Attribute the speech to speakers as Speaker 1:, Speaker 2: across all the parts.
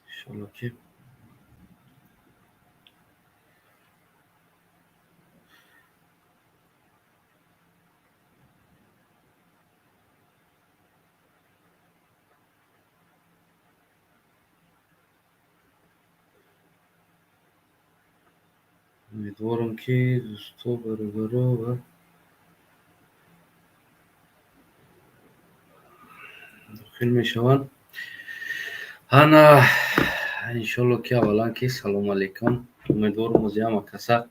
Speaker 1: Иншолло, ки умедворам, ки дӯсто, бародаро ва дохил мешаванд. Ана, иншолло, ки аввалан ки салому алайкум. Умедворам, ози ҳама каса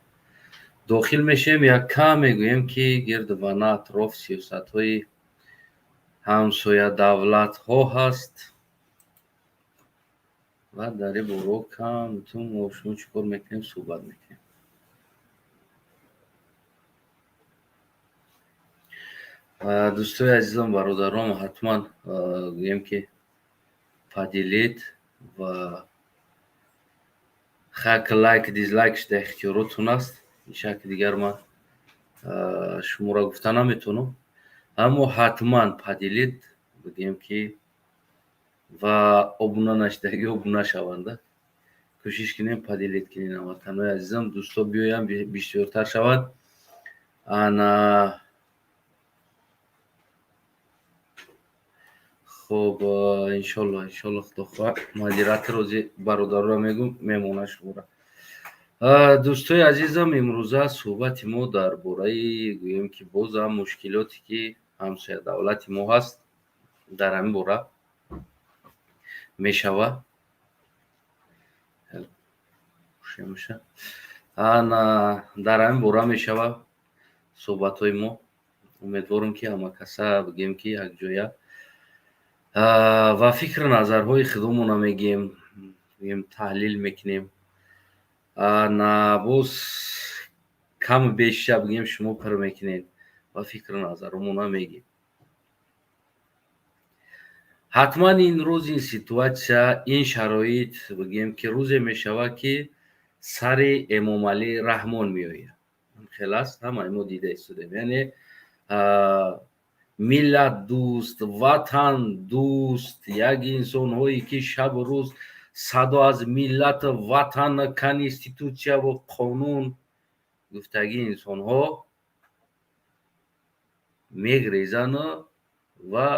Speaker 1: дохил мешавем. Як кам мегӯем, ки гирду бана атроф сиёсатҳои ҳамсоя давлатҳо ҳаст ва дар ин боро камтун мо шумо чӣ кор мекунем, суҳбат мекунем. Дӯстои азизам, бародарон, ҳатман гӯем, ки поделить ва хак, лайк, дизлайк дар ихтиёротун аст. Ин шакли дигар ман шуморо гуфта наметавонам, аммо ҳатман поделить, бигӯем, ки ва обуна нашудагӣ обуна шаванда. Кӯшиш кунем, поделить кунем, ҳамватанои азизам, дӯсто биёянд, бисёртар шаванд. Ана, хуб, иншолло, иншолло, худо хоҳад, модератор ози бародароро мегӯм, мемонад шуморо. Дӯстои азизам, имрӯза суҳбати мо дар бораи, гӯем, ки бозам мушкилоте, ки ҳамсоя давлати мо ҳаст, дар ҳамин бора мешавад. Ана, дар ҳамин бора мешавад суҳбатҳои мо. Умедворам, ки ҳама каса, бигӯем, ки якҷоя ва фикру назарҳои худомонро мегӯем, гӯем, таҳлил мекунем. На, боз каму беша, бигӯем, шумо пур мекунед ва фикру назарҳомонро мегӯем. Ҳатман ин рӯз, ин ситуация, ин шароит, бигӯем, ки рӯзе мешавад, ки сари Эмомалӣ Раҳмон меояд. Хел аст, ҳамаи мо дида истодем, яъне миллатдӯст, ватандӯст, як инсонҳое, ки шабу рӯз садо аз миллату ватан, конститутсияву қонун гуфтагии инсонҳо мегрезану ва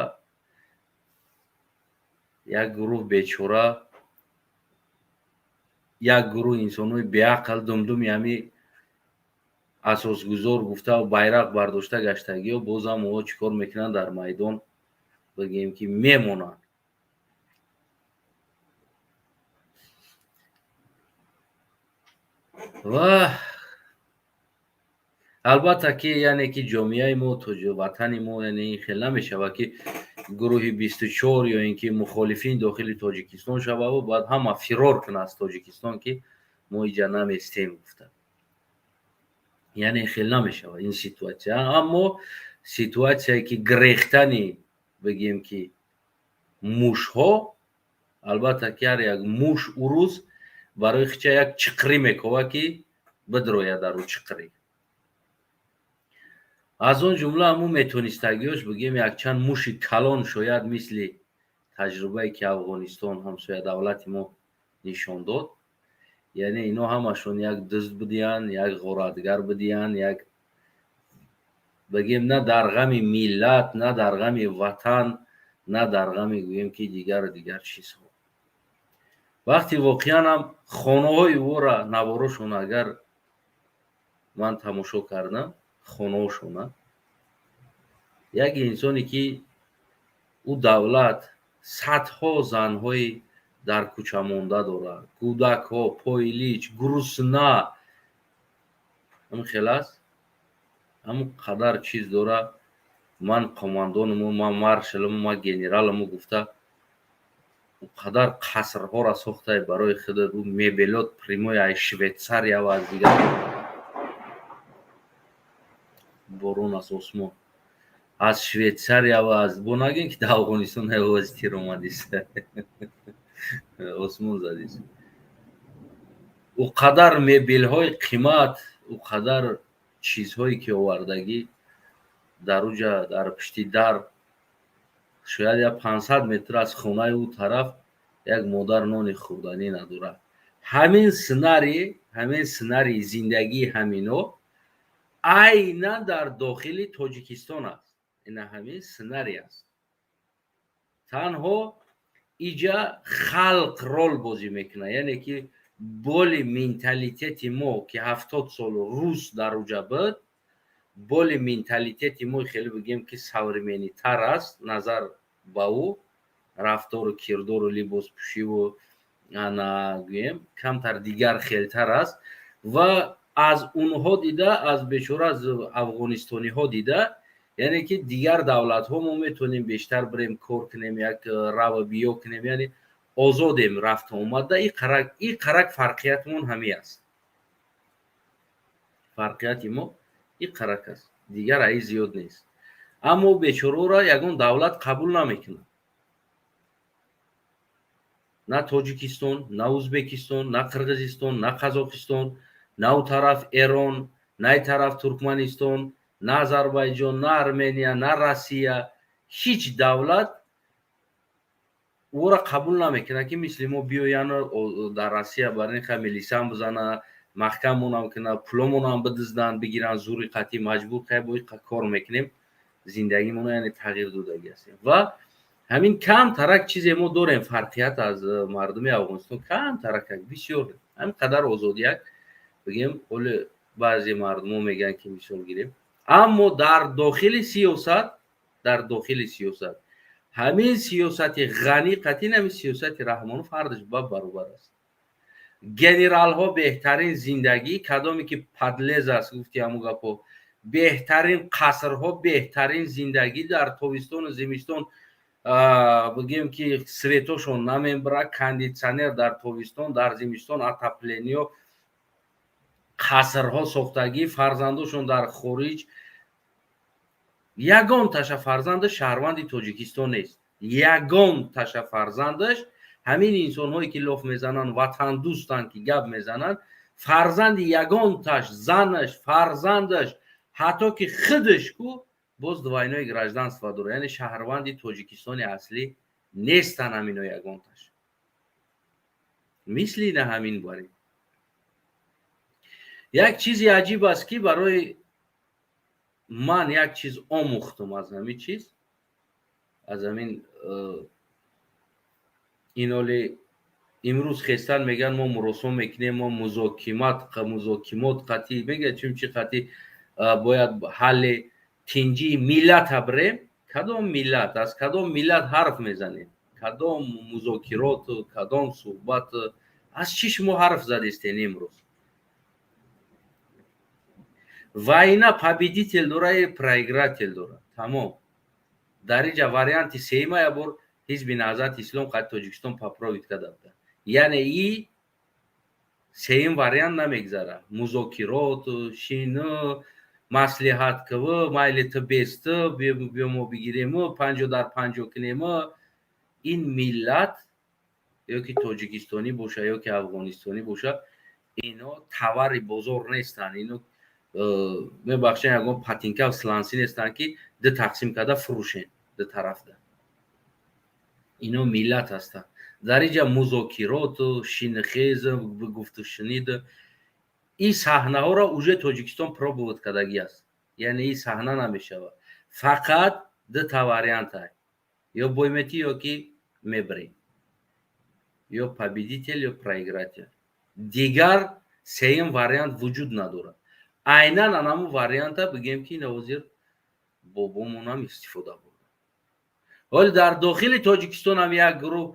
Speaker 1: як гурӯҳ бечора, як гурӯҳ инсонҳои беақл, думдуми ҳами асосгузор гуфта байрақ бардошта гаштагиҳо, бозам онҳо чӣ кор мекунанд дар майдон, бигӯем, ки мемонанд. Ва албатта, ки яъне ки ҷомеаи мо, ватани мо, яъне ин хел намешавад, ки гурӯҳи 24 ё ин ки мухолифин дохили Тоҷикистон шававу баъд ҳама фирор кунад аз Тоҷикистон, ки мо иҷа наместем гуфта. Яъне хел намешавад ин ситуация. Аммо ситуация е, ки грехтани, бигем, ки мушҳо, албатта, ки ҳар як муш ӯ рӯз барои хича як чиқрӣ мекова, ки бидрояд дар ӯ чиқрӣ. Аз он ҷумла ҳамун метонистагиёш, бигем, якчанд муши калон, шояд мисли таҷрибае, ки Афғонистон, ҳамсоя давлати мо, нишон дод. Яъне ино ҳамашон як дузд будиянд, як ғоратгар будиянд, як, бигем, на дар ғами миллат, на дар ғами ватан, на дар ғами, гӯем, ки дигару дигар чизҳо. Вақте воқеан ҳам хонаҳои ӯро, наворошон агар ман тамошо кардам, хонаҳошона, як инсоне, ки ӯ давлат садҳо занҳои дар кӯча монда дорад, кӯдакҳо пойлич, гурусна, ҳамин хел аст, ҳамон қадар чиз дорад, ман командонуму, ман маршалуму, ман генералуму гуфта, он қадар қасрҳоро сохтае барои худат, ӯ мебелот прямой аз Швейтсария ва аз дигар, борон аз осмон, аз Швейтсария ва аз бо нагӯем, ки дар Афғонистон овози тир омадист, осмон задист. Ӯ қадар мебелҳои қимат, ӯ қадар чизҳое, ки овардагӣ, дар уҷа дар пишти дар Шояд як 500 метр аз хонаи ӯ тараф як модар нони хӯрданӣ надорад. Ҳамин сценарий, ҳамин сценарии зиндагии ҳамино айнан дар дохили Тоҷикистон аст. Ина ҳамин сценарий аст. Танҳо иҷа халқ рол бозӣ мекунад, яъне ки боли менталитети мо, ки 70 сол рус дар уҷа буд, боли менталитети мо хеле, бигем, ки современный тар аст назар ба ӯ, рафтору кирдору либоспӯшиву ана гӯем, камтар дигар хелтар аст. Ва аз онҳо дида, аз бечора, аз афғонистониҳо дида, яъне ки дигар давлатҳо мо метавонем бештар бирем, кор кунем, як раву биё кунем, яъне озодем рафту омада. И қарак фарқиятмон ҳамин аст. Фарқияти мо и қарак аст, дигар аи зиёд нест. Аммо бечораро ягон давлат қабул намекунад: на Тоҷикистон, на Ӯзбекистон, на Қирғизистон, на Қазоқистон, на у тараф Эрон, на и тараф Туркманистон, на Озарбойҷон, на Армения, на Россия. Ҳеҷ давлат ӯро қабул намекунад, ки мисли мо биёяну дар Россия бар ин ха милисам бизана, маҳкамонам кунад, пуломонам бидизданд, бигиранд зури қатъӣ, маҷбур кай бо кор мекунем, зиндагимонро яъне тағйир додагӣ ҳастем. Ва ҳамин кам тарак чизе мо дорем фарқият аз мардуми Афғонистон, кам таракак, бисёр ҳамин қадар озодияк, бигем. Ҳоли баъзе мардумо мегӯянд, ки мисол гирем, аммо дар дохили сиёсат, дар дохили сиёсат ҳамин сиёсати Ғанӣ қатъин, ҳамин сиёсати Раҳмонов ҳардуш ба баробар аст. Генералҳо беҳтарин зиндагӣ, кадоме ки подлец аст, гуфти ҳамун гапҳо, беҳтарин қасрҳо, беҳтарин зиндагӣ дар тобистону зимистон, бигем, ки свет ошон намебара, кондитсионер дар тобистон, дар зимистон отопление, қасрҳо сохтагӣ, фарзандошон дар хориҷ. Ягон таша фарзандаш шаҳрванди Тоҷикистон нест, ягон таша фарзандаш. Ҳамин инсонҳое ки лоф мезананд, ватандӯстанд, ки гап мезананд, фарзанди ягонташ, занаш, фарзандаш, ҳатто ки худаш ку боз двойное гражданство дорад, яъне шаҳрванди Тоҷикистони аслӣ нестанд ҳамино ягонташ. Мисли на ҳамин барем. Як чизи аҷиб аст, ки барои ман як чиз омӯхтум аз ҳамин чиз, аз ҳамин иноли имрӯз хестан мегӯянд, мо муросо мекунем, мо музокимат, музокимот қатъӣ мегӯяд, чунчи қатъӣ бояд ҳалли тинҷии миллата бирем. Кадом миллат? Аз кадом миллат ҳарф мезанем? Кадом музокироту кадом суҳбат? Аз чӣ шумо ҳарф задистен имрӯз? Война победитель дора и проигратель дора, тамом. Дар инҷа варианти сеюма як бор Ҳизби Наҳзати Ислом қад Тоҷикистон попробовать карда буда, яъне и сеюм вариант намегзара. Музокироту шину маслиҳат кв, майли ту бесту биё, мо бигирему 50 дар 50 кунему. Ин миллат ё ки тоҷикистонӣ боша, ё ки афғонистонӣ боша, ино товари бозор нестанд. Ино, мебахшед, ягон патинка, сланцы нестанд, ки ду тақсим карда фурӯшем ду тарафда. Ино миллат ҳастанд. Дар инҷа музокироту шинихезу гуфту шуниду ин саҳнаҳоро уже Тоҷикистон пробовать кардагӣ аст, яъне ин саҳна намешавад. Фақат дута варианта: ё бой метӣ, ё ки мебарӣ, ё победитель, ё проигратель. Дигар сеюм вариант вуҷуд надорад. Айнан анаму варианта, бигем, ки ҳозир бобомонам истифода бурда. Ҳоли дар дохили Тоҷикистон ҳам як гурӯҳ,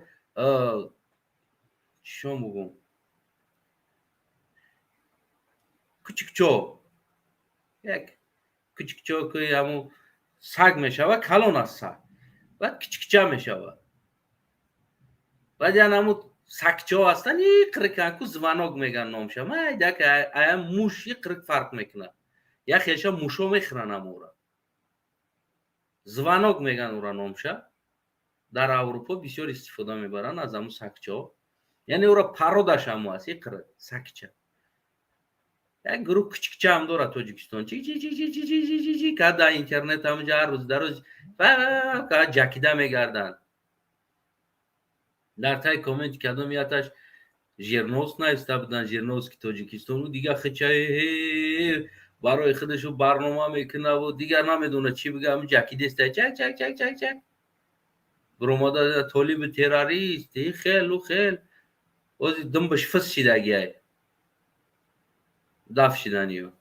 Speaker 1: чишон бугум, кучикчо, як кучикчо, ки ҳамун саг мешава, калон аст саг, баъд кичикча мешава. Баъд ян ҳамун сагчаҳо ҳастанд, иқрикан ку, Звонок меган номша, майдак, ая муш иқрик фарқ мекунад. Як хелша мушо мехӯранд ҳамора. Звонок меган ура номша. Дар Аврупо бисёр истифода мебаранд аз ҳамун сагчаҳо, яъне ура порода ш ҳамо аст, иқрик сагча. Як гурӯҳ кучикчаам дорад Тоҷикистон, чи чи чи чи чи чи чи чи чи ка дар интернет ҳамҷа ҳар рӯз дар рӯз ҷакида мегарданд. Дар таи комменти кадом яташ Жирновск нависта буданд, Жирновски Тоҷикистону дигар хича барои худашу барнома мекунаву дигар намедона чӣ бига, ҳами ҷакидеста, чак чак чак чак чак биромада, толиби террорист, хелу хел ози думбаш фис шидагиай, даф шиданиё.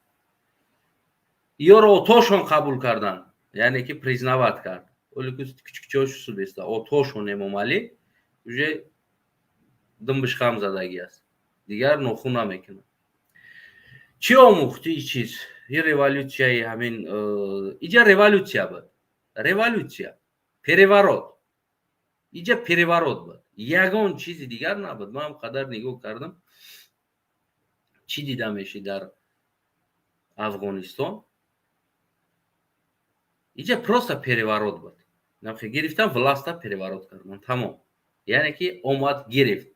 Speaker 1: Ёро отошон қабул карданд, яъне ки признавать кард. Оле кучикчош субеста отошон Эмомалӣ уже думбаш хам задагӣ аст, дигар нохун намекунад. Чӣ омӯхт и чиз, и революсияи ҳамин иҷа? Революсия буд, революсия, переворот, иҷа переворот буд, ягон чизи дигар набуд. Ман қадар нигоҳ кардам, чӣ дида мешид дар Афғонистон. Иҷа просто переворот буд, гирифтан власта, переворот кардан, тамом. Яъне ки омад, гирифт,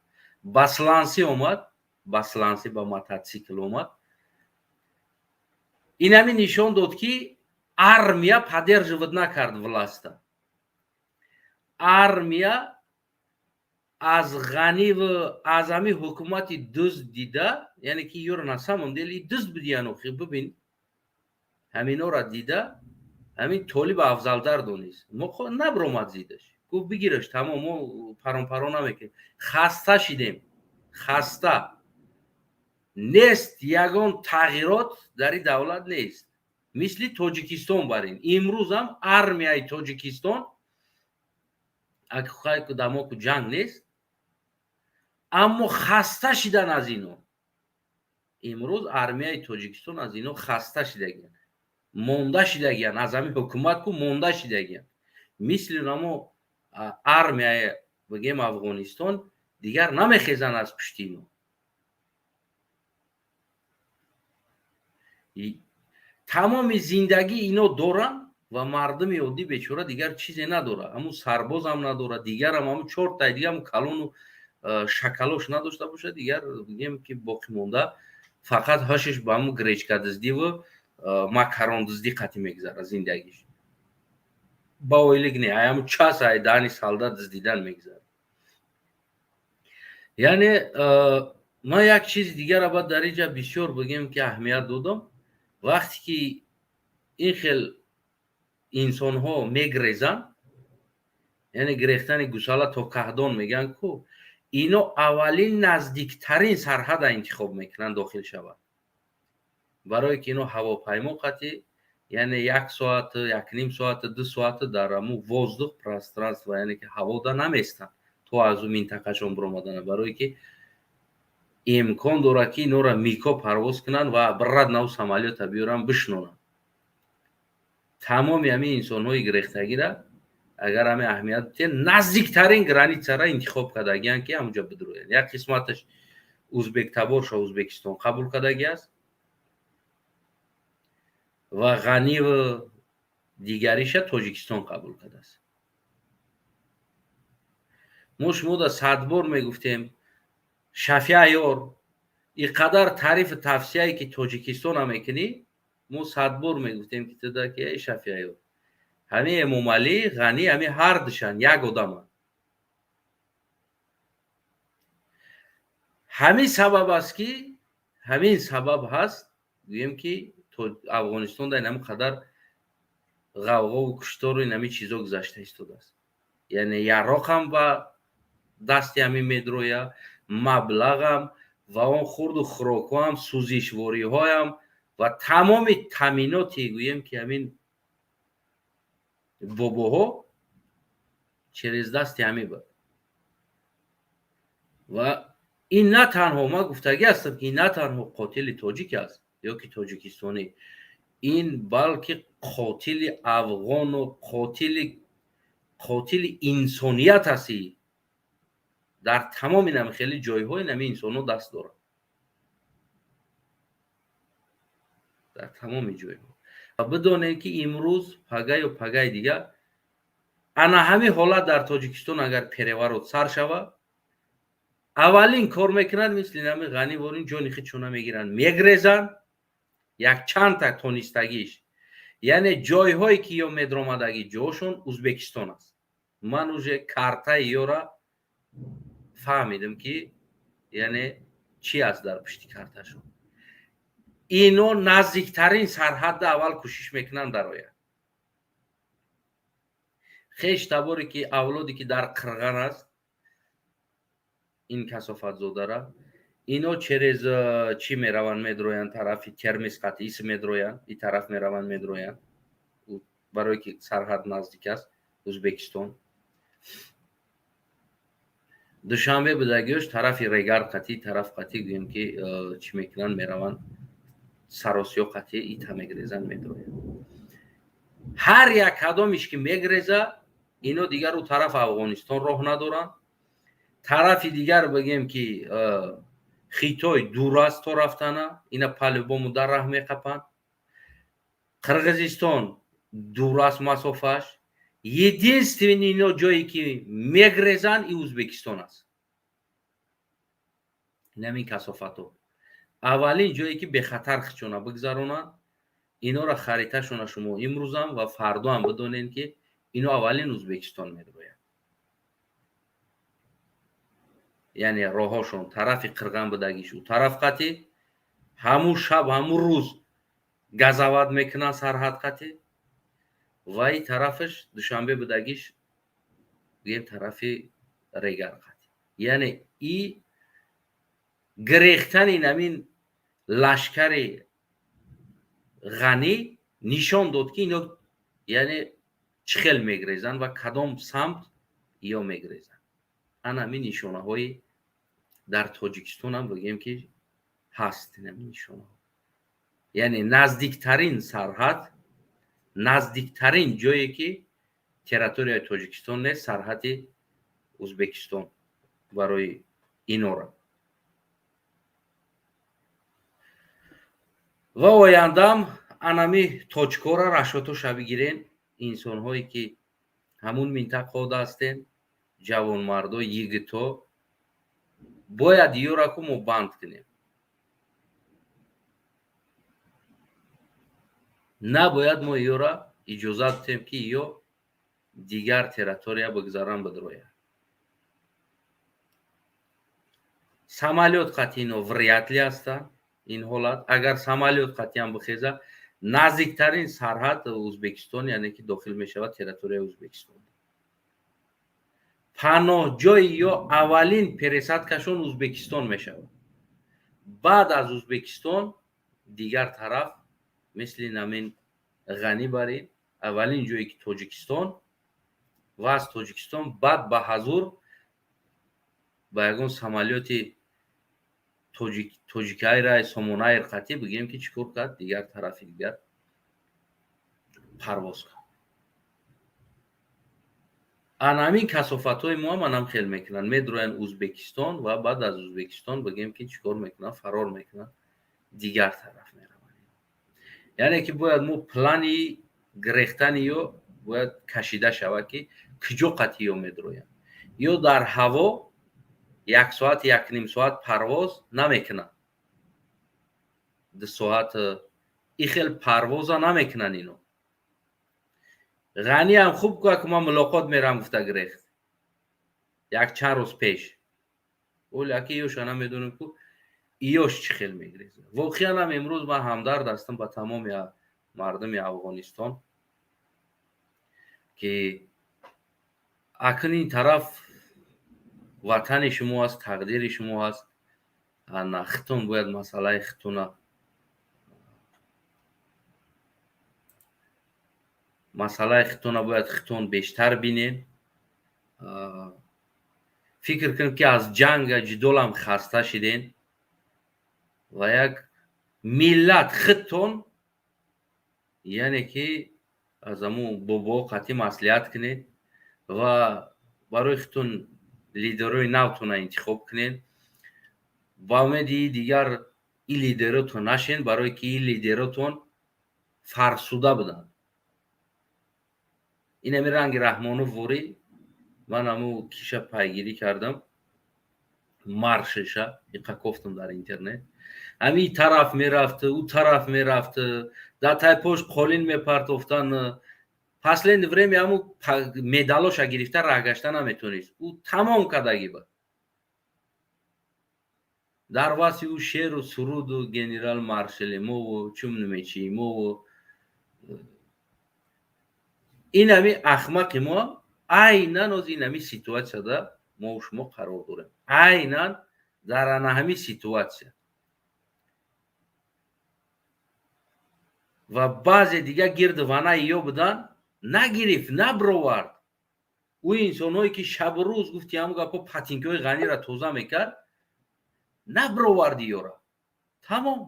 Speaker 1: ба сланси омад, ба сланси, ба мототсикл омад. Инами нишон дод, ки армия поддерживать накард власта. Армия аз Ғаниву аз ҳами ҳукумати дузд дида, яъне ки ёро на самом деле дузд будиян. Охи бибин, ҳаминора дида, ҳамин Толиб афзалтар донист, мо набиромад зидаш, гуфт: «Бигираш, тамом, мо паронпаро намекунем, хаста шидем, хаста нест, ягон тағйирот дар ин давлат нест». Мисли Тоҷикистон барин, имрӯзам армияи Тоҷикистон дамоку ҷанг нест, аммо хаста шидан аз ино. Имрӯз армияи Тоҷикистон аз ино хаста шидагиян, монда шидагиян, аз ҳамин ҳукумат ку монда шидагиян. Мисли намо армияи, бигем, Афғонистон дигар намехезанд аз пушти ино. Тамоми зиндагӣ ино доранд ва мардуми оддӣ бечора дигар чизе надорад. Ҳамун сарбозам надорад, дигарам ҳамун чортай дига, ҳамун калону шакалош надошта бошад, дигар, бигем, ки боқӣ монда фақат ҳашиш ба ҳамун гречка дуздиву макарон дуздӣ қатӣ мегузарад зиндагиш. Ба ойлик не, ай ҳамун час ай даҳани солдат дуздидан мегузарад. Яъне ман як чизи дигара баъд дар инҷа бисёр, бигем, ки аҳамият додам. Вақте ки ин хел инсонҳо мегрезанд, яъне гирехтани гусала то каҳдон мегӯянд ку, ино аввалин наздиктарин сарҳада интихоб мекунанд дохил шаванд, барое ки ино ҳавопаймо қатӣ, яъне як соат, якним соат, 2 соат дар ҳамун воздух, пространство, яъне ки ҳавода наместанд то аз ӯ минтақашон биромадана, барое ки имкон дорад, ки инора мико парвоз кунанд ва обратно самолёта биёранд, бишнонанд. Тамоми ҳамин инсонҳои гирехтагира агар ҳамин аҳамият битен, наздиктарин границара интихоб кардагиянд, ки ҳамунҷа бидуроянд. Як қисматаш узбектаборша Узбекистон қабул кардаги аст ва Ғаниву дигариша Тоҷикистон қабул кардааст. Мо шумо да садбор мегуфтем, Шафиаёр, ин қадар таърифу тавсияе ки Тоҷикистона мекунӣ, мо садбор мегуфтем, ки туда ки эй Шафиаёр, ҳамин Эмомалӣ, Ғанӣ, ҳамин ҳардушан як одаманд. Ҳамин сабаб аст, ки ҳамин сабаб ҳаст, гӯем, ки Афғонистон дар инами қадар ғавғову куштору инами чизо гузашта истодааст. Яъне яроқам ба дасти ҳамин медроя, маблағам ва он хурду хӯрокҳоам, сӯзишвориҳоям ва тамоми таъминоти, гӯем, ки ҳамин бобоҳо через дасти ҳамин буд. Ва ин на танҳо, ман гуфтагӣ ҳастам, ки ин на танҳо қотили тоҷик аст ё ки тоҷикистонӣ, ин балки қотили афғону қотили инсоният аст. Дар тамоми нами хеле ҷойҳои нами инсонҳо даст дорад, дар тамоми ҷойҳо. Ва бидонед, ки имрӯз пага ё пагаи дигар ана ҳамин ҳолат дар Тоҷикистон агар переворот сар шавад, аввалин кор мекунад, мисли нами Ғанӣ ворин ҷони худшона мегиранд, мегрезанд. Якчандта тонистагиш, яъне ҷойҳое ки ё медромадагӣ, ҷошон Узбекистон аст. Ман уже картаи ёра фаҳмидам, ки яъне чӣ аст дар пушти карташон. Ино наздиктарин сарҳадда аввал кӯшиш мекунанд дарояд. Хеш таборе ки, авлоде ки дар Қирған аст, ин касофатзодара ино через чӣ мераванд, медроянд тарафи Термиз қати ис медроянд, и тараф мераванд, медроянд, барое ки сарҳад наздик аст Узбекистон. Душанбе будагиёш тарафи Регар қатӣ, тараф қатӣ, гӯем ки чӣ мекунанд, мераванд Саросиё қатӣ, ита мегрезанд, медроянд. Ҳар як кадомиш ки мегреза, ино дигар ӯ тараф Афғонистон роҳ надоранд. Тарафи дигар, бигем ки Хитой дур аст то рафтана, ина по-любому дар раҳ меқапанд. Қирғизистон дур аст масофааш. Единственный ино ҷое ки мегрезанд, и Узбекистон аст. Инамин касофатҳо аввалин ҷое ки бехатар хичона бигзаронанд. Инора хариташона шумо имрӯзам ва фардоам бидонед, ки ино аввалин Узбекистон медроянд. Яъне роҳошон тарафи Қирған будагиш ӯ тараф қатӣ, ҳамун шаб, ҳамун рӯз газават мекунанд сарҳад қатӣ, ва и тарафаш Душанбе будагиш, гӯем, тарафи Регар қатӣ. Яъне и гирехтани намин лашкари Ғанӣ нишон дод, ки ино яъне чӣ хел мегрезанд ва кадом самт ё мегрезанд. Ана ҳамин нишонаҳои дар Тоҷикистонам, бигӯем ки ҳаст ҳамин нишонаҳо. Яъне наздиктарин сарҳад, наздиктарин ҷое ки территорияи Тоҷикистон нест, сарҳади Узбекистон барои инора. Ва ояндам анами точкора рашотоша бигирен. Инсонҳое ки ҳамун минтақаода ҳастен, ҷавонмардо, йигито, бояд ёраку мо банд кунем. Набояд мо ёра иҷозат диҳем, ки ё дигар территория бигзаран, бидрояд. Самолёт қатъи ино вряд ли ҳастанд. Ин ҳолат, агар самолёт қатъиан бихеза, наздиктарин сарҳад Узбекистон, яъне ки дохил мешавад территорияи Узбекистон. Паноҳҷои ё аввалин пересадкашон Узбекистон мешавад. Баъд аз Узбекистон дигар тараф, мисли намин Ғанӣ барин, аввалин ҷое ки Тоҷикистон, ва аз Тоҷикистон баъд ба ҳазур ба ягон самолёти Тоҷикайрай, Сомонайр қатӣ, бигӯем ки чӣ кор кард, дигар тарафи дигар парвоз кард. Ана ҳамин касофатҳои мо ҳам анам хел мекунанд, медроянд Узбекистон ва баъд аз Узбекистон, бигӯем ки чӣ кор мекунанд, фарор мекунанд, дигар тараф мераванд. Яъне ки бояд мо плани гирехтани ё бояд кашида шавад, ки куҷо қатъи ё медроянд. Ё дар ҳаво як соат, якним соат парвоз намекунанд, 2 соат и хел парвоза намекунанд ино. Ғаниам хуб кӯ, ки ман мулоқот мерам гуфта гирехт як чанд рӯз пеш. Оли аки ёша намедонем, ку иёш чӣ хел мегиреза. Воқеан ҳам имрӯз ман ҳамдард ҳастам ба тамоми мардуми Афғонистон, ки акн ин тараф ватани шумо аст, тақдири шумо аст. Ана хитон бояд масъалаи хитуна, масъалаи хитона бояд хитон бештар бинем. Фикр кунем, ки аз ҷанга ҷидолам хаста шидем ва як миллат хитон, яъне ки аз ҳамун бобоҳо қатъӣ маслиҳат кунед ва барои хитон лидерҳои навтона интихоб кунед. Ба умеди дигар ин лидеротон нашен, барое ки ин лидеротон фарсуда буданд. Инами ранги Раҳмонов ворӣ, ман ҳаму киша пайгирӣ кардам, маршиша иқа кофтам дар интернет. Ҳамин тараф мерафт, ӯ тараф мерафт, дар тайпош қолин мепартофтан. Последнее время ҳамун медалоша гирифта раҳ гашта наметонист. Ӯ тамом кардагӣ буд. Дар васфи ӯ шеъру суруду генерал маршали мову чумнумечии мову ин ҳами ахмақи мо айнан оз ин ҳами ситуатсияда мо шумо қарор дорем. Айнан дар ана ҳами ситуатсия. Ва баъзе дига гирду ванаи ё будан нагирифт, набровард. Ӯ инсонҳое ки шабу рӯз гуфти ҳамун гапҳо патинкҳои Ғанира тоза мекард, наброварди ёра. Тамом.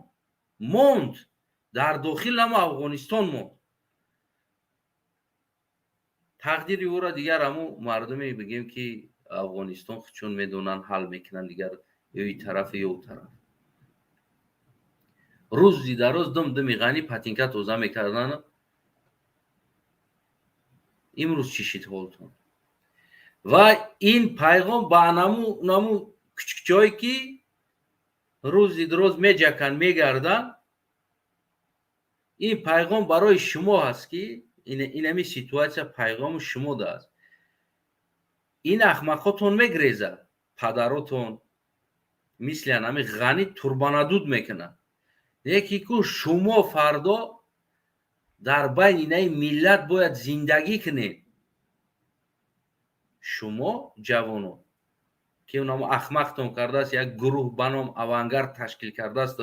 Speaker 1: Монд. Дар дохил ҳама Афғонистон монд. Тақдири ӯро дигар ҳамун мардуме бигем ки Афғонистон чун медонанд ҳал мекунанд дигар ё ин тараф ё ӯ тараф. Рӯзи дароз дум думи Ғанӣ патинка тоза мекарданд. Имрӯз чӣ шид ҳолтон? Ва ин пайғом ба наму кучукчое ки рӯзи дароз меҷаканд, мегарданд, ин пайғом барои шумо ҳаст ки инами ситуатсия пайғоми шумо дааст. Ин ахмақотон мегрезад, падаротон мисли анами Ғанӣ турбанадуд мекунад. Лекин ку шумо фардо дар байни инаи миллат бояд зиндагӣ кунед. Шумо ҷавоно ки унамо ахмақтон кардааст, як гурӯҳ ба ном авангард ташкил кардааст,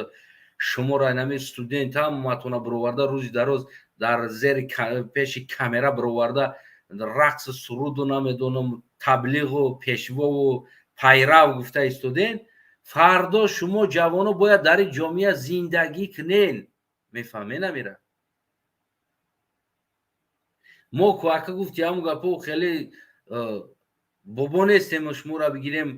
Speaker 1: шуморо инами студент ҳаматона бироварда рӯзи дароз дар зери пеши камера бироварда рақсу суруду намедонам таблиғу пешвову пайрав гуфта истоден. Фардо шумо ҷавоно бояд дар ин ҷомеа зиндагӣ кунен. Мефаҳмед амира? Мо ку ака гуфти ҳамун гапо хеле бобо нестем, шуморо бигирем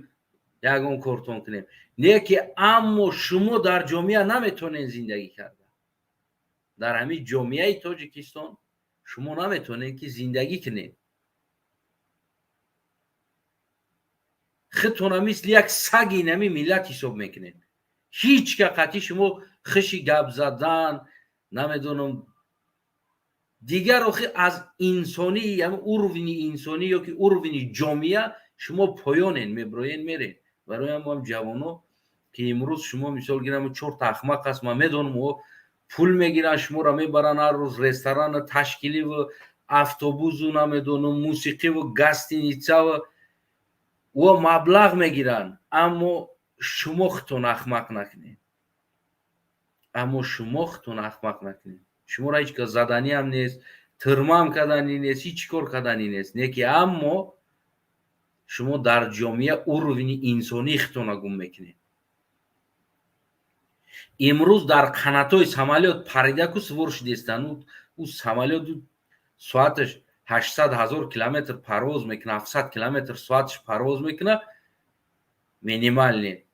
Speaker 1: ягон кортон кунем. Не ки аммо шумо дар ҷомеа наметонед зиндагӣ карда. Дар ҳамин ҷомеаи Тоҷикистон шумо наметонед ки зиндагӣ кунед. Худтона мисли як саги инами миллат ҳисоб мекунед. Ҳеҷ ка қатъи шумо хиши гап задан, намедонам, дигар охи аз инсонӣ, яъне уровни инсонӣ ё ки уровни ҷомеа шумо поёнен, меброен, мерен. Барои ҳам ҷавоно ки имрӯз шумо мисол гирам чорта ахмақ аст, ман медонам, о пул мегиранд, шуморо мебаранд ҳар рӯз ресторан ташкиливу автобусу намедонам мусиқиву гостиницаву о маблағ мегиранд, аммо шумо худтон ахмақ накунед. Аммо шумо худтон ахмақ накунед. Шуморо ҳеҷ кас заданӣ ҳам нест, тирмаам карданӣ нест, ҳеҷ кор карданӣ нест. Не ки аммо шумо дар ҷомеа уровни инсонии худтонро гум мекунед. Имрӯз дар қанатҳои самолёт парида ку сувор шудестанд. Ӯ самолёт соаташ 800 000 километр парвоз мекунад, 700 километр соаташ парвоз мекунад, минималне.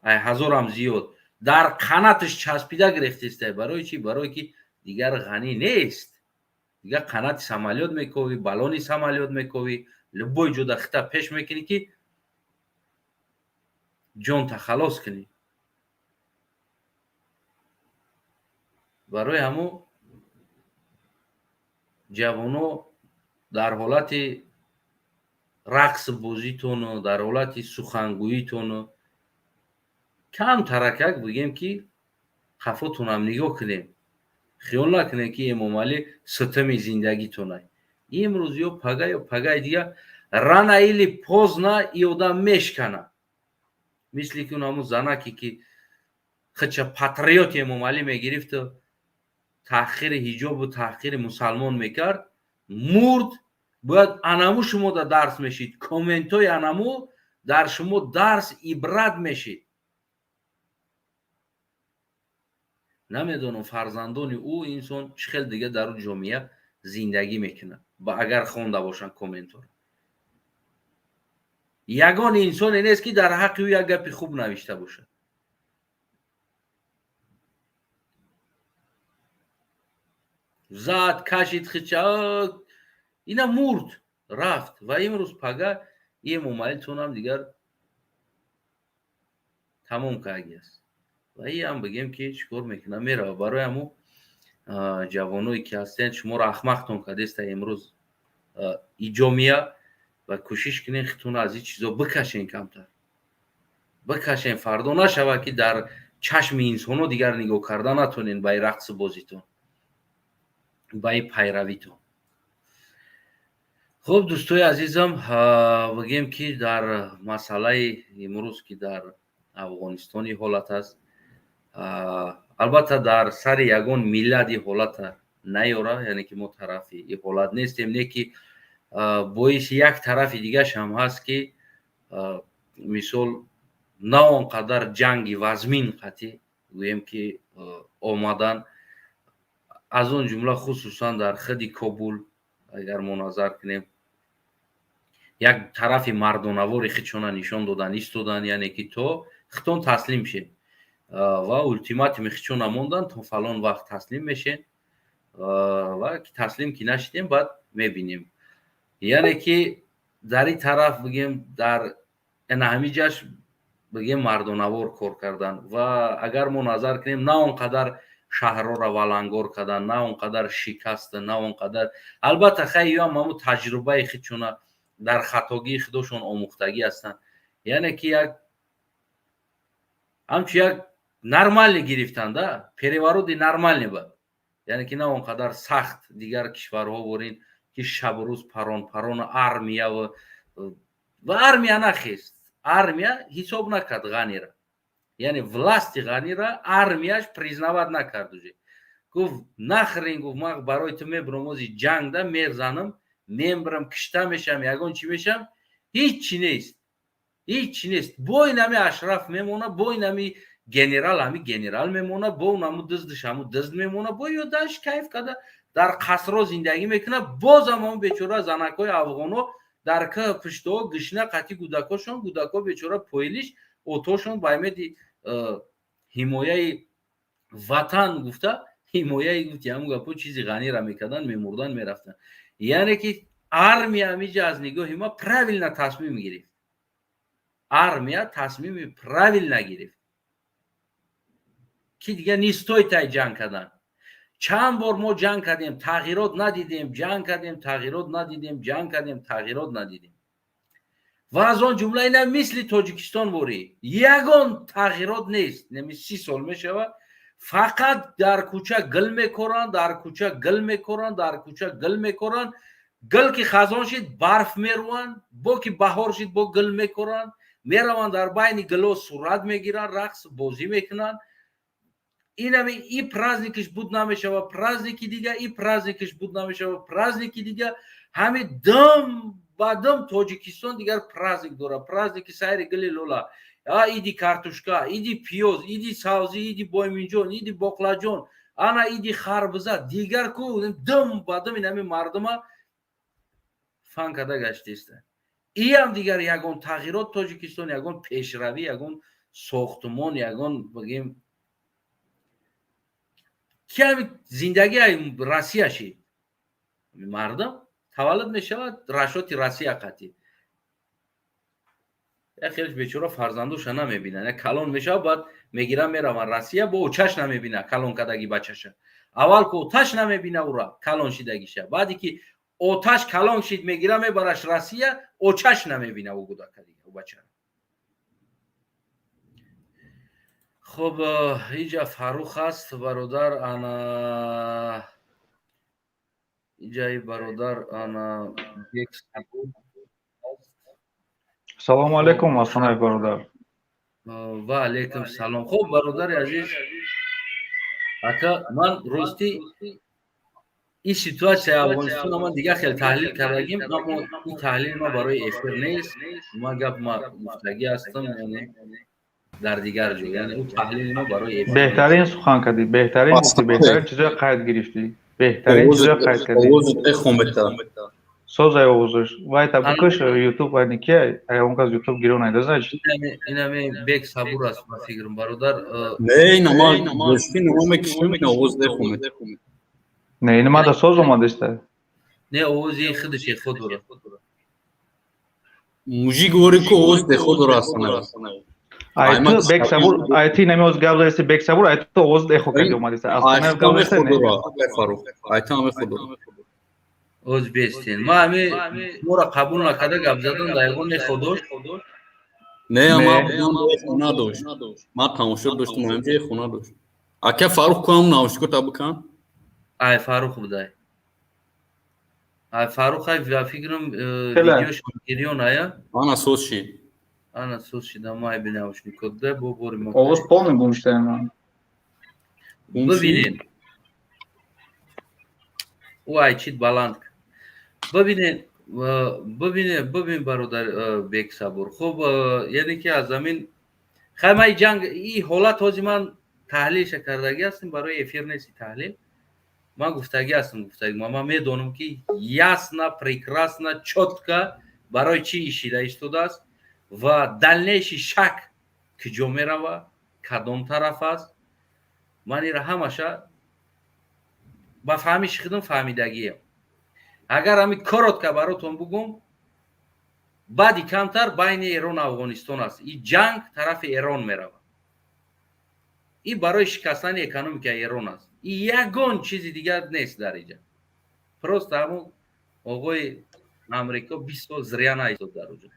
Speaker 1: Ай ҳазорам зиёд. Дар қанаташ часпида гирифтеста. Барои чӣ? Барои ки дигар Ғанӣ нест. Дигар қанати самолёт мековӣ, баллони самолёт мековӣ, любой ҷода хита пеш мекунӣ ки ҷонта халос кунӣ. Барои ҳамун ҷавоно дар ҳолати рақс бозитону дар ҳолати сухангӯитону кам таракак бигем ки қафотонам нигоҳ кунем. Хиёл накунем ки Эмомалӣ ситами зиндагитонай. Имрӯз ё пага ё пагаи дигар рано или поздно и одам мешкана. Мисли ки он ҳамун занаке ки худша патриоти Эмомалӣ мегирифту таҳқири ҳиҷобу таҳқири мусалмон мекард, мурд. Бояд анаму шумо да дарс мешид. Комментҳои анаму дар шумо дарс ибрат мешид. Намедонам фарзандони ӯ инсон чӣ хел дига дар ӯ ҷомеа зиндагӣ мекунад, агар хонда бошанд комментҳоро. Ягон инсоне нест ки дар ҳаққи ӯ як гапи хуб навишта бошад. Зад, кашид хича, ина мурд, рафт. Ва имрӯз пага Эмомалитонам дигар тамом кардагиаст. Ва иам бигем, ки чӣ кор мекунад, мерава. Барои ҳамо ҷавоное, ки ҳастен, шуморо ахмақтон кардеста имрӯз и ҷомеа, ва кӯшиш кунен, худтонро аз ин чизо бикашен, камтар бикашен. Фардо нашавад, ки дар чашми инсонҳо дигар нигоҳ карда натонен ба и рақсу бозитон, ба и пайравитон. Хуб, дӯстои азизам, бигем, ки дар масъалаи имрӯз, ки дар Афғонистони ҳолат аст, албатта, дар сари ягон миллат и ҳолата наёра, яъне ки мо тарафи и ҳолат нестем, не ки боиси як тарафи дигаш ҳам ҳаст, ки мисол, на он қадар ҷанги вазмин қатъӣ гӯем, ки омадан, аз он ҷумла хусусан дар худи Кобул. Агар мо назар кунем, як тарафи мардонавори худшона нишон додан, истодан, яъне ки то худтон таслим шед, ва ултиматуми худшона мондан: то фалон вақт таслим мешен, ва таслим ки нашидем, баъд мебинем. Яъне ки дар ин тараф, бигем, дар ана ҳамиҷаш, бигем, мардонавор кор кардан. Ва агар мо назар кунем, на он қадар шаҳрҳоро валангор кардан, на он қадар шикаста, на он қадар. Албатта, хай, ёам ҳамун таҷрибаи худшона, дар хатогии худошон омӯхтагӣ ҳастанд, яъне ки як ҳамчун як нормальный гирифтанда, переворот и нормальный ба, яъне ки на он қадар сахт. Дигар кишварҳо ворин, ки шабу рӯз парон парона армия ва армия нахест, армия ҳисоб накард Ғанира, яъне власти Ғанира армияш признавать накард уже. Гуфт: «Нахрен», гуфт, «ман барои ту мебурам, ози ҷангда мезанам, мембирам, кишта мешам, ягон чӣ мешам, ҳиччи нест, ҳиччи нест». Бой нами Ашраф мемона, бой нами генерал, ҳами генерал мемона, бо наму дуздиш ҳаму дузд мемона, бо ё даш кайф карда дар қасро зиндагӣ мекунад. Бозам ҳамн бечора занакҳои афғоно дар кӯҳ пуштоҳо гишна қатъи кӯдакошон, кӯдако бечора поилиш отошон ба умеди ҳимояи ватан гуфта, ҳимояи гуфти ҳамун гапо, чизи Ғанира мекардан, мемурдан, мерафтан. Яъне ки армия ҳамиҷа аз нигоҳи ма правильно тасмим гирифт, армия тасмими правильно гирифт, ки дигар не стоит ай ҷанг кардан. Чанд бор мо ҷанг кардем, тағйирот надидем, ҷанг кардем, тағйирот надидем, ҷанг кардем, тағйирот надидем. Ва аз он ҷумла ина мисли Тоҷикистон ворӣ ягон тағйирот нест. Неми 30 сол мешавад, фақат дар кӯча гил мекоранд, дар кӯча гил мекоранд, дар кӯча гил мекоранд. Гил ки хазон шид, барф мерӯанд, бо ки баҳор шид, бо гил мекоранд, мераванд, дар байни гило сурат мегиранд, рақс бозӣ мекунанд. Инами и праздник иш буд намешава, праздник и дига, и праздник иш буд намешава, праздник и дига. Ҳами дам ба дам Тоҷикистон дигар праздник дорад: праздник и сайри гили лола, иди картушка, иди пиёз, иди савзӣ, иди бойминҷон, иди боқлаҷон, ана иди харбуза. Дигар ку дам ба дам инами мардума фан карда гаштиста. Иам дигар ягон тағйирот Тоҷикистон, ягон пешравӣ, ягон сохтумон, ягон, бигем, ками зиндагии Россия шид. Мардум таваллуд мешавад, расчёт и Россия қатӣ. Як хелеш бечора фарзандоша намебинад, як калон мешавад, баъд мегиран, мераванд Россия, бо очаш намебина калон кадаги бачаша. Аввал ку оташ намебина ура калон шидагиша, баъде ки оташ калон шид, мегира, мебараш Россия, очаш намебина ӯ кӯдака дига, ӯ бачара. Хуб, иҷа Фаррух аст, бародар, ана иҷаи бародар, ана Бек.
Speaker 2: Салому алайкум, Асанай бародар.
Speaker 1: Ва алайкум салом. Хуб, бародари азиз, ака, ман ростӣ ин ситуатсияи Афғонистонро ман дигар хеле таҳлил кардагим, аммо ин таҳлили ман барои эфир нест. Ман гап ма гуфтагӣ ҳастам, яъне дар дигар ҷо, яъне ӯ таҳлили ма барои эфир.
Speaker 2: Беҳтарин сухан кардӣ, беҳтарин гуфтӣ, беҳтарин чизоя қайд гирифтӣ, беҳтарин чизоя қайд кардӣ. Созай овозаш вайта бикуш, Ютуб вайни ки он кас Ютуб гирён айда, значит.
Speaker 1: Инаме Бек Сабур аст, ба фикрам, бародар.
Speaker 3: Не, инама гӯшти нама мекишем, ин овоз нехомед.
Speaker 2: Не, ин мада соз омадиста.
Speaker 1: Не, овози худаш худ дорад.
Speaker 3: Мужик говори, ку овоз дехо дора, Асанай.
Speaker 2: Ай ту, Бексабур, ай ти намеоз гап задаси, Бексабур, ай ту овоз эхо карди омадиса.
Speaker 3: Фарух, ай ту ҳаме худо.
Speaker 1: Оз бестен, ма ҳами шуморо қабул накарда гап задан, дар ягон эхо дошт?
Speaker 3: Не, ма надошт, ма тамошо доштам, ҳамҷа эхо надошт. Ака Фарух, куам наушникота бикан.
Speaker 1: Ай Фарух будай, ай Фарух, ай ва фикрам видеош гирён ая.
Speaker 3: Ана, соз шид.
Speaker 1: Ана, соз шида. Ма айби наушникот да бо бори мо.
Speaker 4: Овоз полный гум шуда.
Speaker 1: Бибинед, ӯ ай чит баланд. Бибинед, бибине, бибин, бародар Бексабур. Хуб, яъне ки аз замин хай ман ҷанг и ҳолат ҳози ман таҳлилша кардагӣ ҳастем, барои эфир нест таҳлил. Ман гуфтагӣ ҳастам, гуфтагӣ, ман медонам, ки ясно, прекрасно, чётко барои чӣ ишида истодааст ва дальнейший шаг куҷо мерава, кадом тараф аст. Ман ира ҳамаша ба фаҳмиши худам фаҳмидагием. Агар ҳами коротко баротон бугум, баъди камтар байни Эрон Афғонистон аст. И ҷанг тарафи Эрон меравад, и барои шикастани экономикаи Эрон аст, и ягон чизи дигар нест дар иҷа. Просто ҳамун оғои Амрико 20 сол зря наистод дар уҷа.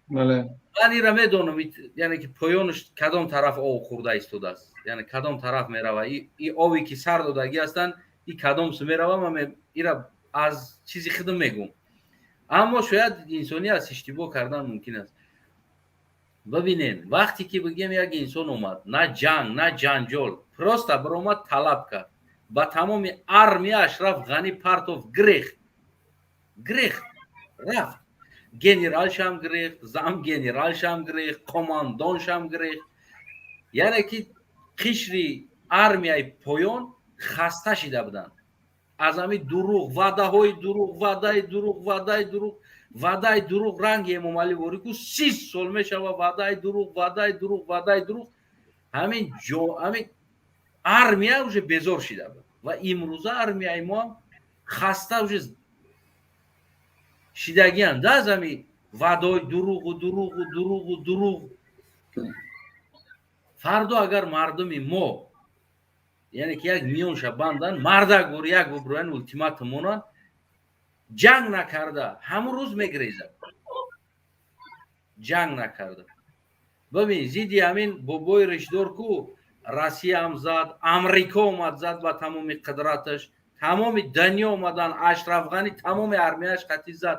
Speaker 1: Ман ира медонам, яъне ки поёнаш кадом тараф об хӯрда истодааст, яъне кадом тараф мерава и обе ки сар додагӣ ҳастанд, и кадом су мерава. Ман ира аз чизи худам мегӯм, аммо шояд инсонӣ аз иштибоҳ кардан мумкин аст. Бибинед, вақте ки бигем, як инсон омад, на ҷанг, на ҷанҷол, просто биромад, талаб кард, ба тамоми армия Ашраф Ғанӣ партов, гирехт, гирехт, рафт. Генералшам гирехт, зам генералшам гирехт, командоншам гирехт. Яъне ки қишри армияи поён хаста шида буданд аз ҳами дурӯғ, ваъдаҳои дурӯғ, ваъдаи дурӯғ, ваъдаи дурӯғ, ваъдаи дурӯғ. Ранги Эмомалӣ ворику 30 сол мешава, ваъдаи дурӯғ, ваъдаи дурӯғ, ваъдаи дурӯғ. Ҳамин ҷо ҳамин армия уже безор шида буд ва имрӯза армияи мо ҳам хаста уже шидагианд да аз ҳами ваъдаҳои дурӯғу дурӯғу дурӯғу дурӯғ. Фардо агар мардуми мо, яъне ки як миёнша бандан, мардак бор як буброян, ултиматум монанд, ҷанг накарда ҳамун рӯз мегрезад, ҷанг накарда. Бибин, зидди ҳамин бобои ришдор ку Россияам зад, Амрико омад, зад ба тамоми қудраташ, тамоми дунё омадан, Ашраф Ғанӣ тамоми армияш қатӣ зад.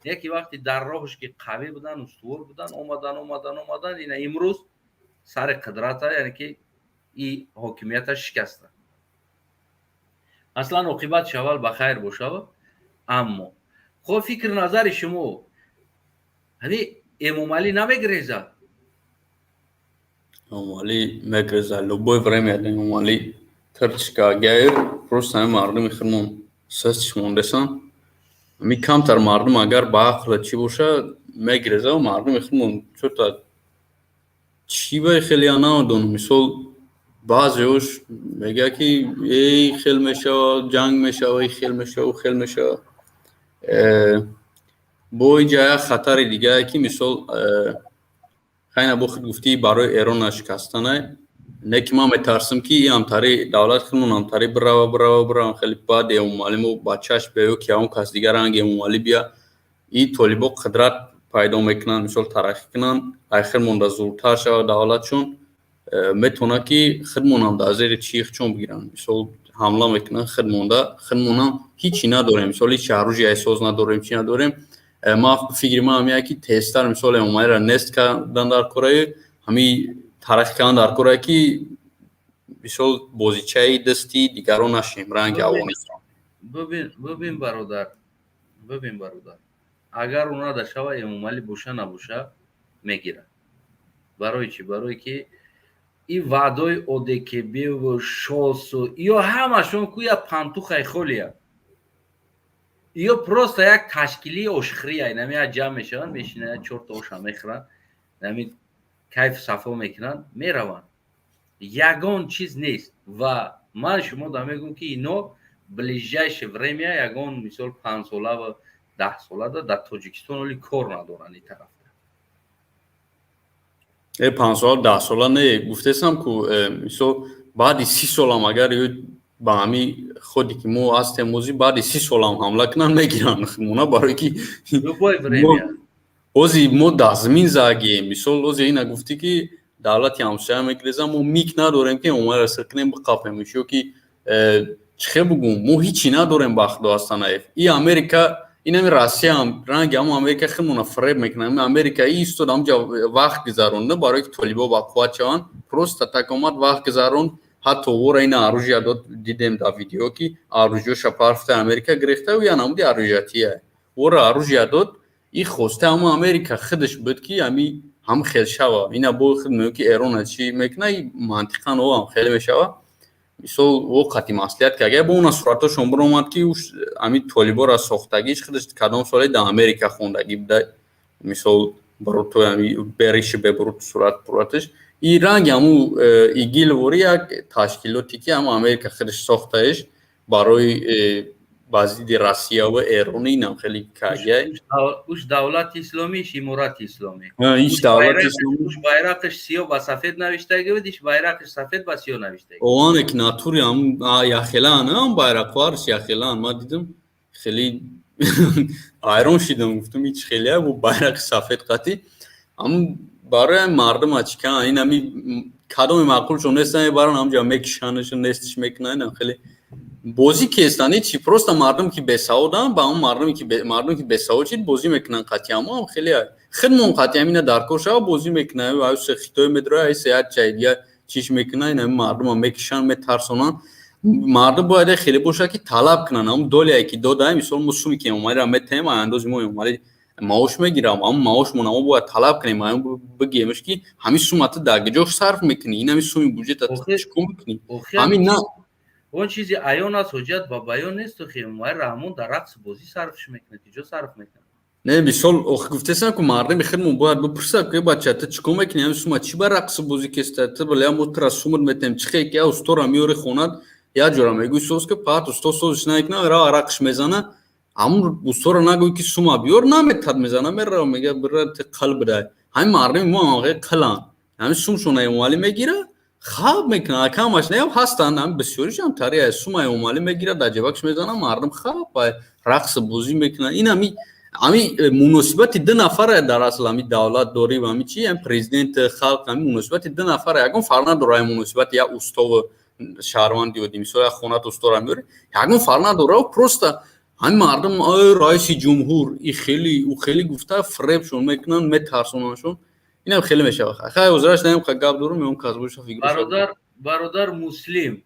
Speaker 1: Яке вақти дар роҳш ки қавӣ будан, устувор будан, омадан, омадан, омадан, ина имрӯз сари қудрата, яъне ки и ҳокимията шикаста. Аслан оқибатш аввал ба хайр бошава. Аммо хоб, фикр назари шумо, ҳами Эмомалӣ намегрезад?
Speaker 3: Эмомалӣ мегрезад, любое время. Эмомалӣ тырчка гайр, просто ҳами мардуми худмон сестиш мондасан. Ҳами камтар мардум агар ба ақла чӣ боша, мегреза. Мардуми худмон чота чӣ ба хеле я намедонам. Мисол, баъзеош мегӯяд, ки эй, хел мешава, ҷанг мешава, и хел мешава, хел мешава. Бо иҷа як хатари дигае, ки мисол хайна бо худ гуфтӣ, барои Эрона шикастанай, не ки ман метарсам, ки и ҳамтари давлати худмон ҳамтари бирава, бирава, бирава, хеле баъд Эмомалӣ мо бачааш биё, ки ягон кас дигар ранги Эмомалӣ бия, и толибо қудрат пайдо мекунанд, мисол, тараққӣ кунанд, ай худмонда зуртар шавад давлатшон, метавонад, ки худмонам дар зери чиғчон бигиранд. Мисол, ҳамла мекунанд худмонда, худмонам ҳичи надорем, мисол, ҳичи оружие соз надорем, чӣ надорем. Ма фикри ман ҳамия, ки тезтар, мисол, Эмомалиро нест кардан дар кораи, ҳами тараққӣ кардан дар корае, ки мисол бозичаи дасти дигарон нашем, ранги Афғонистон.
Speaker 1: Бибин, бародар, бибин, бародар, агар ӯ надашава, Эмомалӣ боша набоша мегирад. Барои чӣ? Барое ки и ваъдои ОДКБву ШОСу ё ҳамашон ку як пантухай холия, ё просто як ташкилии ошхӯрия. Инами як ҷамъ мешаванд, мешинанд, чорта оша мехӯранд, нами кайфу сафо мекунанд, мераванд, ягон чиз нест. Ва ман шумо да мегӯм, ки ино ближайшее время, ягон мисол 5 сола ва 10 сола дар Тоҷикистон оли кор надоранд ин тарафта.
Speaker 3: 5 сола, 10 сола не гуфтесам ку, мисол, баъди 30 солам агар ё ба ҳами ходе ки мо ҳастем ози, баъди 30 солам ҳамла кунанд, мегиранд мона, барое ки ози мо дазмин загием. Мисол, ози ина гуфтӣ, ки давлати ҳамсоя мегиреза, мо МиГ надорем, ки омара сир кунем, биқафем, ё ки чӣ хел бугум, мо ҳичи надорем. Ба худо, Астанаев, и Америка, инами Россияам ранги ҳамо Америка хелмона фиреб мекунад. Америка и истод, ҳамҷа вақт гузаронда, барое ки толибо ба қувват шаванд. Просто так омад, вақт гузаронд, ҳатто вора ина оружия дод. Дидем дар видео, ки оружияша парфта, Америка гирифта, я намуди оружиятия вора оружия дод. И хоста ҳамо Америка худаш буд, ки ами ҳам хел шава. Ина бо худ мегӯ, ки Эрона чӣ мекуна, мантиқан о ҳам хеле мешава. Мисол, о қати маслиҳат ки агар бо уна суратошон биромад, ки ами толибора сохтагиш худаш кадом соле дар Америка хондагӣ буда. Мисол, бруто ами бериши бебрут сурат пураташ и ранги ҳаму ИГИЛ вори як ташкилоте, ки ҳамо Америка худаш сохтаеш барои ба зидди Россия ва Эрон. Инам хеле кагия.
Speaker 1: Уш Давлати Исломӣ, иш Иморати Исломӣ.
Speaker 3: Иш Давлати Исломӣ.
Speaker 1: Уш байрақиш сиё ба сафед навиштаги буд, иш байрақиш сафед ба сиё навиштаги.
Speaker 3: Оане ки натури ҳам яхелан, ам байрақварш яхелан. Ман дидам, хеле ҳайрон шидам, гуфтам, ич хеле бу байрақи сафед қатӣ ам барои мардума чӣ кан. Ин ами кадоми маъқулшон нестан, мебаран, ҳамҷа мекишанаш, нестиш мекунан. Инам хеле бозӣ кестан, ҳичи, просто мардум ки бесаводанд, ба он мардум ки бесавод чид, бозӣ мекунанд қатъи. Ҳамо хеле хидмон қатъи ҳамина дар кор шава, бозӣ мекунанд. Айсе Хитой медроя, айсе як чай дига чиш мекунанд. Ин мардума мекишанд, метарсонанд. Мардум бояд хеле бошад, ки талаб кунанд ҳамн долее ки додаем. Мисол, мо суми ки Эмомалиро метаҳем, андози мо Эмомалӣ маош мегирам, аммо маошмона мо бояд талаб кунем, бигӯемш, ки ҳамин сума ту дар куҷо сарф мекунӣ, ин ҳамин суми буҷета чӣ кор мекунӣ, ҳамин на.
Speaker 1: Он чизи аён аст, ҳоҷат ба баён нест. Охи, Эмомалӣ Раҳмон дар рақси бозӣ сарфш мекунад, куҷо сарф мекунад?
Speaker 3: Не, мисол, охи, гуфтесам, ку мардами худмон бояд бипурсад, ки бача, ту чӣ кор мекунӣ, ҳамин сума чӣ ба рақси бозӣ кеста? Ту баля мо тура сумат метаҳем, чӣ хе ки я устора меёри хонат, як ҷора мегӯй соз ки, паат усто созиш намекунад, ра арақш мезана. Ҳамун устора нагӯй, ки сума биёр, наметад, мезана, мерава, мега, бира, ту қил бидай. Ҳамин мардами мо ҳам қиланд, ҳамин сумшона Эмомалӣ мегира, хаб мекунад. Камаш не ҳастанд, ҳамин бисёришам тари сума Эмомалӣ мегирад, дар ҷебакш мезана, мардум хаб рақси бозӣ мекунад. Ин ҳами муносибати ду нафара дар асл, ҳами давлат дорӣ ва ҳами чи, ҳами президент, халқ, ҳами муносибати ду нафара. Ягон фарқ надора ҳами муносибати як устову шаҳрванди оддӣ. Мисол, як хонат устора меёри, ягон фарқ надора. Просто ҳамин мардум раиси ҷумҳур и хеле ӯ хеле гуфта, фиребшон мекунанд, метарсонандшон. Инам хеле мешавад. Хай, озраш наем, гап дорум, меом казбоша фикр.
Speaker 1: Бародар, бародар Муслим,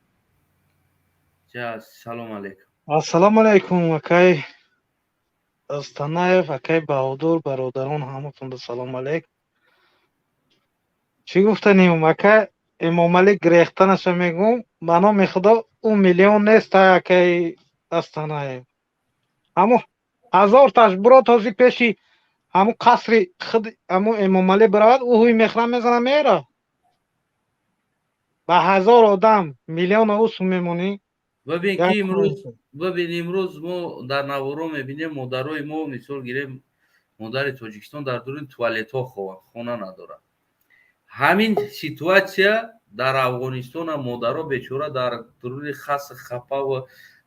Speaker 1: салом алейкум.
Speaker 4: Ассалому алайкум, акай Астанаев, акай Баҳодур, бародарон, ҳаматонда салом алейкум. Чӣ гуфтанем, ака? Эмомалӣ гирехтанаша мегӯм, ба номи Худо, ӯ миллион нест, акай Астанаев. Ҳамо ҳазорташ бурод, ҳози пеши ҳамун қасри худ ҳамун Эмомалӣ биравад, ӯ ҳуй мехра мезана, мера. Ба ҳазор одам миллиона ӯ сум мемонӣ.
Speaker 1: Бибин, ки имрӯз, бибин, имрӯз мо дар наворо мебинем, модарои мо, мисол гирем, модари Тоҷикистон дар дуруни туалетҳо хованд, хона надорад. Ҳамин ситуация дар Афғонистонам модаро бечора дар дуруни хас хапаву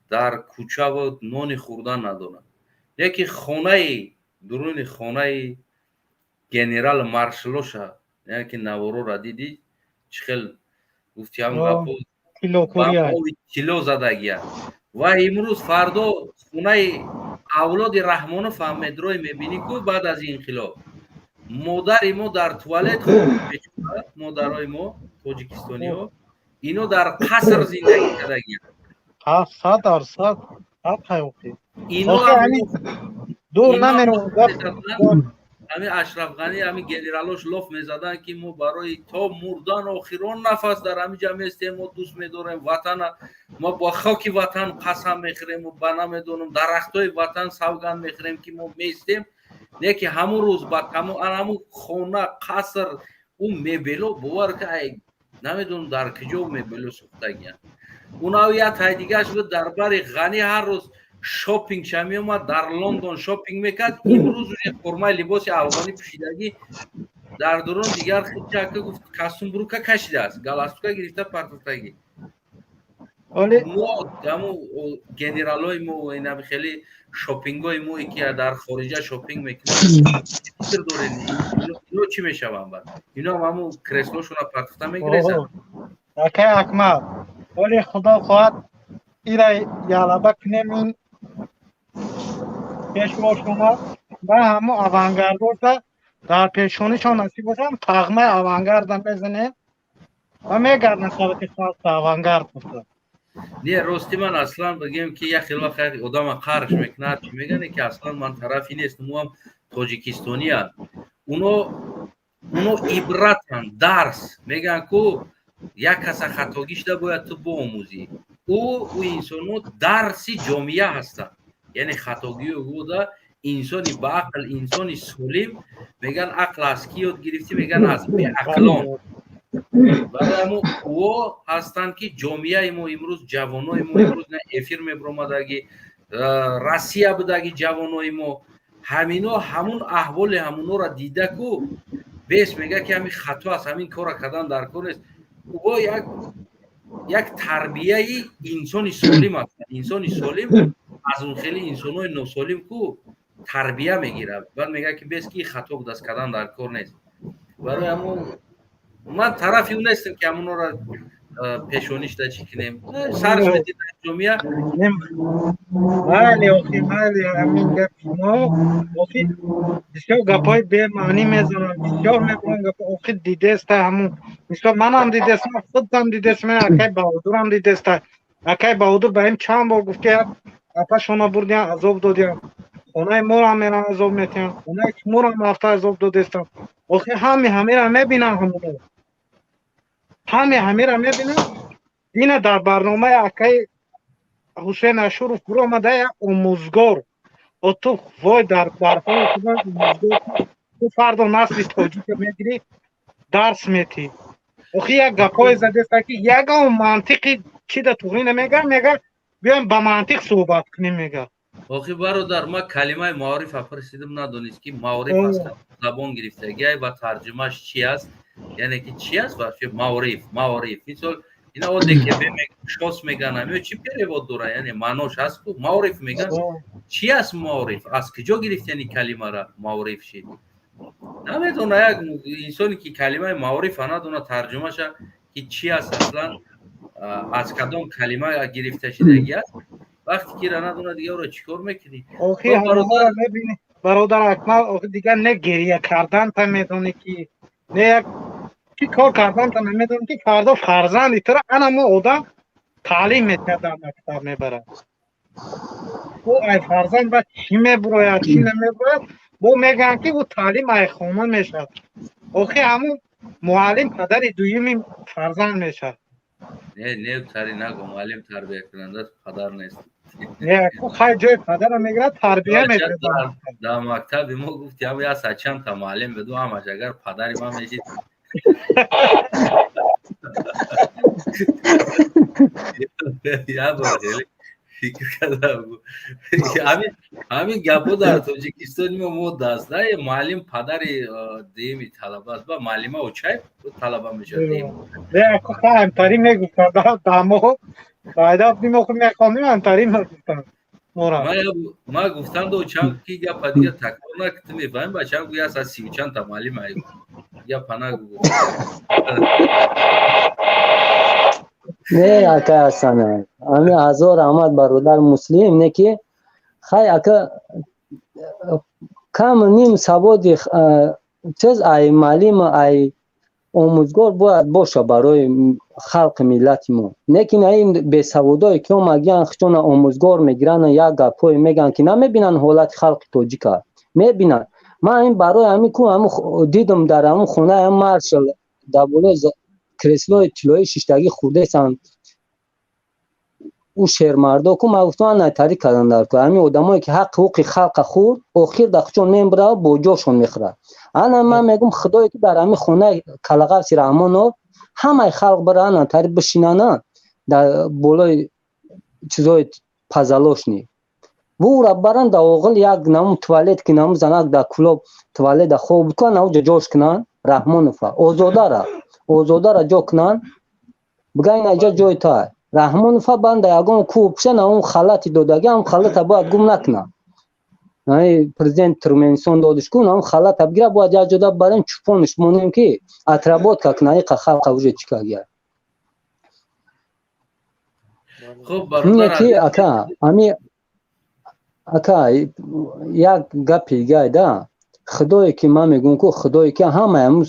Speaker 1: дар кӯчаву нони хӯрдан надоранд. Яке хонаи дуруни хонаи генерал маршалоша, яке ки наворора дидӣ, чӣ хел гуфти, ҳам гапо тилло задагия. Ва имрӯз фардо хонаи авлоди Раҳмонов ҳам медрои мебинӣ, ку баъд аз инқилоб модари мо дар туалет, модарои мо, тоҷикистониҳо, ино дар қаср зиндагӣ кардагиянд.
Speaker 4: 100%.
Speaker 1: Ино
Speaker 4: дур намером.
Speaker 1: Ҳамин Ашраф Ғанӣ, ҳамин генералош лоф мезаданд, ки мо барои то мурдан, охирон нафас дар ҳамин ҷа местем, мо дӯст медорем ватана, мо бо хоки ватан қасам мехӯрем, ба намедонам, дарахтҳои ватан савганд мехӯрем, ки мо местем. Не ки ҳамун рӯз ба ҳамун хона, қаср, ӯ мебело, бовар ка, намедонам, дар куҷо мебело сохтагиянд. Унав як тай дигаш буд, дар бари Ғанӣ ҳар рӯз шопинг ша меомад, дар Лондон шопинг мекард. Имрӯз уже формаи либоси афғонӣ пӯшидагӣ. Дар дурун дигар хичака гуфт, костюм брука кашидааст, галстука гирифта партофтагӣ. Мо ҳаму генералои мо, инаби хеле шопингои мо, ки дар хориҷа шопинг мекунанд, фикр дорем, ино чӣ мешаванд? Баъд ино ҳам ҳаму креслошона партофта мегирезанд.
Speaker 4: Акай Акмал, оли Худо хоҳад, ира ялаба кунем, ин пешвошона ва ҳаму авангардоша дар пешонишон насиб бошам, тағмаи авангарда мезанем ва мегардам сабати халқа авангард гуфта.
Speaker 1: Не, рости, ман аслан бигем, ки як хел вақт одама қарш мекунад, чӣ мегане, ки аслан ман тарафи нестам, ӯам тоҷикистониям. Уно ибратанд, дарс мегӯянд, ку як каса хатогӣ шуда бояд ту биомӯзӣ. Ӯ инсонҳо дарси ҷомеа ҳастанд, яъне хатогиҳои ӯда инсони баақл, инсони солим мегӯянд, ақл аз кӣ ёд гирифтӣ, мегӯянд, аз беақлон. Барои ҳамо ӯо ҳастанд, ки ҷомеаи мо имрӯз, ҷавонои мо имрӯз на эфир мебиромадаги, Россия будаги, ҷавонои мо ҳамино ҳамун аҳволи ҳамунора дида ку бес мега, ки ҳамин хато аст, ҳамин кора кардан дар кор нест. Ӯ як тарбияи инсони солим аст. Инсони солим аз он хели инсонҳои носолим ку тарбия мегирад, баъд мега, ки бес ки хато будаст, кардан дар кор нест. Барои ҳамун ман тарафи ӯ нестам, ки ҳамунора пешонишда чӣ кунем, сарш медид дар ҷомеа.
Speaker 4: Майли, охи, майли, ҳамин гап шумо, охи, бисёр гапҳои бемаънӣ мезанам, бисёр мегӯям гап. Охи, дидеста, ҳамун мисол манам дидестам, худам дидестам, акай Баҳодурам дидеста. Акай Баҳодур ба ин чанд бор гуфт, ки апашона бурдиям, азоб додиям, хонаи морам мерам, азоб метиҳам, хонаи шуморам рафта азоб додестам. Охи, ҳами ҳамера мебинам, ҳамуно ҳами ҳамера мебинам. Ина дар барномаи акаи Ҳусейн Ашуров буромада як омӯзгор. Ту вой, дар барҳои худо, омӯзгор, ту фардо насли тоҷика мегирӣ, дарс метӣ. Охи, як гапҳое задеста, ки ягон мантиқи чида туғрӣ намега, мега, биёем ба мантиқ суҳбат кунем, мега.
Speaker 1: Охи, бародар, ман калимаи маорифа пурсидим, надонист, ки маориф аз забон гирифтагиай ва тарҷумааш чи аст, яъне ки чи аст вообще маориф. Маориф, мисол, ина ОДКБ шос меган, ё чи перевод дора, яъне маънош ҳаст ку. Маориф меган, чи аст маориф, аз куҷо гирифтани калимара маориф шид, намедона. Як инсоне ки калимаи маорифа надона тарҷумаша ки чи аст, аслан аз кадом калима гирифта шидагӣ аст, вақте ки ра надона, дига ӯро чӣ кор мекунӣ?
Speaker 4: Охи, ҳамонро мебинӣ, бародар Акмал, охи, дигар не гирия карданта медонӣ, ки не як чӣ кор карданта намедонӣ, ки фардо фарзанди тура анамо одам таълим метиҳад, дар мактаб мебарад. Ӯ ай фарзанд ба чӣ мебурояд, чӣ намебурояд? Бо мегӯянд, ки ӯ таълим ай хона мешавад. Охи, ҳамун муаллим падари дуюми фарзанд мешавад.
Speaker 1: Не, не, тари нагу, муаллим тарбиякунанда, падар нест.
Speaker 4: Не, хай, ҷои падара мегирад, тарбия мекунад.
Speaker 1: Дар мактаби мо гуфти ҳам як чандта муаллим буду, ҳамаш агар падари ман мешид. Як бор хеле фикр кардам, ҳамин гапҳо дар Тоҷикистони мо мода аст, на муаллим падари дуюми талаба аст, ба муаллима очай талаба мешавад.
Speaker 4: Ҳамтарӣ мегуфтанд дамо файда будим, охи, мехондим, ҳамтарӣ мегуфтанд.
Speaker 1: Ман гуфтам, до чанд ки гапа дига такрор накун, ту мефаҳми, бачам гӯя аст аз сию чандта муаллим ай гапа нагу.
Speaker 5: Не, ака Ҳасана, ами ҳазор раҳмат, бародар Муслим, не ки хай, ака, кам ним саводи чиз ай муаллим, ай омӯзгор бояд боша барои халқи миллати мо. Лекин ин бесаводое ки омагиян, хичона омӯзгор мегиранд, як гапҳое мегӯянд, ки намебинанд ҳолати халқи тоҷика, мебинанд. Ман ин барои ҳамин ку ҳамн дидам, дар ҳамн хонаи маршал дар болои креслои тиллоӣ шиштагӣ хурдесанд ӯ шермардо ку. Ман гуфтам, ана тариқ кардан дар ку ҳамин одамое ки ҳаққи ҳуқуқи халқа хӯрд, охир дар хучон мебарад, бо ҷошон мехӯрад. Ана ман мегӯм, худое ки дар ҳамин хонаи Калағавси Раҳмонов ҳамаи халқ бара, ана тариқ бишинана дар болои чизои пазалошни бура баран, дар оғил як намун туалет ки намун занак дар кулоб туалет дар хоб кунан, ауҷа ҷош кунанд. Раҳмонова Озодара ҷо кунанд, бигӯянд, инаҷа ҷои туай. Раҳмонова банда ягон кӯҳ пушан, он халати додагӣ, ҳам халата бояд гум накунад. Президент Туркменистон додиш кун, ҳам халата бигира, бояд як ҷода барем, чӯпониш монем, ки отработка кунад иқа халқа уже чӣ кагия. Ки ака, ами ака, як гапи дигай да. Худое ки ман мегӯм ку, худое ки ҳамаи ҳамун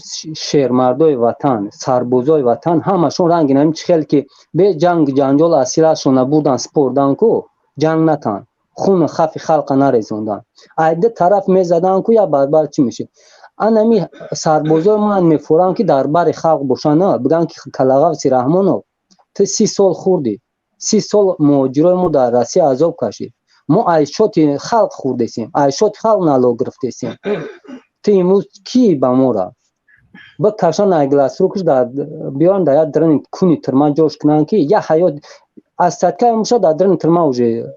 Speaker 5: шермардои ватан, сарбозои ватан, ҳамашон ранги нами чӣ хел ки бе ҷанг ҷанҷол асирашона бурдан, спордан ку, ҷанг накан, хуну хафи халқа нарезондан, ай ду тараф мезадан ку, я барбар чӣ мешид. Анами сарбозои ман мефурам, ки дар бари халқ бошанд, бигӯянд, ки калағавси Раҳмонов, ту 30 сол хӯрдӣ, 30 сол муҳоҷирои мо дар Россия азоб кашид, мо айшоти халқ хӯрдесем, айшоти халқ налог гирифтесем, ту имрӯз кӣ ба мора бикашан, айгласрукш биёран, дар як драни куни тирма ҷош кунанд, ки як ҳаёт аз садкаи муша дар драни тирма уже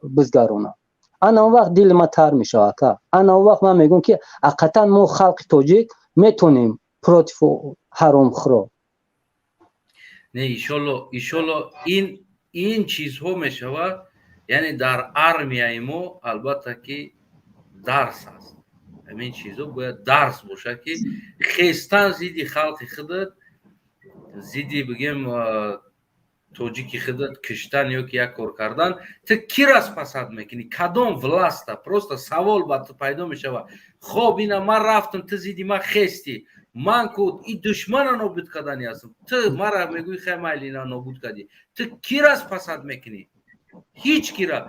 Speaker 5: бизгарона. Ана он вақт дили ман тар мешавад, ака. Ана он вақт ман мегӯям, ки ҳақиқатан мо халқи тоҷик метонем против ҳаромхӯро.
Speaker 1: Не, иншолло, иншолло, ин чизҳо мешавад. Яъне дар армияи мо албатта ки дарс аст. Ҳамин чизҳо бояд дарс бошад, ки хестан зидди халқи худат, зидди, бигем, тоҷики худат киштан ё ки як кор кардан, ту кира спасать мекунӣ? Кадом власта? Просто савол ба ту пайдо мешавад. Хоб, ина ман рафтам, ту зидди ман хестӣ, ман ку и душмана нобуд кардани ҳастам, ту мара мегӯӣ, хай, майли, ина нобуд кардӣ, ту кира спасать мекунӣ? Ҳеҷ кира.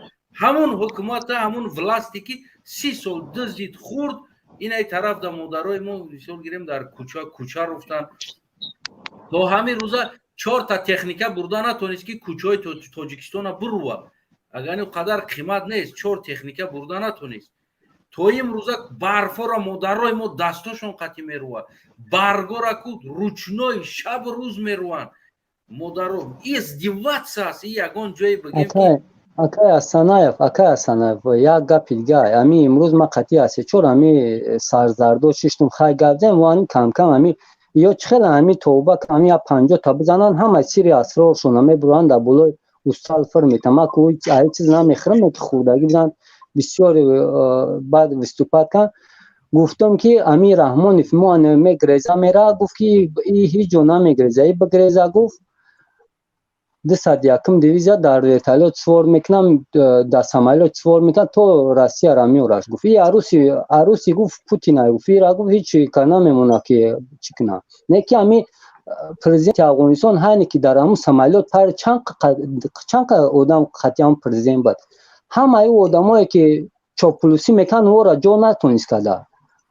Speaker 1: Ҳамун ҳукумата, ҳамун власте, ки 30 сол дуздид, хӯрд. Инаи тараф да модарои мо, мисол гирем, дар кӯча кӯча руфтан, то ҳамин рӯза чорта техника бурда натонист, ки кӯчаҳои Тоҷикистона бурува. Агар ин қадар қимат нест, чор техника бурда натонист. То имрӯза барфоро модарои мо дастошон қатӣ мерувад, баргора ку ручной шабу рӯз меруванд модаро. Издеваться аст и ягон ҷое бигем.
Speaker 5: Акай Асанаев, акай Асанаев, як гапи дига. Ами имрӯз ман қатъи асечор ами сарзардо шиштум, хай, гап зем ва камкам ами ё чӣ хеле ами тоба ами я 50 та бизананд, ҳамаи сири асроршона мебуранд, дар болои устал фир метам. Ма ку ай чиз намехӯрам, ки хӯрдагӣ бизан, бисёр баъд выступать кан. Гуфтам, ки ами Раҳмонов мо мегреза мера, гуфт, ки и ҳеҷ ҷо намегреза, и бигреза, гуфт, 201-м дивизия дар вертолёт свор мекунам, дар самолёт свор мекунам, то Россияра меораш. Гуфт, и аруси, аруси, гуфт, Путина, гуфт, ира, гуфт, ҳеҷ ка намемона, ки чӣ кунам. Не ки ами президенти Афғонистон ҳайне, ки дар ҳамун самолёт пар чанд одам қатъиан президент буд, ҳамаи одамое, ки чоплусӣ мекунанд, ора ҷо натонист карда.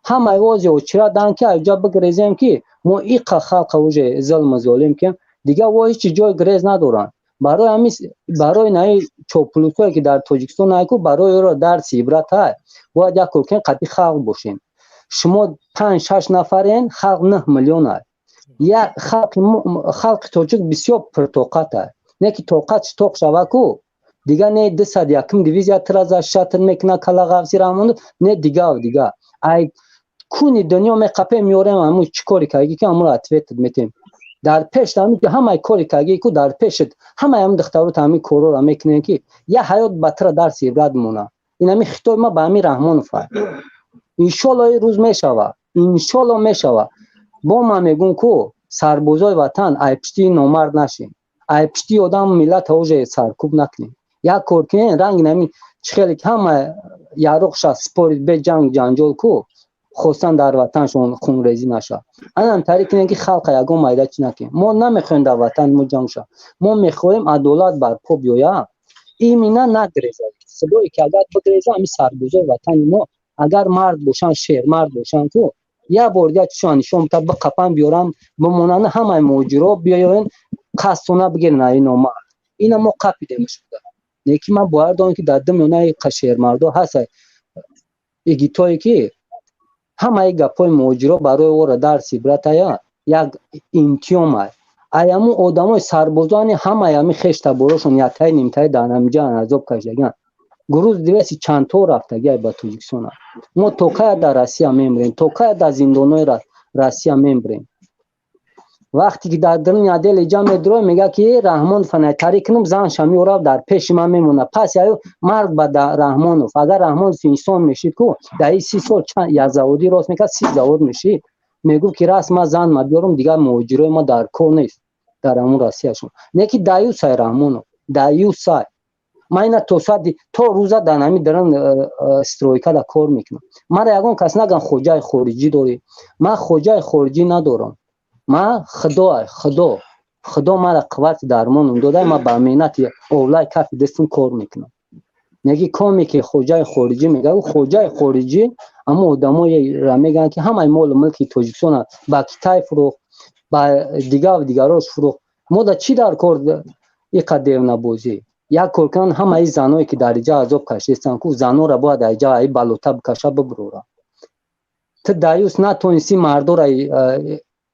Speaker 5: Ҳамаи ози очира дан, ки аҷа бигрезем, ки мо иқа халқа уже зулму золим кем, дигар во ҳеҷ ҷои грез надоранд. Барои ҳамин, барои наи чоплусое, ки дар Тоҷикистон найку, барои ӯро дарси ибрат ҳай. Бояд як кор кунем, қатъи халқ бошем. Шумо панҷ шаш нафарен, халқ 9 миллион ай. Як халқи тоҷик бисёр пуртоқат ай, не ки тоқатш тоқ шава ку, дигар не 201-м дивизия тира защищать мекуна калағавси Раҳмонов, не дигар дигар. Ай куни дунё меқапем, меорем, ҳамун чӣ кори карги, ки ҳамуро ответ метем. Дар пеш ҳамаи кори карги ку, дар пешат ҳамаи ҳамин духтарот ҳамин корора мекунем, ки як ҳаёт ба тира дарси ибрат монад. Ин ҳамин хитоби ма ба ҳамин Раҳмонов ай. Иншолло, ин рӯз мешава, иншолло мешава. Бо ман мегӯм ку, сарбозои ватан, ай пишти номард нашем, ай пишти одам миллата уже саркӯб накунем. Як кор кунем, ранги нами чӣ хеле ки ҳама яроқша спорид, бе ҷанг ҷанҷол ку хостан дар ватаншон хунрезӣ нашавад. Анам тариқ кунем, ки халқа ягон майда чӣ накунем. Мо намехоҳем дар ватани мо ҷанг шавад, мо мехоҳем адолат барпо биёяд. Имина нагрезад, силое ки агар бигреза, ҳамин сарбозои ватани мо агар мард бошанд, шермард бошанд ку, як бор дигар чишон нишон бита, биқапан, биёрам, бимонанд, ҳамаи муҳоҷиро биёянд, қасдона бигиранд ай номард. Ина мо қапидемш буда. Лекин ман бовар дорам, ки дар димёнаи шермардо ҳаст игитое, ки ҳамаи гапҳои муҳоҷиро барои ора дарси ибратая, як имтиҳон ай. Ай ҳамун одамои сарбозони ҳамаи ҳамин хештаборошон яктаи нимтаи дар ҳамиҷа азоб кашидагианд. Груз двести чандто рафтагиай ба Тоҷикистон. Мо то кая дар Россия мемирем, то кая дар зиндонҳои Россия мембрем. Вақте ки дар даруни отдели ҷа медуроем, мега ки Раҳмонов найтарӣ кунам, занша меорад, дар пеши ман мемонад. Пас яё марг ба Раҳмонов. Агар Раҳмонов инсон мешид ку, дар ин 30 сол чанд як заводӣ рост мекард, 30 завод мешид, мегуфт ки раст ман зан ма биёрам, дигар муҳоҷирои ма дар кор нест дар ҳамун Россияшон. Не ки даюсай Раҳмонов, даюсай. Ман ина то соати то рӯза дар ҳамин даран стройкада кор мекунам. Мара ягон кас наган хоҷаи хориҷӣ дорӣ. Ман хоҷаи хориҷӣ надорам. Ман Худоа, Худо, Худо мара қуввати дармонам дода, ман ба меҳнати овлаи кафи дастам кор мекунам. Неки коме ки хоҷаи хориҷӣ мега, ӯ хоҷаи хориҷӣ аммо одамоеро мегӯянд, ки ҳамаи молу мулки Тоҷикистона ба Китай фурӯхт, ба дигару дигарош фурӯхт. Мо да чӣ дар кор иқа девнабозӣ? Як кор кунанд, ҳамаи заное ки дар иҷа азоб кашидастанд ку, занора бояд дар иҷа аи балота бикаша, бибурора. Ту даюс натонисти мардора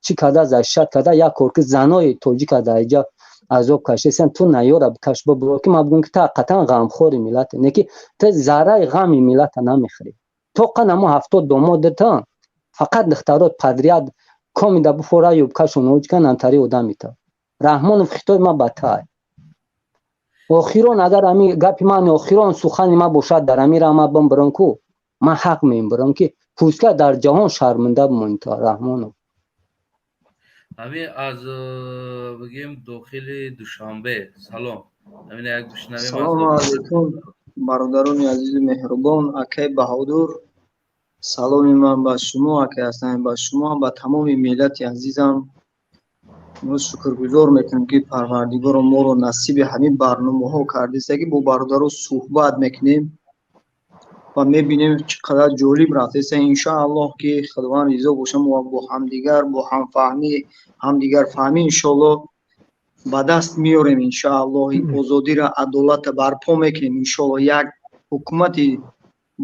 Speaker 5: чӣ карда, защищать карда. Як кор ки занои тоҷика дар иҷа азоб кашидастанд, ту наёра бикаш, бибурор, ки ман бигӯям, ки ту ҳақиқатан ғамхори миллате. Не ки ту зарраи ғами миллата намехӯрӣ. Тоқан амо 70 домодатан фақат духтарот подряд комида буфора, юбкашон оҷкан антари одамита. Раҳмонов, хитоби ман ба тай охирон. Агар ами гапи ман охирон сухани ман бошад, дар ами ра ман бимбирам ку, ман ҳақ мембирам, ки пускай дар ҷаҳон шарминда бимонӣ то, Раҳмонов.
Speaker 1: Ҳами аз бигем дохили Душанбе салом, ҳамина як бишнавем.
Speaker 6: Салому алайкум, бародарони азизу меҳрубон, акай Баҳодур, саломи ман ба шумо, акай Ҳасан, ба шумо, ба тамоми миллати азизам. Мо шукргузор мекунем, ки Парвардигоро моро насиби ҳамин барномаҳо кардиста, ки бо бародаро суҳбат мекунем ва мебинем, чӣ қадар ҷолиб рафтеста. Иншоаллоҳ, ки Худованд ризо боша, мо бо ҳамдигар, бо ҳамфаҳмӣ, ҳамдигарфаҳмӣ, иншоаллоҳ, ба даст меорем, иншоаллоҳ, озодиро, адолатро барпо мекунем, иншоаллоҳ, як ҳукумати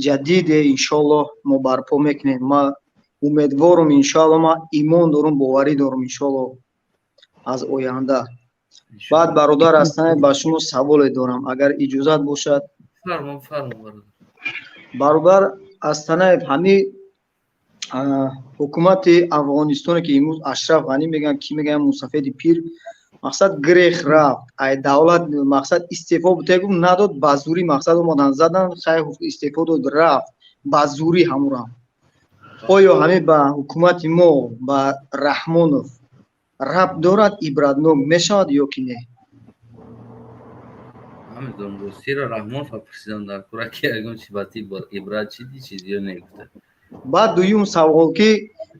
Speaker 6: ҷадиде, иншоаллоҳ, мо барпо мекунем. Ма умедворум, иншоаллоҳ, ман имон дорум, боварӣ дорум, иншоаллоҳ, аз оянда. Баъд, бародар ҳастан, ба шумо саволе дорам, агар иҷозат бошад. Бародар Астанаев, ҳами ҳукумати Афғонистоне, ки имрӯз Ашраф Ғанӣ мегӯянд, ки мегӯянд мусафеди пир, мақсад, грех рафт ай давлат, мақсад, истеъфо буте гуфт, надод, ба зурӣ, мақсад, омадан задан, хай, истеъфо дод, рафт ба зурӣ ҳамурам. Оё ҳамин ба ҳукумати мо, ба Раҳмонов рабт дорад, ибратнок мешавад ё ки не?
Speaker 1: Намедонам, ростиро Раҳмонов пурсидам дар кора, ки ягон чи ба ти ибрат чиди чизиё негуфта.
Speaker 6: Баъд дуюм савол, ки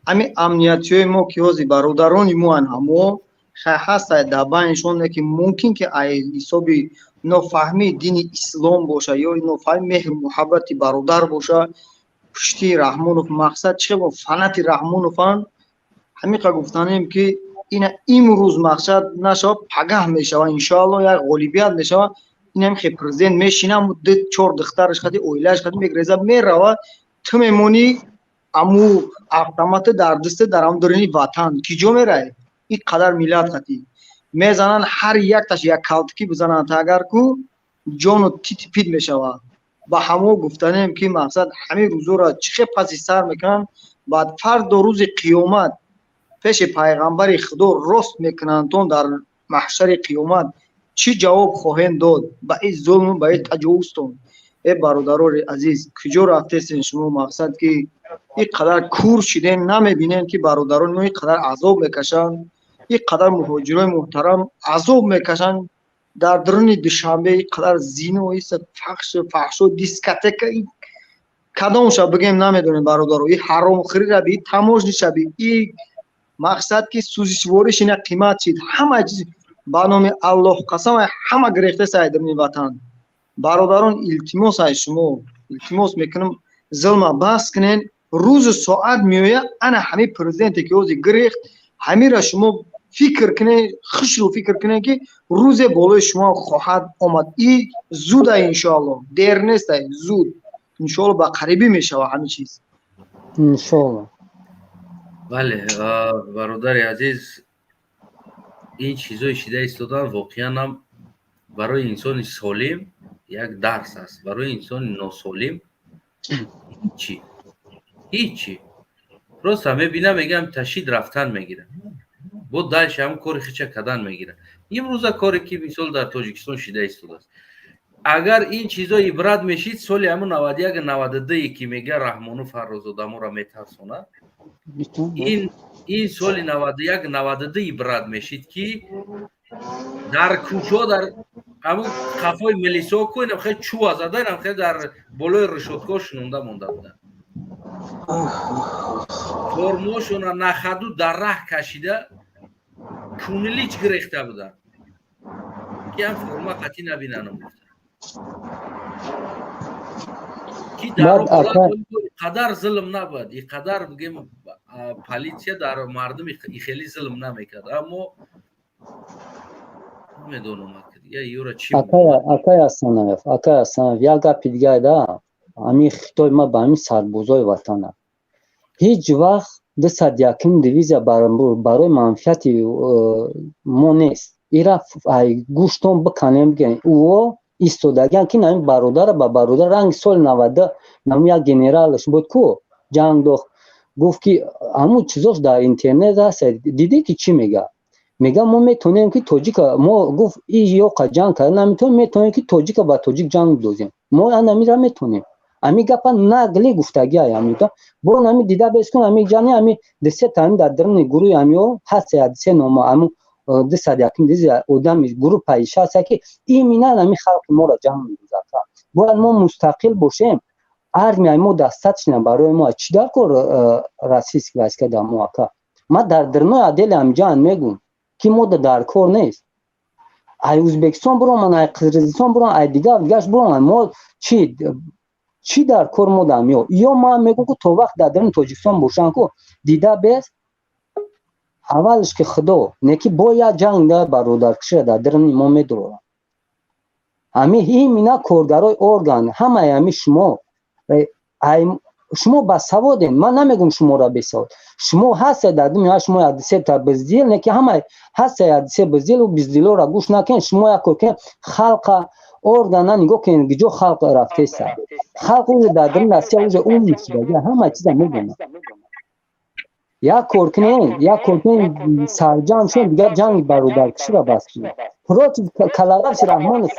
Speaker 6: ҳамин амниятиҳои мо, ки ҳозир бародарони моан, ҳамо хай ҳастай дар байнишон, ки мумкин ки ай ҳисоби нофаҳмии дини ислом боша ё нофаҳми меҳру муҳаббати бародар боша, пушти Раҳмонов, мақсад, чӣ фанати Раҳмонованд. Ҳамиқа гуфтанем, ки ина имрӯз, мақсад, нашава, пагаҳ мешава, иншоалло, як ғолибият мешава. Инам хе президент мешинам, ду чор духтараш хати, оилааш хати мегреза, мерава, ту мемонӣ, аму автоматы дар дасте, дар ам дурини ватан ки ҷо мерай? Ин қадар миллат хати мезананд, ҳар якташ як калтикӣ бизананд, агар ку ҷону тити пит мешавад. Ба ҳамо гуфтанем, ки, мақсад, ҳамин рӯзоро чӣ хел паси сар мекунанд, баъд фардо рӯзи қиёмат пеши пайғамбари Худо рост мекунандтон, дар маҳшари қиёмат чӣ ҷавоб хоҳем дод ба ин зулму ба ин таҷовузтон? Э бародарори азиз, куҷо рафтесен шумо, мақсад, ки ин қадар кур шидем, намебинем, ки бародарони мо ин қадар азоб мекашанд, ин қадар муҳоҷирои муҳтарам азоб мекашанд дар даруни Душанбе, ин қадар зино, фаҳшо, дискотека, кадомша бигем, намедонем, бародаро. И ҳаромхӯрира би, таможниша би, и мақсад, ки сӯзишвориш ина қимат шид, ҳама чиз. Ба номи Аллоҳ қасам, ҳама гирехтеса ай даруни ватан. Бародарон, илтимос, ай шумо илтимос мекунам, зулма бас кунен. Рӯзу соат меояд, ана ҳамин президенте, ки ҳозир гирехт, ҳамира шумо фикр кунед, хушрӯ фикр кунед, ки рӯзе болои шумо хоҳад омад. И зуда, иншоалло, дер нестай, зуд, иншоалло, ба қарибӣ мешавад ҳамин чиз.
Speaker 5: Иншоалло.
Speaker 1: Бале, бародари азиз, ин чизҳои шида истодан воқеан ҳам барои инсони солим як дарс аст, барои инсони носолим ҳичи, ҳичи. Просто мебинам, мегам, ташид рафтан мегирад, бо дальше ҳам кори хича кардан мегирад. Имрӯза коре ки, мисол, дар Тоҷикистон шида истодааст, агар ин чизо ибрат мешид, соли ҳамун 91, 92, ки мега Раҳмону Фаррозодаморо метарсонад, ин соли 91, 92 ибрат мешид, ки дар кӯчо, дар ҳамун қафои милисо ку инам хел чӯва зада, инам хел дар болои решётка шинонда монда буданд, формошона нахаду дар раҳ кашида, кунилич гирехта буданд, ки ҳам форма қатъӣ набинанам гуфта, ки дар қадар зулм набуд, и қадар, бигем, полиция дар мардум хеле зулм намекард. Аммо намедонам юра чи.
Speaker 5: Акай Асанаев, акай Асанаев, як гапи дига да. Ҳамин хитоби ма ба ҳамин сарбозои ватана: ҳеҷ вақт 201-ум дивизия барои манфиати мо нест. Ира гӯштон биканем, бигем, ӯо истодагиан, ки нами бародара ба бародар, ранги соли 90 нам як генералаш буд ку ҷанг дохт, гуфт, ки ҳамун чизош дар интернет аст, дидӣ, ки чӣ мега? Мега, мо метавонем, ки тоҷика мо, гуфт, и ёқа ҷанг карда наметавонем, метавонем, ки тоҷика ба тоҷик ҷанг дозем, мо анамира метавонем. Ами гапа нагли гуфтагиай. Амида бо ами дида бес кун, ами ҷани ами дисета ами дар даруни гурӯҳи амиё ҳаст се нома, аму 201-ум дивизия одами группаи шаста, ки именно ами халқи моро ҷанг медозад. Бояд мо мустақил бошем, армияи мо достаточно барои мо. Чӣ дар кор российский войска дар мо, ака? Ма дар дурной отделе амҷан мегум, ки мо дар кор нест. Ай Ӯзбекистон бироман, ай Қирғизистон бироман, ай дигар дигаш бироман, мо чӣ, чӣ дар кор мо дам ё? Ё ман мегӯм, ки то вақт дар даруни Тоҷикистон бошанд ку, дида бес, аввалш ки худо неки бо як ҷанг да бародаркушира дар даруни мо медуроранд. Ҳами именно коргарои орган, ҳамаи ҳами шумо, шумо басаводен, ман намегум шуморо бесавод. Шумо ҳастед дар дунё, шумо якдисета бездел, не ки ҳама ҳаста, якдисе безделу безделора гӯш накунед. Шумо як кор кунед, халқа органа нигоҳ кунед, гиҷо халқ рафтеста. Халқ уже дар даруни Россия уже умр шуда, ҳама чиза медонад. Як кор кунед, як кор кунед, сарҷамъ шуд, дигар ҷанги бародаркуширо бас кунед. Против Каларафи Раҳмонов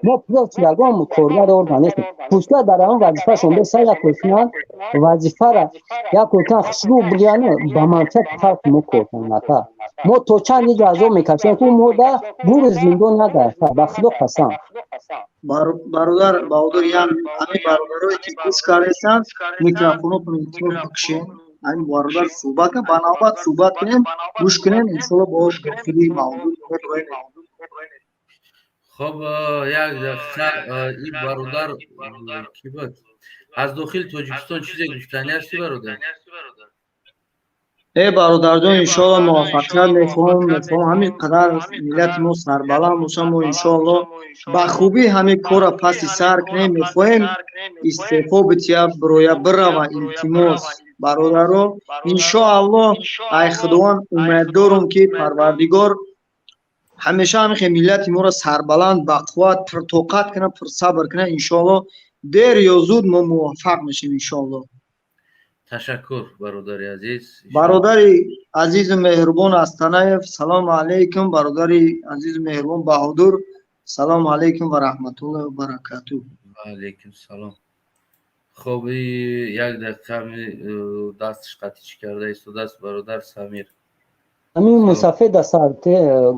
Speaker 5: мо, против ягон коргари орган нестем. Пускай дар ҳамон вазифашон беса, як кор кунанд, вазифара як кор кунанд, хушрӯ бигиранд, ба манфиати халқи мо кор кунанд. Ака, мо то чанд иҷо азоб мекашем, ку мо да гуру зиндон нагафта, ба худо қасам.
Speaker 6: Бародар Баҳодур, ям ҳамин бародарое ки гӯш кардестанд, микрофонотон илтимос бикушен. Ҳамин бародар суҳбат кун, ба навбат суҳбат кунем, гӯш кунем, иншолло бо дохили мавзӯъ медроем.
Speaker 1: Хоб, як дақиқа. Ин бародар ки буд, аз дохили Тоҷикистон чизе гуфтанӣ ҳасти, бародар?
Speaker 6: Э, бародарҷон, иншоалло муваффақият мехоҳам. Мехоҳам ҳамин қадар миллати мо сарбаланд боша. Мо иншоалло ба хубӣ ҳамин корра паси сар кунем. Мехоҳем истеъфо бития, бироя, бирава, илтимос, бародаро. Иншоалло, ай худованд умед дорум, ки Парвардигор ҳамеша ҳамихе миллати моро сарбаланд, бақувват, пуртоқат кунад, пурсабр кунад. Иншоалло, дер ё зуд мо муваффақ мешем, иншоалло.
Speaker 1: Ташаккур, бародари азиз.
Speaker 6: Бародари азизу меҳрубон Астанаев, салому алайкум. Бародари азизу меҳрубон Баҳодур, салому алайкум ва раҳматуллоҳи ва баракатуҳ.
Speaker 1: Ваалайкум салом. Хоб, як дақиқа, дасташ қатъи чӣ карда истодааст бародар Самир.
Speaker 5: Ҳамин мусафеда сарте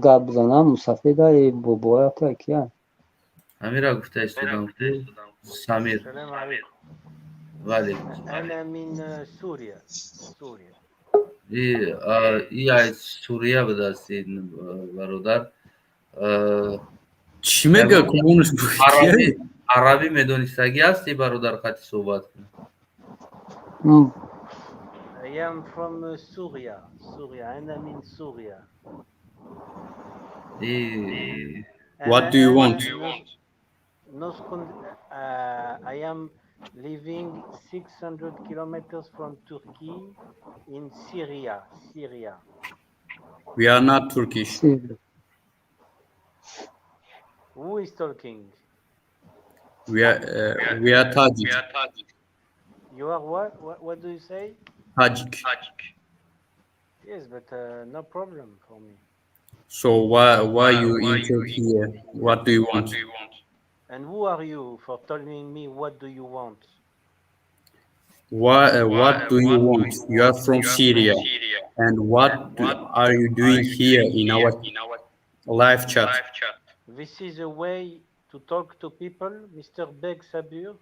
Speaker 5: гап бизанам, мусафеда бобояка кия?
Speaker 1: Ҳамира гуфта истодам, Самир. Ваалайкум.
Speaker 7: أنا من سوريا، سوريا.
Speaker 1: И аз Сурия будааст ин бародар.
Speaker 3: Чӣ мега коммунист?
Speaker 1: Арабӣ медонистагӣ ҳасти, бародар, қати суҳбат кунам?
Speaker 7: I am from Syria. Syria. أنا من سوريا.
Speaker 3: What do you want?
Speaker 7: نسكن I am living 600 kilometers from Turkey in Syria. Syria.
Speaker 3: We are not Turkish.
Speaker 7: Who is talking?
Speaker 3: We are Tajik.
Speaker 7: You are what? What do you say?
Speaker 3: Tajik.
Speaker 7: Yes, but no problem for me.
Speaker 3: So why you entered here? What do you want?
Speaker 7: And who are you for telling me what do you want?
Speaker 3: What do you want? You are from Syria, and what are you doing here in our live chat?
Speaker 7: This is a way to talk to people, Mr. Beg Sabur.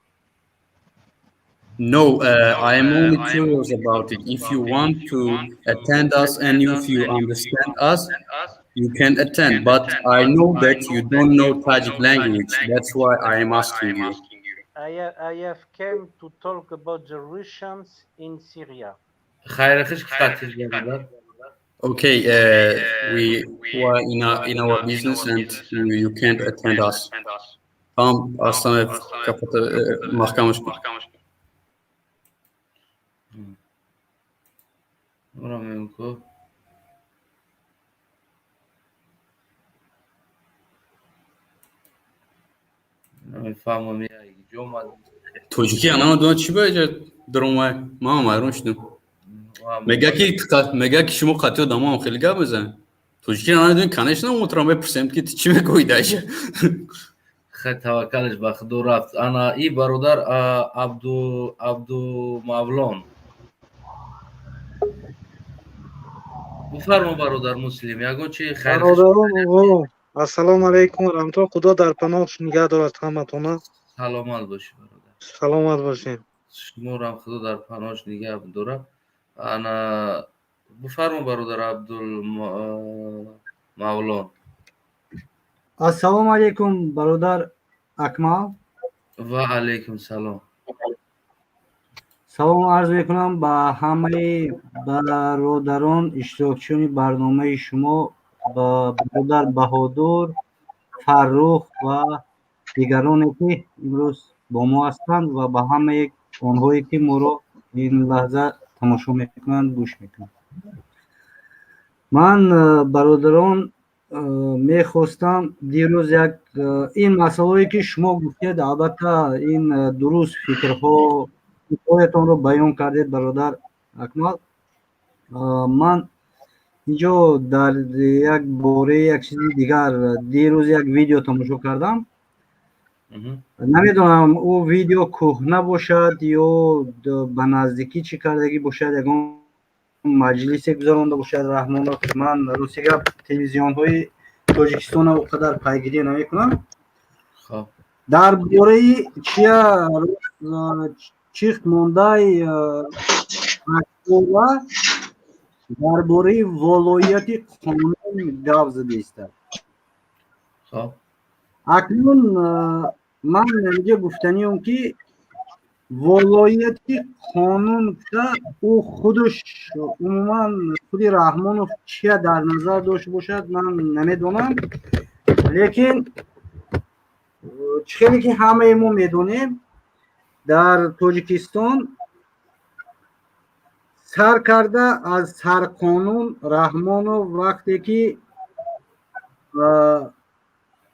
Speaker 3: No, I am only curious about it. If you want to attend us and if you understand us, you can attend. But I know that you don't know Tajik language. That's why I am asking you.
Speaker 7: I have came to talk about the Russians in Syria.
Speaker 1: Хайр хуш қатиш, бародар.
Speaker 3: Okay, we are in our business and you can't attend us. Tamam, Arslan kapat, маҳкамаш кун.
Speaker 1: Ора мегӯм ку намефаҳмам, ҷо омад.
Speaker 3: Тоҷикӣ намедонад, чӣ ба иҷа даромай, ман ҳайрон шудам. Мега ки шумо қатъи одамоам хеле гап мезанед, тоҷикӣ намедонӣ, конечно, мотро мепурсем, ки ту чӣ мегӯӣ даиҷа.
Speaker 1: Хай, таваккалаш ба Худо, рафт. Ана и бародар Абду Абдумавлон, бифармо, бародар Муслим, ягон чи хайр?
Speaker 4: Бародарон, ассалому алайкум ва раҳматуллоҳ, Худо дар паноҳ нигаҳ дорад ҳаматона.
Speaker 1: Саломат бошӣ, бародар.
Speaker 4: Саломат бошед.
Speaker 1: Шуморам Худо дар паноҳш нигаҳ дорад. Ана бифармо, бародар Абдул Мавлон.
Speaker 8: Ассалому алайкум, бародар Акмал.
Speaker 1: Ва алайкум салом.
Speaker 8: Салом арз мекунам ба ҳамаи бародарон, иштирокчиёни барномаи шумо, ба бародар Баҳодур, Фаррух ва дигароне, ки имрӯз бо мо ҳастанд, ва ба ҳамаи онҳое, ки моро ин лаҳза тамошо мекунанд, гӯш мекунанд. Ман, бародарон, мехостам дирӯз як ин масъалое, ки шумо гуфтед, албатта, ин дуруст фикрҳо, фикрҳоятонро баён кардед, бародар Акмал. Ман инҷо дар як бораи як чизи дигар дирӯз як видео тамошо кардам. Намедонам, ӯ видео кӯҳна бошад ё ба наздикӣ чӣ кардагӣ бошад, ягон маҷлисе гузаронда бошад Раҳмонов. Ман, рости гап, телевизионҳои Тоҷикистона о қадар пайгирӣ намекунам. Дар бораи чия чихт мондай дар бораи волоияти қонун гап зада истад. Акнун ман инҷо гуфтаниам, ки волоияти қонун гуфта, ӯ худаш, умуман худи Раҳмонов чия дар назар дошта бошад, ман намедонам. Лекин чӣ хеле ки ҳамаи мо медонем, дар Тоҷикистон сар карда аз сарқонун Раҳмонов, вақте ки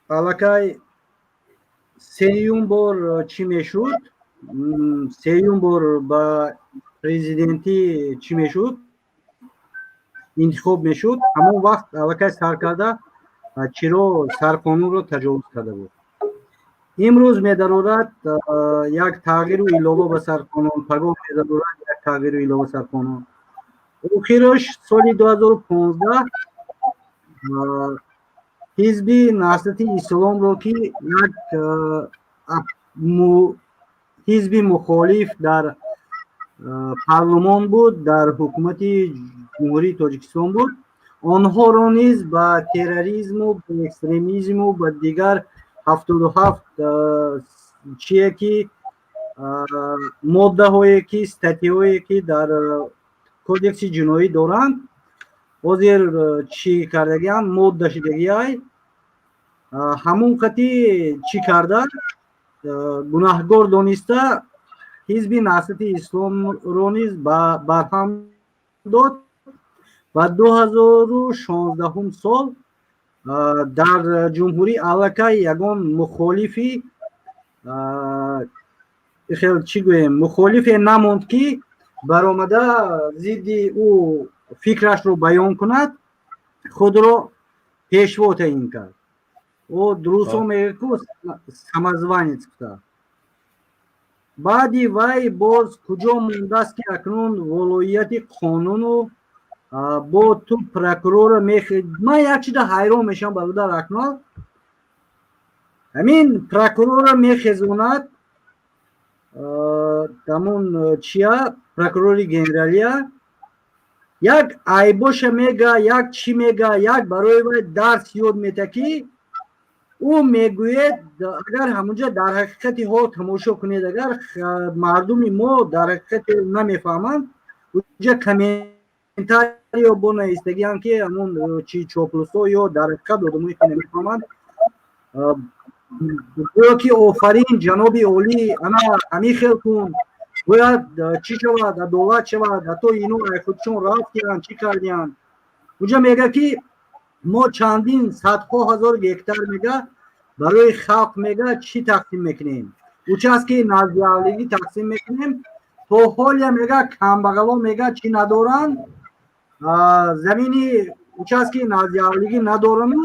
Speaker 8: аллакай сеюм бор чӣ мешуд, сеюм бор ба президентӣ чӣ мешуд, интихоб мешуд, ҳамон вақт аллакай сар карда чиро сарқонунро таҷовуз карда буд. Имрӯз медарорад як тағйиру илова ба сарқонун, пагоҳ медарорад як тағйиру илова сарқонун. Охираш соли 2015 Ҳизби Наҳзати Исломро, ки як ҳизби мухолиф дар парлумон буд, дар ҳукумати Ҷумҳурии Тоҷикистон буд, онҳоро низ ба терроризму, ба экстремизму, ба дигар 77 чие ки моддаҳое ки, статьяҳое ки дар кодекси ҷиноӣ доранд, ҳозир чӣ кардагианд, модда шидагиай, ҳамон қати чӣ карда, гунаҳгор дониста, Ҳизби Наҳзати Исломро низ барҳам дод ва 2016-ум сол дар ҷумҳурӣ аллакай ягон мухолифи хел, чӣ гӯем, мухолифе намонд, ки Баромада зидди ӯ фикрашро баён кунад, худро пешво таъин кард. Ӯ русо мегӯяд ку, самозванец гуфта. Баъди вай боз куҷо мондааст, ки акнун волоияти қонуну бо ту прокурора мех. Ман як чиза ҳайрон мешавам, бародар Акмал. Ҳамин прокурора мехезонад, ҳамон чия, прокурори генералия, як айбоша мега, як чӣ мега, як барои вай дарс ёд мета, ки ӯ мегӯяд, агар ҳамунҷа дар ҳақиқати ҳол тамошо кунед, агар мардуми мо дар ҳақиқати намефаҳманд, уҷа комментариё бо наистагиам, ки ҳамун чи чоплусо ё дар ҳақиқат одамое ки намефаҳманд, гӯё ки офарин, ҷаноби олӣ, ана ҳамин хел кун, бояд чӣ шавад, адолат шавад, ҳатто ино худшон рафтиянд, чӣ кардиянд. Уҷа мега, ки мо чандин садҳо ҳазор гектар, мега, барои халқ, мега, чӣ тақсим мекунем, участки наздиавлигӣ тақсим мекунем. То ҳолия, мега, камбағало, мега, чӣ надоранд, замини участки наздиавлигӣ надорану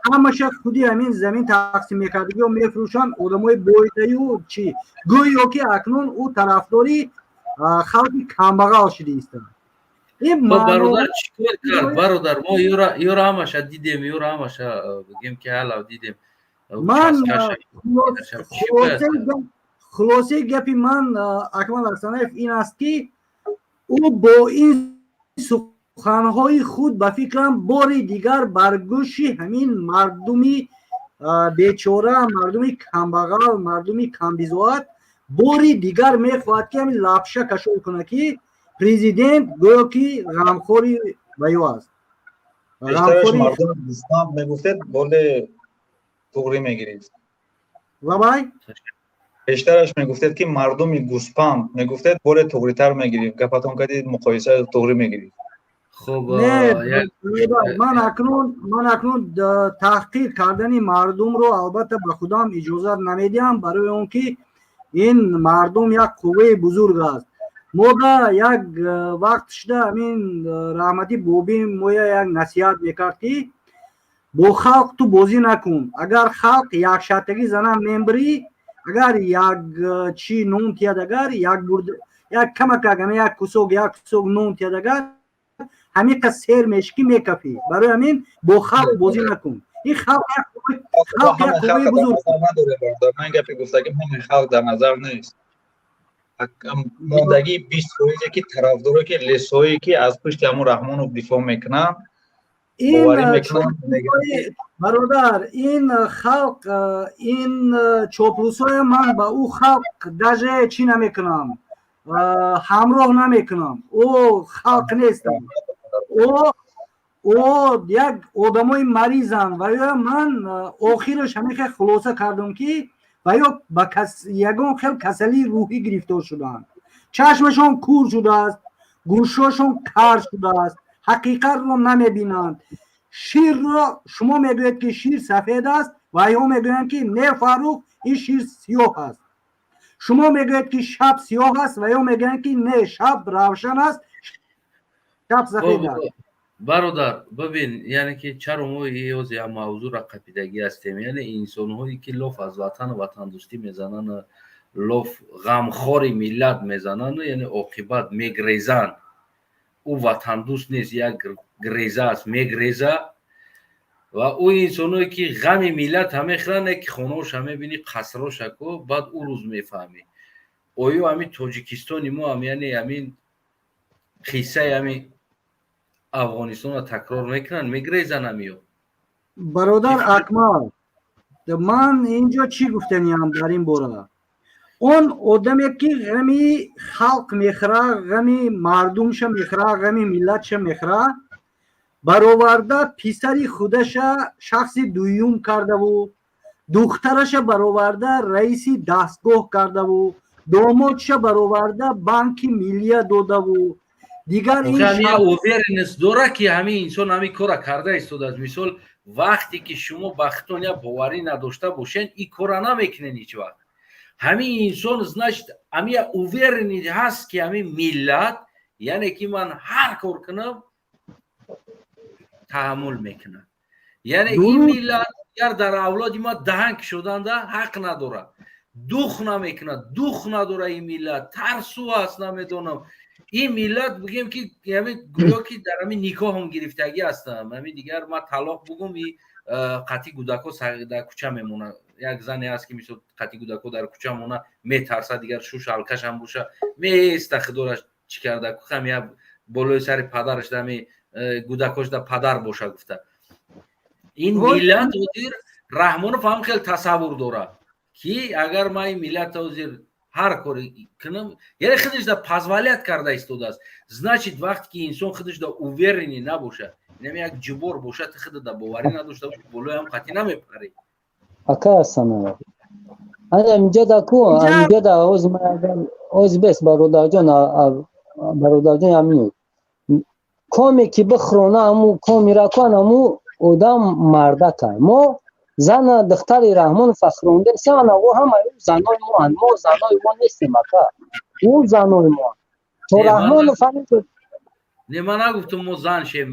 Speaker 8: ҳамаша худи ҳамин замин тақсим мекардагиё мефурӯшанд одамои боидаю чӣ. Гӯё ки акнун ӯ тарафдори халқи камбағал шуда истад.
Speaker 1: Бародар, чӣ кор кард, бародар? Мо ёра ҳамаша дидем, ёра ҳамаша бигем, ки ҳала дидем.
Speaker 8: Ман хулосаи гапи ман, Акмал Ҳасанаев, ин аст, ки ӯ бо ин суханҳои худ, ба фикрам, бори дигар бар гӯши ҳамин мардуми бечора, мардуми камбағал, мардуми камбизоат бори дигар мехоҳад, ки ҳамин лапша кашол кунад, ки президент гӯё ки ғамхори ваё аст.
Speaker 9: Мегуфтед, боле туғрӣ мегирифт.
Speaker 8: Лабай.
Speaker 9: Пештараш мегуфтед, ки мардуми гӯспанд мегуфтед, боле туғритар мегирифт. Гапатон кардид, муқоиса туғрӣ мегирифт.
Speaker 1: Хуб.
Speaker 8: Ман акнун таҳқир кардани мардумро албатта ба худам иҷозат намедиҳам, барои он ки ин мардум як қувваи бузург аст. Мода як вақт шуда, ҳамин раҳматӣ бобим моя як насиҳат мекард, ки бо халқ ту бозӣ накун. Агар халқ якшаттагӣ занам мембирӣ, агар як чӣ нон тияд, агар як бурд, як камакак, як кусок, як кусок нон тияд, агар ҳамин қад сер мешӣ, ки мекафӣ. Барои ҳамин бо халқ бозӣ накун. Ин халқ як қувваи бузург.
Speaker 9: Ман гапи гуфтагим ҳамин халқ дар назар нест. Мондагии 20 фоизе, ки тарафдоре, ки лесҳое, ки аз пушти ҳамун Раҳмонов дифоъ мекунанд.
Speaker 8: Бародар, ин халқ, ин чоплусҳоя ман ба ӯ халқ даже чӣ намекунам, ҳамроҳ намекунам. Ӯ халқ нестам, ӯ як одамои маризанд. Ва ё ман охираш ҳамин хел хулоса кардам, ки ва ё ба ягон хел касалии рӯҳӣ гирифтор шудаанд, чашмашон кур шудааст, гӯшҳошон кар шудааст, ҳақиқатро намебинанд. Ширро шумо мегӯед, ки шир сафед аст, ва ё мегӯянд, ки не, Фаррух, ин шир сиёҳ аст. Шумо мегӯед, ки шаб сиёҳ аст, ва ё мегӯянд, ки не, шаб равшан аст, шаб сафед аст.
Speaker 1: Бародар, бибин, яъне ки чаро мо ёзе як мавзӯъра қапидагӣ ҳастем? Яъне инсонҳое, ки лоф аз ватану ватандӯстӣ мезананд, лоф ғамхори миллат мезананд, яъне оқибат мегрезанд. Ӯ ватандӯст нест, як греза аст, мегреза. Ва ӯ инсоное, ки ғами миллат ҳамехӯранд, ки хонаоша мебинӣ, қасроша ко, баъд ӯ рӯз мефаҳмӣ, оё ҳамин Тоҷикистони мо ҳам, яъне ҳамин қиссаи ҳамин Афғонистонро такрор мекунанд, мегрезанд ҳамиё?
Speaker 8: Бародар Акмал, ман инҷо чӣ гуфтаниям дар ин бора? Он одаме, ки ғами халқ мехӯра, ғами мардумша мехӯра, ғами миллатша мехӯра, бароварда писари худаша шахси дуюм кардаву, духтараша бароварда раиси дастгоҳ кардаву, домодша бароварда Банки Миллия додаву, дигар
Speaker 1: Уверенность дора, ки ҳамин инсон ҳамин кора карда истодааст. Мисол, вақте ки шумо ба худтон як боварӣ надошта бошед, ин кора намекунед ҳеҷ вақт. Ҳамин инсон, значит, ҳами уверенный ҳаст, ки ҳамин миллат, яъне ки ман ҳар кор кунам, таҳаммул мекунад. Яъне ин миллат дигар дар авлоди ма даҳан кишоданда ҳақ надорад, дух намекунад, дух надора ин миллат, тарсу аст, намедонам. Ин миллат, бигем, ки гӯё ки дар ҳамин никоҳам гирифтагӣ ҳастам, ҳамин дигар ма талоқ бугум, и қатъи гудако дар кӯча мемонад. Як зане ҳаст, ки мисол қатъи гудако дар кӯча мона, метарсад, дигар шуш алкашам боша, места, худораш чӣ карда, хам я болои сари падараш дами гудакош да падар боша гуфта. Ин миллат ҳозир Раҳмонов ҳам хел тасаввур дорад, ки агар ман ин миллат ҳозир ҳар коре кунам, яъне худаш да позволять карда истодааст. Значит, вақте ки инсон худаш да уверенный набошад, инам як ҷубор бошад, ти худа да боварӣ надошта боши, болои ҳам қатъӣ намепарӣ.
Speaker 5: Ака Асанова, ана инҷа ку, инҷа да ҳози бес, бародарҷон, бародарҷон, аминуд коме ки бихӯрона, аму комира ку, анаму одам мардакай. Мо зана духтари Раҳмонов фахрондесем, ана ӯ ҳамаи ӯ занои моанд. Мо занои мо нестем, ака, ӯ занои моанд. То Раҳмонов.
Speaker 1: Не, ман нагуфтам мо зан шем.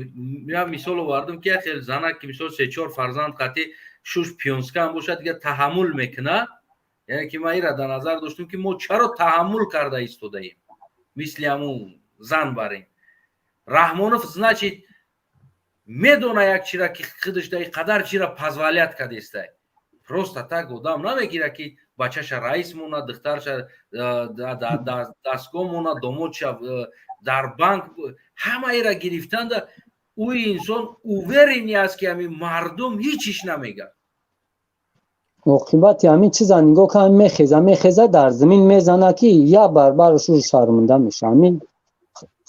Speaker 1: Я мисол овардам, ки як хел занак, ки мисол се-чор фарзанд қатъи шуш пионскаам бошад, дигар таҳаммул мекунад. Яъне ки ман ира дар назар доштам, ки мо чаро таҳаммул карда истодаем, мисли ҳамун зан барем. Раҳмонов, значит, медона як чира, ки худаш да қадар чира позволять кардестай. Просто так одам намегира, ки бачаша раис монад, духтарша дастгоҳ монад, домодша дар банк. Ҳамаира гирифтанда ӯ инсон уверенный аст, ки ҳамин мардум ҳеҷ иш намегӯяд.
Speaker 5: Оқибати ҳамин чиза нигоҳ кан, мехеза, мехеза, дар замин мезана, ки як барбараш шарманда меша. Ҳамин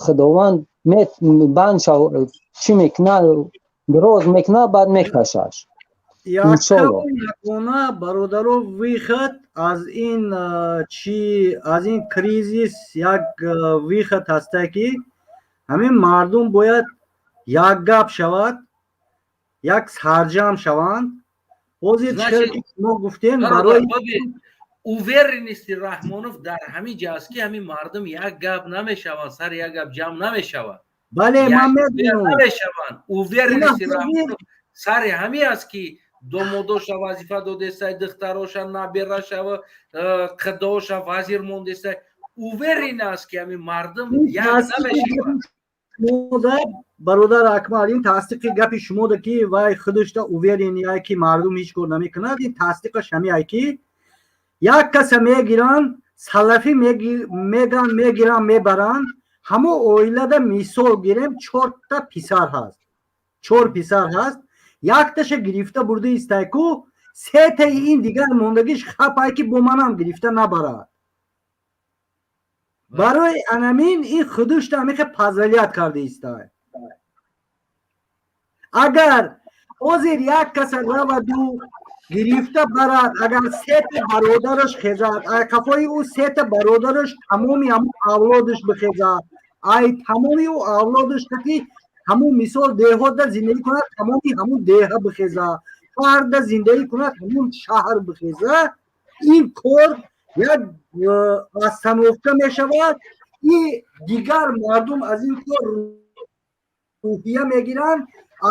Speaker 5: Худованд бандша чӣ мекуна, роз мекуна, баъд мекашаш.
Speaker 8: Ягона, бародаро, выход аз ин чи, аз ин кризис як выход ҳаста, ки ҳамин мардум бояд як гап шавад, як сарҷам шаванд. Ҳозир ки шумо гуфтем, барои
Speaker 1: Уверенности Раҳмонов дар ҳамин ҷо аст, ки ҳамин мардум як гап намешаванд, сари як гап ҷамъ намешаванд.
Speaker 8: Бале, ман медонам.
Speaker 1: Намешаванд. Уверенности Раҳмонов сари ҳамин аст, ки домодоша вазифа додестай, духтароша, наберашава, қидоша вазир мондестай. Уверен аст, ки ҳамин мардум як намешаванд.
Speaker 8: Бародар Акмал, ин тасдиқи гапи шумода, ки вай худашда уверенный ай, ки мардум ҳеҷ кор намекунад, ин тасдиқаш ҳамиай, ки як каса мегиранд, салафӣ меган, мегиранд, мебаранд. Ҳамо оилада, мисол гирем, чорта писар ҳаст, чор писар ҳаст, якташа гирифта бурда истайку, сетаи ин дигар мондагиш хапай, ки бо манам гирифта набарад. Барои анамин ин худушта амихе позволять карда истай. Агар ҳозир як каса раваду гирифта барад, агар сета бародараш хезад, ай қафои ӯ сета бародараш, тамоми ҳамун авлодаш бихезад, ай тамоми ӯ авлодаш ки ҳамун мисол деҳотда зиндагӣ кунад, тамоми ҳамун деҳа бихезад, шаҳрда зиндагӣ кунад, ҳамун шаҳр бихезад, ин кор як остановка мешавад. И дигар мардум аз ин кор рӯҳия мегиранд,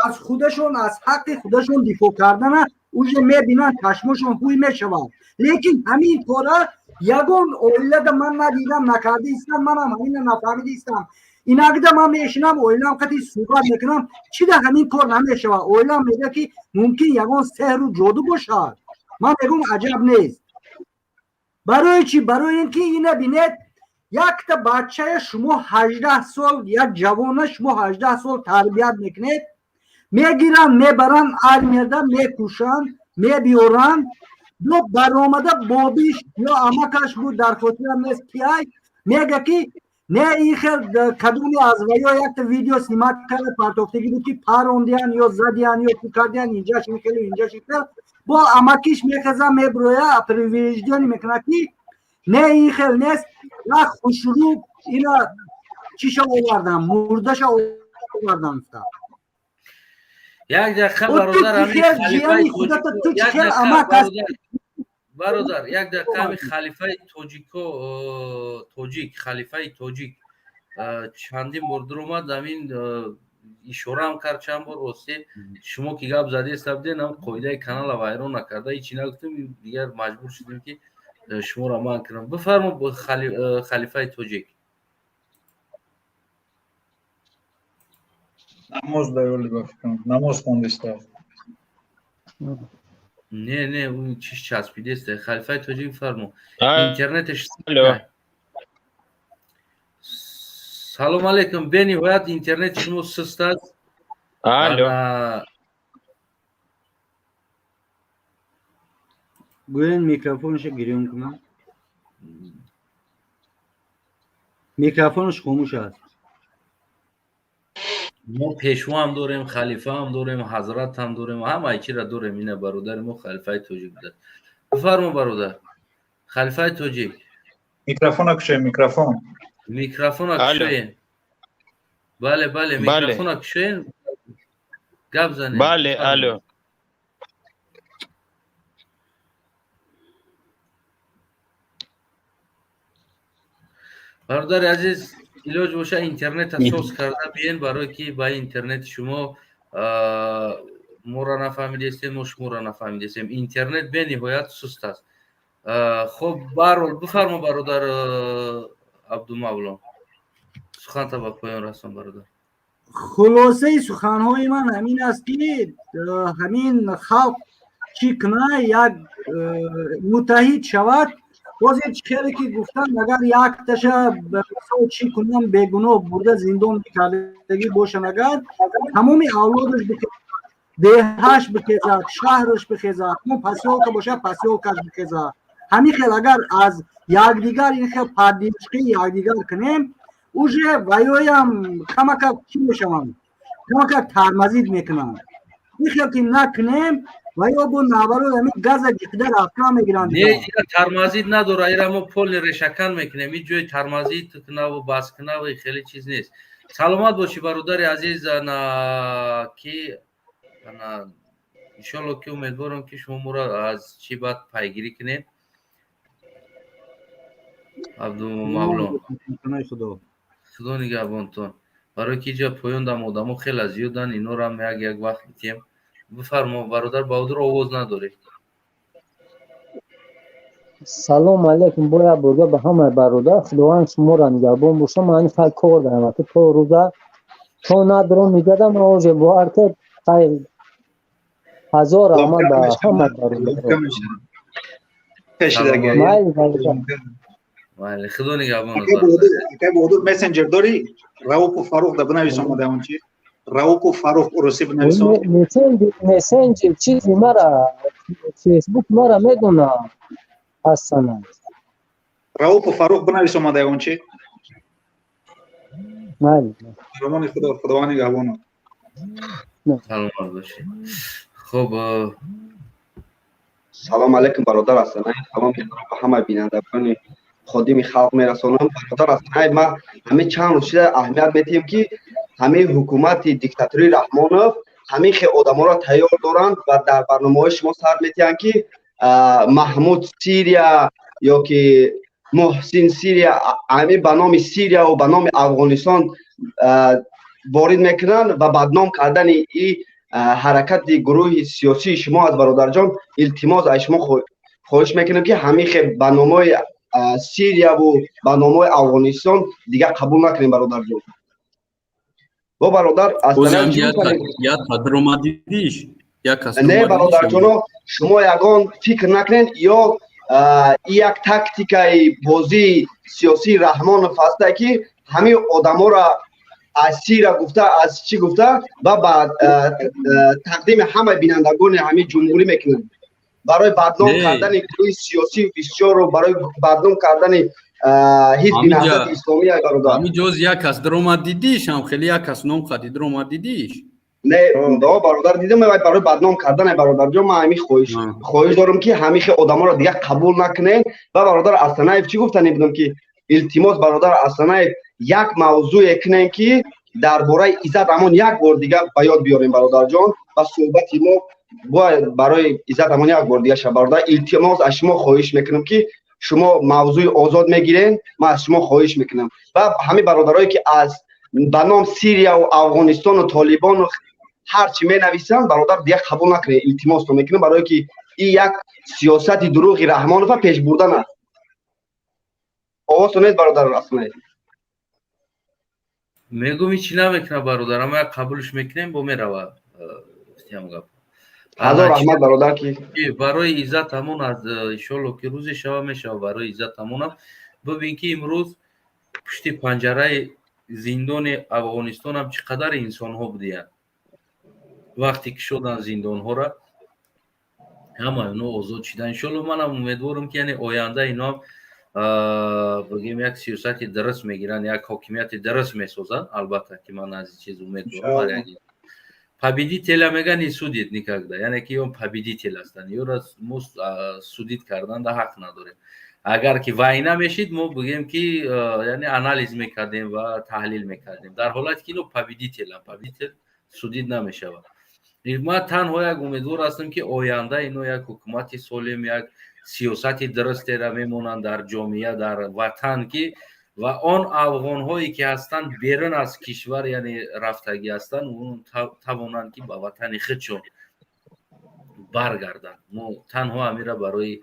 Speaker 8: аз худашон, аз ҳаққи худашон дифоъ кардана уже мебинанд, чашмошон ҳуй мешавад. Лекин ҳамин кора ягон оилада ман надидам, накарда истам. Манам ҳамина нафаҳмида истам. Инагда ман мешинам, оилам қати суҳбат мекунам, чи да ҳамин кор намешавад? Оилам мегӯяд, ки мумкин ягон сеҳру ҷоду бошад. Ман мегӯм, аҷаб нест. Барои чӣ? Барои ин ки ина бинед, якта бачая шумо 18 сол, як ҷавона шумо 18 сол тарбият мекунед, мегиранд, мебаранд, армияда мекушанд, мебиёранд, ё баромада бобиш ё амакаш буд, дар хотирам нест киай, мега, ки не, ин хел кадоми аз ваё якта видео снимать карда партофтагӣ буд, ки парондиян ё задиян ё чӣ кардиян, инҷаш ин хелу инҷаш ин хел. Бо амакиш мехеза, меброя, предупреждение мекунад, ки не, ин хел нест, як хушрӯ ина чиша овардам, мурдаша овардам.
Speaker 1: Як дақиқа, бародар. Бародар, як дақиқа, ҳами халифаи тоҷико, тоҷик, халифаи тоҷик чандин бор дуромад, ҳамин ишораам кард чанд бор. Рости, шумо ки гап задеста буден, ҳам қоидаи канала вайрон накарда, ҳичи нагуфтем, дигар маҷбур шудем, ки шуморо манъ кунам. Бифармо, халифаи тоҷик.
Speaker 9: Намоз даёли, ба фикрам, намоз хондиста.
Speaker 1: Не, не, ӯ чиш часпидеста. Халифаи тоҷик, бифармо, интернеташ. Салом алейкум. Бениҳоят интернети шумо суст аст.
Speaker 10: Алло.
Speaker 8: Гӯен, микрофонашо гирён кунам, микрофонаш хомӯш аст.
Speaker 1: Мо пешвоам дорем, халифаам дорем, ҳазратам дорем, ҳамаи чиро дорем. Ина бародари мо халифаи тоҷик будааст. Бифармо, бародар халифаи тоҷик.
Speaker 9: Микрофона кушоем, микрофон.
Speaker 1: Микрофона кушоем. Бале, бале, микрофона кушоем, гап занем.
Speaker 10: Бале, алло.
Speaker 1: Бародари азиз, илоҷ боша, интернета соз карда биен, барое ки ба интернети шумо моро нафаҳмидестем, мо шуморо нафаҳмидестем. Интернет бениҳоят суст аст. Хоб, баҳрҳол, бифармо, бародар Абдумавло, суханта ба поён расон, бародар.
Speaker 8: Хулосаи суханҳои ман ҳамин аст, ки ҳамин халқ чӣ куна, як муттаҳид шавад. Ҳозир хеле ки гуфтанд, агар якташа чӣ кунам, бегуноҳ бурда зиндон мекардагӣ бошанд, агар тамоми авлодаш бихезад, деҳаш бихезад, шаҳраш бихезад, ҳамон посёлка бошад, посёлкаш бихезад. Ҳамин хел агар аз якдигар ин хел поддержки якдигар кунем, уже ваёям камакак чӣ мешаванд, камакак тормозить мекунанд. Ин хел ки накунем, ва ё бо наоборот ҳамин газа ҷиқида рафта мегиранд.
Speaker 1: Не, тормозить надора, ира мо полный решакан мекунем. Ҳеҷ ҷои тормозить кунаву бас кунаву хеле чиз нест. Саломат бошӣ, бародари азиз. Ана ки ана иншолло, ки умедворам, ки шумо моро аз чӣ баъд пайгирӣ кунед. Абдумавло, худо нигаҳбонтон, барое ки иҷа поён дам одамо хеле зиёданд, инорам як як вақт битем. Бифармо, бародар Баҳодур, овоз надоред.
Speaker 5: Салом алейкум, бояд бурда ба ҳамаи бародар. Худованд шуморо нигаҳбон боша. Ман хай кор дорам, ки то рӯза то надром мегардам, ман уже бовар кед. Хай, ҳазор раҳмат ба ҳамаи бародар.
Speaker 1: Майли, худо нигаҳбон.
Speaker 9: Баҳодур, мессенҷер дорӣ? Раупу Фарух да бинавис, омада он чи Раупу Фарух урусӣ бинависон.
Speaker 5: Мессенҷер чизи мара, фейсбук мара медона ҳастана.
Speaker 9: Раупу Фарух бинавис, омада он чи.
Speaker 5: Майли.
Speaker 9: Ромони худо, худованд нигаҳбонат.
Speaker 1: Саломат бошед. Хуб.
Speaker 11: Салом алейкум, бародар Ҳасанай. Салом ба ҳамаи бинандагони ходими халқ мерасонам. Бародар Ҳасанай, ман ҳамин чанд рӯз шуда аҳамият медиҳем, ки ҳамин ҳукумати диктатории Раҳмонов ҳамин хел одаморо тайёр доранд ва дар барномаҳои шумо сар метиҳанд, ки Маҳмуд Сирия ё ки Муҳсин Сирия, ҳамин ба номи Сирияву ба номи Афғонистон ворид мекунанд ва бадном кардани и ҳаракати гурӯҳи сиёсии шумо аз. Бародарҷон, илтимос, аз шумо хоҳиш мекунем, ки ҳамин хел ба номҳои Сирияву ба номҳои Афғонистон дигар қабул накунем, бародарҷон. Бо бародар, не, бародарҷоно, шумо ягон фикр накунед, ё як тактикаи бозии сиёсии Раҳмонов ҳаста, ки ҳамин одаморо аз сира гуфта, аз чӣ гуфта ва ба тақдими ҳамаи бинандагони ҳамин ҷумҳурӣ мекунанд барои бадном кардани гурӯҳи сиёсии бисёру барои бадном кардани ҳизби Наҳзати Исломия, бародар.
Speaker 3: Ҳамин ҷоз як кас даромад, дидиш, ҳам хеле як кас ном қади даромад, дидиш?
Speaker 11: Не, бародар, дидам, барои бадном кардане. Бародарҷон, ман ҳамин хоҳиш дорам, ки ҳамин хел одаморо дигар қабул накунем. Ва бародар Асанаев, чӣ гуфтани будам, ки илтимос, бародар Асанаев, як мавзӯе кунем, ки дар бораи Иззат Амон як бор дигар ба ёд биёрем, бародарҷон, ва суҳбати мо. Бояд барои Иззат Амон як бор дига ша, бародар, илтимос, аз шумо хоҳиш мекунам, ки шумо мавзӯи озод мегирен. Ман аз шумо хоҳиш мекунам ва ҳамин бародарое, ки аз ба ном Сирияу Афғонистону Толибону ҳар чӣ менависанд, бародар, дига қабул накунед, илтимосто мекунам, барое ки ин як сиёсати дурӯғи Раҳмонова пеш бурдан аст. Овозто нест, бародар Асмаил.
Speaker 1: Мегум, ҳичи намекунад, бародар, ама як қабулш мекунем, бо мерава гап.
Speaker 11: Ҳазор раҳмат, бародар, ки
Speaker 1: Барои Иззат ҳамон аз, иншолло, ки рӯзе шава, мешава. Барои Иззат ҳамонам бибин, ки имрӯз пушти панҷараи зиндони Афғонистонам чӣ қадар инсонҳо будиянд. Вақте ки шудан зиндонҳора, ҳама ино озод шидан. Иншолло, манам умедворам, ки яъне оянда иноам, бигем, як сиёсати дуруст мегиранд, як ҳокимияти дуруст месозанд. Албатта, ки ман аз ин чиз умед дорам. Победителя, мега, не судит никогда, яъне ки он победитель ҳастанд, ёра мо судить кардан да ҳақ надорем. Агар ки война мешид, мо бигем, ки яъне анализ мекардем ва таҳлил мекардем. Дар ҳолате ки ино победителам, победитель судить намешавад. Ман танҳо як умедвор ҳастам, ки оянда ино як ҳукумати солим, як сиёсати дурустера мемонанд дар ҷомеа, дар ватан, ки ва он афғонҳое, ки ҳастанд берун аз кишвар, яъне рафтагӣ ҳастанд, тавонанд, ки ба ватани худшон баргарданд. Мо танҳо ҳамира барои,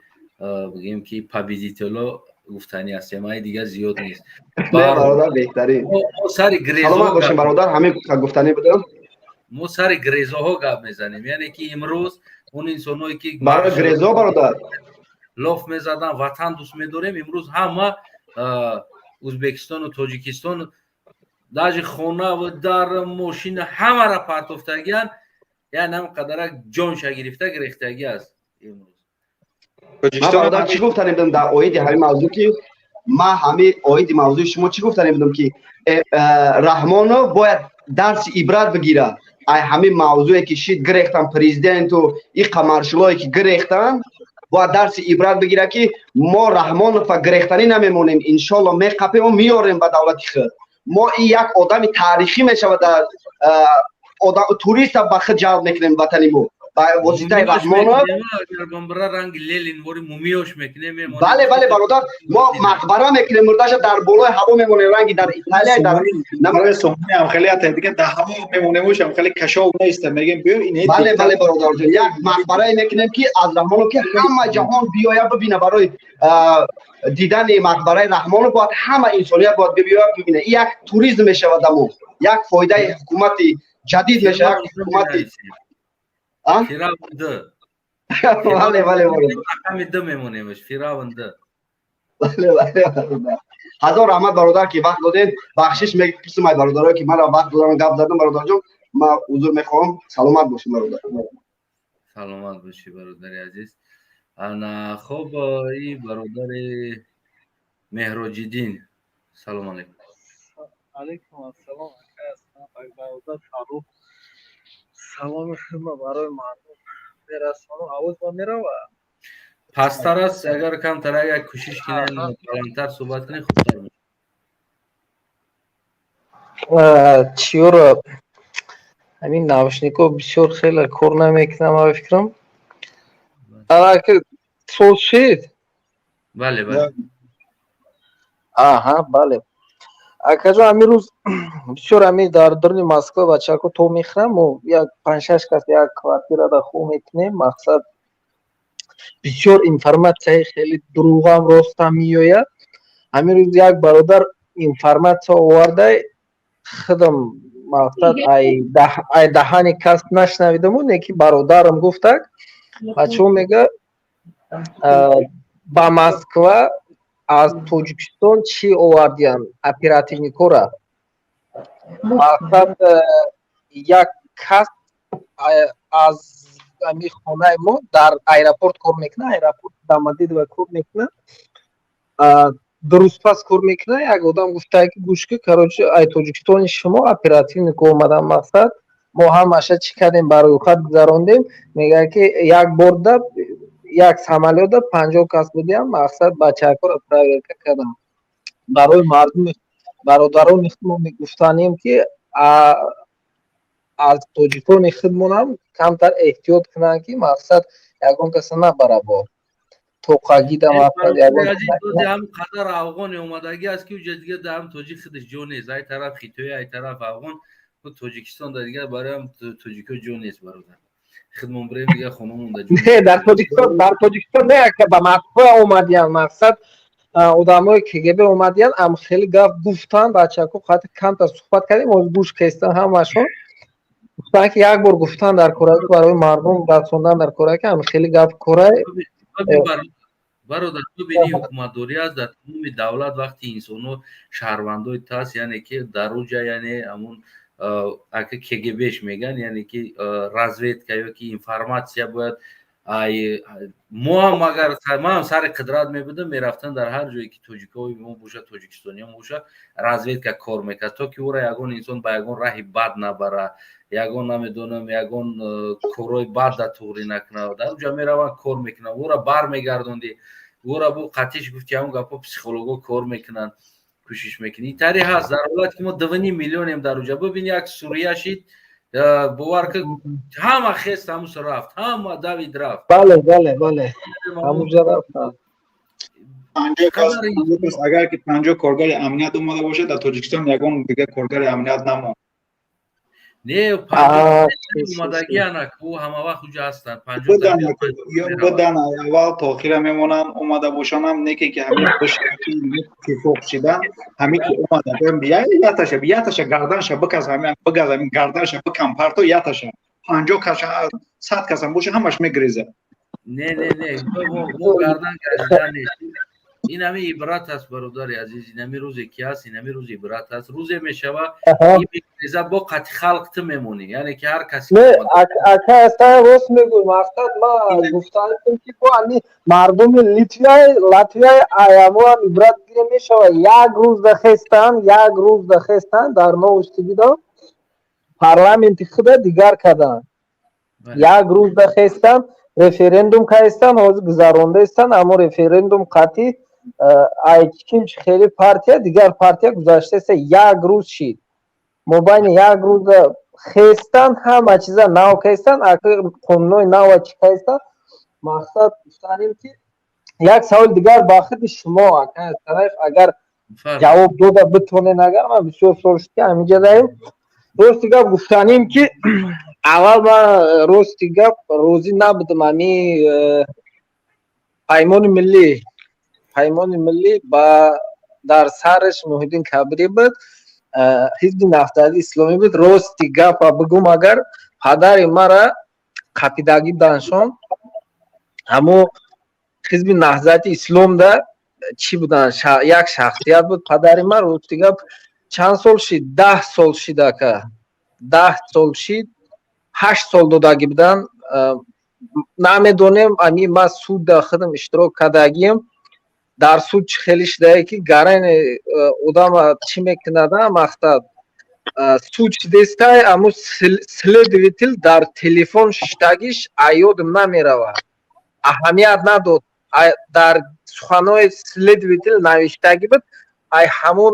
Speaker 1: бигем, ки победитело гуфтанӣ ҳастем, ай дигар зиёд нест.
Speaker 11: Бародар, беҳтарин.
Speaker 1: Сари
Speaker 11: Саломат бошем, бародар, ҳамин гуфтанӣ будам.
Speaker 1: Мо сари грезоҳо гап мезанем, яъне ки имрӯз он инсонҳое, ки
Speaker 11: Барои грезо, бародар.
Speaker 1: лоф мезадан, ватан дӯст медорем, имрӯз ҳама Ӯзбекистону Тоҷикистон, даже хонаву дар, мошина, ҳамара партофтагиан, яъне ҳам қадарак ҷонша гирифта гирехтагӣ аст имрӯз.
Speaker 11: Ман, бародар, чӣ гуфтанӣ будам дар оиди ҳамин мавзӯъ, ки ман ҳамин оиди мавзӯи шумо чӣ гуфтанӣ будам, ки Раҳмонов бояд дарси ибрат бигирад ай ҳамин мавзӯе, ки шид, гирехтан президенту иқа маршалое, ки гирехтан, бояд дарси ибрат бигирад, ки мо Раҳмонова гирехтанӣ намемонем, иншолло, меқапему меорем ба давлати худ. Мо ин як одами таърихӣ мешавад, дар туриста ба худ ҷалб мекунем ватани мо ба воситаи Раҳмонов. Бале, бале, бародар, мо мақбара мекунем, мурдаша дар болои ҳаво мемонем, ранги дар Италия дар
Speaker 9: Хеле дар ҳаво мемонемушам, хеле кашол неста, мегем, биё ин.
Speaker 11: Бале, бале, бародарҷон, як мақбарае мекунем, ки аз Раҳмонов, ки ҳама ҷаҳон биёяд, бибина. Барои дидани мақбараи Раҳмонов бояд ҳама инсоният бояд биёяд, бибина. Ин як туризм мешавад, амо як фоидаи ҳукумати ҷадид мешавад, як ҳукумати
Speaker 1: Фиравн д.
Speaker 11: Бале, бале.
Speaker 1: Рақами д мемонемш, Фиравн д.
Speaker 11: Бале, бале, ҳазор раҳмат, бародар, ки вақт додед. Бахшиш мепурсам ай бародарое, ки мара вақт додам, гап задам. Бародарҷон, ман узр мехоҳам. Саломат бошед, бародар.
Speaker 1: Саломат бошӣ, бародари азиз. Ана хоб, и бародари Меҳроҷиддин, салом алейкум.
Speaker 10: Алейкум ассалом, бародар Фаррух. Саломи худро барои мардум мерасонам. Овоз ба меравад?
Speaker 1: Пасттар аст. Агар камтар, агар кӯшиш кунем, баландтар суҳбат кунем, хубтар.
Speaker 10: Чиёро, ҳамин наушникҳо бисёр хеле кор намекунам, ба фикрам. Соз шид?
Speaker 1: Бале, бале.
Speaker 10: Аҳа, бале, акаҷон. Ҳамин рӯз бисёр ҳамин дар даруни Москва бачаҳако то мехӯрам, мо як панҷ-шаш кас як квартирада хоб мекунем. Мақсад, бисёр информатсияи хеле дурӯғам, ростам меояд. Ҳамин рӯз як бародар информатсия овардай, худам, мақсад, ай даҳани кас нашнавидаму, не ки бародарам гуфтак: бачаҳо, мега, ба Москва аз Тоҷикистон чӣ овардиян, оперативникора. Мақсад, як кас аз ами хонаи мо дар аэропорт кор мекунад, аэропорт Домодедово кор мекунад, дурустпас кор мекунад. Як одам гуфта, ки гӯш ки, короче, ай Тоҷикистони шумо оперативник омадан. Мақсад, мо ҳамаша чӣ кардем, ба рӯйхат гузарондем. Мегӯяд, ки як борда, як самолётда 50 кас будиам. Мақсад, бачаҳакоро проверка кардам. Барои мардуми бародарони худ мо мегуфтанем, ки Аз тоҷикони худмонам камтар эҳтиёт кунанд, ки мақсад ягон каса набара бо тоқагида мақсад.
Speaker 1: Ҳам қадар афғоне омадагӣ аст, ки уҷа дига дар ҳам тоҷик худаш ҷо нест. Ай тараф хитои, ай тараф афғон, Тоҷикистон дар дигар барои ҳам тоҷико ҷо нест, бародар. Худмон бирем, дигар хонамон дар ҷо.
Speaker 10: Не, дар Тоҷикистон не, ба Москва омадиян. Мақсад, одамои КГБ омадиян, ам хеле гап гуфтан. Бачако қати камтар суҳбат кардем, оз гӯш кестан. Ҳамашон гуфтан, ки як бор гуфтан дар кора, барои мардум расондан дар кора, ки ам хеле гап корай.
Speaker 1: Бародар, бибини, ҳукуматдорӣ аст дар тамоми давлат. Вақти инсонҳо шаҳрвандои тас, яъне ки дар уҷа, яъне ҳамун ака КГБш меган, яъне ки разведка ё ки информация бояд. Мо ҳам, агар ман ҳам сари қудрат мебудам, мерафтам дар ҳар ҷое ки тоҷикҳои мо боша, тоҷикистониҳо боша, разведка кор мекард, то ки ӯра ягон инсон ба ягон раҳи бад набара, ягон, намедонам, ягон корҳои бад да туғрӣ накунад. Дар уҷа мераванд, кор мекунанд, ӯра бармегардонди, ӯра бу қатиш гуфти, ҳамон гапҳо психологҳо кор мекунанд, кӯшиш мекунӣ. Ин тари ҳаст. Дар ҳолате ки мо 2,5 миллионем дар уҷа, бибин, як Сурия шид, бовар ки, ҳама хест, ҳамуса рафт, ҳама давид, рафт.
Speaker 10: Бале, ҳамуҷа рафтанд.
Speaker 9: Агар ки 50 коргари амният омада бошад, дар Тоҷикистон ягон дигар коргари амният намонд.
Speaker 1: Не, омадагӣ анак ӯ ҳама вақт уҷа ҳастанд.
Speaker 9: Будан, аввал то охира мемонанд. Омада бошанам, неке ки ҳамин иттифоқ шидан, ҳамин ки омада, яташа, яташа гарданша биказ, ҳамин бигаз, ҳамин гарданша бикам, парто яташа, 50 каса, 100 касам боша, ҳамаш мегреза.
Speaker 1: Не, не, не, мо гардан газидан нест. Ин ҳами ибрат аст, бародари азиз. Ин ҳами рӯзе ки ҳаст, ин ҳами рӯз ибрат аст. Рӯзе мешава, мегреза, бо қати халқ ту мемонӣ, яъне ки ҳар каси.
Speaker 10: Не, ака, аста рост мегӯй. Мақсад, ма гуфтаам, ки бо ами мардуми Литвияй, Латвияй аямоам ибрат гире мешава. Як рӯз дахестан, як рӯз дахестан, дар новости дидам, парламенти худа дигар карданд. Як рӯз дахестан, референдум кардистан, ҳозир гузарондаистан. Аммо референдум қатъӣ айкимч хеле партия, дигар партия гузаштаиста. Як рӯз шид, мобайни як рӯза хестан, ҳама чиза нав кастан, қонунҳои нава чӣ кастан. Мақсад, гуфтанем, ки як саволи дигар ба худи шумо, ака, агар ҷавоб дода битонен. Агар ман бисёр сол шуд, ки ҳаминҷа даем. Рости гап, гуфтанем, ки аввал ман, рости гап, розӣ набудам. Ами Паймони миллӣ, Паймони миллӣ ба дар сараш Муҳиддин Кабирӣ буд, Ҳизби Наҳзати Исломӣ буд. Рости гапа бигӯм, агар падари мара қапидагӣ будандшон, ҳамо Ҳизби Наҳзати Исломда чӣ буданд, як шахсият буд падари ман. Рости гап, чанд сол шид? 10 сол шид, ака, 10 сол шид. 8 сол додагӣ буданд, намедонем. Ами ман судда худам иштирок кардагием. Дар суд чӣ хеле шудае, ки гарани одама чӣ мекунада. Мақсад, суд шидестай, амо следователь дар телефон шиштагиш аёдам намеравад, аҳамият надод. Дар суханҳои следователь навиштагӣ буд, ай ҳамон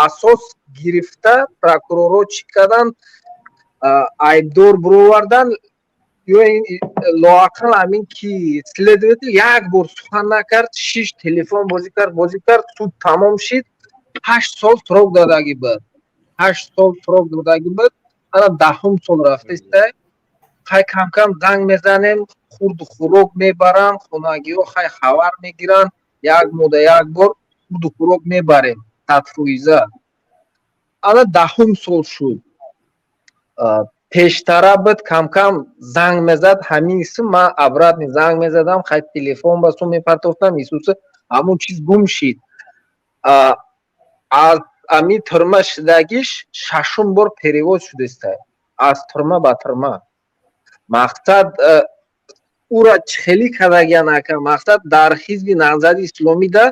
Speaker 10: асос гирифта прокурорҳо чӣ карданд? Айбдор буровардан. Ё лоақал ҳамин ки следователь як бор сухан накард, шиш телефон бозӣ кард, бозӣ кард. Суд тамом шид, 8 сол срок додагӣ буд, 8 сол срок додагӣ буд. Ана 10-ум сол рафтаистай. Хай, камкам занг мезанем, хурду хӯрок мебаранд хонагиҳо, хай, хабар мегиранд. Як мода як бор хурду хӯрок мебарем, 100%. Ана 10-ум сол шуд. Пештара буд, камкам занг мезад ҳамин исм, ман обратно занг мезадам, хай, телефон ба су мепартофтам. Исуса ҳамон чиз гум шид. Аз ами турма шидагиш шашум бор перевод шудеста, аз турма ба турма. Мақсад, ӯра хелӣ кардагиан, ака. Мақсад, дар Ҳизби Наҳзати Исломида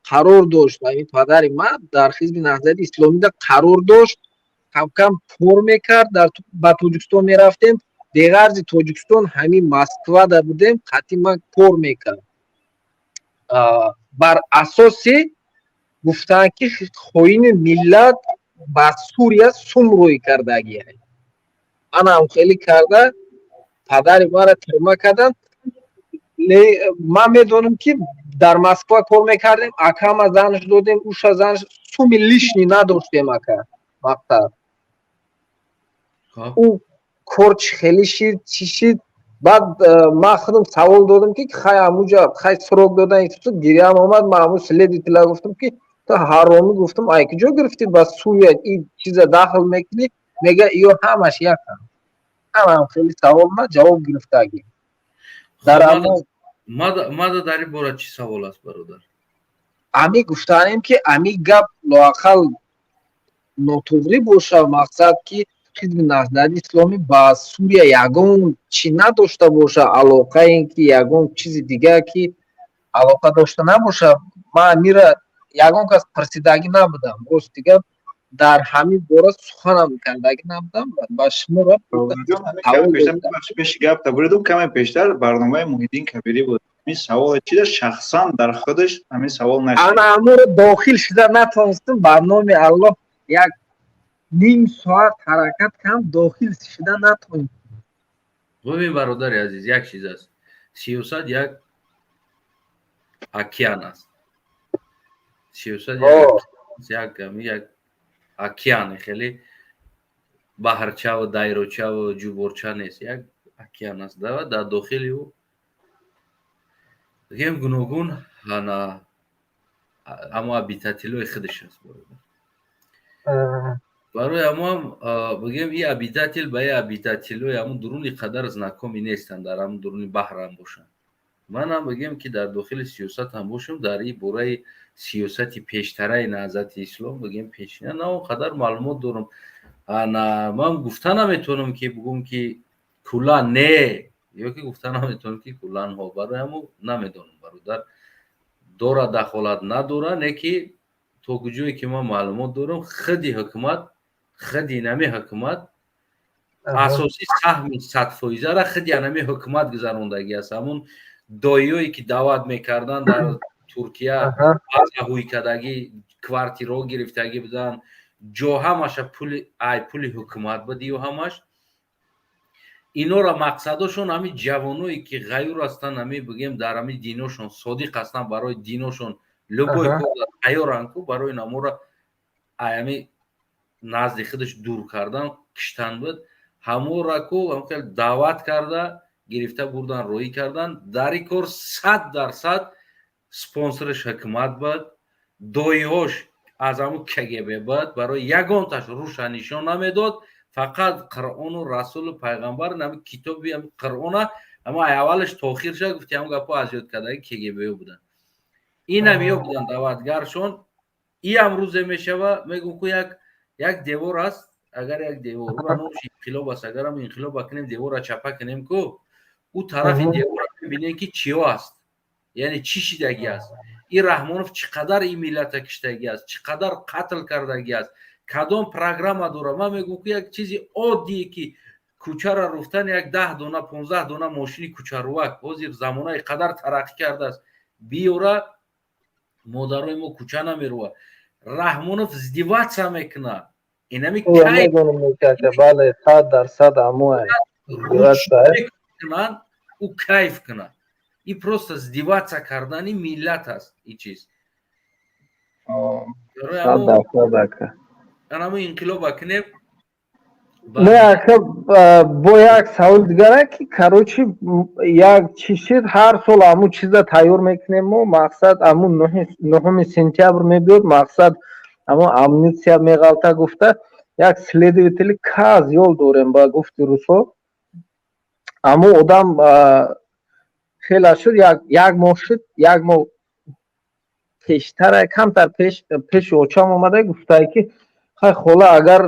Speaker 10: қарор дошт. Ами падари ман дар Ҳизби Наҳзати Исломида қарор дошт, камкам кор мекард. Ба Тоҷикистон мерафтем, беғарзи Тоҷикистон ҳамин Москвада будем, қатъи ман кор мекард. Бар асоси гуфтанд, ки хоини миллат, ба Сурия сум рӯй кардагия. Анам хеле карда, падари мара тюрьма кардан. Ман медонам, ки дар Москва кор мекардем, акама занш додем, уша занш, суми лишний надоштем, ака. Мақсад, ӯ кор чӣ хеле шид, чӣ шид. Баъд ман худам савол додам, ки хай, ҳамуҷа хай срок додан, гирьям омад. Ман ҳамун следователя гуфтам, ки ту ҳаромӣ, гуфтам, ай куҷо гирифтӣ, ба Сурия ин чиза дахл мекунӣ? Мега, ё ҳамаш якам. Ҳамам хеле савол ма ҷавоб гирифтагӣ дар
Speaker 1: Мада дар ин бора чӣ савол аст, бародар?
Speaker 10: Ами гуфтанем, ки ами гап лоақал нотуғрӣ боша. Мақсад, ки Ҳизби Наҳзати Исломӣ ба Сурия ягон чӣ надошта боша, алоқае ки ягон чизи дигар ки алоқа дошта набоша. Ман амира ягон кас пурсидагӣ набудам, рости гап, дар ҳамин бора суханам кардагӣ набудам. Ба шуморо
Speaker 9: Пеши гап табуридум, каме пештар барномаи Муҳиддин Кабирӣ буд. Ҳамин савол чида шахсан дар худаш ҳамин савол нашид.
Speaker 10: Ана ҳаморо дохил шуда натонистам. Ба номи Аллоҳ, як ним соат ҳаракат кардам, дохил шуда натонистам.
Speaker 1: Бибин, бародари азиз, як чиз аст: сиёсат як океан аст. Сиёсат як океане, хеле баҳрчаву дайрочаву ҷуборча нест, як океан аст. Дар дохили ӯ гем гуногун ана амо обитателои худаш аст, бародар. Барои ҳамоам бигем, и обитатель ба и обитателои ҳамун дуруни қадар знакомый нестанд, дар ҳамун дуруни баҳрам бошанд. Манам бигем, ки дар дохили сиёсатам бошам, дар ин бораи сиёсати пештараи Наҳзати Ислом, бигем, пешина, на он қадар маълумот дорам. Ана ман гуфта наметавонам, ки бигӯм, ки куллан не, ё ки гуфта наметавонам, ки куллан ҳо. Барои ҳамо намедонам, бародар, дора дахолат надора, не ки то куҷое ки ман маълумот дорам, худи ҳукумат, худи нами ҳукумат асосӣ саҳми 100%-ра худи анами ҳукумат гузарондагӣ аст. Ҳамун доиёе ки даъват мекарданд дар Туркия, баъза ҳуйкадагӣ, квартираҳо гирифтагӣ буданд, ҷо ҳамаша пули ай пули ҳукумат буд. Ё ҳамаш инора мақсадошон ҳами ҷавоное ки ғаюр ҳастанд, ҳами бигем, дар ҳами диношон содиқ ҳастанд, барои диношон любой кор тайёранд ку, барои намора ами назди худаш дур кардан, киштан буд. Ҳамора ку хел даъват карда гирифта бурдан, роҳӣ кардан. Дар ин кор 100% спонсораш ҳукумат буд, доиҳош аз ҳамун КГБ буд. Барои ягонташ руша нишон намедод, фақат Қуръону расулу пайғамбар, нами китоби Қуръона, ама аввалаш то охирша гуфти, ҳамн гапҳо аз ёд кардаги КГБ буданд. Инам ё буданд даъватгаршон. Иам рӯзе мешава, мегӯм ку, як девор аст. Агар як девор, ура номш инқилоб аст, агарам инқилоба кунем, девора чапа кунем ку, ӯ тарафи девора мебинем, ки чиё аст, яъне чӣ шидагӣ аст. Ин Раҳмонов чӣ қадар ин миллата киштагӣ аст, чӣ қадар қатл кардагӣ аст, кадом программа дорад. Ман мегӯм ку, як чизи оддие, ки кӯчара руфтан, як 10 дона, 15 дона мошини кӯчарувак, ҳозир замонаи қадар тараққӣ кардааст, биёра, модарои мо кӯча намерува. Раҳмонов издеваться мекунад. Инами
Speaker 10: Бале, 100%
Speaker 1: кунанд, ӯ кайф кунад. И просто издеваться кардани миллат аст ин чиз. Анамо инқилоба кунем.
Speaker 10: Не, ака, бо як савол дигара, ки, короче, як чӣ шид, ҳар сол ҳамун чиза тайёр мекунем мо. Мақсад, ҳамун 9-уми сентябр мебиёд, мақсад, ҳамун амнистия меғалта гуфта, як следователи козёл дорем, ба гуфти русо. Ҳамун одам хела шуд, як моҳ шуд, як моҳ пештара, камтар пеш, пеши очам омада гуфтае, ки хай, хола, агар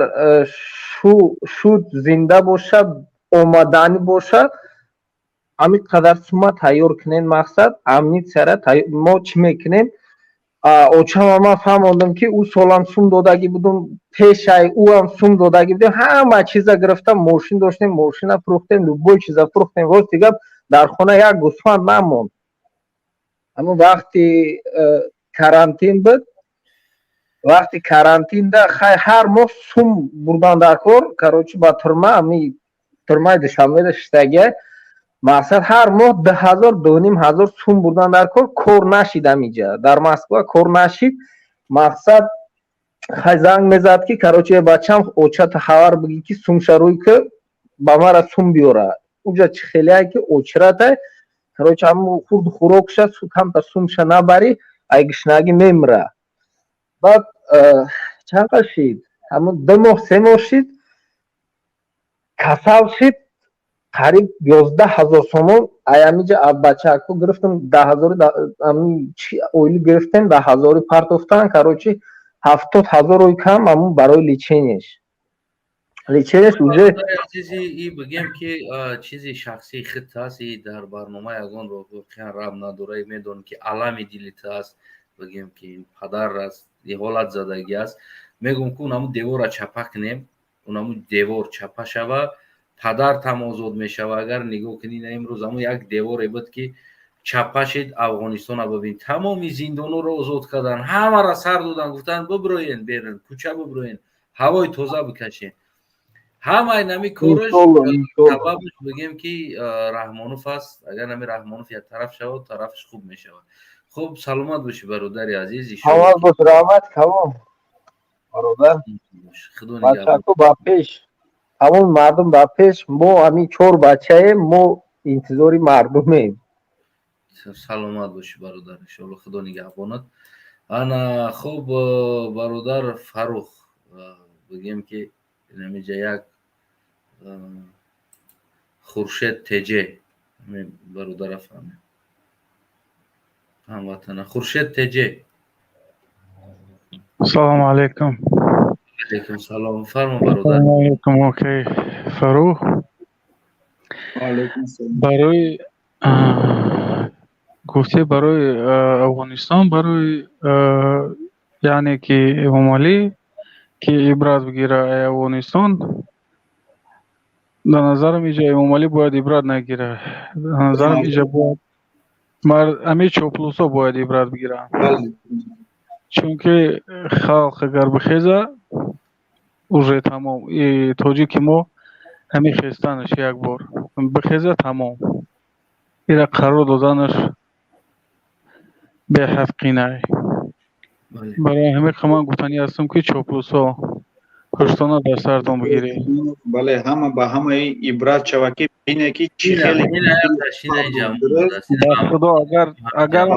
Speaker 10: шуд, зинда бошад, омаданӣ бошад, ҳамин қадар сума тайёр кунем. Мақсад, амнистияра мо чӣ мекунем. Очама ман фаҳмондам, ки ӯ солам сум додагӣ будум, пешай ӯам сум додагӣ будем, ҳама чиза гирифта, мошин доштем, мошина фурӯхтем, любой чиза фурӯхтем. Рости гап, дар хона як гӯсфанд намонд. Ҳамун вақти карантин буд, вақти карантинда хай, ҳар моҳ сум бурдан дар кор, короче, ба тюрьма ами. Турмаи Душанбеда шиштагия. Мақсад, ҳар моҳ 2000, 2500 сум бурдан дар кор. Кор нашид, амиҷа дар Москва кор нашид. Мақсад, хай, занг мезад, ки, короче, бачам, очата хабар бигӣ, ки сумша рӯй ки ба мара сум биёра. Уҷа чӣ хелеае, ки очиратай, короче, ҳамн хурду хӯрокша камтар сумша набарӣ, ай гишнагӣ мемира. Баъд чанд қад шид, ҳамн 2 моҳ, 3 моҳ шид, касал шид. Қариб 11 000 сомон аямиҷа бачако гирифтам, 10 ҳазори ойлӣ гирифтем, 10 ҳазори партофтан. Короче, 70 ҳазору кам ҳамун барои лечение ш уже.
Speaker 1: Азизи, и бигем, ки чизи шахсии худт аст, и дар барнома ягон воқеан раб надора. Медонем, ки алами дилит аст, бигем, ки падар аст, и ҳолат задагӣ аст. Мегӯм, ки унаму девора чапа кунем, унаму девор чапа шава, падартам озод мешава. Агар нигоҳ кунӣ, имрӯз ҳамун як деворе буд, ки чапа шид. Афғонистона бибин, тамоми зиндонҳоро озод кардан, ҳамаро сар додан, гуфтанд: «Биброен берун, кӯча биброен, ҳавои тоза бикашен». Ҳамаи нами кораш сабабаш, бигем, ки Раҳмонов аст. Агар нами Раҳмонов як тараф шавад, тарафаш хуб мешавад. Хуб, саломат бошӣ, бародари азиз.
Speaker 10: Саломат бош, раҳмат калом, бародар. Бачако, ба пеш, тамоми мардум ба пеш. Мо ҳамин чор бачаем, мо интизори мардумем.
Speaker 1: Саломат бошӣ, бародар, иншоалло, Худо нигаҳбонад. Ана, хуб, бародар Фарух, бигем, ки инамиҷа як Хуршед Теҷе бародара фаҳмем, ҳамватана Хуршед Теҷе.
Speaker 12: Салому алейкум.
Speaker 1: Алейкум салом, фармо, бародар.
Speaker 12: Алейкум, окей Фарух. Барои гуфте, барои Афғонистон, барои, яъне ки Эмомалӣ ки ибрат бигира Афғонистон, дар назарам иҷа Эмомалӣ бояд ибрат нагира. Дар назарам иҷа бояд ами чоплусо бояд ибрат бигиранд, чунки халқ агар бихеза, уже тамом. Тоҷики мо ҳамин хестанаш, як бор бихеза, тамом, ира қарор доданаш беҳад қинай. Барои ҳамин ман гуфтанӣ ҳастам, ки чоплусо ҳуштона дар сартон бигиред.
Speaker 9: Бале, ҳама ба ҳамаи ибрат шава, ки бине, ки чӣ хеле.
Speaker 12: Худо, агар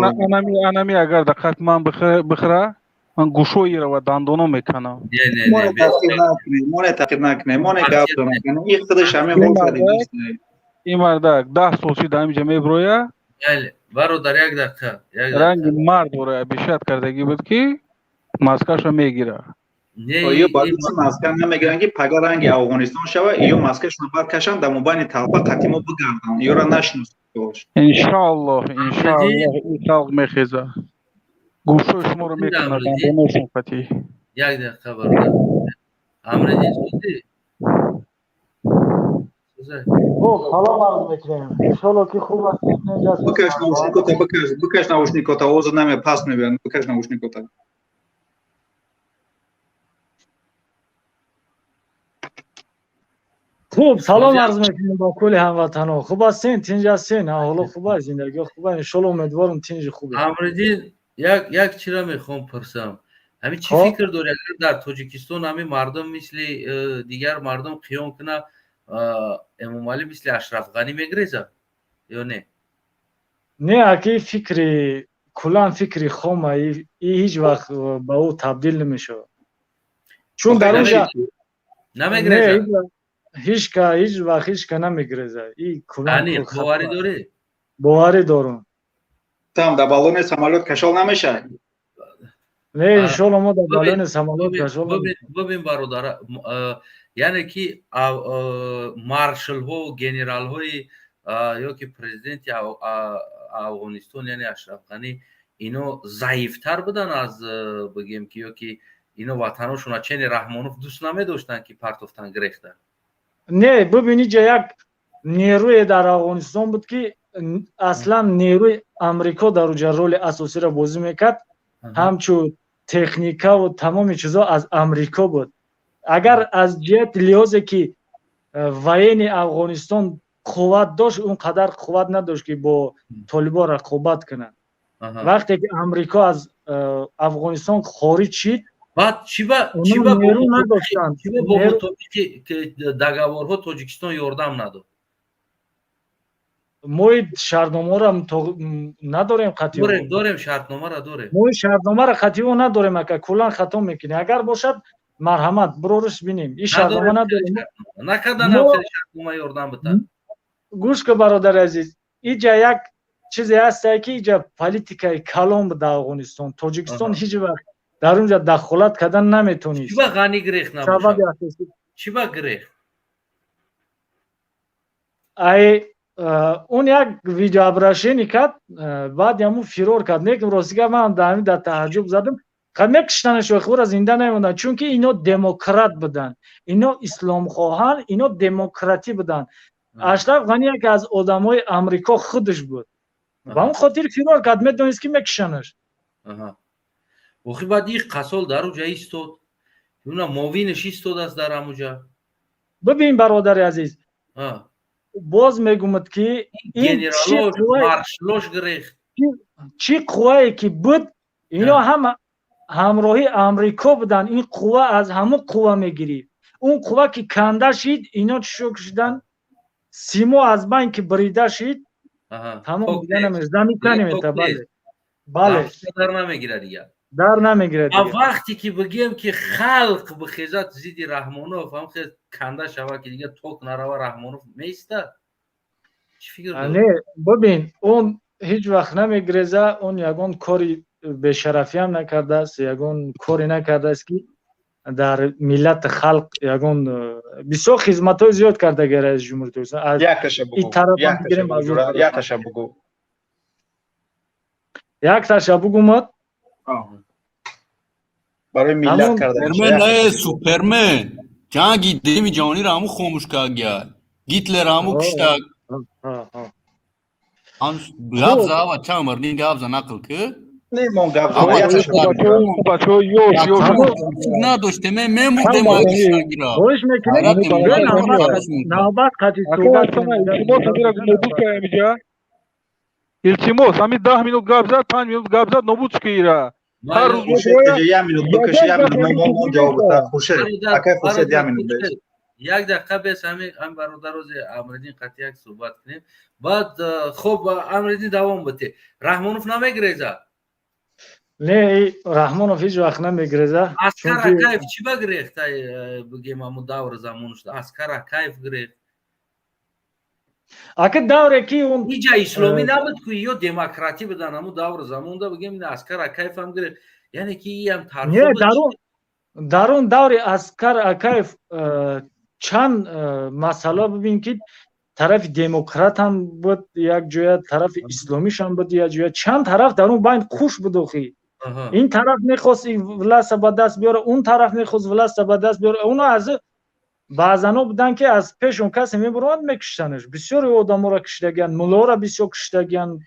Speaker 12: анами агар дақат ман бихӯра, ман гӯшоиро ва дандоно меканам.
Speaker 9: Моне таъқиб накунем, моне гап накунем, ин худаш ҳамин.
Speaker 12: Ин мардак 10 сол шид, ҳаминҷа меброя.
Speaker 1: Бародар, як дақиқа.
Speaker 12: Ранги мард дора, обещать кардагӣ буд, ки маскаша мегира.
Speaker 9: Ё баъдиси маска намегиранд, ки пага ранги Афғонистон шава, ё маскашона баркашанд, дар мобайни талба қатимо бигарданд, ёра нашиносанд.
Speaker 12: Иншоаллоҳ, иншоаллоҳ, ин халқ мехеза, гӯшои шуморо мекунад, дандоношон қатӣ.
Speaker 1: Як дақиқа, бародар Амридин, суди.
Speaker 13: Салом арз мекунем, иншоалло, ки хуб ҳастед.
Speaker 9: Бикаш наушникота, бикаш, бикаш наушникота, овоза наме, паст мебиёд, бикаш наушникота.
Speaker 13: Хуб, салом арз мекунем ба кулли ҳамватанҳо. Хуб ҳастен, тинҷ ҳастен? Ҳоло хуб аст, зиндагиҳо хуб аст, иншоалло, умедворам, тинҷи хубе.
Speaker 1: Амридин, як чиро мехоҳам пурсам. Ҳамин чӣ фикр дорӣ, агар дар Тоҷикистон ҳамин мардум мисли дигар мардум қиём куна, Эмомалӣ мисли Ашраф Ғанӣ мегрезад ё не?
Speaker 13: Не, аки, фикри куллан фикри хома, и ҳеҷ вақт ба ӯ табдил намешавад, чун дар онҷа
Speaker 1: намегрезад.
Speaker 13: Ҳечка, ҳеҷ вақт ҳечка намегрезад. И куллан
Speaker 1: боварӣ дорӣ?
Speaker 13: Боварӣ дорам.
Speaker 9: Там дар баллони самолёт кашол намешавад.
Speaker 13: Не, иншоалло, мо дар баллони самолёт кашол.
Speaker 1: Бибин, бародар, яъне ки маршалҳо, генералҳои ё ки президенти Афғонистон, яъне Ашраф Ғанӣ, ино заифтар буданд аз, бигем ки, ё ки ино ватаношона чени Раҳмонов дӯст намедоштанд, ки партофтан, гирехтанд?
Speaker 13: Не, бибин, иҷа як нерӯе дар Афғонистон буд, ки аслан нерӯи Амрико дар уҷа роли асосиро бозӣ мекард, ҳамчун техникаву тамоми чизо аз Амрико буд. Агар аз ҷиҳати лиҳозе ки Военный Афғонистон қувват дошт, он қадар қувват надошт, ки бо толибо рақобат кунад. Вақте ки Амрико аз Афғонистон хориҷ шид,
Speaker 1: Баъд чиба чиба
Speaker 13: нерӯ надоштанд.
Speaker 1: Чиба бо мутобиқи договорҳо Тоҷикистон ёрдам надод?
Speaker 13: Мои шартномаро надорем қатъи.
Speaker 1: Дорем, дорем, шартномаро дорем.
Speaker 13: Мои шартномаро қатъио надорем, ака, куллан хато мекунӣ. Агар бошад, марҳамат, бирориш бинем. Ин шартнома надорем.
Speaker 1: Накарданам шартнома ёрдам бита.
Speaker 13: Гӯш ку, бародари азиз, иҷа як чизе ҳастае, ки иҷа политикаи калон буд дар Афғонистон. Тоҷикистон ҳеҷ вақт дар унҷа дахолат кардан наметонист.
Speaker 1: Чиба Ғанӣ гирехт набошад? Чиба гирехт?
Speaker 13: Ай он як видеообращение кард, баъд ҳамун фирор кард. Лекин ростига ман дар ҳамин дар таъаҷҷуб задам. Мекуштанаш, охира зинда намемонданд, чунки ино демократ буданд, ино исломхоҳан, ино демократӣ буданд. Ашраф Ғанӣ яке аз одамои Амрико худаш буд, ба он хотир фирор кард, медонист, ки мекушанаш.
Speaker 1: Охи баъд их қасол дар уҷа истод, уна мовинаш истодааст дар ҳамуҷа.
Speaker 13: Бибин, бародари азиз, боз мегумад, ки
Speaker 1: Генералош, маршалош гирехт.
Speaker 13: Чӣ қуввае ки буд, ино ҳама ҳамроҳи Амрико буданд. Ин қувва аз ҳамун қувва мегирифт. Он қувва ки канда шид, ино чӣ шуданд? Симо аз байн ки бирида шид, тамом, замиканемета. Бале, бале.
Speaker 1: Дар намегирад дигар.
Speaker 13: Дар намегирад.
Speaker 1: Вақте ки бигем, ки халқ бихезад зидди Раҳмонов, ҳам канда шава, ки дигар ток нарава, Раҳмонов меистад? Чӣ фикр?
Speaker 13: Не, бибин, он ҳеҷ вақт намегиреза. Он ягон кори бешарафиам накардааст, ягон коре накардааст, ки дар миллати халқ ягон бисёр хизматҳои зиёд кардаги раиси ҷумҳури Тоҷикистон. Аз
Speaker 9: Якташа бугӯ.
Speaker 13: Якташа бугумад?
Speaker 9: Барои миллат карда.
Speaker 3: Супермен, супермен. Ҷанги дуюми ҷаҳониро ҳаму хомӯш кард, Гитлер ҳаму киштак. Гап за, чанд мардин гап за, нақл ки.
Speaker 9: Не, мон гап.
Speaker 12: Бачаҳо, ёш ёш.
Speaker 3: Надоштем, мемурдем.
Speaker 13: Хоҳиш мекунем, навбат қати суҳбат.
Speaker 12: Илтимос, нобуд кардем иҷа. Илтимос, ҳамин 10 минут гап зад, 5 минут гап зад, нобуд ки ира.
Speaker 9: Ҳар рӯз як минут бикаш, як минут мон ҷавоб бида. Хуршед акай, Хуршед, як минут бес.
Speaker 1: Як дақиқа бес, ҳамин бародар, рози Амриддин қати як суҳбат кунем. Баъд хоб, Амриддин, давом бите. Раҳмонов намегирезад?
Speaker 13: Не, Раҳмонов ҳеҷ вақт намегиреза.
Speaker 1: Аскар Акаев чӣ ба гирехт? Бигем, ҳамун даври замон шуда, Аскар Акаев гирехт.
Speaker 13: Ака, давре ки он
Speaker 1: иҷа исломӣ набуд ку, ё демократӣ будан ҳамун даври замонда. Бигем, Аскар Акаев ҳам гирехт, яъне ки иам.
Speaker 13: Не, дар он даври Аскар Акаев чанд масъала, бибин, ки тарафи демократ ҳам буд як ҷоя, тарафи исломишам буд як ҷоя, чанд тараф дар он байн хуш буд. Охи, ин тараф мехост власта ба даст биёра, он тараф мехост власта ба даст биёра. Оно аз баъзано буданд, ки аз пеш он касе мебуромад, мекуштанаш. Бисёри одаморо киштагиянд, муллоро бисёр киштагиянд.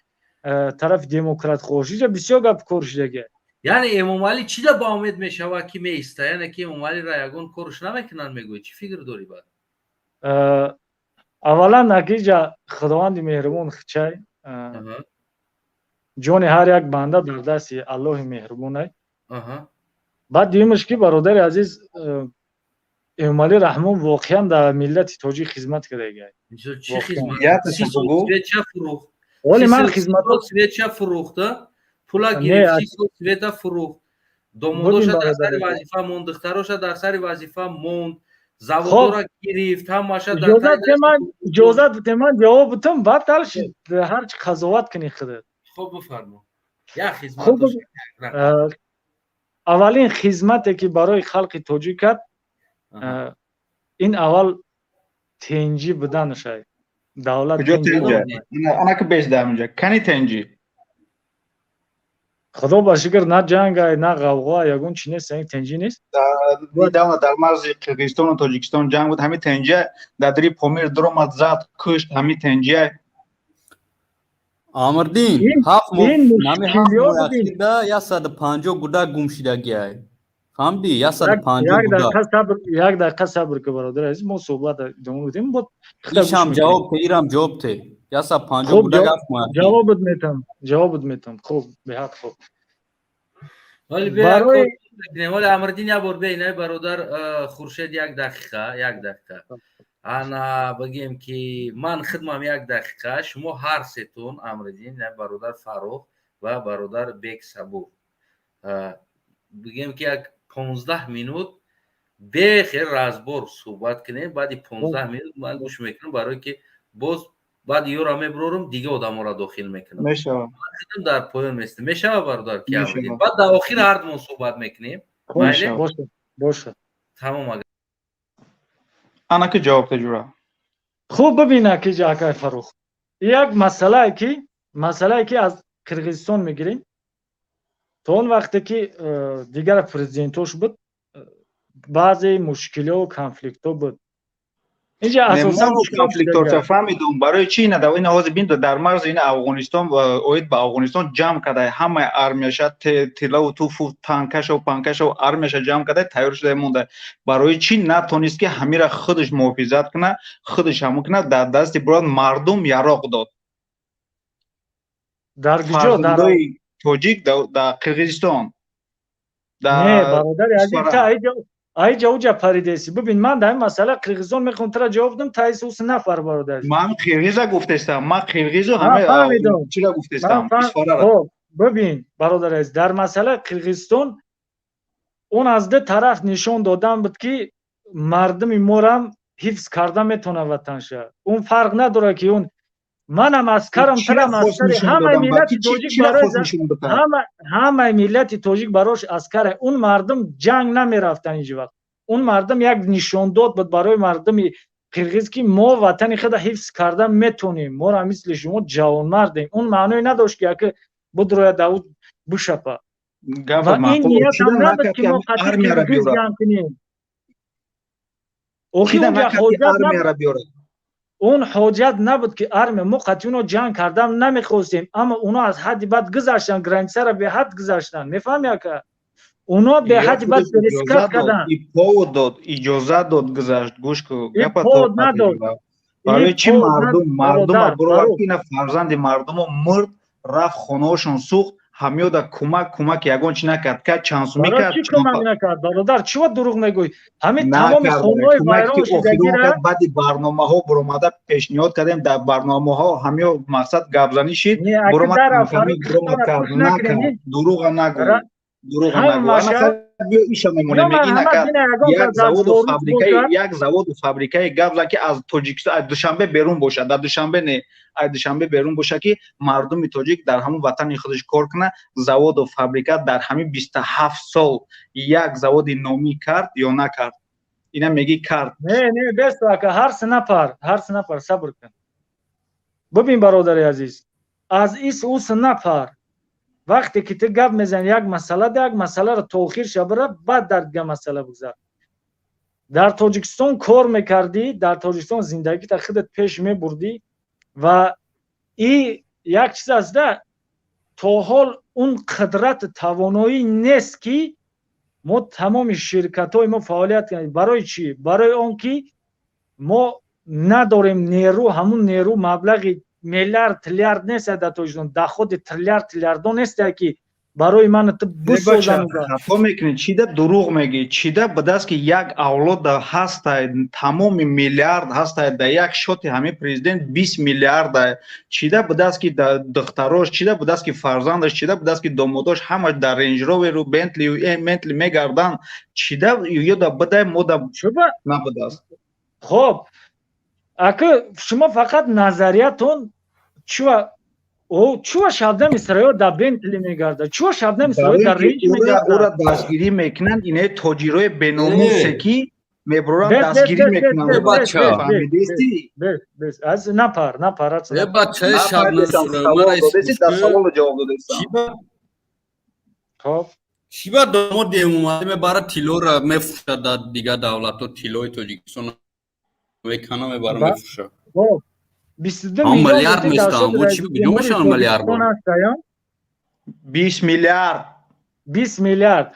Speaker 13: Тарафи демократхоҳ иҷа бисёр гап кор шудагия.
Speaker 1: Яъне Эмомалӣ чӣ да ба умед мешавад, ки меиста? Яъне ки Эмомалиро ягон корш намекунанд, мегӯӣ? Чӣ фикр дорӣ баъд?
Speaker 13: Аввалан, акиҷа Худованди меҳрубон хичай, ҷони ҳар як банда дар дасти Аллоҳи меҳрубонай. Баъд дуюмаш, ки, бародари азиз, Эмомалӣ Раҳмон воқеан дар миллати тоҷик хизмат кардагай.
Speaker 1: Оли ман хизмат свеча фурӯхта, пула гирифт, 30 сол света фурӯхт, домодоша дар сари вазифа монд, духтароша дар сари вазифа монд, заводора гирифт, ҳамаша.
Speaker 13: Иҷозат бите, ман ҷавоб битам, баъд дальше ҳарчи қазоват кунӣ худат.
Speaker 1: Хуб, бифармо, як хизмат.
Speaker 13: Аввалин хизмате, ки барои халқи тоҷик кард, ин аввал тенҷӣ буданашай давлат.
Speaker 9: Куҷо тенҷа? Анаки беш дар инҷа кани тенҷӣ?
Speaker 13: Худо ба шукр, на ҷангай, на ғавғо, ягон чи нест, тенҷӣ нест.
Speaker 9: Недавно дар марзи Қирғизистону Тоҷикистон ҷанг буд. Ҳамин тенҷа дар дари Помир дуромад, зад, кушт. Ҳамин тенҷа.
Speaker 3: Амрдин, 7 моҳ, нами 7 моҳ ахирда 150 гудак гум шидагиай. Фаҳмидӣ, 150
Speaker 13: Як
Speaker 3: буда.
Speaker 13: дақиқа сабр, як дақиқа сабр ки, бародар азиз, мо суҳбат идома медиҳем, бо
Speaker 3: Ишам ҷавоб те, ирам ҷавоб те. 150
Speaker 13: Хуб,
Speaker 3: буда гап мояд.
Speaker 13: Ҷавобат метам, ҷавобат метам. Хуб, беҳад хуб.
Speaker 1: Вале
Speaker 13: Барои
Speaker 1: вале Амриддин, як бор бе, инай бародар Хуршед, як дақиқа, як дақиқа. Ана бигем ки ман хидмам як дақиқа, шумо ҳар сетон, Амриддин, бародар Фаррух ва бародар Бек Сабур, бигем ки як 15 минут бехел разбор суҳбат кунем. Баъди 15 минут ман гӯш мекунам, барое ки боз баъд ёра мебурорам, дига одаморо дохил мекунам.
Speaker 9: Мешавад.
Speaker 1: Дар поён местем. Мешавад, бародар ки, баъд дар охир ҳардумон суҳбат мекунем.
Speaker 13: Боша.
Speaker 1: Тамом.
Speaker 9: Ана ки ҷавоб теҷура.
Speaker 13: Хуб, бибина ки, акай Фаррух, як масъалае ки аз Қирғизистон мегирем, то он вақте ки дигар президентош буд, баъзе мушкилиҳо, конфликтҳо буд.
Speaker 9: Инҷа асосан конфликтҳо фаҳмидум, барои чӣ ина ина ҳозир бин, дар марзи ина Афғонистон, оид ба Афғонистон ҷамъ карда ҳамаи армияша, тиллаву туфу, танкашо, панкашо, армияша ҷамъ карда, тайёр шуда монда. Барои чӣ натонист ки ҳамира худаш муҳофизат куна, худаш ҳамон куна? Дар дасти бурад мардум яроқ дод.
Speaker 13: Дар куҷо? Дар
Speaker 9: тоҷик дар Қирғизистон.
Speaker 13: Не, бародари азиз, айҷа уҷа паридеси. Бибин, ман дар ин масъала Қирғизистон мехоҳам тара ҷавоб дам, таис ус нафар, бародар.
Speaker 9: Ман қирғиза гуфтестам, ман қирғизу ҳама чира гуфтестам.
Speaker 13: Бибин, бародар азиз, дар масъалаи Қирғизистон он аз ду тараф нишон додан буд, ки мардуми морам ҳифз карда метавонад ватанша. Он фарқ надорад, ки он манам аскарам, тарам аскари, ҳамаи миллати тоҷик барои ҳамаи миллати тоҷик барош аскаре. Он мардум ҷанг намерафтанд ҳеҷ вақт. Он мардум як нишондод буд барои мардуми қирғиз, ки мо ватани худа ҳифз карда метонем, моро мисли шумо ҷавонмардем. Он маъное надошт, ки яке будрояд давуд бишапа. Ва ин ниятам набуд, ки мо қатъи қирғиз ҷанг кунем. Охи, унҷа ҳоҷат, он ҳоҷат набуд, ки армия мо қатъи уно ҷанг кардан намехостем, аммо уно аз ҳадди бад гузаштанд, границаро беҳад гузаштанд. Мефаҳми, ака? Уно беҳадди бад пересекать карданд.
Speaker 9: Повод дод, иҷозат дод, гузашт. Гӯш ку,
Speaker 13: гапа повод надод.
Speaker 9: Барои чӣ мардума буровард, ки ина фарзанди мардумо мурд, рафт, хонаҳошон сӯхт, ҳамёда кӯмак ягон чи накард, кард чанд сумӣ кард.
Speaker 13: Чӣ кӯмак накард, бародар? Чиво дурӯғ мегӯӣ? Ҳамин тамоми хонаҳои вайрон шудагира
Speaker 9: Баъди барномаҳо буромада пешниҳод кардем, дар барномаҳо ҳамё мақсад гапзанӣ шид, буромад кард, накард. Дурӯға нагӯ, дурӯға нагӯ. Биё, иша мемонем, меги накард. Як заводу фабрикаи, як заводу фабрикаи гап зад, ки аз Тоҷикистон, аз Душанбе берун бошад, дар Душанбе не, аз Душанбе берун бошад, ки мардуми тоҷик дар ҳамон ватани худаш кор кунад. Заводу фабрика дар ҳамин 27 сол як заводи номӣ кард ё накард? Ина меги кард.
Speaker 13: Не, не, бес, ака, ҳар се нафар, ҳар се нафар, сабр кун. Бибин, бародари азиз, аз ис ус нафар. Вақте ки ту гап мезани як масъала, да як масъаларо то охир шабара, баъд дар дигар масъала бигзар. Дар Тоҷикистон кор мекардӣ, дар Тоҷикистон зиндагита худат пеш мебурдӣ ва и як чиз аст да, то ҳол он қудрат, тавоноӣ нест, ки мо тамоми ширкатҳои мо фаъолият кунем. Барои чӣ? Барои он ки мо надорем нерӯ, ҳамун нерӯ, маблағи миллиард, триллиард нест дар Тоҷикистон, доходи триллиард, триллиардо нест, ки барои ман ту бисозам.
Speaker 9: Хато мекунӣ. Чида дурӯғ мегӯӣ? Чида ба даст, ки як авлода ҳастай, тамоми миллиард ҳастай, дар як шоти ҳамин президент 20 миллиарда. Чида ба даст, ки духтарош, чида ба даст, ки фарзандаш, чида ба даст, ки домодош ҳамаш дар Рейндж Роверу Бентлию Ментли мегарданд? Чида ёда бидай, мода набудааст?
Speaker 13: Хоб, ака, шумо фақат назариятон чува чува Шабнами Сароё дар Бентли мегардад, чува Шабнами Сароё дар Рейндж мегардад.
Speaker 9: Ӯра дастгирӣ мекунанд инаи тоҷирои беномусе, ки мебуранд, дастгирӣ мекунанд.
Speaker 13: Напар, напар.
Speaker 3: Бачаи Шабнам.
Speaker 9: Саволо ҷавоб додестам.
Speaker 13: Хоб.
Speaker 3: Чӣ ба домод Эмомалӣ мебарад, тиллоро мефурӯшад дар дигар давлатҳо, тиллои Тоҷикистон мекана, мебара, мефурӯшад?
Speaker 13: 22
Speaker 3: миллиард местам, бо чӣ куҷо мешаванд миллиард?
Speaker 9: 20 миллиард.
Speaker 13: 20 миллиард.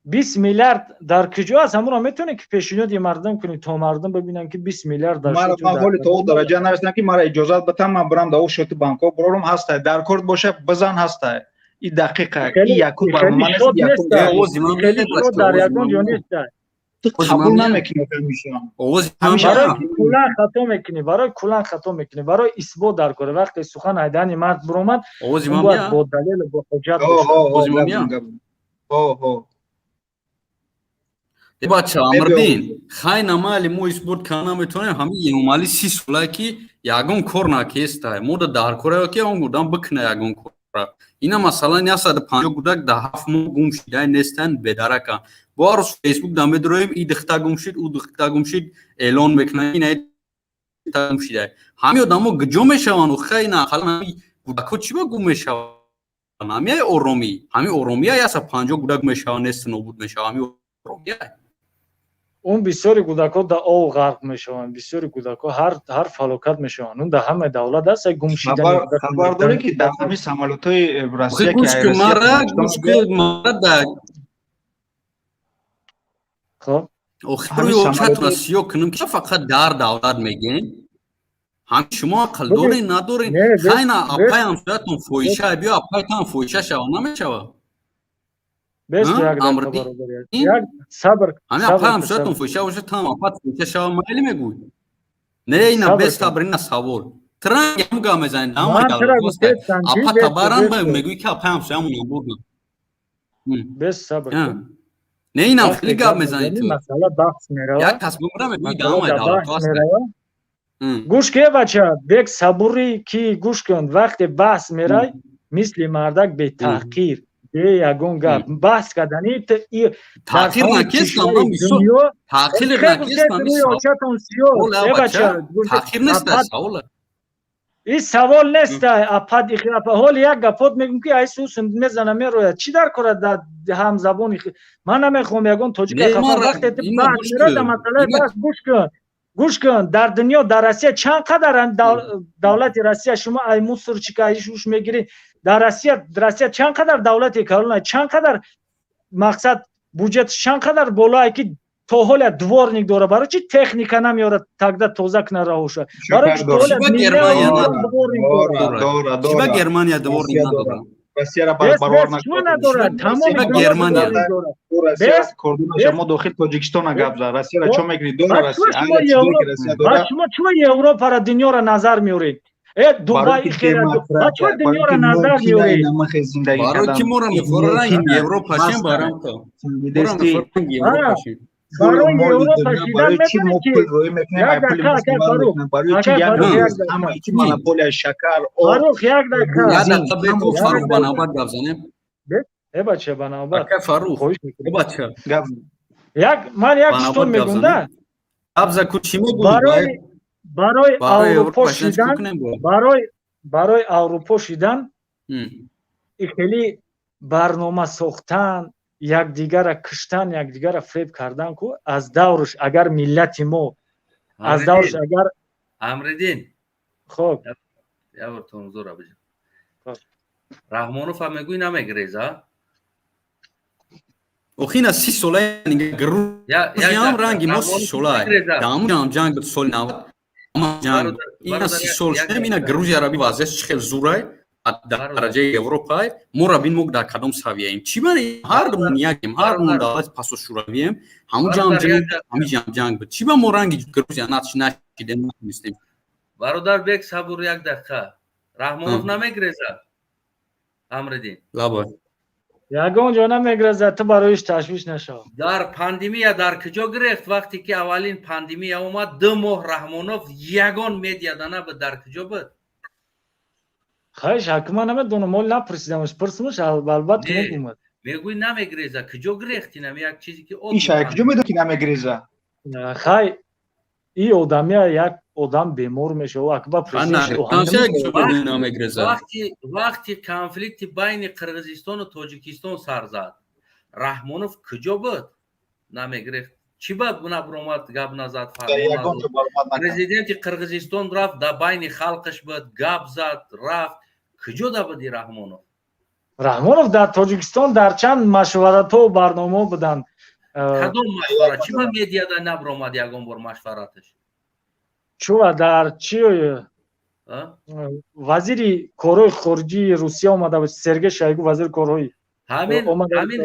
Speaker 13: 20 миллиард дар куҷо аст? Ҳамонро метавонӣ ки пешниҳоди мардум кунӣ, то мардум бибинанд, ки 20 миллиард дар
Speaker 9: Ман ҳоли то о дараҷа нарасидам, ки мара иҷозат батам, ман бирам дар о счёти банкҳо бурорам. Ҳастай, дар корт боша, бизан, ҳастай. И дақиқа и якум барнома нест.
Speaker 13: Дар ягон ҷо нестай.
Speaker 9: Ту қабул намекунӣ ҳамеша.
Speaker 13: Барои куллан хато мекунӣ, барои куллан хато мекунӣ. Барои исбот дар кора, вақте сухан айдани мард буромад, бояд бо далелу бо ҳуҷҷат.
Speaker 9: Бошад.
Speaker 3: Бача Амрдин, хай, намайли, мо исбот карда наметавонем. Ҳамин Эмомалӣ 30 солае, ки ягон кор накестай. Мо да дар кора, ки он одам бикуна ягон кора. Ина, масалан, 150 кӯдак дар 7 моҳ гум шидай, нестанд, бедараканд. Бо ҳар рӯз Фейсбук да медроем, и духта гум шид, ӯ духта гум шид, эълон мекунанд, ина гум шидай. Ҳамин одамо куҷо мешаванд? Хай, на ақаллан ҳамин кӯдакҳо чӣ ба гум мешаванд? Ҳамиай оромӣ, ҳамин оромия, 150 кӯдак мешаванд, нест, нобуд мешаванд, ҳамин оромия.
Speaker 13: Он бисёри кӯдакҳо дар ов ғарқ мешаванд, бисёри кӯдакҳо ҳар фалокат мешаванд. Он дар ҳамаи давлат аст гум.
Speaker 9: Шидани. Дорӣ, ки дар ҳамин самолётҳои Россия.
Speaker 3: Гӯш кун мара, гӯш кун мара да.
Speaker 13: Хоб.
Speaker 3: Охири очатона сиёҳ кунем, ки фақат дар давлат мегем. Ҳамин шумо ақл дорен, надорен? Хайна, апай ҳамсоятон фоҳиша, биё, апайтан фоҳиша шава, намешава?
Speaker 13: Бес, як дақиқа, як сабр.
Speaker 3: Ҳамин апай ҳамсоятон фоҳиша боша, там апат фоҳиша шава, майли мегӯй? Не, ина без сабр, ина савол. Транг ҳам гап мезанед, апа табаран мегӯй, ки апай ҳамсоямон набурдам.
Speaker 13: Без сабр.
Speaker 3: Не, инам хеле гап мезанед ту.
Speaker 13: Масъала баҳс меравад.
Speaker 3: Як кас бимра, мегӯй, даҳамай давлат.
Speaker 13: Гӯш ке, бача, бек сабурӣ ки гӯш кун. Вақте баҳс мерай, мисли мардак бетаҳқир, бе ягон гап баҳс кардани.
Speaker 3: Таъхир накестам, таъхир накестам. Таъхир нест, савола.
Speaker 13: Ин савол нест. Апад, ҳоли як гапот мегӯм, ки ай сус мезана, мерояд. Чӣ дар кора дар ҳамзабони? Ман намехоҳам ягон тоҷика. Вақте баҳс мерад дар масъалаи баҳс, гӯш кун, гӯш кун. Дар дунё, дар Россия чанд қадар давлати Россия, шумо ай мусорчика иш мегиред. Дар Россия чанд қадар давлати калона, чанд қадар мақсад, буҷет чанд қадар болое, ки то ҳоля дворник дора. Барои чи техника намеорад, тогда тоза кна раҳоша? Барои чи то ҳоля
Speaker 3: Чиба Германия дворник надорад?
Speaker 9: Россияра баровар.
Speaker 13: Надорад.
Speaker 9: Тамоми
Speaker 3: Германия.
Speaker 9: Россия мо дохил Тоҷикистона гап зад. Россияра чо мекунӣ? Дора Россия.
Speaker 13: Шумо чума Европара, дунёра назар меоред? Э, Дубай, чума дунёра назар меоред?
Speaker 3: Барои ки моро мефоранд Европа шем, барам то
Speaker 13: Барои Европа шидан.
Speaker 9: Барои чи мо пул рӯй мекунем? Ай пули мусулман барои чи як ҳама чи монополия, шакар.
Speaker 13: Фарух, як дақиқа.
Speaker 3: Як дақиқа беку, Фарух, ба навбат гап занем.
Speaker 13: Э, бача, ба навбат.
Speaker 3: Ака Фарух, э, бача.
Speaker 13: Як ман як чизтон мегум да.
Speaker 3: Гап за ку, чӣ мегӯӣ?
Speaker 13: Барои Аврупо шидан, барои Аврупо шидан хеле барнома сохтан, якдигара киштан, якдигара фреб кардан ку аз давруш, агар миллати мо аз давруш агар
Speaker 1: Амриддин.
Speaker 13: Хоб.
Speaker 1: Як бор тонзура биҷа. Раҳмонов ҳам мегӯй, намегиреза.
Speaker 3: Охина 30 сола Грузиям ранги мо 30 сола даамуҷам ҷанг буд, соли 90 ҷанг. Ина 30 сол шудем, ина Грузияра би, вазъият чӣ хел зурай, дараҷаи Европай. Моро бин, мо дар кадом савияем? Чӣ бари ҳардумон якем, ҳардумон давлати пасошӯравием, ҳамун ҷам ҷанг, ҳамин ҷам ҷанг буд. Чӣ ба мо ранги Грузия нашидем, натунистем?
Speaker 1: Бародар, бек сабур, як дақиқа. Раҳмонов намегиреза, Амриддин?
Speaker 3: Лабай.
Speaker 13: Ягон ҷо намегиреза, ту бароиш ташвиш нашав.
Speaker 1: Дар пандемия дар куҷо гирехт? Вақте ки аввалин пандемия омад, 2 моҳ Раҳмонов ягон медиада набуд. Дар куҷо буд?
Speaker 13: Хайш, ҳакима намедонам, мо напурсидамш, пурсмш, албатта мегумад.
Speaker 1: Мегӯй, намегиреза. Куҷо гирехт? Инам як чизе ки
Speaker 9: Иша куҷо медон, ки намегиреза?
Speaker 13: Хай, и одамия як одам бемор мешава, акба.
Speaker 1: Вақти конфликти байни Қирғизистону Тоҷикистон сар зад, Раҳмонов куҷо буд? Намегирехт. Чӣ ба набуромад, гап назад? Президенти Қирғизистон рафт, дар байни халқаш буд, гап зад, рафт. Куҷо да буди Раҳмонов?
Speaker 13: Раҳмонов дар Тоҷикистон дар чанд машваратҳо барномаҳо буданд.
Speaker 1: Кадом машварат? Чӣ ба медиада набромад ягон бор машвараташ?
Speaker 13: Чува дар чи, вазири корҳои хориҷии Русия омада буд, Сергей Шойгу, вазири корҳои
Speaker 1: Ҳамин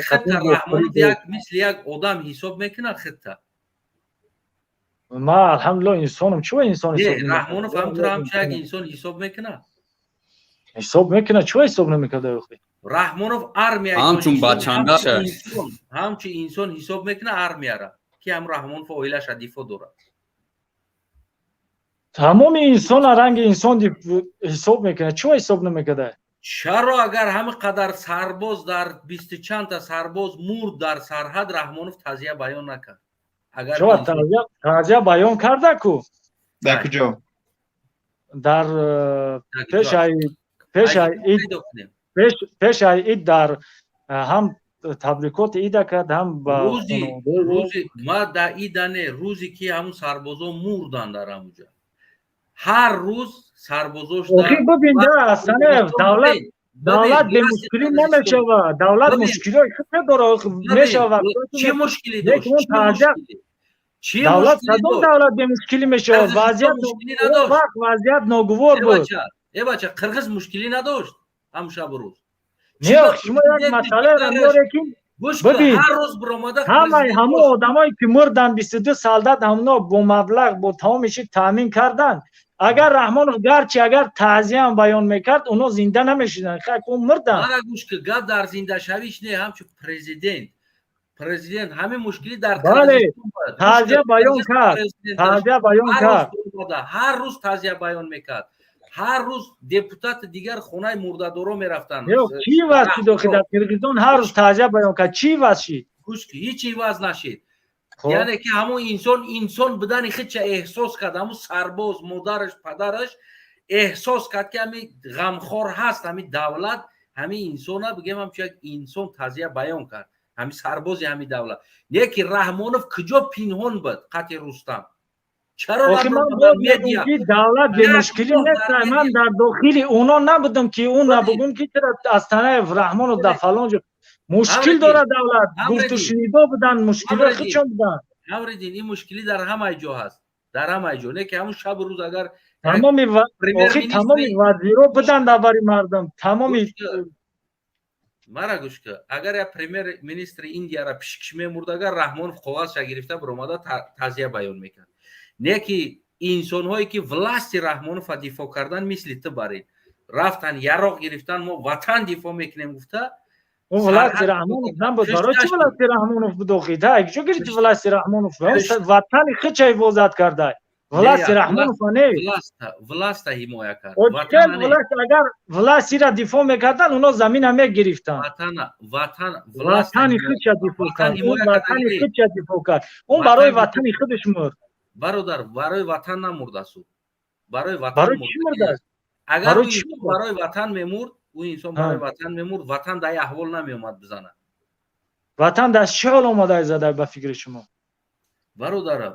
Speaker 1: хитта Раҳмонов як мисли як одам ҳисоб мекунад хитта?
Speaker 13: Ма, алҳамдулилло, инсонам. Чува инсон?
Speaker 1: Раҳмонов ҳамтуро ҳамчун як инсон ҳисоб мекунад?
Speaker 13: Ҳисоб мекунад. Чува ҳисоб намекарда охи?
Speaker 1: Раҳмонов армия
Speaker 3: Ҳамчун бачандаша.
Speaker 1: Ҳамчун инсон ҳисоб мекунад армияра, ки ҳам Раҳмонов оилаша дифоъ дорад?
Speaker 13: Тамоми инсона ранги инсон ҳисоб мекунад. Чува ҳисоб намекарда?
Speaker 1: Чаро, агар ҳама қадар сарбоз, дар бисту чандта сарбоз мурд дар сарҳад, Раҳмонов тазия баён накард?
Speaker 13: Агар тазия баён карда ку.
Speaker 9: Дар куҷо?
Speaker 13: Дар пешаи пешаи ид, дар ҳам табрикоти ида кард, ҳам ба
Speaker 1: Рӯзи ма да ида не, рӯзе ки ҳамун сарбозо мурданд дар ҳамуҷа, ҳар рӯз сарбозош.
Speaker 13: Охи, бибин да, давлат бемушкилӣ намешавад. Давлат мушкилиҳои худ дорад, мешавад.
Speaker 1: Чӣ мушкилӣ дошт?
Speaker 13: Давлат, кадом давлат бемушкилӣ мешавад? Вазъият вақт вазъият ногувор буд.
Speaker 1: Э бача, қирғиз мушкилӣ надошт ҳамун шабу рӯз?
Speaker 13: Не, шумо як масъаларо меоре, ки бибин, ҳамаи ҳамон одамое ки мурданд, 22 солдат, ҳамоно бо маблағ, бо тамоми чи таъмин карданд. Агар Раҳмонов гарчи агар таъзиям баён мекард, оно зинда намешуданд, ӯ мурданд.
Speaker 1: Мара гӯш ки, гап дар зиндашавиш не, ҳамчун президент ҳамин мушкилӣ дар
Speaker 13: Бале, таъзия баён кард, таъзия баён кард.
Speaker 1: Ҳар рӯз таъзия баён мекард, ҳар рӯз депутати дигар хонаи мурдадоро мерафтанд.
Speaker 13: Чӣ иваз шуд охи? Дар Қирғизистон ҳар рӯз таъзия баён кард, чӣ иваз шид?
Speaker 1: Гӯш ки, ҳеҷ иваз нашид. Яъне ки ҳамон инсон инсон будани худша эҳсос кард. Ҳамун сарбоз, модараш, падараш эҳсос кард, ки ҳами ғамхор ҳаст ҳами давлат, ҳами инсона, бигем, ҳамчун як инсон тазия баён кард ҳами сарбози ҳами давлат. Не ки Раҳмонов куҷо пинҳон буд қати Рустам?
Speaker 13: Чаро давлат бемушкилӣ нест? Ман дар дохили оно набудам, ки ӯ набугум, ки чара Астанаев, Раҳмонов дар фалон ҷо мушкил дорад. Давлат гуфтушунидо буданд, мушкилои худшон буданд.
Speaker 1: Амридин, ин мушкилӣ дар ҳамаи ҷо ҳаст, дар ҳамаи ҷо. Не ки ҳамун шабу рӯз агар
Speaker 13: Тамоми, охи, тамоми вазиро буданд дар бари мардум, тамоми.
Speaker 1: Мара гӯш ка, агар як премьер министри Индияра пишкиш мемурд, агар Раҳмонов коғазша гирифта биромада тазия баён мекард. Не ки инсонҳое ки власти Раҳмонова дифоъ кардан, мисли ту барин рафтан, яроқ гирифтан, мо ватан дифоъ мекунем гуфта.
Speaker 13: Ӯ власти Раҳмонов набуд. Барои чӣ власти Раҳмонов буд охи? Да чо гирифти власти Раҳмонов? Ватани худша ҳифозат карда, власти Раҳмонов не.
Speaker 1: Власта ҳимоя кард.
Speaker 13: Власт, агар властира дифоъ мекардан, оно замина мегирифтанд. Ватани худша дифоъ кард, ватани худша дифоъ кард. Ӯ барои ватани худаш мурд.
Speaker 1: Бародар, барои ватан намурдааст ӯ, барои ватан.
Speaker 13: Барои чӣ мурдааст?
Speaker 1: Агар барои ватан мемурд, ӯ инсон барои ватан мемурд, ватан дар аҳвол намеомад бизанад.
Speaker 13: Ватан дар чӣ ҳол омада зада, ба фикри шумо?
Speaker 1: Бародарам,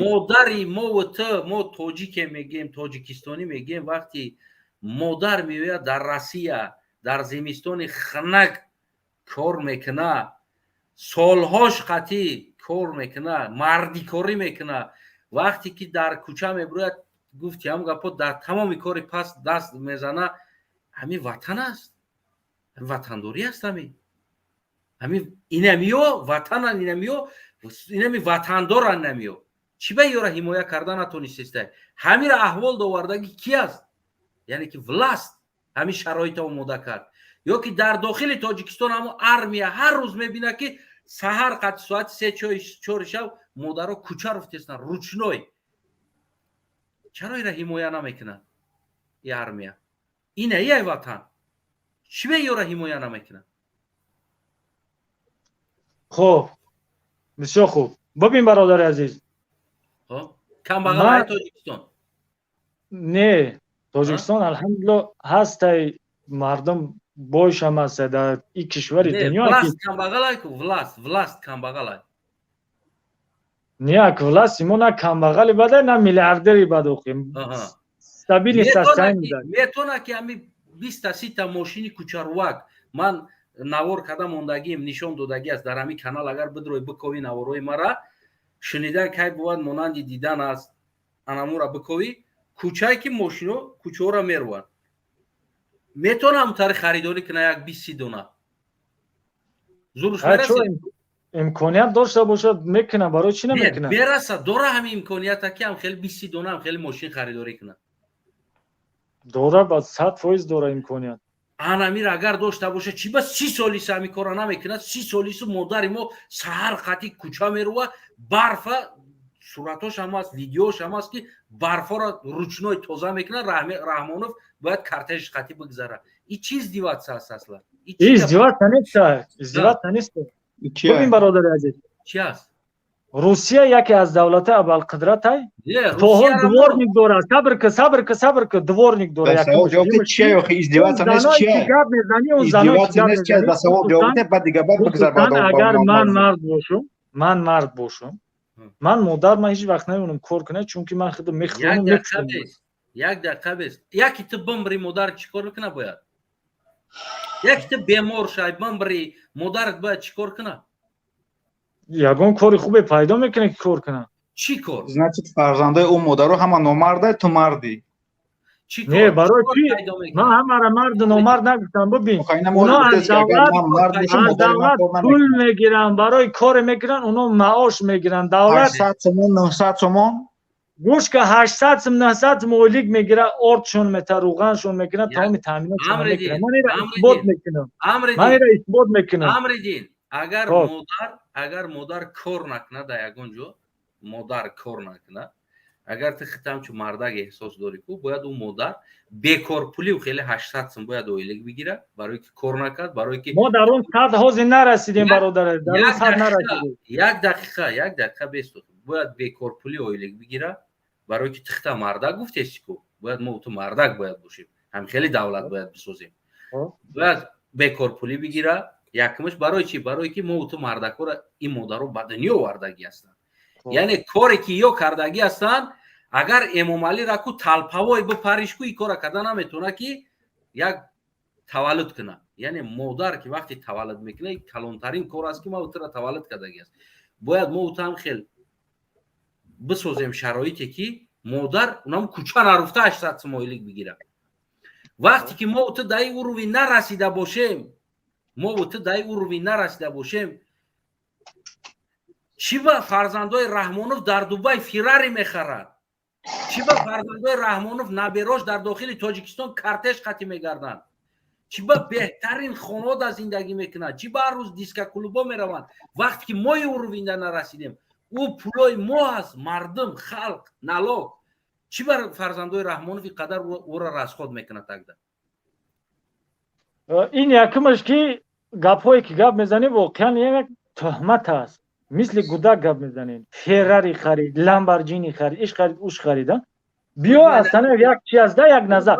Speaker 1: модари мову ту, мо тоҷике мегем, тоҷикистонӣ мегем, вақти модар меояд, дар Россия дар зимистони ханак кор мекуна, солҳош қатӣ кор мекуна, мардикорӣ мекуна, вақте ки дар кӯча мебирояд, гуфти ҳам гапо, дар тамоми кори паст даст мезана, ҳамин ватан аст, ватандорӣ аст. Ҳамин инамиё ватанан, инамиё, инами ватандоран, инамиё чӣ ба ёра ҳимоя карда натонистеста? Ҳамира аҳвол довардаги ки аст? Яъне ки власть ҳамин шароита омода кард, ё ки дар дохили Тоҷикистон ҳамон армия ҳар рӯз мебинад, ки саҳар қати соати се, чори шаб модаро кӯча руфтестанд ручной. Чаро ира ҳимоя намекунад и армия? Ина ияй ватан, чӣ бе ёра ҳимоя намекунад?
Speaker 13: Хуб, бисёр хуб. Бибин, бародари азиз.
Speaker 1: Камбағалаи Тоҷикистон?
Speaker 13: Не, Тоҷикистон, алҳамдулилло, ҳастай, мардум бойшам ҳаста дар ин кишвари дунё.
Speaker 1: Власть камбағалай ку, власть камбағалай.
Speaker 13: Не, ак власти мо на камбағали бадай, на миллиардери бад, охи, стабильный состояние.
Speaker 1: Метона ки ҳами 20-та, 30-та мошини кучарувак ман навор карда мондагием, нишон додагӣ аст дар ҳамин канал. Агар бидрои, биковӣ наворои мара, шунидан кай бувад монанди дидан аст. Анамура биковӣ, кӯчае ки мошино кӯчаҳоро меруванд, метавонам тари харидорӣ кина як 20-си дона, зуруш мерасад.
Speaker 13: Имконият дошта бошад, мекунам, барои чӣ намекунам?
Speaker 1: Мерасад, дора ҳамин имконията, ки ҳам хеле 20-си дона ҳам хеле мошин харидорӣ кунад?
Speaker 13: Дора, ба 100% дора имконият.
Speaker 1: Анамир агар дошта бошад, чӣ ба 30 солиса ҳамин корро намекунад? 30 солису модари мо саҳар қати кӯча мерува, барфа, суратош ҳам аст, видеош ҳам аст, ки барфоро ручной тоза мекунад. Раҳмонов бояд кортеж қати бигзарад. И чӣ издеваться аст аслан?
Speaker 13: Издеваться нест, издеваться нест. Бибин, бародари азиз.
Speaker 1: Чӣ аст?
Speaker 13: Русия яке аз давлатҳои абарқудратай, то ҳол дворник дорад. Сабр ка, сабр ка, сабр ка, дворник дорад.
Speaker 9: Гап
Speaker 13: мезанӣ, он агар ман мард бошум, ман мард бошум, ман модар ман ҳеҷ вақт намемонам кор кунад, чунки ман худам мехӯрам.
Speaker 1: Як дақиқа бест. Яки ту бимбри, модар чӣ кор мекунад бояд? Яки ту бемор шай, бимбри, модарат бояд чӣ кор кунад?
Speaker 13: Ягон кори хубе пайдо мекунад, ки кор кунад.
Speaker 1: Чӣ кор?
Speaker 9: Значит, фарзандои ӯ модаро ҳама номарда, ту мардӣ.
Speaker 13: Не, барои чӣ ман ҳамара марду номард нагуфтам? Бибин, оно аз давлат пул мегиранд, барои коре мекунанд, оно маош мегиранд, давлат.
Speaker 9: 800 сомон, 900 сомон.
Speaker 13: Гӯш ка, 800 сум, 900 сум ойлик мегира, ордшон мета, рӯғаншон мекунад, тамоми таъминотшон мекунад. Ман ира исбот мекунам, ман ира исбот мекунам.
Speaker 1: Амридин, агар модар кор накунад дар ягон ҷо, модар кор накунад, агар ту хитам чу мардак эҳсос дорӣ ку, бояд ӯ модар бекорпулиу хеле 800 сум бояд ойлик бигирад, барое ки кор накард, барое ки
Speaker 13: Мо дар он сад ҳозир нарасидем, бародар, дар он сад нарасидем.
Speaker 1: Як дақиқа, як дақиқа бесту. Бояд бекорпули ойлик бигирад, барое ки тихта мардак гуфтести ку, бояд мо ту мардак бояд бошем, ҳам хеле давлат бояд бисозем. Бояд бекорпулӣ бигирад. Якумаш барои чӣ? Барое ки мо ту мардакҳоро ин модаро ба дунё овардагӣ ҳастанд, яъне коре ки ё кардагӣ ҳастанд. Агар Эмомалӣ раку талпавой бипариш ку, ин кора карда наметавонад, ки як таваллуд кунад. Яъне модар ки вақте таваллуд мекунад, калонтарин кор аст, ки ма тура таваллуд кардагӣ аст. Бояд мо утам хел бисозем шароите, ки модар унам кӯча наруфта 800 сум ойлик бигирад. Вақте ки мо ту даи уровень нарасида бошем, мо ту даи уровень нарасида бошем, чӣ ба фарзандои Раҳмонов дар Дубай Феррари мехарад? Чӣ ба фарзандои Раҳмонов, наберош дар дохили Тоҷикистон кортеж қатӣ мегарданд? Чӣ ба беҳтарин хонаода зиндагӣ мекунанд? Чӣ ба ҳар рӯз дискоклубо мераванд, вақте ки мои уровень да нарасидем? Ӯ пулои мо аст, мардум, халқ, налог. Чӣ ба фарзандои Раҳмонов ин қадар ӯро расход мекунад тогда?
Speaker 13: Ин якумаш, ки гапҳое ки гап мезанӣ, воқеан як туҳмат аст. Мисли гудак гап мезанед: Феррари харид, Ламборҷини харид, иш харид, уш харид. Биё, астана як чи аст да, як назар.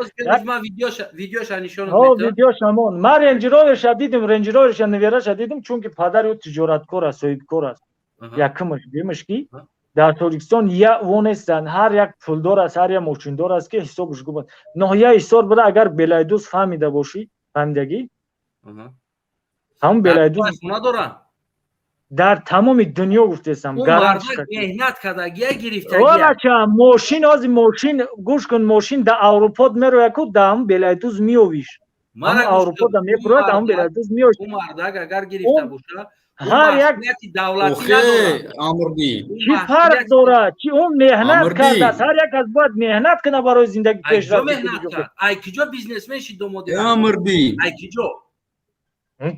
Speaker 1: Видеоша нишон.
Speaker 13: Видеошамон ман Ренҷроверша дидим, Ренҷроверша, невераша дидим, чунки падари ӯ тиҷораткор аст, соҳибкор аст. Якумаш, дуюмаш, ки дар Тоҷикистон я во нестанд, ҳар як пулдор аст, ҳар як мошиндор аст, ки ҳисобаш гум. Ноҳияи Ҳисор буда, агар Белайдуз фаҳмида бошӣ, фаҳмидагӣ, ҳамун Белайдуз.
Speaker 1: Надорам.
Speaker 13: Дар тамоми дунё гуфтесам.
Speaker 1: Меҳнат кардагия, гирифтагия.
Speaker 13: Мошин, ҳози мошин, гӯш кун, мошин да Аврупо мерояд ку, да ҳамун Белайдуз меовиш, Аврупо да мебурояд, ҳамун Белайдуз меовиш.
Speaker 1: Мардак агар гирифта боша,
Speaker 13: ҳар як
Speaker 1: давлатӣ.
Speaker 3: Амрди.
Speaker 13: Чӣ фарқ дорад? Чи он меҳнат кардааст? Ҳар як кас бояд меҳнат кунад барои зиндагӣ.
Speaker 1: Пешрафт. Ай киҷо бизнесмен шид домоди?
Speaker 3: Амрди.
Speaker 1: Ай киҷо,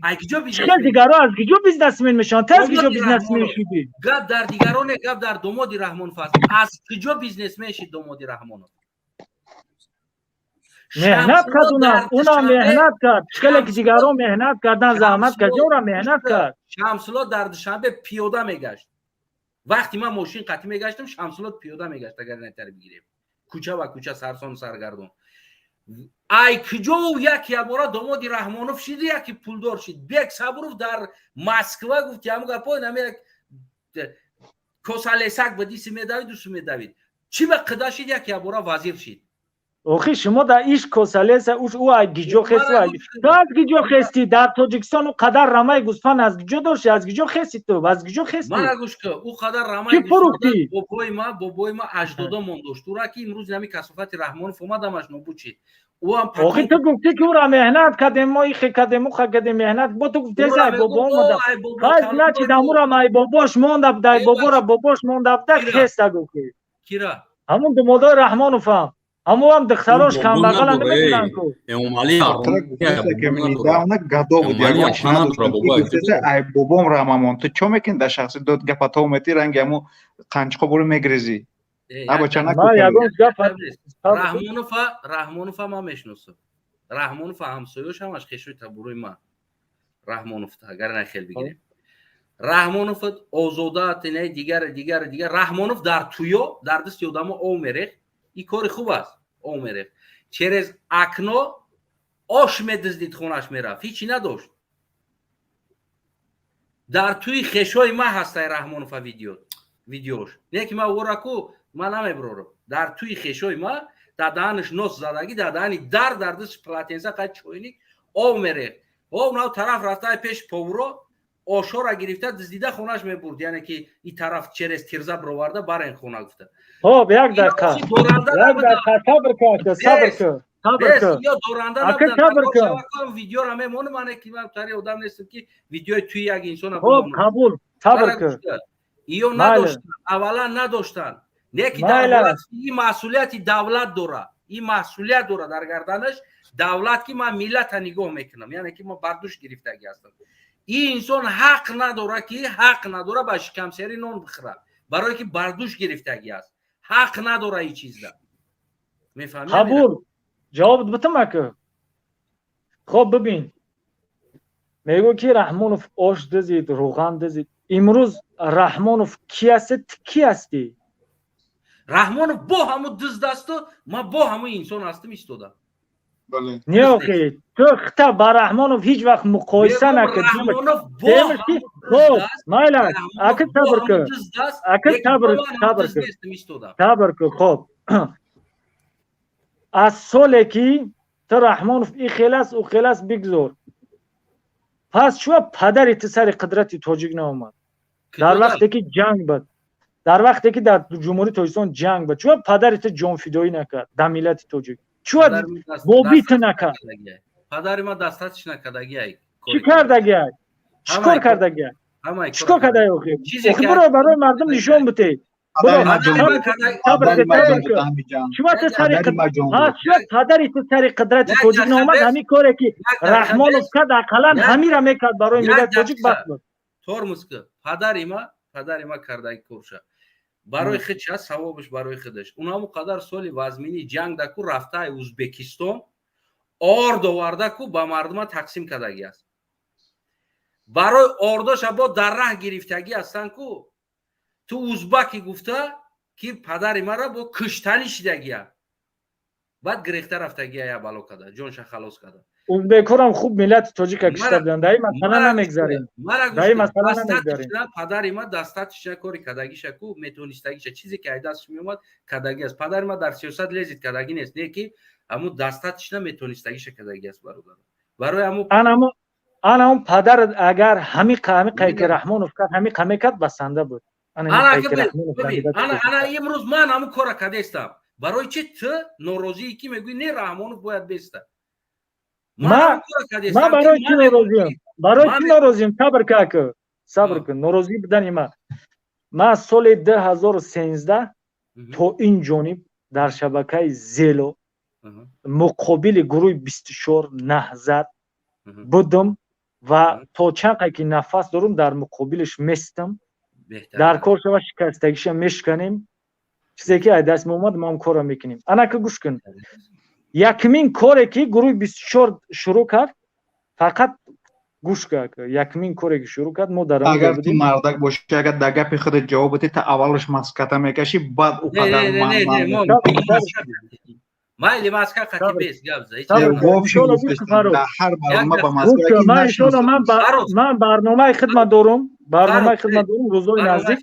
Speaker 1: ай киҷо?
Speaker 13: Чӣ, дигаро аз киҷо бизнесмен мешаванд? Ту аз киҷо бизнесмен шудӣ?
Speaker 1: Гап дар дигароне, гап дар домоди Раҳмонов аст. Аз киҷо бизнесмен шид домоди Раҳмонов?
Speaker 13: Меҳнат кард, унам, унам меҳнат кард. Хеле ки дигарон меҳнат кардан, заҳмат кард, унам меҳнат кард.
Speaker 1: Шамсуло дар Душанбе пиёда мегашт. Вақти ман мошин қатӣ мегаштам, Шамсуло пиёда мегашт. Агар натари бигирем, кӯча ба кӯча сарсону саргардон. Ай киҷо як ябора домоди Раҳмонов шид, яки пулдор шид? Бек Сабуров дар Москва гуфти, ҳаму гапо нами як косалесак ба диси медавид, дусу медавид. Чӣ ба қида шид, як ябора вазир шид?
Speaker 13: Охи, шумо дар иш косалеса, уш ӯ ай гиҷо хести, ту аз гиҷо хести? Дар Тоҷикистон ӯ қадар рамаи гӯсфанд аз гиҷо дошти? Аз гиҷо хести ту? Аз гиҷо хести?
Speaker 1: Мара гӯш кун, ӯ қадар рамаи
Speaker 13: Чӣ фурӯхтӣ?
Speaker 1: Бобои ма, бобои ма, аҷдодомон дошт. Ура ки имрӯз ҳами касофати Раҳмонов омадамаш нобуд шид. Ӯам
Speaker 13: Охи, ту гуфтӣ, ки ӯра меҳнат кардем, мо ихе кардем, уха кардем, меҳнат бо ту гуфтеси, ай бобо омада. Хай, значит, ҳамурам ай бобош монда буда, ай бобора бобош монда буда, хеста гуфтӣ.
Speaker 1: Кира?
Speaker 13: Ҳамун думодои Раҳмоновам, ҳамоам духтарош камбағала намедонанд ку.
Speaker 9: Гадо буд, ягон чи надошт. Ай бобом рамамон, ту чо мекунӣ? Дар шахси дод гапато мети, ранги ҳаму қанчиқо буру мегрезӣ.
Speaker 1: Раҳмонова, Раҳмонова ман мешиносам. Раҳмонова ҳамсоёш, ҳамаш хешои табурои ман. Раҳмоновта агар нахел бигирем, Раҳмонов озода, инаи дигар, дигар, дигар. Раҳмонов дар туё дар дасти одамо ов мерехт. Ин кори хуб аст. Ов мерехт, через окно ош медиздид, хонаш мерафт, ҳичи надошт. Дар туи хешои ма ҳастай Раҳмонова видео, видеош не ки ма ораку ма намеброрам. Дар туи хешои ма дар даҳанаш нос задагӣ, дар даҳани дар дасти полотенца, қай чойник ов мерехт. Ов нав тараф рафта, пеши повуро ошора гирифта, диздида, хонаш мебурд. Яъне ки и тараф через тирза бироварда, барен хона гуфта.
Speaker 13: Хоб, як дақиқа, як дақиқа, сабр кун, сабр кун, сабр кун.
Speaker 1: Ё доранда.
Speaker 13: Ака, сабр кун.
Speaker 1: Видеора мемонам, мане ки ман тари одам нестам, ки видеои туи як инсона.
Speaker 13: Хоб, қабул, сабр кун.
Speaker 1: Иё надоштан, аввалан надоштан, не ки дар ҳолат ин масъулияти давлат дора, ин масъулият дора дар гарданаш давлат, ки ман миллата нигоҳ мекунам, яъне ки ман бардӯш гирифтагӣ ҳастам. Ин инсон ҳақ надора, ки ҳақ надора ба шикамсери нон бихӯра, барое ки бардӯш гирифтагӣ аст, ҳақ надора ин чизда. Мефаҳмӣ?
Speaker 13: Қабул, ҷавоб битам, ака. Хоб, бибин, мегӯ ки Раҳмонов ош дизид, рӯған дизид. Имрӯз Раҳмонов ки ҳасти, ту ки ҳастӣ?
Speaker 1: Раҳмонов бо ҳамун дизд асту ман бо ҳамун инсон ҳастам истода.
Speaker 13: Не, охи, ту хита ба Раҳмонов ҳеҷ вақт муқоиса накард. Хоб, майла, ака, сабр кун, ака, сабр, сабр кун, сабр кун. Хоб, аз соле ки ту Раҳмонов и хел аст, ӯ хел аст, бигзор. Пас чӯа падари ту сари қудрати тоҷик наомад дар вақте ки ҷанг буд, дар вақте ки дар Ҷумҳурии Тоҷикистон ҷанг буд? Чӯа падари ту ҷонфидоӣ накард дар миллати тоҷик? Чӯа бобӣ ту накард?
Speaker 1: Падари ма дастатиш накардагиай.
Speaker 13: Чӣ кардагиай? Чӣ кор кардагиай? Чӣ кор кардай охи? Охи, биро, барои мардум нишон битей. Чӯа ту сари падари ту сари қудрати тоҷик наомад? Ҳамин коре ки Раҳмонов кард, ақаллан ҳамира мекард барои миллати тоҷик, бас буд.
Speaker 1: Тормоз ки падари ма кардаги корша барои худ ча савобаш барои худаш. Унамо қадар соли вазмини ҷанг даку рафтаи Узбекистон орд оварда ку ба мардума тақсим кардагӣ аст. Барои ордоша бо дар раҳ гирифтагӣ ҳастанд ку ту узбаки гуфта, ки падари мара бо куштанӣ шидагия. Баъд гирехта рафтагия, я бало када, ҷонша халос када.
Speaker 13: Узбекорам хуб миллати тоҷика кишта буданд. Дар ин масъала намегзарем, дар ин масъала намегзарем.
Speaker 1: Падари ма дастатиша кори кардагиша ку метонистагиша, чизе ки ай дасташ меомад, кардагӣ аст. Падари ма дар сиёсат лезить кардагӣ нест, не ки ҳамун дастатишна метонистагиша кардагӣ аст, бародар, барои ҳамун.
Speaker 13: Ана он падар агар ҳами ки Раҳмонов кард, ҳами мекард, басанда буд.
Speaker 1: Ана имрӯз ман ҳамун кора кардестам. Барои чи ту норозие, ки мегӯӣ, не, Раҳмонов бояд беста?
Speaker 13: Ман барои чӣ норозиям? Барои чӣ норозиям? Сабр ка, ака, сабр кун. Норозӣ будани ман соли 2013 то ин ҷониб дар шабакаи Зело муқобили гурӯҳи 24 Наҳзат будам ва то чанд қай ки нафас дорум, дар муқобилаш местам. Дар кор шава, шикастагиша мешиканем. Чизе ки ай даст меомад, мо ҳам корро мекунем. Анака, гӯш кун, якумин коре ки гурӯҳи 24 шурӯъ кард, фақат гӯш кард, якумин коре ки шурӯъ кард, мо дар
Speaker 9: Агар ту мардак бошӣ, агар дар гапи худат ҷавоб бидӣ, та аввалаш маската мекашӣ, баъд ӯ қадар.
Speaker 1: Майли, маска қати бес гап.
Speaker 9: Дар ҳар барнома ба маска.
Speaker 13: Ман барномаи хидмат дорум, барномаи хидмат дорум, рӯзои наздик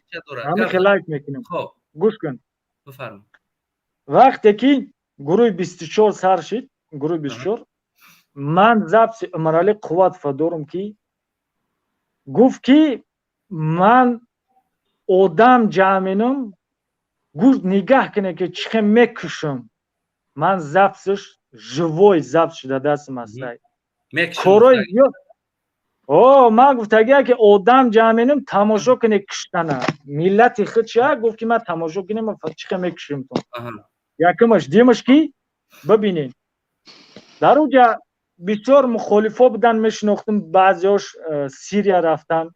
Speaker 13: ҳамин хел лайк мекунем. Гӯш кун, вақте ки Гурӯҳи 24 сар шид, гурӯҳи 24. Ман записи Умаралӣ Қувватова дорум, ки гуфт, ки ман одам ҷамъ менам, гуфт, нигаҳ кунед, ки чӣ хел мекушам. Ман записш, живой запись шуда дастам ҳастай. Корои зиёд. О, ман гуфтагия, ки одам ҷамъ менам, тамошо кунед куштана миллати худ чия. Гуфт, ки ман тамошо кунем, чӣ хел мекушимтон. Якумаш. Дуюмаш, ки бибинед, дар уҷа бисёр мухолифо будан, мешинохтум. Баъзеош Сирия рафтан,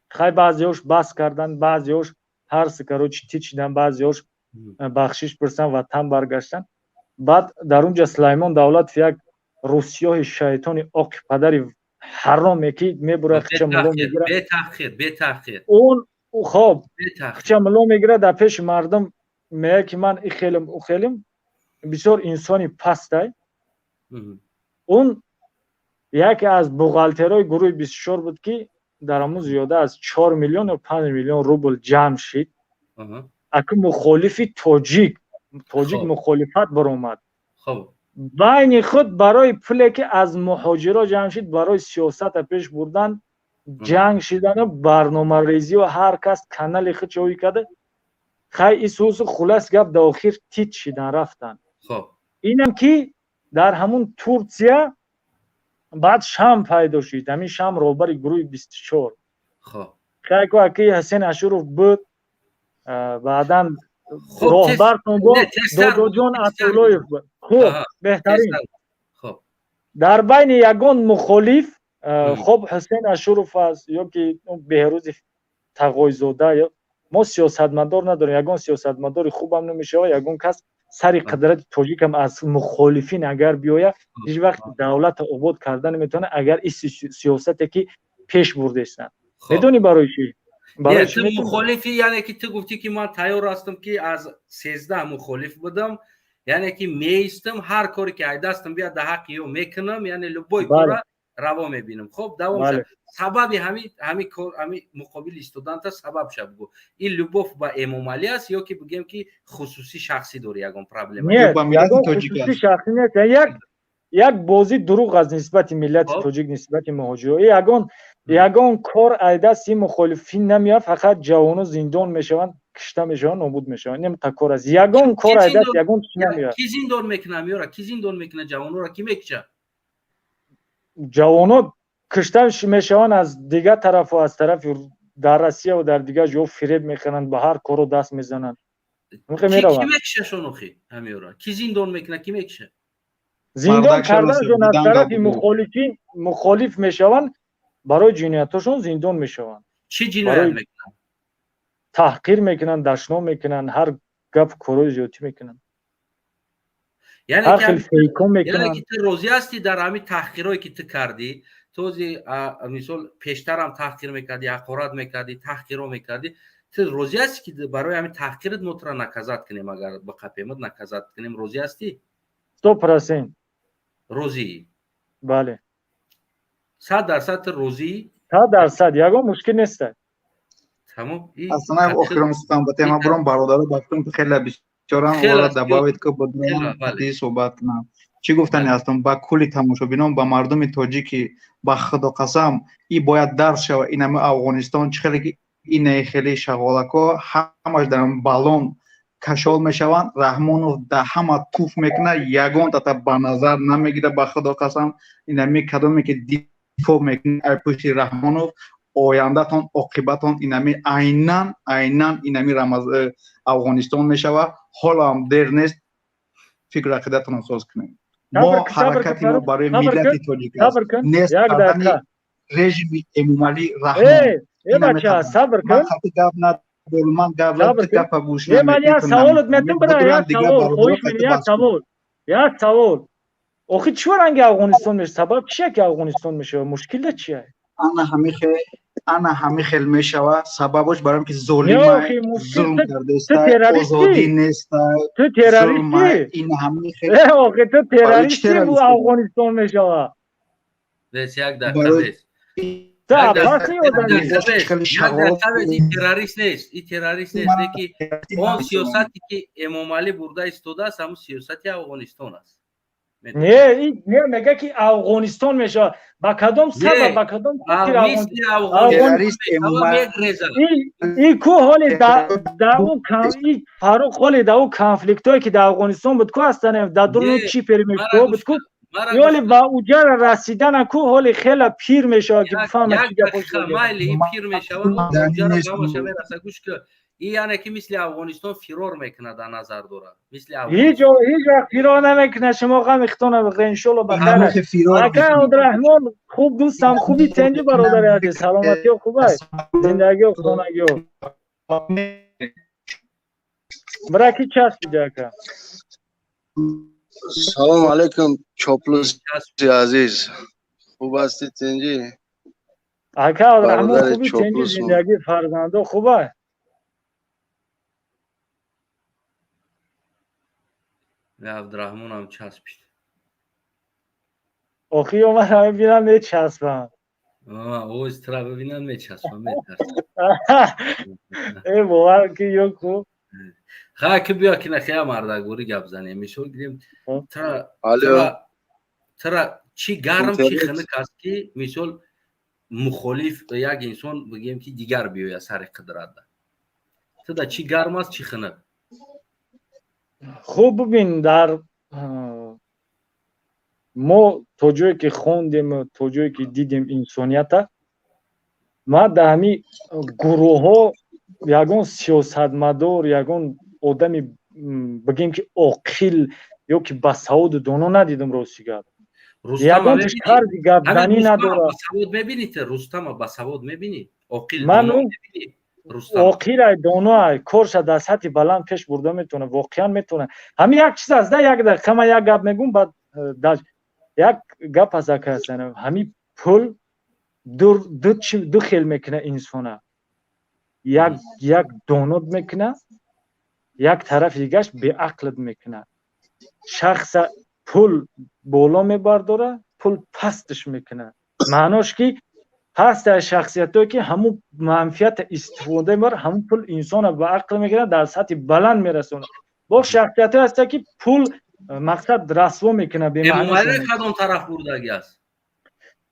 Speaker 13: хай, баъзеош бас кардан, баъзеош ҳарси, короче, тичидан, баъзеош бахшиш пурсан, ватан баргаштан. Баъд дар унҷа Сулаймон Давлатов, як русиёҳи шайтони оқи падари ҳароме, ки мебурад, хича муло мегирад. Он хоб хича муло мегирад, дар пеши мардум меяд, ки ман и хелим, у хелим. Бисёр инсони пастай. Он яке аз бухгалтерои гурӯҳи 24 буд, ки дар ҳамун зиёда аз 4 миллион ё 5 миллион рубл ҷамъ шид. Аку мухолифи тоҷик мухолифат баромад байни худ барои пуле, ки аз муҳоҷиро ҷамъ шид, барои сиёсата пеш бурдан ҷанг шидану барномарезию ҳар кас канали худ ҷоӣ карда. Хай, исусу хулас гап, дар охир тит шидан, рафтан. Инам ки дар ҳамун Турсия баъд Шам пайдо шид. Ҳамин Шам роҳбари гурӯҳи 24. Хайку, аки Ҳасен Ашуров буд, баъдан роҳбартон бо Додоҷон Атулоев буд. Хуб, беҳтарин. Дар байни ягон мухолиф, хоб, Ҳусен Ашуров аст ё ки Беҳрӯзи Тағойзода, мо сиёсатмадор надорем. Ягон сиёсатмадори хубам намешавад. Ягон кас сари қудрати тоҷикам аз мухолифин агар биёяд, ҳеҷ вақт давлата обод карда наметавонад, агар ин сиёсате, ки пеш бурдестанд. Медонӣ барои чӣ?
Speaker 1: Ту мухолифи, яъне ки ту гуфтӣ, ки ман тайёр ҳастам, ки аз 13 мухолиф будам, яъне ки меистам, ҳар коре ки ай дастам биёд, дар ҳаққи ё мекунам, яъне любой кора раво мебинам. Хоб, давом. Сабаби ҳами кор, ҳами муқобили истоданта сабаб ша бугӯ. Ин любовь ба Эмомалӣ аст ё ки бигем, ки хусусӣ шахсӣ дори, ягон проблема?
Speaker 13: Шахсӣ нест. Як бозӣ дурӯғ аз нисбати миллати тоҷик, нисбати муҳоҷиро. Ягон кор ай дасти мухолифин намеяд. Фақат ҷавоно зиндон мешаванд, кишта мешаванд, нобуд мешаванд. Немта кор аст. Ягон кор ай даст ягон чиз намеяд.
Speaker 1: Ки зиндон мекуна меёра? Ки зиндон мекуна ҷавонора? Ки мекиша?
Speaker 13: Ҷавоно кишта мешаванд аз дигар тарафу, аз тарафи дар Россияву дар дигар ҷо фиреб мехӯранд, ба ҳар коро даст мезананд.
Speaker 1: Ки мекишашон охи ҳамеёра? Ки зиндон мекуна, ки мекиша?
Speaker 13: Зиндон карданашон аз тарафи мухолифин. Мухолиф мешаванд, барои ҷиноятҳошон зиндон мешаванд.
Speaker 1: Чӣ ҷиноят мекунанд?
Speaker 13: Таҳқир мекунанд, дашном мекунанд, ҳар гап корои зиёдтӣ мекунанд.
Speaker 1: Ҳар хел фейко мекунанд. Ки ту розӣ ҳастӣ дар ҳамин таҳқирое, ки ту кардӣ? Този мисол, пештарам таҳқир мекардӣ, ҳақорат мекардӣ, таҳқиро мекардӣ. Ту розӣ ҳастӣ, ки барои ҳамин таҳқират мо тура наказать кунем? Агар биқапемат, наказать кунем, розӣ ҳастӣ?
Speaker 13: 100%.
Speaker 1: Розӣ?
Speaker 13: Бале.
Speaker 1: 100% ту розӣ?
Speaker 13: 100%, ягон мушкил нест.
Speaker 1: Тамом.
Speaker 9: Аслан, охирон сухан ба тема буром, бародаро, ба фикрам, хеле бисёрам ора добавить ки боди суҳбат кунам. Чӣ гуфтани ҳастам ба кулли тамошобинон, ба мардуми тоҷики: ба худо қасам, и бояд дарс шава. Инами Афғонистон чӣ хеле ки инаи хеле шағолако ҳамаш дар балон кашол мешаванд. Раҳмонов да ҳама туф мекунад, ягон тата ба назар намегирад. Ба худо қасам, инами кадоме ки дифоъ мекунад ай пушти Раҳмонов, ояндатон, оқибатон инами айнан инами Афғонистон мешавад. Ҳолоам дер нест, фикру ақидатонро соз кунед. Мо ҳаракати мо барои миллати тоҷик аст, нест кардани режими Эмомалӣ Раҳмон.
Speaker 13: Сабр кун.
Speaker 9: Гап надорам, ман гап гапа гӯш.
Speaker 13: Ман як саволот метам, бира, як савол хоҳиш, як савол, як савол. Охи, чӣ ранги Афғонистон мешавад? Сабаб чия, ки Афғонистон мешавад? Мушкилда чия?
Speaker 9: Ана ҳами хел мешава. Сабабош баром ки золима, зулм кардеста, озодӣ неста.
Speaker 13: Ту террористӣ.
Speaker 9: Ин ҳами хел.
Speaker 13: Охи, ту террористӣ, бу Афғонистон мешава.
Speaker 1: Бес, як дақиқа, бес. Террорист нест, и террорист нест, леки он сиёсате ки Эмомалӣ бурда истодааст, ҳамун сиёсати Афғонистон аст.
Speaker 13: Не, не, мега ки Афғонистон мешавад. Ба кадом сабаб, ба кадом и ку ҳоли дар и Фаруқ, ҳоли дар ӯ конфликтое ки дар Афғонистон буд ку ҳастан, дар дуруни чӣ перемешко буд ку, ёли ба уҷара расидана ку ҳоли хела пир мешавад ки бифаҳмад чӣ гапо.
Speaker 1: Майли, ин пир мешавад, уҷара ҳамаша мераса. Гӯш ки, и яъне ки мисли Афғонистон фирор мекунад, дар назар дорад. Мисли
Speaker 13: ҳеҷ вақт фирор намекунад. Шумо ғами хитона бихӯред, иншолло бахайр. Ака Абдураҳмон, хуб дӯстам, хуби, тенҷи, бародари азиз, саломатиё хубай, зиндагиё, хонагиё бира ки часпиди, ака.
Speaker 14: Салом алейкум, Чоплуси азиз, хуб ҳастӣ, тинҷӣ?
Speaker 13: Ака Абдураҳмон, хуби, тенҷи, зиндагӣ, фарзандо хубай?
Speaker 1: Абдураҳмонам часпид.
Speaker 13: Охи ё ман ҳама бинам мечаспам.
Speaker 1: Оз тра бибинам мечаспам, метарсам.
Speaker 13: Э, бовар ки ё ку.
Speaker 1: Ха, ки биё ки нахия мардагурӣ гап занем. Мисол гирем, тра чӣ гарм, чӣ хунук аст, ки мисол мухолиф як инсон бигем ки дигар биёяд сари қудратда, туда чӣ гарм аст, чӣ хунук?
Speaker 13: Хуб, бибин, дар мо то ҷое ки хондем, то ҷое ки дидем инсонията, ман дар ҳамин гурӯҳҳо ягон сиёсатмадор, ягон одами бигем ки оқил ё ки басаводу доно надидам, рости гап. Ягон тарзи гапзанӣ надорад.
Speaker 1: Басавод мебинӣ ту Рустама? Басавод мебинӣ? Оқил?
Speaker 13: Ман оқилай, доноай, корша дар сатҳи баланд пеш бурда метавонад, воқеан метавонад. Ҳамин як чиз аст да, як дақиқа ман як гап мегӯм, баъд як гап аст, ака ҳасан. Ҳамин пул ду хел мекунад инсона: як донод мекунад, як тарафи дигаш беақлат мекунад. Шахса пул боло мебардорад, пул пастш мекунад. Маънош ки ҳаст аз шахсиятое ки ҳамун манфиата истифода мебарад, ҳамун пул инсона ба ақл мегирад, дар сатҳи баланд мерасонад. Бо шахсиятое ҳаста ки пул мақсад расво мекунад.
Speaker 1: Эмомалӣ кадом тараф бурдаги аст?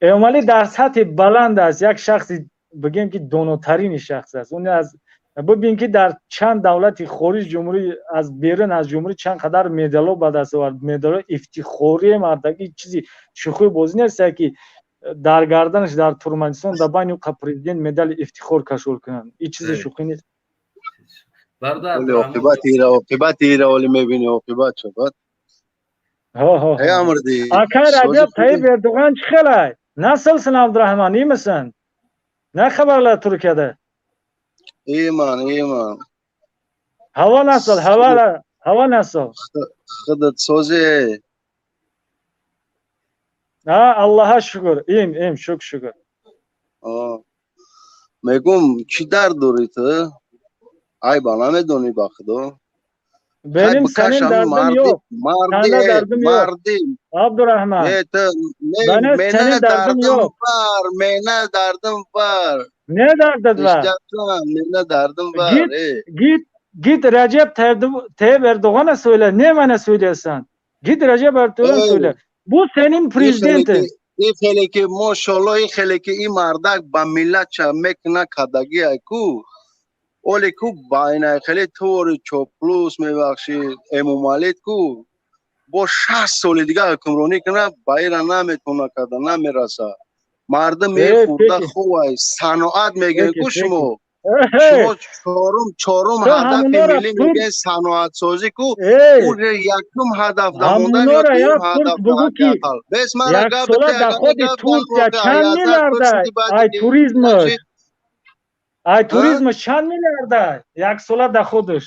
Speaker 13: Эмомалӣ дар сатҳи баланд аст, як шахси бигем ки донотарини шахс аст. Он аз бибин ки дар чанд давлати хориҷ ҷумҳурӣ, аз берун аз ҷумҳурӣ чанд қадар медало ба даст овард, медалҳои ифтихорие мардаги, чизи шӯхию бозӣ нест ки дар гарданаш дар Туркманистон дар байни ӯ президент медали ифтихор кашол кунанд. Ин чизи шӯхӣ нест.
Speaker 14: Оқибати ира оли мебини, оқибат шавад.
Speaker 13: Акай Раҷаб Таyyip Erdoğan чӣ хелай? Nasılsın Abdurrahman, iyi misin? Ne haberler Türkiye'de?
Speaker 14: İyiyim, iyiyim.
Speaker 13: Hava nasıl? Hava nasıl?
Speaker 14: Худат сози?
Speaker 13: Ha, Allah'a şükür. İyiyim, iyiyim, çok şükür.
Speaker 14: Мегум, чӣ дард дорӣ ту? Айба намедонӣ, ба худо.
Speaker 13: Benim senin derdim yok. Sana derdim yok. Abdurrahman. Benim senin derdim yok.
Speaker 14: Var, mene derdim var.
Speaker 13: Ne derdin var?
Speaker 14: Mene derdim var.
Speaker 13: Git, git, git Recep Tayyip Erdoğan'a söyle. Ne bana söylüyorsun? Git Recep Erdoğan'a söyle. Bu senin prezidentin.
Speaker 14: И хеле ки мошалло, и хеле ки и мардак ба миллат ча мекуна кадаги ку. Оле ку байна хеле тори чоплус, мебахши, Эмомалит ку бо 60 соли дига ҳукмронӣ куна, ба ира наметона карда намераса. Мардум мехӯрда хувай, саноат мегӯен ку. Шумо чорум ҳадафи миллӣ мегӯен, саноатсозӣ ку, уре якум ҳадаф дамондан ё дуюм ҳадаф.
Speaker 13: Бес мара гап чанд миллиарда ай туризмаш, ай туризмаш чанд миллиарда як сола доходаш?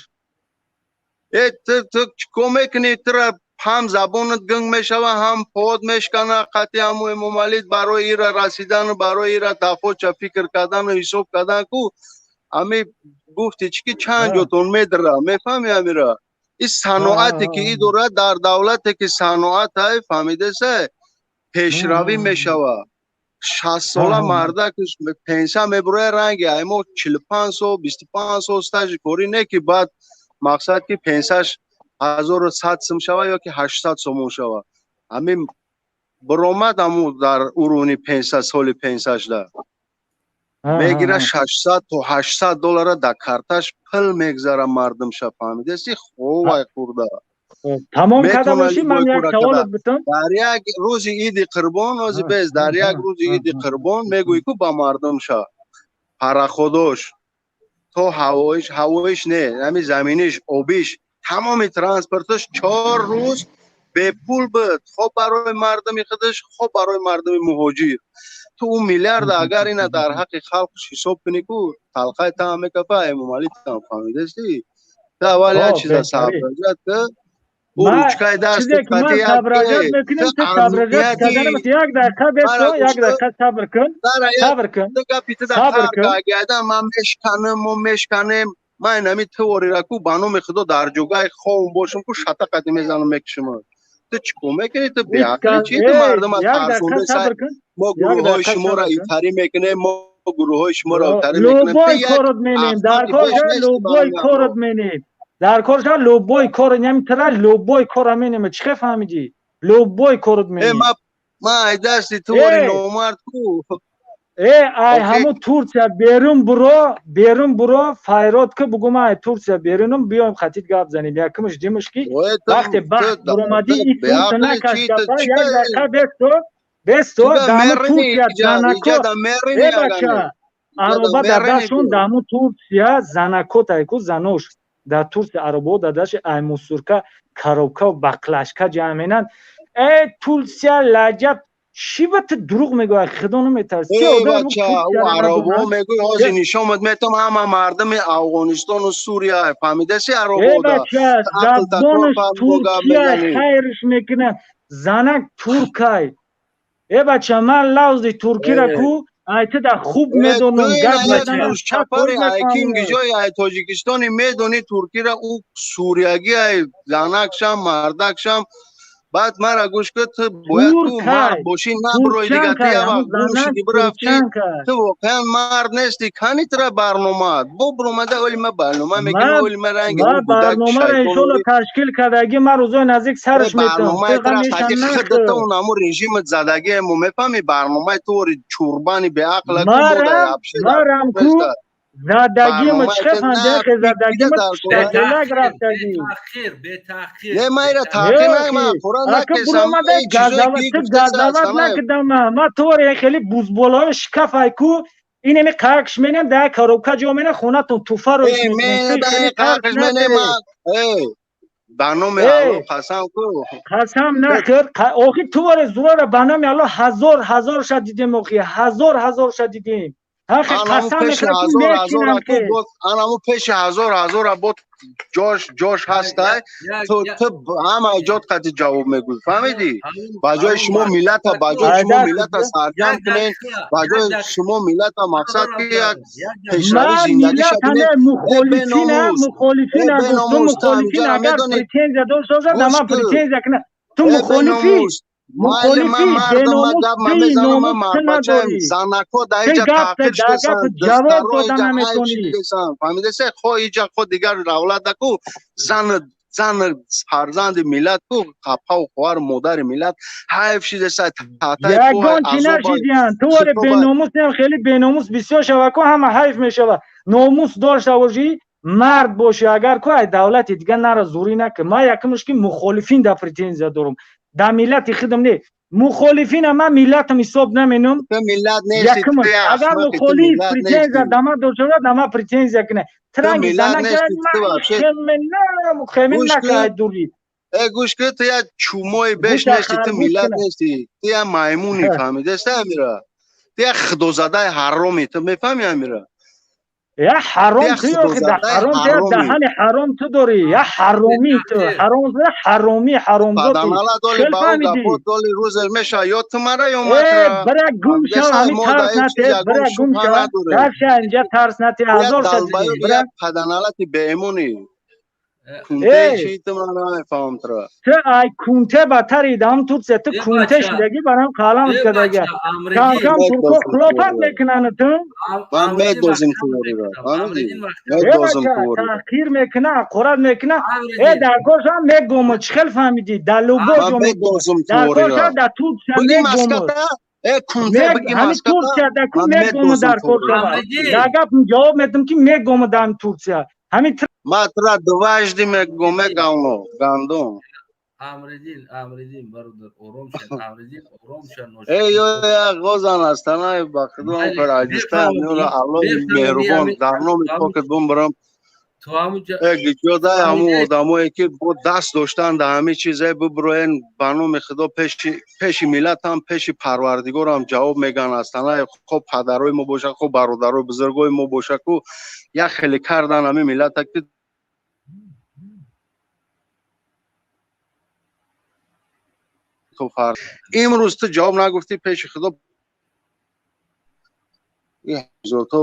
Speaker 14: Э, ту чикор мекунӣ? Тура ҳам забонат гунг мешава, ҳам под мешкана. Қатъи ҳаму Эмомалит барои ира расидану барои ира дафоча фикр кардану ҳисоб кардан ку, ами гуфти чӣ ки чанд ҷотон медра, мефаҳми амира? И саноате ки и дорад, дар давлате ки саноат ай, фаҳмидеса, пешравӣ мешава. 60 сола мардакш пенсия мебуроя, ранги ай мо 45 сол, 25 сол стажи корӣ не, ки баъд мақсад ки пенсияш 1100 сум шава ё ки 800 сомон шава. Ҳамин биромад, ҳаму дар уровни пенсия, соли пенсияшда мегира 600 то 800 доллара дар карташ пул мегзара мардумша. Фаҳмидаси? Ховай хӯрда.
Speaker 13: Тамом карда бошӣ, ман як саволат битам.
Speaker 14: Дар як рӯзи иди қурбон, ози без, дар як рӯзи иди қурбон мегӯӣ ку ба мардумша пароходош то ҳавоиш, ҳавоиш не, ҳами заминиш, обиш, тамоми транспорташ 4 рӯз бепул буд, хоб барои мардуми худаш, хоб барои мардуми муҳоҷир. Ту ӯ миллиарда агар ина дар ҳаққи халқш ҳисоб кунӣ ку, талқай таам мекафа, Эмомалӣ там. Фаҳмидасти? Ту аввал як чиза соображать ки ӯ ручкаи даст.
Speaker 13: Як дақиқа бесо, як дақиқа сабр кун, сабр кун.
Speaker 14: Сабр кун. Ман мешканем, мо мешканем. Ман инами творира ку, ба номи худо, дар ҷогаи ховм бошам ку, шатақати мезанам, мекушам. Ту чӣ кор мекунӣ? Ту беақлӣ чи? Ту мардума тарсонда. Мо гурӯҳҳои шуморо итарӣ мекунем, мо гурӯҳҳои шуморо итарӣ мекунем.
Speaker 13: Любой корот менем, дар кор любой корот менем, дар кор любой кор ням тра, любой кора менем. Чӣ хел фаҳмидӣ? Любой корот менем.
Speaker 14: Ман ай дасти твори номард ку.
Speaker 13: Э, ай ҳамун Турсия берун буро, берун буро, файрод ки, бугу ман ай Турсия берунам, биёем хатид гап занем. Якумш димаш ки вақте баҳс буромадӣ, и Турсия накаш гапа. Як дақиқа бесто, бесто. Даму Турсия занако, э бача, ароба дадашон даму Турсия занако тайку занош дар Турсия аробао дадаши ай мусорка, коробка, баклажка ҷамъ менанд. Э Турсия лаҷаб чӣ ба ту дурӯғ мегӯяд? Худо наметарси?
Speaker 14: Бача, ӯ аробо мегӯй, ҳозир нишомат метам, ҳама мардуми Афғонистону Сурия, фаҳмидаси?
Speaker 13: Аробода забонаш туркия, хайрш мекунад, занак туркай. Э бача, ман лавзи туркира ку ай ту да хуб медонам, гап мезанам.
Speaker 14: Чапари ай ким гиҷои ай Тоҷикистони медони туркира, ӯ суриягӣ ай, занакшам, мардакшам. Баъд мара гӯш кун, ту бояд ту мард бошӣ, набурои дига. Ту як вақт гум шуди, бирафтӣ, ту воқеан мард нести. Кани тура барномаат бо биромада, оли ма барнома мекунам, оли ма ранги
Speaker 13: Барномаро иншолло ташкил кардагӣ, ман рӯзои наздик сарш
Speaker 14: метавам. Худата унамо режимат задагӣ, мо мефаҳми барномаи туори чурбани беақла.
Speaker 13: Марам ку задагим, чӣ фандехе задагим, шакелак рафтагӣ.
Speaker 14: Не, ма ира таъхир нама, қуръон накесам.
Speaker 13: Газават накидама, ма туори хеле бузболаи шкафай ку, инеми қақш менем, да коробка ҷо менем, хонатон туфаро.
Speaker 14: Қақш менем. Ба номи Алло қасам ку.
Speaker 13: Қасам накар охи, туворе зурора ба номи Алло ҳазор ҳазор ша дидем, охи ҳазор ҳазор ша дидем.
Speaker 14: Анаму пеши ҳазор ҳазора бо ҷош ҷош ҳастай, ту ҳама ҷот қати ҷавоб мегӯй, фаҳмидӣ? Ба ҷои шумо миллата, ба ҷои шумо миллата сарҷам кунен, ба ҷои шумо миллата мақсад ки як пешрави зиндагиша.
Speaker 13: Мухолифина гуфту, мухолифин агар претензия дошта бошад, да ман претензия кунад. Ту мухолифӣ, мухолифи беномус.
Speaker 14: Занако да иҷа таъқир шудасан,
Speaker 13: ҷавоб дода наметонӣ.
Speaker 14: Фаҳмидасе? Хо иҷа, хо дигар давлата ку, зан, зан, фарзанди миллат ку, апаву хоҳару модари миллат ҳайф шидеса.
Speaker 13: Ягон чи нашидиян. Ту вале беномусем, хеле беномус бисёр шава ку, ҳама ҳайф мешава. Номус дошта бошӣ, мард бошӣ агар ку, ай давлати дига нара, зурӣ накун. Ман якумш ки мухолифин да претензия дорум, да миллати худам не. Мухолифина ман миллатам ҳисоб наменум. Агар мухолиф претензия да ман дошта бошад, да ман претензия кунад. Транги хемин накай дури.
Speaker 14: Э, гӯш кун, ту як чумои беш нести, ту миллат нести, ту як маймуни, фаҳмидаста амира? Ту як худозадаи ҳароми, ту мефаҳми амира?
Speaker 13: Я ҳаром ту, ҳаром ту, даҳани ҳаром ту дорӣ, я ҳаромӣ ту, ҳаром, ҳаромӣ, ҳаромзодӣ.
Speaker 14: Доли рӯзе меша ё ту мара, ё
Speaker 13: Бира гум шав, ҳами тарс нате, бира гум шав, дарша инҷа тарс нате, ҳазор ша.
Speaker 14: Бира паданалати беэмонӣ. Кунте чи ту ман намефаҳмам туро.
Speaker 13: Ту ай кунте батари дам Турция, ту кунте шидаги барам қалам кадаги. Кам кам турко хилофат мекунанд ту.
Speaker 14: Ман медозим тувориро. Фаҳмидӣ? Медозим тувориро.
Speaker 13: Таҳқир мекуна, ҳақорат мекуна. Э дар коршам мегӯм, чӣ хел фаҳмидӣ? Дар любой
Speaker 14: ҷо медозим
Speaker 13: дар
Speaker 14: тувориро.
Speaker 13: коршам дар Турция
Speaker 14: Буги
Speaker 13: мегӯм.
Speaker 14: маската? Э кунте буги
Speaker 13: Ҳами
Speaker 14: маската?
Speaker 13: Турция дар ку
Speaker 14: Ман
Speaker 13: мегӯм
Speaker 14: медозим
Speaker 13: дар кор
Speaker 14: тувориро.
Speaker 13: шава. Дар гап ҷавоб медам ки мегӯм дар Турция. Ҳами
Speaker 14: Ман тура дважды мегӯм, мегавно, гандум.
Speaker 1: Амридин, Амридин, бародар, ором ша, Амридин, ором ша.
Speaker 14: Эй, ё як ғозан астанай ба худо
Speaker 1: Бале,
Speaker 14: кар аҷиста
Speaker 1: бефаҳмӣ,
Speaker 14: меора Аллоҳи
Speaker 1: бефаҳмӣ,
Speaker 14: меҳрубон дар номи покат бумбарам.
Speaker 1: То ҳамуҷа
Speaker 14: Э гиҷодай ҳамун
Speaker 1: Амридин.
Speaker 14: одамое ки бо даст доштан дар ҳамин чизе биброен ба номи худо пеши миллатам, пеши парвардигорам ҷавоб меган астанай. Хоб падарои мо боша, хоб бародарои бузургои мо боша ку як хеле кардан ҳамин миллата ки то фар имрӯз ту ҷавоб нагуфтӣ пеши худо то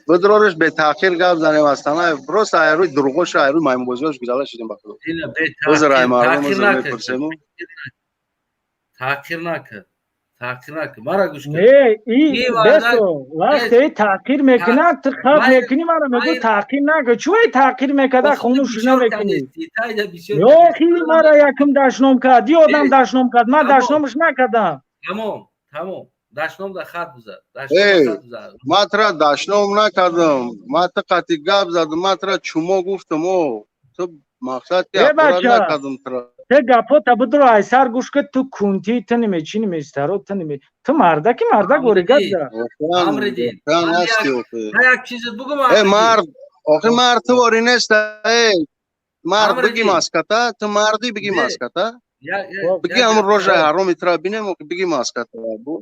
Speaker 14: бидрориш бетаъхир гап занем астана просто айрӯи дурӯғоша айрӯи маймунбозиҳош гузала шидем ба худо.
Speaker 1: Ина
Speaker 14: Узр ай
Speaker 1: бетаъхир,
Speaker 14: мардум
Speaker 1: таъхир
Speaker 14: узр
Speaker 1: накард.
Speaker 14: мепурсему.
Speaker 1: Таъхир накард. Таъхир накард. Мара гӯш кун.
Speaker 13: Не, и
Speaker 1: И варда
Speaker 13: бесо, вақте таъхир мекунад, ту хаб мекунӣ, мара мегӯ таъхир накун. Чӯй таъхир мекарда, хомӯш намекунӣ.
Speaker 1: Тайда бисёр
Speaker 13: Ё хили мара якум дашном кард, ди одам дашном кард, ман дашномаш накардам.
Speaker 1: Тамом, тамом. Дашном да хат бизад. Дашном
Speaker 14: Эй,
Speaker 1: да хат бизад.
Speaker 14: ман тура дашном накардам, ман ту қати гап задам, ман тура чумо гуфтам, о ту мақсад ки
Speaker 13: Э
Speaker 14: ҳақорат
Speaker 13: бача,
Speaker 14: накардам тура.
Speaker 13: Те гапота бидро айсар гӯш ки ту кунтӣ, ту неме, чӣ неме, старо, ту неме. Ту мардаки, мардак ори гап за.
Speaker 14: Воқеан
Speaker 1: Амридин.
Speaker 14: воқеан
Speaker 1: Ман
Speaker 14: ҳасти
Speaker 1: як
Speaker 14: охи.
Speaker 1: ман як чизет бугум
Speaker 14: Э
Speaker 1: Амридин.
Speaker 14: мард, охи мард ту вори неста, э мард буги
Speaker 1: Амридин.
Speaker 14: маската, ту марди буги
Speaker 1: Не.
Speaker 14: маската.
Speaker 1: Як як
Speaker 14: Буги
Speaker 1: як
Speaker 14: ҳамун рожаи
Speaker 1: гап.
Speaker 14: ҳароми тура бинем, охи буги маската. Бу.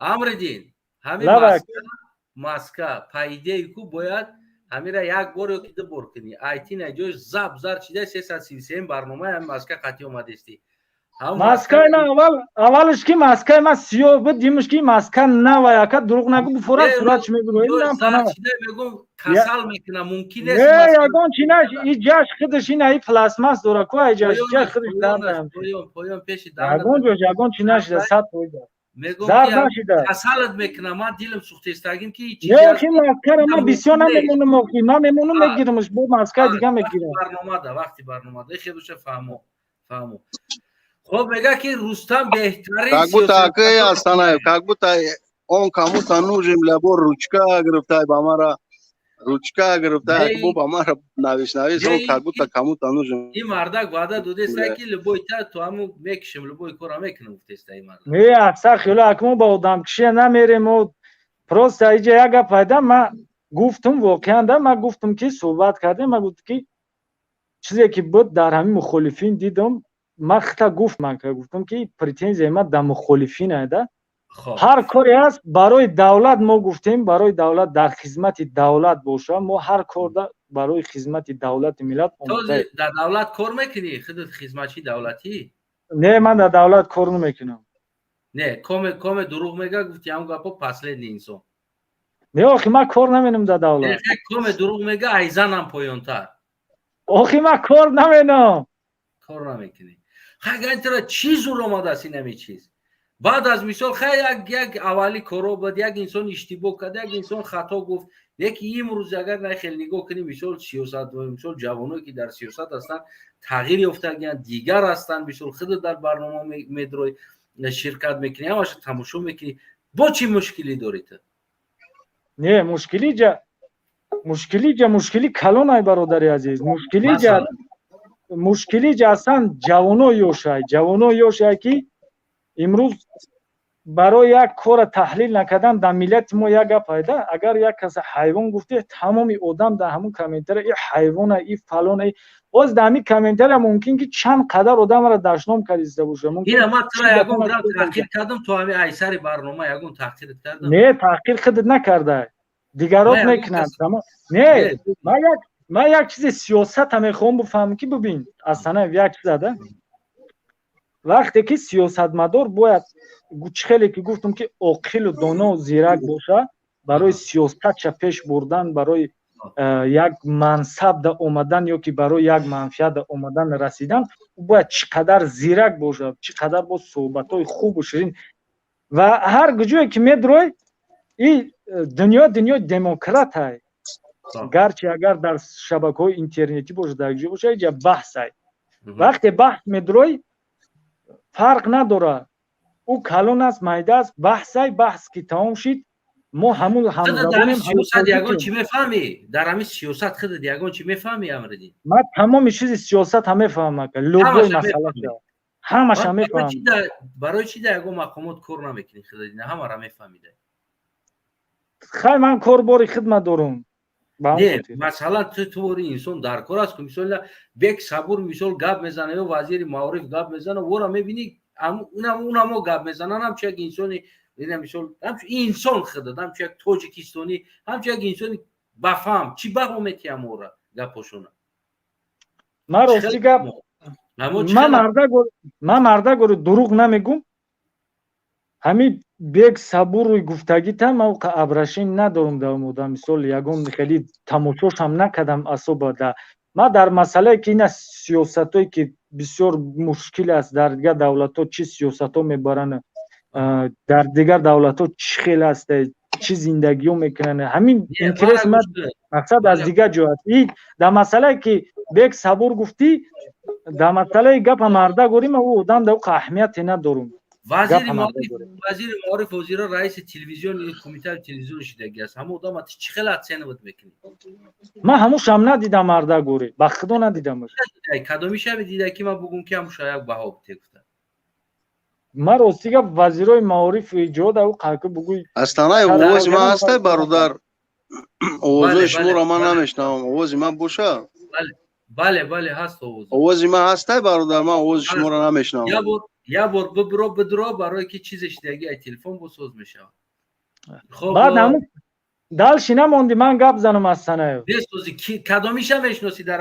Speaker 1: Амридин, ҳамин
Speaker 13: Лавак.
Speaker 1: маска, маска, по идее ку бояд ҳамира як бор ё ки ду бор кунӣ. Айти наҷош зап зар чида 333 барномаи ҳамин маска қатъи омадестӣ. Ҳамун
Speaker 13: Маскаи ман аввал аввалаш ки маскаи ман сиёҳ буд, димаш ки маска нава, яка дурӯғ нагӯ, буфора сурат чӣ мегӯ,
Speaker 1: ҷош
Speaker 13: инам
Speaker 1: зар
Speaker 13: панава.
Speaker 1: чида мегӯм
Speaker 13: Я
Speaker 1: касал мекуна, мумкин нест
Speaker 13: Не,
Speaker 1: маска.
Speaker 13: ягон чи наш, и ҷаш худаш ина и пластмасс дора, ку ай ҷаш, ҷаш
Speaker 1: Поёнаш,
Speaker 13: худаш дар
Speaker 1: поёнаш,
Speaker 13: наям.
Speaker 1: поён, поён пеши даҳанат
Speaker 13: Ягон ҷош, ягон чи нашида, 100%.
Speaker 1: Мегӯм
Speaker 13: Зар
Speaker 1: ки
Speaker 13: нашида.
Speaker 1: касалат мекуна, ман дилам сӯхтестагим ки
Speaker 13: Не,
Speaker 1: чизе аст
Speaker 13: охи маскара ман бисёр
Speaker 1: мумкин нест.
Speaker 13: намемонам, охи ман мемонам, мегирамаш, бо маскаи дига
Speaker 1: Вақти
Speaker 13: мегирам.
Speaker 1: барномада, вақти барномада. Хелуша фаҳмо, фаҳмо. Хоб мега ки Рустам беҳтарин
Speaker 14: Как будто акы
Speaker 1: сиёсатмадор.
Speaker 14: Астанаев, как будто он кому-то нужен, бля, бо ручка гирифтай ба мара, ручка гирифтай,
Speaker 1: Не,
Speaker 14: бо ба мара навис навис, он
Speaker 1: не,
Speaker 14: как будто кому-то нужен.
Speaker 1: Ин мардак ваъда додеста
Speaker 14: Бля.
Speaker 1: ки любой та то ҳаму мекишем, любой кора мекунам гуфтеста ин мардак.
Speaker 13: Не, аксар хело акмо ба одамкишия намерем, мо просто иҷа як гап пайда ман гуфтум, воқеан да ман гуфтум ки суҳбат кардем, ман гуфтум ки чизе ки буд дар ҳамин мухолифин дидам, ман хита гуфт, ман ка гуфтум ки претензияи ман дар мухолифин ай да. Ҳар коре ҳаст барои давлат, мо гуфтем барои давлат, дар хизмати давлат боша, мо ҳар корда барои хизмати давлати миллат омодаем.
Speaker 1: Този дар давлат кор мекунӣ? Худат хизматчии давлатӣ?
Speaker 13: Не, ман дар давлат кор намекунам.
Speaker 1: Не, коме коме дурӯғ мега гуфти ҳамун гапо последний инсон.
Speaker 13: Не, охи ман кор наменам дар давлат.
Speaker 1: Не, коме дурӯғ мега, айзанам поёнтар.
Speaker 13: Охи ман кор наменам.
Speaker 1: Кор намекунӣ. Хай тара чӣ зур омадааст ин ҳамин чиз? Баъд аз мисол хай як як аввали коро буд, як инсон иштибоҳ кард, як инсон хато гуфт. Лекин имрӯз агар на хеле нигоҳ кунем, мисол сиёсат, мисол ҷавоное ки дар сиёсат ҳастанд, тағйир ёфтагианд, дигар ҳастанд, мисол худат дар барнома медрои, ширкат мекунӣ, ҳамаша тамошо мекунӣ. Бо чӣ мушкилӣ дорӣ ту?
Speaker 13: Не, мушкили ҷа мушкили калон ай, бародари азиз, мушкили ҷа
Speaker 1: Масалан?
Speaker 13: Мушкили ҷа ҳастанд ҷавоно ёшай, ҷавоно ёшай ки имрӯз барои як кора таҳлил накардан дар миллати мо як гап пайда, агар як каса ҳайвон гуфте, тамоми одам дар ҳамун комментария и ҳайвона, и фалона, и боз дар ҳамин комментария мумкин ки чанд қадар одамро дашном кардиста боша, мумкин
Speaker 1: Ина ман тура
Speaker 13: чӣ
Speaker 1: ягон
Speaker 13: гапона
Speaker 1: грам
Speaker 13: гуфта
Speaker 1: таҳқир
Speaker 13: боша.
Speaker 1: Кардам то ҳамин айсари барнома ягон таҳқират кардам?
Speaker 13: Не, таҳқир худат накарда, дигарот
Speaker 1: Не, ягон
Speaker 13: мекунанд.
Speaker 1: кас
Speaker 13: Не,
Speaker 1: Не.
Speaker 13: Ман як чизи сиёсата мехоҳам бифаҳмам ки бибин, Асанаев, як чиза да, вақте ки сиёсатмадор бояд чӣ хеле ки гуфтам ки оқилу доно зирак боша. Барои сиёсатша пеш бурдан, барои як мансабда омадан ё ки барои як манфиатда омадан, расидан, ӯ бояд чӣ қадар зирак бошад, чӣ қадар бо суҳбатҳои хубу ширин. Ва ҳар куҷое ки медурой, и дунё дунёи демократай. Гарчи агар дар шабакаҳои интернетӣ бошад, дар ҷо бошад, иҷа баҳсай. Вақте баҳс медурой, фарқ надорад, ӯ калон аст, майда аст, баҳсай. Баҳс ки тамом шид, мо ҳамун
Speaker 1: ҳамзабонем. Сиёсат ягон чӣ мефаҳмӣ? Дар ҳамин сиёсат худат ягон чӣ мефаҳмӣ, Амридин?
Speaker 13: Ман тамоми чизи сиёсат ҳам мефаҳмам, ака, любой масъала, ҳамаша мефаҳмам.
Speaker 1: Барои чӣ дар ягон мақомот кор намекунӣ худат, ҳамаро мефаҳмида?
Speaker 13: Хай, ман корбори хидмат дорум.
Speaker 1: Не, масалан, ту твори инсон дар кор аст. Мисол, Бек Сабур, мисол, гап мезана ё вазири маориф гап мезана, вора мебинӣ, унамо гап мезанан, ҳамчу як инсони, мисол, ҳамчу инсон худат, ҳамчу як тоҷикистонӣ, ҳамчу як инсони бафаҳм, чӣ баҳо метиҳам ора гапошона?
Speaker 13: Ман, рости гап, ман мардагори дурӯғ намегум. Ҳамин Бек Сабури гуфтагита ман обращение надорум дар одам. Мисол, ягон хеле тамошошам накардам асоба. Да, ман дар масъалае ки ина сиёсатое ки бисёр мушкил аст, дар дигар давлатҳо чӣ сиёсатҳо мебаранд, дар дигар давлатҳо чӣ хел аст, чӣ зиндагиҳо мекунанд, ҳамин интерес ман, мақсад аз дигар ҷо аст. И дар масъалае ки Бек Сабур гуфтӣ, дар масъалаи гапа марда горим, ӯ одам дар аҳамияте надорум.
Speaker 1: Вазири маориф ҳозира раиси телевизиони, кумитаи телевизиони шидагӣ аст. Ҳама одама ту чӣ хел оценивать мекунӣ?
Speaker 13: Ман ҳамушам надидам, марда гӯре, ба худо надидамаш.
Speaker 1: Кадоми шаби дида, ки ман бугум, ки ҳамуша як баҳо бите гуфта?
Speaker 13: Ман, рости гап, вазирои маориф ҷода ӯ қаки бугӯй.
Speaker 14: Астанай, овози ман ҳастай, бародар? Овозои шуморо ман намешнавам. Овози ман боша?
Speaker 1: Бале, ҳаст овоз.
Speaker 14: Овози ман ҳастай, бародар? Ман овози шуморо намешнавам.
Speaker 1: Як бор бибиро, бидро, барое ки чизе шидаги ай телефон босоз мешавад.
Speaker 13: Баъд ҳамун дальше намонди, ман гап занам аз Санаев.
Speaker 1: Бесози, кадомиша мешиносӣ дар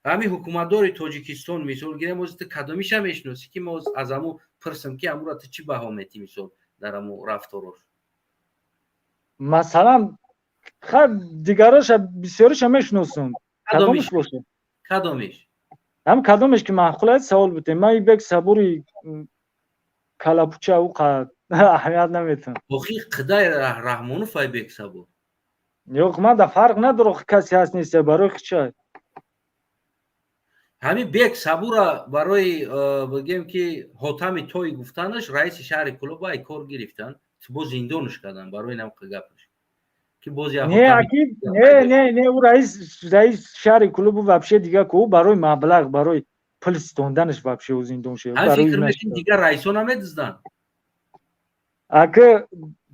Speaker 1: ҳами ҳукуматдори Тоҷикистон? Мисол гирем, ози ту кадомиша мешиносӣ, ки мо аз ҳаму пурсам, ки ҳамура ту чӣ баҳо метӣ, мисол, дар ҳаму рафторош?
Speaker 13: Масалан, хай, дигароша бисёриша мешиносум. Кадомиш боша?
Speaker 1: Кадомиш?
Speaker 13: Ҳам кадомеш ки маъқул аст, савол бутем. Ман Бек Сабури калапуча ӯ аҳамият наметам.
Speaker 1: Охи, Қидай Раҳмонов ай Бек Сабур.
Speaker 13: Ёқ, ман да фарқ надорам, касе ҳаст, нест, барои хича.
Speaker 1: Ҳамин Бек Сабура барои бигем, ки Ҳотами Той гуфтанаш, раиси шаҳри Кӯлоб ай кор гирифтан, боз зиндонаш кардан барои намқа гапаш, ки боз
Speaker 13: Не, аки, не, не, не, ӯ раис шаҳри Кӯлобу вообще дига ку, ӯ барои маблағ, барои пул ситонданаш вообще ӯ зиндон шуд.
Speaker 1: Фикр мекунӣ, дигар раисо намедизданд?
Speaker 13: Ака,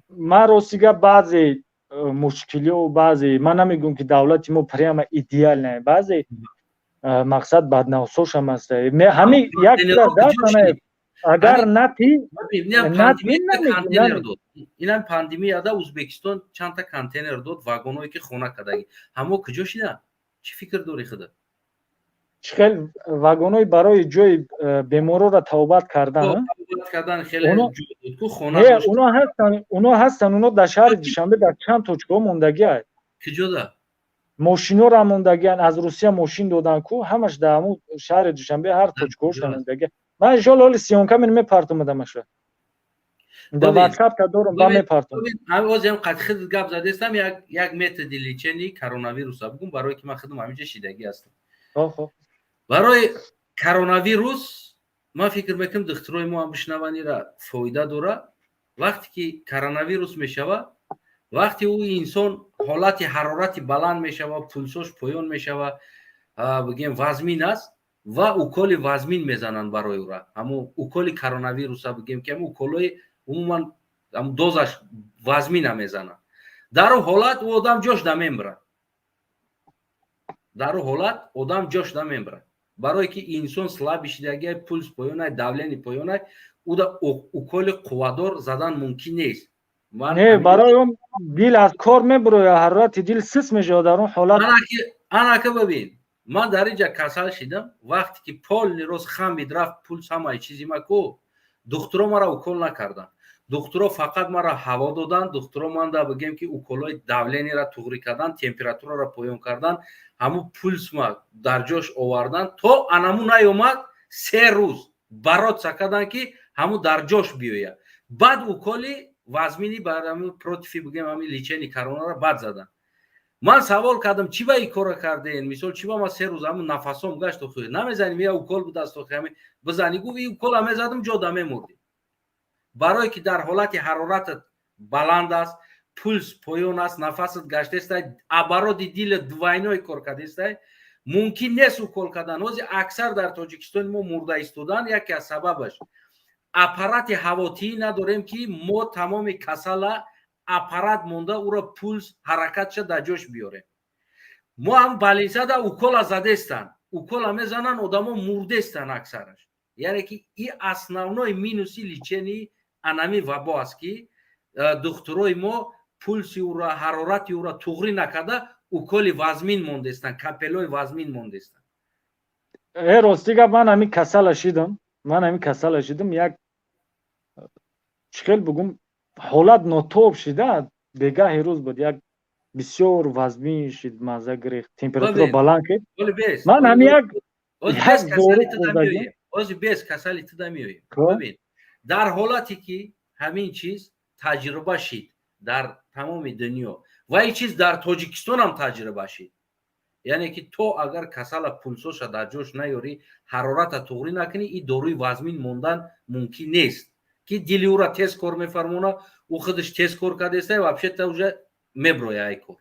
Speaker 13: ман, рости гап, баъзе мушкилиҳо, баъзе, ман намегӯям, ки давлати мо прямо идеальная, баъзе, мақсад, баднавсошам аст. Ҳамин як агар нати
Speaker 1: Инам пандемияда Ӯзбекистон чандта контейнер дод, вагоное ки хона кардагӣ, ҳамо куҷо шида? Чӣ фикр дорӣ худат?
Speaker 13: Чӣ хел вагонои барои ҷои беморора табобат кардан?
Speaker 1: Кардан хеле.
Speaker 13: Уно ҳастанд, уно ҳастанд, уно дар шаҳри Душанбе дар чанд точкаҳо мондагиа.
Speaker 1: Куҷода?
Speaker 13: Мошинора мондагиан, аз Русия мошин додан ку, ҳамаш дар ҳамун шаҳри Душанбе ҳар точкаҳоша мондагиа. Ман иншоалло ҳоли съёмка мен мепартомадамаша, дар ватсап та дорум, ба мепартом.
Speaker 1: Озиам қад худ гап задестам, як методи лечения коронавируса бугум, барое ки ман худам ҳаминҷа шидагӣ ҳастам. Барои коронавирус ман фикр мекунам, духтурои мо ҳам бишнаванира, фоида дора. Вақте ки коронавирус мешава, вақте ӯ инсон ҳолати ҳарорати баланд мешава, пулсош поён мешава, бигем, вазмин аст, ва уколи вазмин мезананд барои ӯра. Ҳамо уколи коронавируса, бигем, ки ҳамо уколои умуман дозаш вазмина мезананд. Дар ӯ ҳолат ӯ одам ҷош намембирад, дар ӯ ҳолат одам ҷош намембирад, барое ки инсон слабый шидагиай, пулс поёнай, давление поёнай, уда уколи қуввадор задан мумкин нест.
Speaker 13: Не, барои он дил аз кор мебурояд, ҳарорати дил сис мешавад дар он ҳолат.
Speaker 1: Анака бибин, ман дар инҷа касал шидам, вақте ки полный рост хамид рафт пулс, ҳамаи чизи ма ку. Духтуро мара укол накарданд, духтуро фақат мара ҳаво доданд. Духтуро манда бигем, ки уколои давлениеро туғрӣ кардан, температураро поён кардан, ҳамун пулсма дар ҷош овардан. То анаму наёмад, 3 рӯз бороться карданд, ки ҳамун дар ҷош биёяд. Баъд уколи вазмини бар против, бигем, ҳамин лечение коронара баъд заданд. Ман савол кардам: чӣ ба ин корро карден? Мисол, чӣ ба ман 3 рӯз ҳамун нафасом гашт? Охи намезанем, я укол будаст, охи ҳамин бизанӣ. Гуфт: ин укола мезадам, ҷода мемурдем, барое ки дар ҳолати ҳароратат баланд аст, пулс поён аст, нафасат гаштестай, обороти дилат двойной кор кардестай, мумкин нест укол кардан. Ҳозир аксар дар Тоҷикистони мо мурда истодан, яке аз сабабаш аппарати ҳавотӣ надорем, ки мо тамоми касала аппарат монда, ӯро пулс ҳаракатша дар ҷош биёрем. Мо ҳам больницада укола задестанд, укола мезананд, одамо мурдестанд аксараш. Яъне ки и основной минуси лечении анами вабо аст, ки духтурои мо пулси ӯро, ҳарорати ӯро туғрӣ накарда, уколи вазмин мондестанд, капелои вазмин мондестанд.
Speaker 13: Э, рости гап, ман ҳамин касала шидам, ман ҳамин касала шидам. Як чӣ хел бугум, ҳолат нотоб шида. Бегаҳи рӯз буд, як бисёр вазмин шид, маза гирифт, температура баланд шид. Ман ҳамин як дору хӯрдагим.
Speaker 1: Ҳозир без касали туда меоем. Бибин, дар ҳолате ки ҳамин чиз таҷриба шид дар тамоми дунё ва ин чиз дар Тоҷикистон ҳам таҷриба шид, яъне ки то агар касала пулсоша дар ҷош наёрӣ, ҳарората туғрӣ накунӣ, ин доруи вазмин мондан мумкин нест, ки дили ӯра тез кор мефармона, ӯ худаш тез кор кардеста, вообще-то уже меброя ай кор.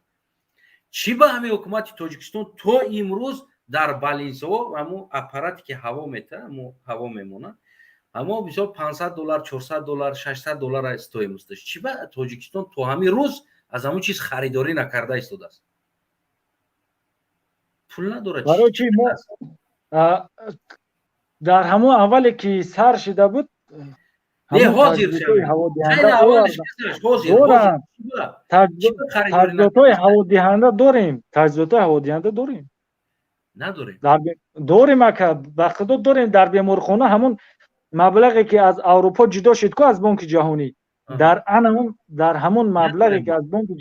Speaker 1: Чӣ ба ҳамин ҳукумати Тоҷикистон то имрӯз дар больницаҳо ҳамун аппарате ки ҳаво мета, ҳамо ҳаво мемонад, ҳамо бисёр 500 доллар, 400 доллар, 600 доллар стоимосташ. Чӣ ба Тоҷикистон то ҳамин рӯз аз ҳамун чиз харидорӣ накарда истодааст? Пул надорад.
Speaker 13: Барои чи мо дар ҳамон аввале ки сар шида буд.
Speaker 1: Не, ҳозир.
Speaker 13: Таҷҳизотҳои ҳаводиҳанда дорем, таҷҳизотҳои ҳаводиҳанда дорем.
Speaker 1: Надорем.
Speaker 13: Дорем, ака, ба худо, дорем. Дар беморхона ҳамон маблағе ки аз Аврупо ҷудо шид ку, аз Бонки Ҷаҳонӣ, дар анамон, дар ҳамон маблағе ки аз бонки,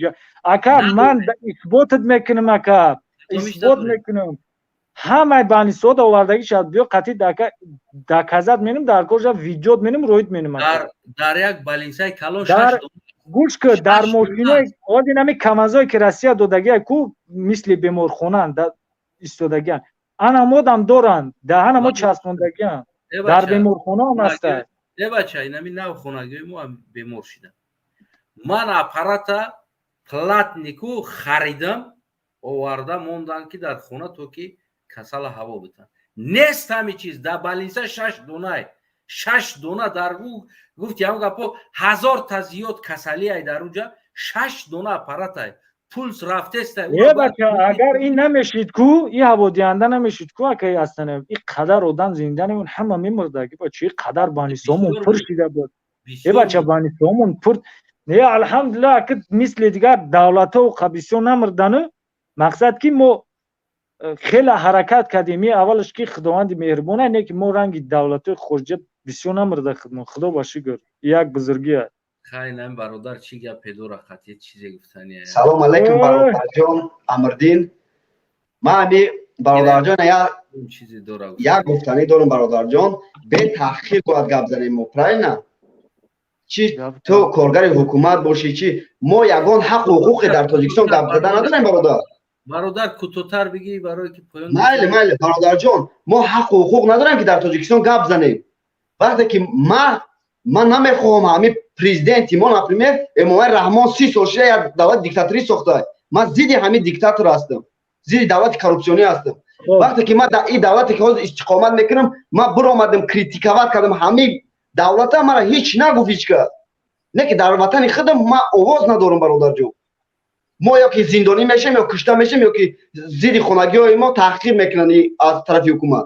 Speaker 13: ака, ман исботат мекунам, ака, исбот мекунам. Ҳамаи больницаҳо овардагӣ шад, биё қатъи доказать менем, дар кожа видеот менем, роид менем.
Speaker 1: Дар як больницаи калон.
Speaker 13: Гӯш ки, дар мошинои ҳозир ҳами камазое ки Россия додагия ку, мисли беморхонаан истодагиан, анамодам доранд, даҳанамо часпондагиан, дар беморхонаам ҳаста.
Speaker 1: Э бача, инами нав хонагиҳои мо бемор шидам. Ман аппарата платный ку харидам, оварда мондам, ки дар хона то ки касала ҳаво битан. Нест ҳами чиз. Дар больница шаш донай, шаш дона. Дар гуфти ҳам гапо, ҳазорта зиёд касалиай, дар уҷа шаш дона аппаратай, пулс рафтеста.
Speaker 13: Э бача, агар ин намешид ку, ин ҳаводиҳанда намешид ку, акаи астана, ин қадар одам зинда намон, ҳама мемурда. Ки бача, ин қадар больницаомон пур шида буд. Э бача, больницаомон пур не, алҳамдулилла, аки мисли дигар давлатҳо бисёр намурдану. Мақсад ки мо хеле ҳаракат кардем. И аввалаш ки Худованди меҳрубона, не ки мо ранги давлатҳои хориҷа бисёр намурда худмон, Худо ба шукр, як бузургӣ аст.
Speaker 1: Хайнам, бародар, чӣ гапе дора, хати чизе гуфтани?
Speaker 11: Салом алайкум, бародарҷон Амрдин. Ман ами, бародарҷон, як гуфтанӣ дорам. Бародарҷон, бетаҳқиқ бояд гап занем мо, правильно? Чи ту коргари ҳукумат бошӣ, чи мо ягон ҳаққу ҳуқуқе дар Тоҷикистон гап зада надорем, бародар.
Speaker 1: Бародар, кӯтоҳтар бигӣ, барое ки поён.
Speaker 11: Майли, майли, бародарҷон. Мо ҳаққу ҳуқуқ надорем, ки дар Тоҷикистон гап занем. Вақте ки ман намехоҳам ҳамин президенти мо, например, Эмомали Раҳмон, 30 сол шуда як давлати диктаторӣ сохта. Ман зидди ҳамин диктатор ҳастам, зидди давлати коррупсионӣ ҳастам. Вақте ки ман дар ин давлате ки ҳозир истиқомат мекунам, ман биромадам, критиковать кардам ҳамин давлата, мара ҳеҷ нагуфт ҳеҷ кас. Не ки дар ватани худам ман овоз надорам, бародарҷон. Мо ё ки зиндонӣ мешем, ё кушта мешем, ё ки зидди хонагиҳои мо таҳқиқ мекунанд аз тарафи ҳукумат.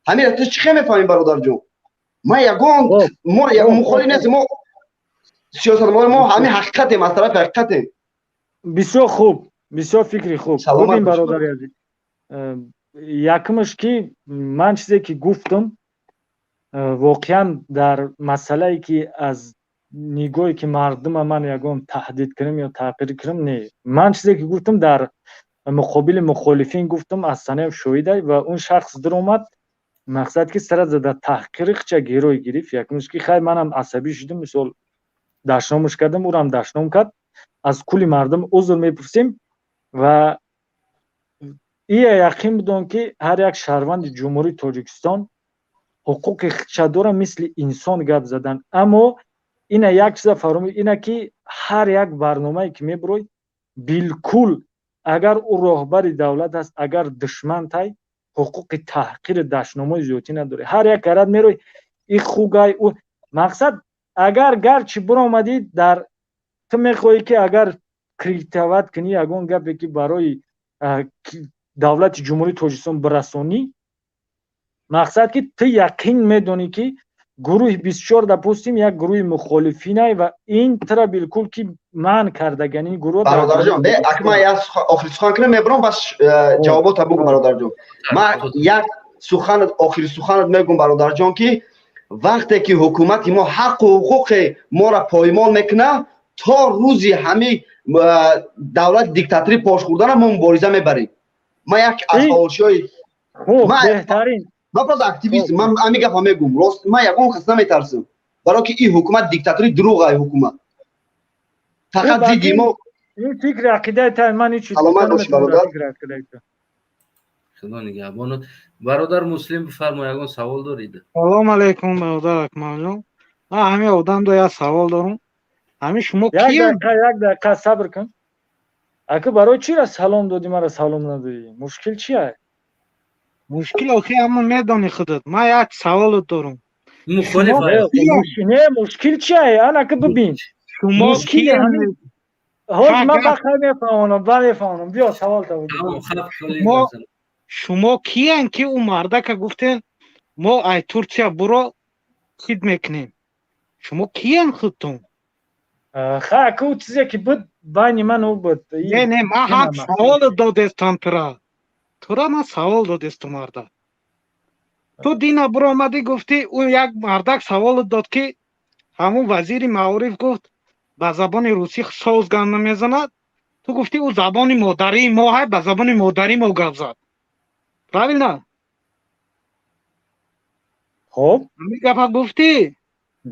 Speaker 11: Ҳамин ту чӣ хел мефаҳмӣ, бародарҷон? Ман ягон мо мухолиф нестем, мо сиёсатмадор, мо ҳамин ҳақиқатем, аз тарафи ҳақиқатем.
Speaker 13: Бисёр хуб, бисёр фикри хуб. Бубин, бародари азиз, якумаш ки ман чизе ки гуфтам. Воқеан, дар масъалае ки аз нигоҳе ки мардума ман ягон таҳдид кунам ё таҳқир кунам, не. Ман чизе ки гуфтам, дар муқобили мухолифин гуфтам, Астанаев шоҳидай, ва он шахс дуромад, мақсад ки сара зада таҳқири хча герой гирифт. Якумш ки, хай, манам асабӣ шудам, мисол, дашномаш кардам, ӯрам дашном кард. Аз кулли мардум узр мепурсем ва ия яқин бидон, ки ҳар як шаҳрванди Ҷумҳурии Тоҷикистон ҳуқуқи хча дора мисли инсон гап задан. Аммо ина як чиза фаромӯ, ина ки ҳар як барномае ки мебурой, билкул агар ӯ роҳбари давлат аст, агар душман тай, ҳуқуқи таҳқири дашномои зиёдтӣ надорӣ. Ҳар як карат мерои, и хугай ӯ, мақсад, агар гарчи биромадӣ, дар ту мехоҳӣ ки агар критиковать кунӣ, ягон гапе ки барои давлати Ҷумҳурии Тоҷикистон бирасонӣ, мақсад ки ту яқин медонӣ, ки гурӯҳи 24, допустим, як гурӯҳи мухолифинай ва ин тура билкул ки манъ кардаган ин гурӯҳ.
Speaker 11: Бародарҷон, ак ман як охири сухан кунам, мебарам, бас ҷавобота бугу. Бародарҷон, ман як сухан, охири суханат мегум, бародарҷон, ки вақте ки ҳукумати мо ҳаққу ҳуқуқи моро поймол мекунад, то рӯзи ҳамин давлати диктаторӣ пош хӯрдана мо мубориза мебарем. Ман як аз фаъолшиҳои
Speaker 13: беҳтарин.
Speaker 11: Ман просто активист, ман ҳамин гапа мегум. Рост, ман ягон кас наметарсам, баро ки ин ҳукумат диктаторӣ дурӯғ, ай ҳукумат фақат зидди мо.
Speaker 13: Ин фикри ақидаи та, ман ҳеч.
Speaker 11: Саломат бошӣ, бародар.
Speaker 1: Худо нигаҳбонат. Бародар Муслим, бифармо, ягон савол дорид?
Speaker 4: Салом алейкум, бародар Акмалҷон. Ман ҳамин одамдо як савол дорам. Ҳамин шумо
Speaker 13: як дақиқа, як дақиқа сабр кун. Ака, барои чира салом додӣ, мара салом надодӣ? Мушкил чия?
Speaker 4: Мушкил охи ҳама медонӣ худат. Ман як саволот дорам.
Speaker 13: Не, мушкил чия? Анака, бибин.
Speaker 4: Шумо
Speaker 13: ҳоз ман бахай мефаҳмонам, ба мефаҳмонам. Биё, савол та.
Speaker 4: Шумо киян, ки ӯ мардака гуфтен, мо ай Турсия буро хид мекунем? Шумо киян худтон?
Speaker 13: Ха, ака, ӯ чизе ки буд байни ман ӯ буд.
Speaker 4: Не, не, ман ҳам савол додестам тура. Тура ман савол додесту, марда. Ту дина буромадӣ, гуфтӣ, ӯ як мардак савол дод, ки ҳамун вазири маориф гуфт, ба забони русӣ соз гап намезанад. Ту гуфтӣ, ӯ забони модарии мо ҳай, ба забони модарии мо гап зад, правильно?
Speaker 13: Хоб.
Speaker 4: Ҳамин гапа гуфтӣ?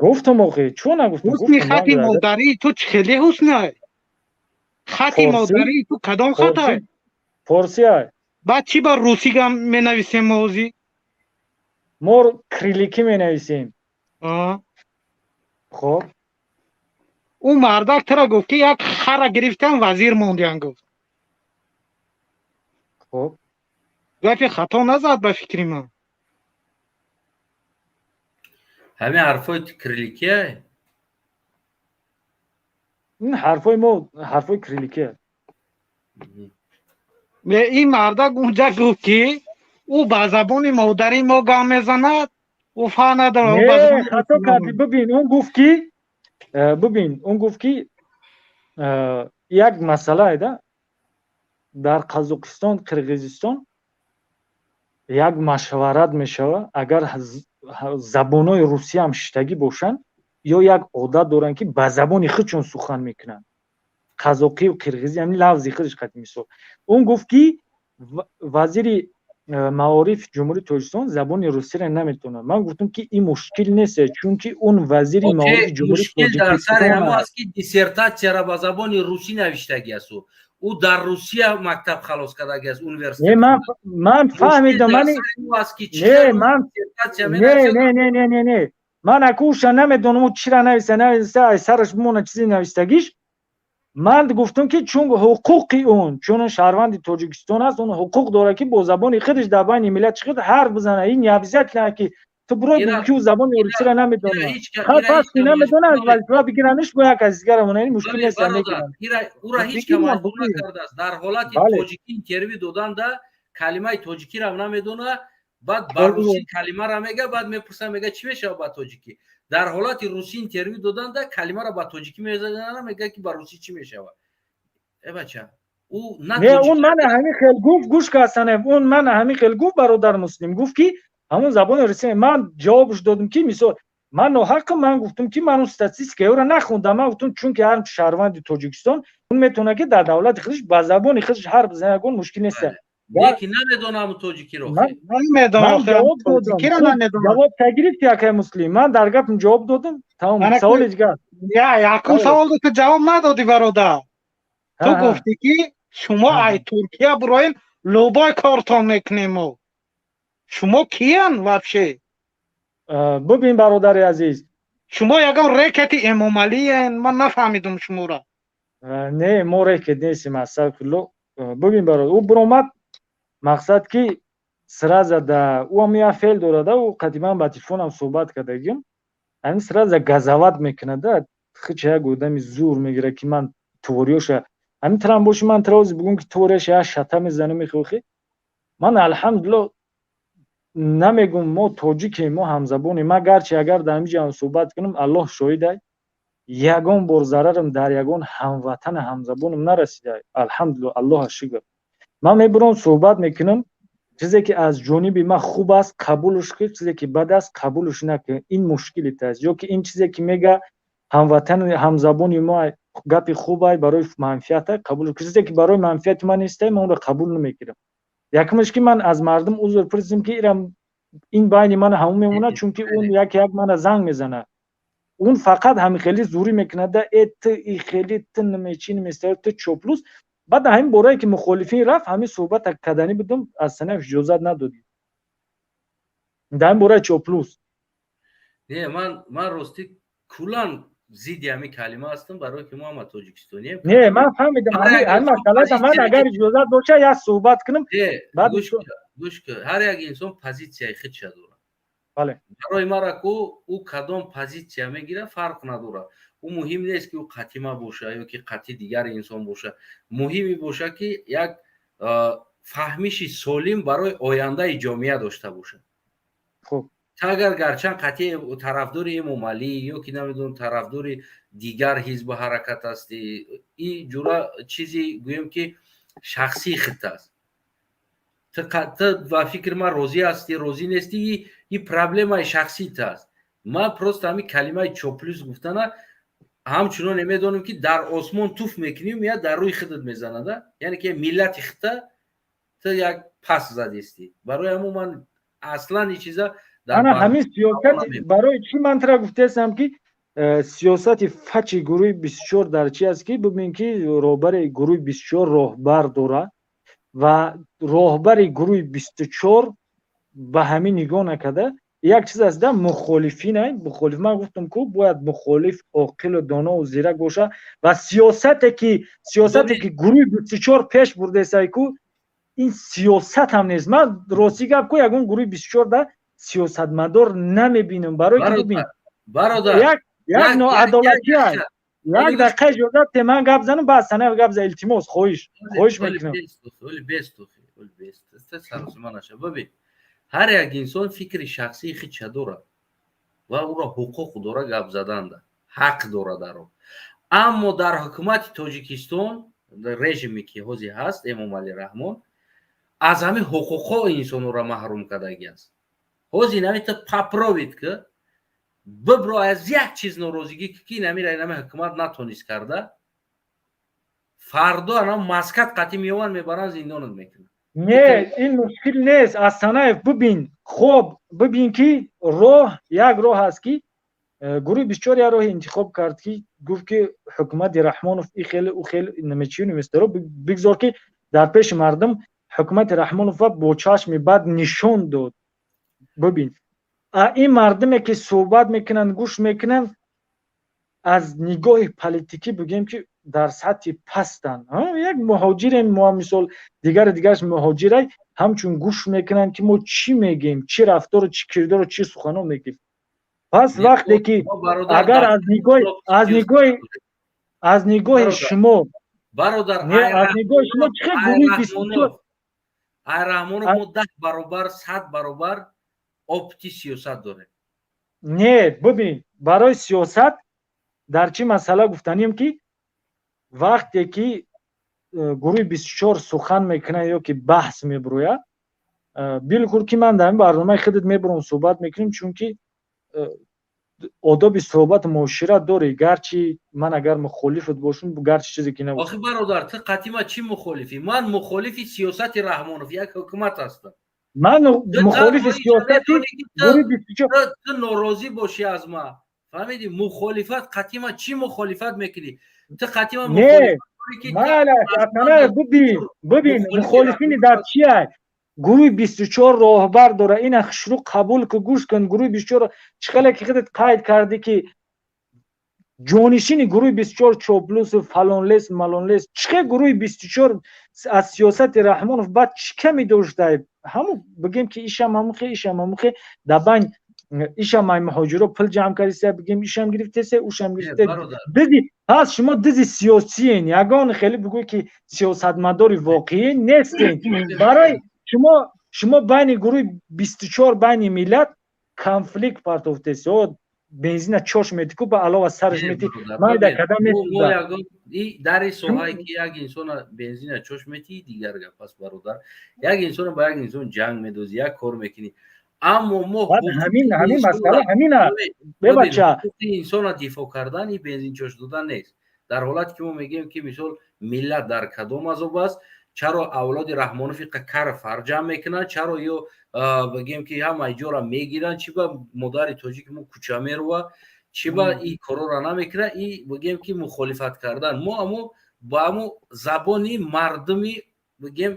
Speaker 13: Гуфтам охи, чӯ нагуфтам?
Speaker 4: Ҳусни хати модарии ту чӣ хеле ҳуснай? Хати модарии ту кадом хатай?
Speaker 13: Форсиай.
Speaker 4: Баъд чӣ ба русӣ гап менависем мо ҳозир?
Speaker 13: Мо кирилликӣ менависем. Хоб.
Speaker 4: Ӯ мардак тура гуфт, ки як хара гирифтан вазир мондиян, гуфт.
Speaker 13: Хоб.
Speaker 4: Гапи хато назад, ба фикри ман.
Speaker 1: Ҳамин ҳарфҳои кирилликия?
Speaker 13: Ин ҳарфҳои мо ҳарфҳои кирилликия.
Speaker 4: Ин мардак унҷа гуфт, ки ӯ ба забони модари мо гап мезанад, ӯ фарқ надорад.
Speaker 13: Хато кардӣ. Бибин, он гуфт ки, бибин, он гуфт, ки як масъалае да дар Қазоқистон, Қирғизистон як машварат мешавад, агар забонҳои русиям шиштагӣ бошанд, ё як одат доранд, ки ба забони худшон сухан мекунанд, қазоқию қирғизӣ, ҳамин лафзи худаш қати. Мисол, он гуфт, ки вазири маориф Ҷумҳурии Тоҷикистон забони русиро наметавонад. Ман гуфтам, ки ин мушкил нест, чунки он вазири маорифи
Speaker 1: Ҷумҳурии дар сари ҳамо аст, ки диссертатсияро ба забони русӣ навиштагӣ аст. Ӯ дар Русия мактаб халос кардаги аст, университет.
Speaker 13: Ман фаҳмидам. Не, не, не, не, не, не, ман акуша намедонам, ӯ чира нависта, нависта, ай сараш бимона чизи навистагиш. Ман гуфтам, ки чун ҳуқуқи он, чун он шаҳрванди Тоҷикистон аст, он ҳуқуқ дорад, ки бо забони худаш дар байни миллат чӣ ҳарф бизанад. Ин не обязательно, ки ту биро ки ӯ забони русиро намедонад. Пас ки намедонад, аз вазифа бигираниш, бо як аз дигарамона ин мушкил нест.
Speaker 1: Ура ҳеҷ ка маҷбур накардааст. Дар ҳолати тоҷикӣ интервю доданда калимаи тоҷикиро намедонад, баъд ба русӣ калимаро мега, баъд мепурсам, мега, чӣ мешавад ба тоҷикӣ? Дар ҳолати русӣ интервю доданда калимаро ба тоҷикӣ мезанад, мега, ки ба русӣ чӣ мешавад? Э, бача, ӯ
Speaker 13: не, он мана ҳамин хел гуфт. Гӯш ка, Асанев, он мана ҳамин хел гуфт, бародар Муслим, гуфт, ки Ҳамон забони русия ман ҷавобш додам, ки мисол, ман ноҳаққам. Ман гуфтам, ки ман он статистикаёро нахондам. Ман гуфтам, чунки ҳар шаҳрванди Тоҷикистон метавонад, ки дар давлати худаш ба забони худаш ҳарф бизанад, ягон мушкил нест.
Speaker 1: Лекин намедонам тоҷикиро.
Speaker 13: Ҷавоб додам, ҷавоб тагирифти, акай Муслим. Ман дар гапам ҷавоб додам, тамом. Саволи дигар.
Speaker 4: Якум савол ту ҷавоб надодӣ, бародар. Ту гуфтӣ, ки шумо ай Туркия буроен, любой кортон мекунем мо. Шумо киян вообще?
Speaker 13: Бубин, бародари азиз.
Speaker 4: Шумо ягон рэкети Эмомалиен? Ман нафаҳмидум шуморо.
Speaker 13: Не, мо рэкет нестем, астағфирулло. Бубин, бародар, ӯ буромад, мақсад ки сразу да ӯ ам як феъл дорада. Ӯ қадиман ба телефонам суҳбат кардагим, ҳамин сразу газават мекунада, хича як одами зур мегирад, ки ман твориёша ҳамин трам боши, ман трози бугум, ки творияша як шата мезанам, мехохи. Ман, алҳамдулилло, намегум, мо тоҷикем, мо ҳамзабонем. Ман гарчи агар дар ҳамин ҷо суҳбат кунам, Аллоҳ шоҳидай, ягон бор зарарам дар ягон ҳамватани ҳамзабонам нарасида, алҳамдулилло, Аллоҳа шукр. Ман мебурам, суҳбат мекунам. Чизе ки аз ҷониби ман хуб аст, қабулш кун, чизе ки бад аст, қабулш накун. Ин мушкилит аст ё ки ин чизе ки мега ҳамватани ҳамзабони мо гапи хубай, барои манфиата қабул, чизе ки барои манфиати ман нестай, ман онро қабул намекунам. Якумаш, ки ман аз мардум узр пурсидам, ки ирам ин байни мана ҳамон мемонад, чунки он як як мана занг мезанад. Он фақат ҳами хеле зурӣ мекунада: э, ту и хеле, ту намечи наместа, ту чоплус. Баъд ҳамин борае ки мухолифин рафт, ҳамин суҳбата каданӣ будам, аз санаф иҷозат надодӣ дар ҳамин бораи чоплус.
Speaker 1: Не, ман ростӣ куллан зидди ҳамин калима ҳастам, барое ки мо ҳама тоҷикистонием.
Speaker 13: Не, ман фаҳмидам ҳамин масъалата. Ман агар иҷозат боша, як суҳбат кунам.
Speaker 1: Гӯш кун, ҳар як инсон позитсияи худша дорад.
Speaker 13: Бале.
Speaker 1: Барои мара ку ӯ кадом позитсия мегирад, фарқ надорад. Ӯ муҳим нест, ки ӯ қатима боша ё ки қатъи дигар инсон боша. Муҳиме боша, ки як фаҳмиши солим барои ояндаи ҷомеа дошта бошад.
Speaker 13: Хуб.
Speaker 1: Агар гарчанд қатъи тарафдори Эмомалӣ ё ки намедонам, тарафдори дигар ҳизбу ҳаракат ҳастӣ, ин ҷура чизи, гӯем ки, шахсии худт аст. Ту ба фикри ман розӣ ҳастӣ, розӣ нестӣ, ин проблемаи шахсиит аст. Ман просто ҳамин калимаи чоплюс гуфтана ҳамчунон медонем, ки дар осмон туф мекунӣ, меяд дар рӯи худат мезанада, яъне ки миллати худта ту як пас задистӣ. Барои ҳамон ман аслан ин чиза
Speaker 13: Ана ҳамин сиёсат барои чӣ ман тара гуфтаастам, ки сиёсати фачи гурӯҳи 24 дар чи аст, ки бубин, ки роҳбари гурӯҳи 24 роҳбар дорад ва роҳбари гурӯҳи 24 ба ҳамин нигоҳ накарда як чиз аст да мухолифин. Мухолиф, ман гуфтам ку, бояд мухолиф оқилу донову зирак боша ва сиёсате ки гурӯҳи 24 пеш бурдесай ку, ин сиёсат ҳам нест. Ман ростӣ гап ку, ягон гурӯҳи 24 да сиёсатмадор намебинам, барои ки бубин, як ноадолатӣ аст. Як дақиқа иҷозат те, ман гап занам, баъд санаев гап за. Илтимос, хоҳиш мекунам.
Speaker 1: Бибин, ҳар як инсон фикри шахсии худша дорад ва ӯро ҳуқуқ дора гап заданда, ҳақ дора дар он. Аммо дар ҳукумати Тоҷикистон, режиме ки ҳозир ҳаст, Эмомалӣ Раҳмон аз ҳамин ҳуқуқҳо инсонро маҳрум кардагӣ аст. Ҳозир инами ту попробуй ки бибро, аз як чиз норозигӣ ки инамира инами ҳукумат натонист карда, фардо ана маскат қатъӣ меованд, мебаранд, зиндонат мекунанд.
Speaker 13: Не, ин мушкил нест, Асанаев. Бубин, хоб, бубин, ки роҳ як роҳ аст, ки гурӯҳи 24 як роҳе интихоб кард, ки гуфт, ки ҳукумати Раҳмонов и хеле, ӯ хеле намечию наместаро. Бигзор, ки дар пеши мардум ҳукумати Раҳмонова бо чашми бад нишон дод. Бубин, ин мардуме ки суҳбат мекунанд, гӯш мекунанд, аз нигоҳи политикӣ бигӯем, ки дар сатҳи пастанд. Як муҳоҷирем мо, мисол, дигари дигараш муҳоҷирай, ҳамчун гӯш мекунанд, ки мо чӣ мегӯем, чӣ рафтору, чӣ кирдору, чӣ сухано мегӯем. Пас вақте ки агар аз нигоҳи шумо
Speaker 1: Бародар,
Speaker 13: аз нигоҳи шумо чӣ гурӯҳи 24
Speaker 1: ай Раҳмонов мо 10 баробар, 100 баробар опыти сиёсат дорем.
Speaker 13: Не, бубин, барои сиёсат дар чӣ масъала гуфтанем, ки вақте ки гурӯҳи 24 сухан мекунад ё ки баҳс мебурӯяд. Билкул ки ман дар ин барномаи худат мебурам, суҳбат мекунем, чунки одоби суҳбату муошират дорӣ, гарчи ман агар мухолифат бошам, гарчи чизе ки набошам.
Speaker 1: Охи бародар, ту қатима чӣ мухолифӣ? Ман мухолифи сиёсати Раҳмонов, як ҳукумат ҳастам.
Speaker 13: Ман мухолифи сиёсати
Speaker 1: Ту норозӣ бошӣ аз ма, фаҳмидӣ? Мухолифат қатима чӣ мухолифат мекунӣ? Ту қатима
Speaker 13: Бибин, бибин, мухолифини дар чия? Гурӯҳи 24 роҳбар дора. Ина хушрӯ қабул ку, гӯш кун. Гурӯҳи 24, чӣ хеле ки худат қайд кардӣ, ки ҷонишини гурӯҳи 24 чоплусу фалонлес малонлес, чӣ хел гурӯҳи 24 аз сиёсати Раҳмонов баъд чӣ ками доштай? Ҳаму бигем ки ишам ҳамухе, ишам ҳамухе, дар байн ишам ай муҳоҷиро пул ҷамъ кардиса, бигем ишам гирифтесе, ушам гирифте, дизи. Пас шумо дизи сиёсиен, ягон хеле бигӯй ки сиёсатмадори воқеӣ нестен. Барои шумо байни гурӯҳи 24, байни миллат конфликт партофтеси. Бензина чош мети ку, ба алова сараш мети, майда када.
Speaker 1: Дари соҳае ки як инсона бензина чош мети, дигар гап аст, бародар. Як инсона ба як инсон ҷанг медозӣ, як кор мекунӣ, аммо мо
Speaker 13: Ҳамин масъала ҳамина, бебача.
Speaker 1: Инсона дифоъ кардан и бензин чош додан нест. Дар ҳолате ки мо мегӯем, ки мисол миллат дар кадом азоб аст, чаро авлоди Раҳмонов иқа кар фарҷам мекунанд, чаро ё бигем ки ҳамаи ҷора мегиранд, чӣ ба модари тоҷики мо кӯча мерува, чӣ ба и корора намекунад, и бигем ки мухолифат кардан мо амо ба амо забони мардуми, бигем,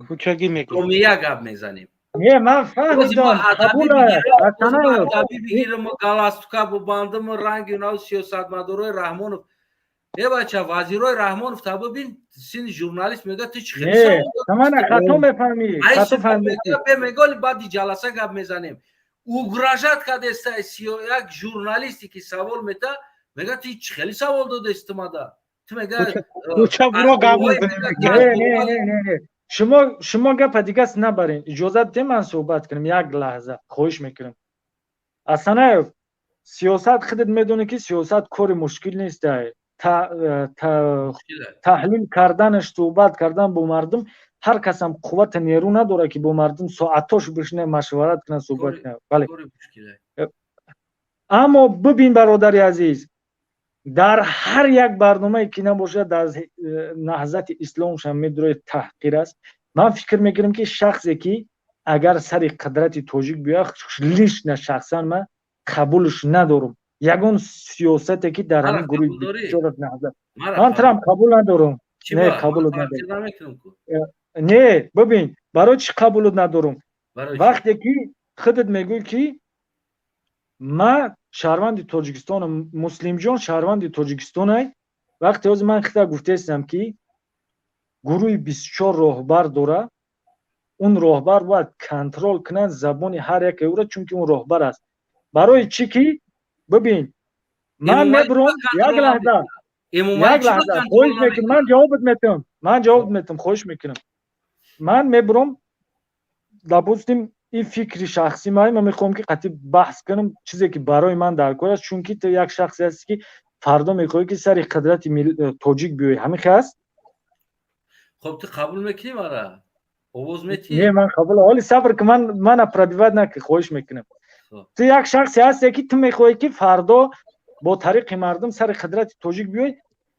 Speaker 4: кӯчагӣ
Speaker 1: ҷомеа гап мезанем.
Speaker 13: Не, ман фаҳмидам.
Speaker 1: Адаби бигирам, галстука бубандам, ранги нав сиёсатмадорои Раҳмонов. Э бача, вазирои Раҳмонов та бибин, сини журналист мега: «Ту чӣ?»
Speaker 13: Хеле хато мефаҳмӣ, хато фаҳмидӣ.
Speaker 1: Меголи баъди ҷаласа гап мезанем. Угрожать кардеста як журналисте ки савол мета, мега: «Ту чӣ хеле савол додест ту мада?» Ту мега
Speaker 13: Шумо гапа дигас набарен, иҷозат де ман суҳбат кунам як лаҳза, хоҳиш мекунам. Асанаев, сиёсат, худат медонӣ ки сиёсат кори мушкил нест. Таҳлил карданаш, суҳбат кардан бо мардум, ҳар касам қуввата нерӯ надорад, ки бо мардум соатош бишине, машварат кунад, суҳбат кунад. Бале, аммо бибин, бародари азиз, дар ҳар як барномае ки набошад, дар Наҳзати Исломшам медурои, таҳқир аст. Ман фикр мекунам, ки шахсе ки агар сари қудрати тоҷик биёяд, лично, шахсан ман қабулш надорам. Ягон сиёсате ки дар ҳамин гурӯҳи Наҳзат, ман трам қабул надорам. Не, қабулот надорам. Не, бибин, барои чӣ қабулот надорам? Вақте ки худат мегӯӣ, ки ман шаҳрванди Тоҷикистонам, Муслимҷон шаҳрванди Тоҷикистонай, вақте ҳозир ман хита гуфтаистам, ки гурӯҳи 24 роҳбар дора, он роҳбар бояд контроль кунад забони ҳар яке ӯра, чунки он роҳбар аст. Барои чӣ ки бибин, ман мебурам, як лаҳза, як лаҳза, хоҳиш мекунам, ман ҷавобат метиҳам, ман ҷавобат метиҳам, хоҳиш мекунам. Ман мебурам, допустим, ин фикри шахсӣ ман мехоҳам, ки қатъи баҳс кунам, чизе ки барои ман дар кор аст, чунки ту як шахсе ҳасти, ки фардо мехоҳӣ, ки сари қудрати тоҷик биёӣ. Ҳамин хел аст?
Speaker 1: Хоб, ту қабул мекунӣ мара? Овоз метиҳӣ?
Speaker 13: Не, ман қабул, ҳоли сабр ки, ман мана пробивать накӣ, хоҳиш мекунам. Ту як шахсе ҳасте, ки ту мехоҳӣ, ки фардо бо тариқи мардум сари қудрати тоҷик биёӣ,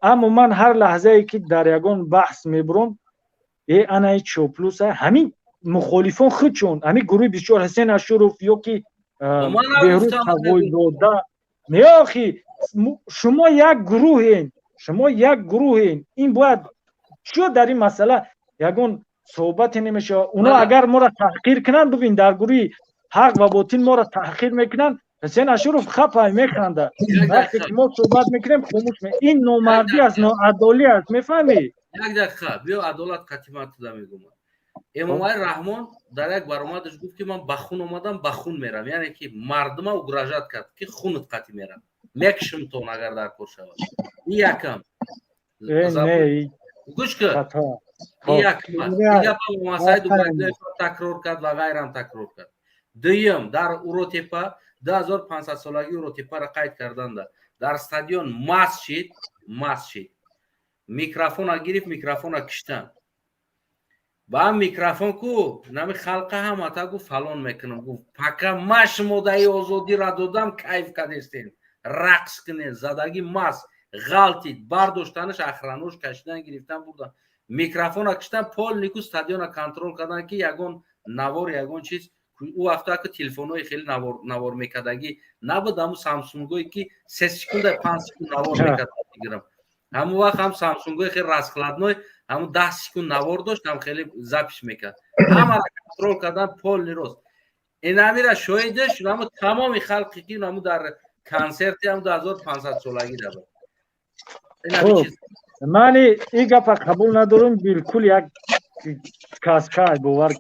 Speaker 13: аммо ман ҳар лаҳзае ки дар ягон баҳс мебурам, э анаи чоплуса, ҳамин мухолифон худшон, ҳамин гурӯҳи 24, Ҳасен Ашуров ё ки Беҳрӯз Тағоизода, не, охи, шумо як гурӯҳен, шумо як гурӯҳен. Ин бояд чӯ дар ин масъала ягон суҳбате намешавад. Оно агар моро таҳқир кунанд, бибин, дар гурӯҳи Ҳақ ва Ботил моро таҳқир мекунанд, Ҳусен Ашуров хапай механда, вақте ки мо суҳбат мекунем, хомӯш. Ин номардӣ аст, ноадолӣ аст, мефаҳмӣ?
Speaker 1: Як дақиқа, биё, адолат қатимат туда мегӯмад. Эмомалӣ Раҳмон дар як баромадаш гуфт, ки ман ба хун омадам, ба хун мерам, яъне ки мардума угрожать кард, ки хунат қатӣ мерам, мекшимтон, агар дар кор шавад. И якам гӯш кун, якам гапа такрор кард ва ғайрам такрор кард. Дуюм, дар Уротепа 2500-солагии Уротепаро қайд карданда дар стадион маст шид, микрофона гирифт, микрофона киштан. Ба микрофон ку нами халқа ҳамата гуфт, фалон мекунам, гуфт, пока ма шумодаи озодира додам, кайф кадестем, рақс кунед. Задагӣ мас ғалтид, бардоштанаш, охранош кашидан гирифтан бурдан, микрофона киштан, полностью стадиона контроль кардан, ки ягон навор, ягон чиз. Ӯ вақто ки телефонҳои хеле навор мекардагӣ набуд, ҳамун самсунгое ки 3 секунда, 5 секунд навор мекард. Ҳамун вақт ҳам самсунгои хеле раскладной, ҳамун 10 секунд навор дошт, ҳам хеле запись мекард. Ҳамаро контроль кардан, полный рост. Инамира шоҳидаш ҳаму тамоми халқе ки ҳаму дар консерти ҳаму 2500 солагӣ дабуд.
Speaker 13: Ман ин гапа қабул надорам билкул, як сказка, бовар.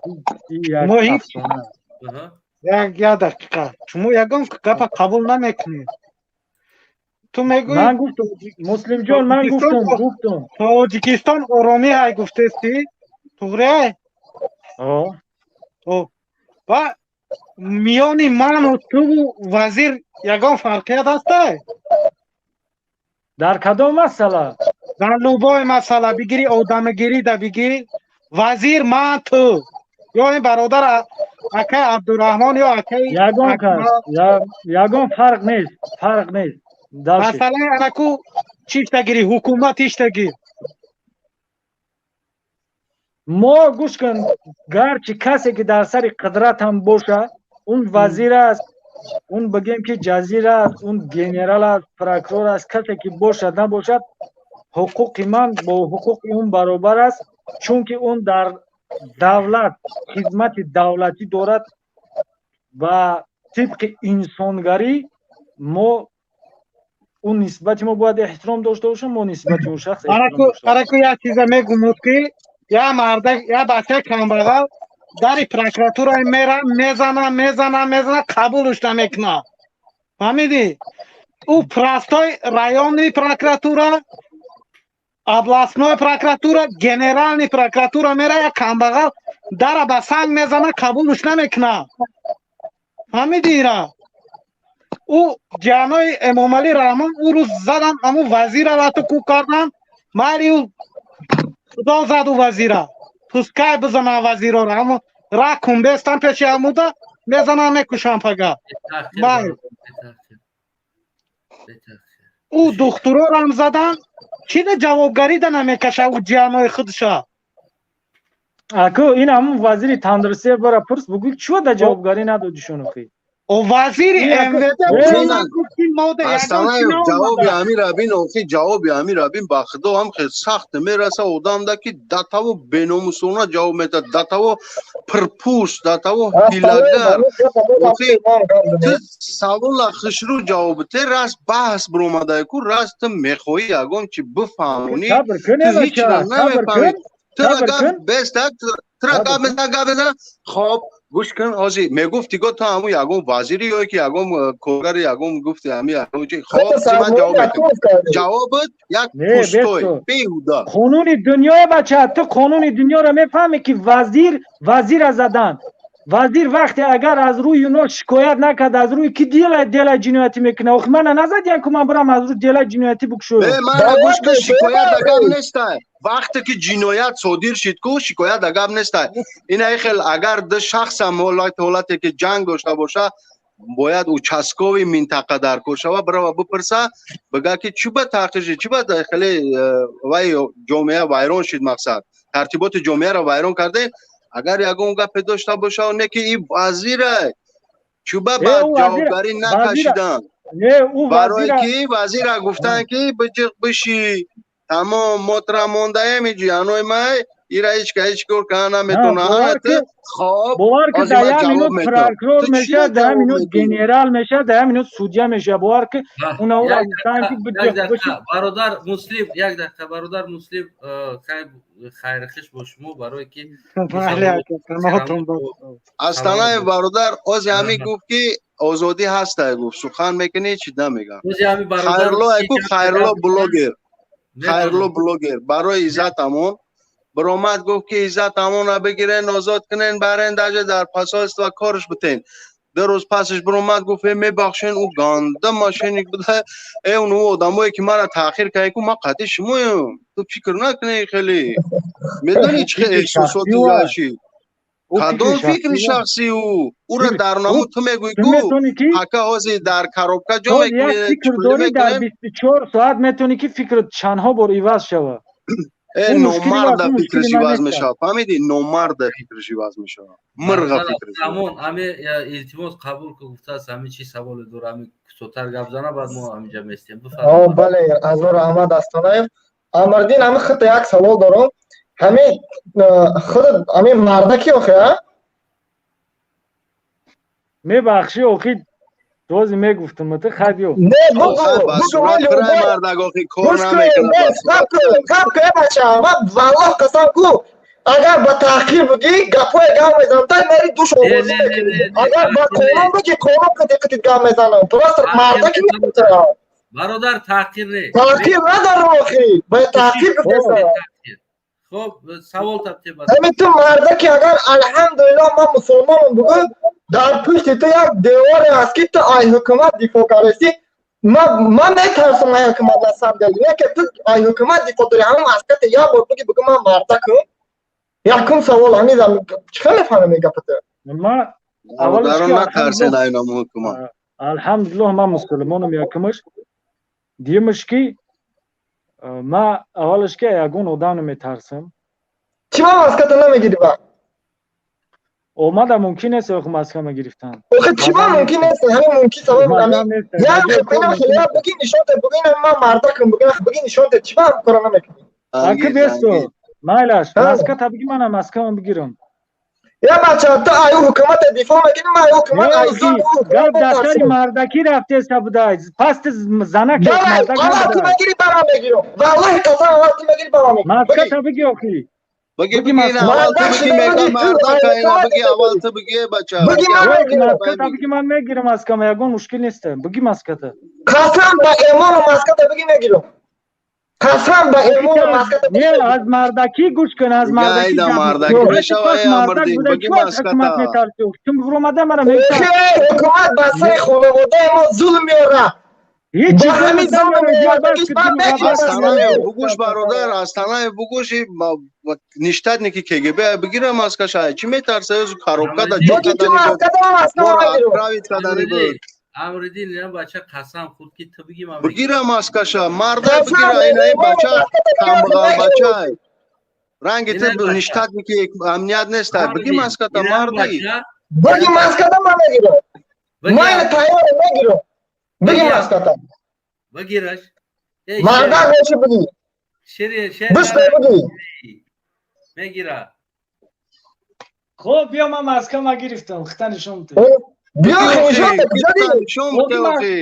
Speaker 4: Як дақиқа, шумо ягон гапа қабул намекунед. Ту мегӯӣ.
Speaker 13: Ман гуфтум, Муслимҷон, ман гуфтум.
Speaker 4: Тоҷикистон оромӣ ҳай гуфтести, туғри? Ва миёни ману туву вазир ягон фарқият ҳастай?
Speaker 13: Дар кадом масъала?
Speaker 4: Дар любой масъала бигири, одамгирӣ да бигир, вазир, ман, ту ё ин бародар акай Абдураҳмон ё акай.
Speaker 13: Ягон кас, ягон фарқ нест, фарқ нест.
Speaker 4: Масъалаи анаку чиштагирӣ, ҳукумат иштагир.
Speaker 13: Мо, гӯш кун, гарчи касе ки дар сари қудрат ҳам боша, он вазир аст, он бигем ки ҷазир аст, он генерал аст, прокурор аст, касе ки бошад, набошад, ҳуқуқи ман бо ҳуқуқи он баробар аст, чунки он дар давлат хизмати давлатӣ дорад ва тибқи инсонгарӣ мо он нисбати мо бояд эҳтиром дошта бошем, мо нисбати ӯ шахс.
Speaker 4: Араку, як чиза мегумуд, ки я марда, я бачаи камбағал дари прокуратура мера, мезана, мезана, мезана, қабулш намекунад, фаҳмидӣ? Ӯ простой районный прокуратура, областной прокуратура, генеральный прокуратура мера, як камбағал дара ба санг мезана, қабулш намекунад, фаҳмидӣ? Ира ӯ ҷанои Эмомалӣ Раҳмон ӯ рӯз задан, ҳамун вазира лату кӯ кардан, майли, ӯ худо зад ӯ вазира, пускай бизанан вазироро, ҳамун ра кунбестан пеши ҳамуда мезанан, мекушан пага. Майли, ӯ духтурорам задан, чида ҷавобгарида намекаша ӯ ҷанои худша?
Speaker 13: Аку, ин ҳамун вазири тандурустия бара пурс, бугӯ, чӯ да ҷавобгарӣ надодишонухи?
Speaker 4: Вазири МВД.
Speaker 14: Ҷавоби амир абин, охи, ҷавоби амир абин, ба худо, ҳам хел сахт мераса одамда, ки датаво беномусона ҷавоб медад, датаво пирпӯст, датаво ҳилагар. Охи, ту савола хушрӯ ҷавоб те, раст баҳс биромадае ку, раст ту мехоҳӣ ягон чи бифаҳмонӣ, ту ҳеч намефаҳмӣ. Тура гап беста, тура гап мезана, гап мезана. Хоб, гӯш кун, ҳозир мегуфти, го ту ҳамун ягон вазири ё ки ягон коргари, ягон гуфти, ҳами ягон чи. Хоб, ман ҷавоб метам, ҷавобат як пустой, беҳуда.
Speaker 13: Қонуни дунёе, бача, ту қонуни дунёро мефаҳмӣ, ки вазир, вазира задан, вазир вақте агар аз рӯи оно шикоят накард, аз рӯи ки дела ҷиноятӣ мекунад? Охи, мана назадиян ку, ман бирам аз рӯи дела ҷиноятӣ бикушоям?
Speaker 14: Мана, гӯш кун, шикоят агар нестай, вақте ки ҷиноят содир шид ку, шикоят агар нестай. Ина хел агар ду шахсам ҳолате ки ҷанг дошта боша, бояд участковый минтақа дар кор шава, бирава бипурса, бига ки чӣ ба таҳқир шид, чӣ ба хеле вай ҷомеа вайрон шид, мақсад, тартиботи ҷомеаро вайрон кардем. Агар ягон гапе дошта боша, не ки и вазира чӯба ба ҷавобгарӣ накашиданд, барое ки вазира гуфтанд, ки биҷиқ биши, тамом, мо тра мондаем иҷи анои май, ира ҳеч ка ҳеч кор карда наметавонад. Хоб.
Speaker 13: Бовар ки, дар як минут прокурор мешавад, дар як минут генерал мешавад, дар як минут судья мешавад. Бовар ки, уна ура гуфтанд, ки биҷиқ биши.
Speaker 1: Бародар Муслим, як дақиқа, бародар Муслим, хайрхиш бо шумо, барое ки
Speaker 14: Астанаев бародар ози ҳамин гуфт, ки озодӣ ҳастай, гуфт, сухан мекунӣ, чи намегам. Хайрло айку, Хайрло блогер, Хайрло блогер барои иззат амон биромад, гуфт, ки иззат амона бигирен, озод кунен, барен, даже дар посольство корш битен. 2 рӯз пасаш биромад, гуфт: «Э, мебахшен, ӯ ганда мошенник буда. Э, уну одамое ки мара таъхир кард ку, ман қатъи шумоем, ту фикр накунӣ». Хеле медонӣ чӣ хел эҳсосоти яши? Кадом фикри шахсӣ? Ӯ ӯра дар намуд ту мегӯӣ ку, ака, ҳозир дар коробка ҷо
Speaker 13: мекунӣ. Фикр дорӣ, дар 24 соат метавонӣ ки фикрт чандҳо бор иваз шавад.
Speaker 14: Э, номарда фикраш иваз мешавад, фаҳмидӣ? Номарда фикраш иваз мешавад, мирға фикраш.
Speaker 1: Замон ами илтимос қабул ку, гуфтааст, ами чи саволе дора, ами кӯтоҳтар гап зана, баъд мо ҳаминҷа местем.
Speaker 6: Бале, азор Аҳмад Астонаев. Амрдин, ами худта як савол дорам. Ҳами худ ами мардаки охи, а?
Speaker 13: Мебахшӣ, охи, бози мегуфтам, ту хай биё.
Speaker 6: Не, бугу, бугу. Бача, ма валлоҳ қасам ку, агар ба таъхир бугӣ, гапҳое гап мезанам, тай мери душ овозӣ мекунӣ. Агар ба қонун бугӣ, қонун қити қитит гап мезанам. Просто мардаки мегуфтам.
Speaker 1: Бародар, таъхир не.
Speaker 6: Таъхир надорам, охи, ба таъхир гуфтесам.
Speaker 1: Хоб, савол табте.
Speaker 6: Ҳами ту мардаки, агар «Алҳамдулиллоҳ, ман мусулмонам» бугӯ, дар пушти ту як деворе ҳаст, ки ту ай ҳукумат дифоъ кардасӣ. Ман метарсам ай ҳукумат, на самом деле. Не ки ту ай ҳукумат дифоъ дорӣ, ҳамон аскате як бор буги, бугӯ: «Ман мардакам». Якум савол ҳамин. Чӣ хел мефаҳмем ин гапата?
Speaker 14: Натарсен айнам ҳукумат.
Speaker 13: Алҳамдулиллоҳ, ман мусулмонам, якумаш. Дуюмаш ки ма аввалаш ки ягон одам наметарсам.
Speaker 6: Чӣ ма маската намегирӣ ба?
Speaker 13: Омада мумкин нест охи маскама гирифтан.
Speaker 6: Охи, чӣ ма мумкин нест? Ҳамин мумкин сабаб ҳамин як бинам, хеле буги, нишон те, буги: «Ман мардакам», буги, буги, нишон те. Чӣ ма кора намекунӣ?
Speaker 13: Аки, бесто, майлаш, маската биги, мана маскама бигирам.
Speaker 6: Я бача, ту аю ҳукумата дифоъ мекунӣ, ман аю ҳукумат.
Speaker 13: Гап дар сари мардакӣ рафтеста буда, пасти занак.
Speaker 6: Аввал ту мегирӣ, ба ман мегирам. Валлоҳи қасам, аввал ту мегирӣ, ба ман мегирам.
Speaker 13: Маската биги, охи.
Speaker 14: Биги, биги, аввал ту биги, мегам мардак айна биги, аввал ту биги, бача.
Speaker 6: Биги, ман мегирам.
Speaker 13: Маската биги, ман мегирам маскама, ягон мушкил нест, биги маската.
Speaker 6: Қасам ба эмону, маската биги, мегирам. Қасам ба эмону, маската.
Speaker 13: Не, аз мардакӣ гӯш кун, аз мардакӣ.
Speaker 14: Мардакӣ мешава, амрдин, биги маската.
Speaker 13: Ту омада мара.
Speaker 6: Ҳукумат ба сари хонаводаи мо зулм меорад.
Speaker 14: Бугӯш, бародар, Астанаев, бугӯш, ништатники КГБ бигира маскаша. Чӣ метарса? Коробка да ҷо кадани буд.
Speaker 1: Амридин, ина бача қасам хӯрд, ки ту биги, ман.
Speaker 14: Бигира маскаша, марда, бигира. Ина бача камбағал бача, ранги ту ништатники амният неста. Биги маската, марди.
Speaker 6: Биги маската, ман мегирам. Ман тайёре, мегирам. Биги маската.
Speaker 1: Бигираш.
Speaker 6: Мардак боши, биги. Бисто, биги.
Speaker 1: Мегира.
Speaker 13: Хоб, биё, ман маскама гирифтам, хита нишон бите.
Speaker 6: Биё, нишон бите, куҷо дидӣ?
Speaker 14: Нишон бите, охи.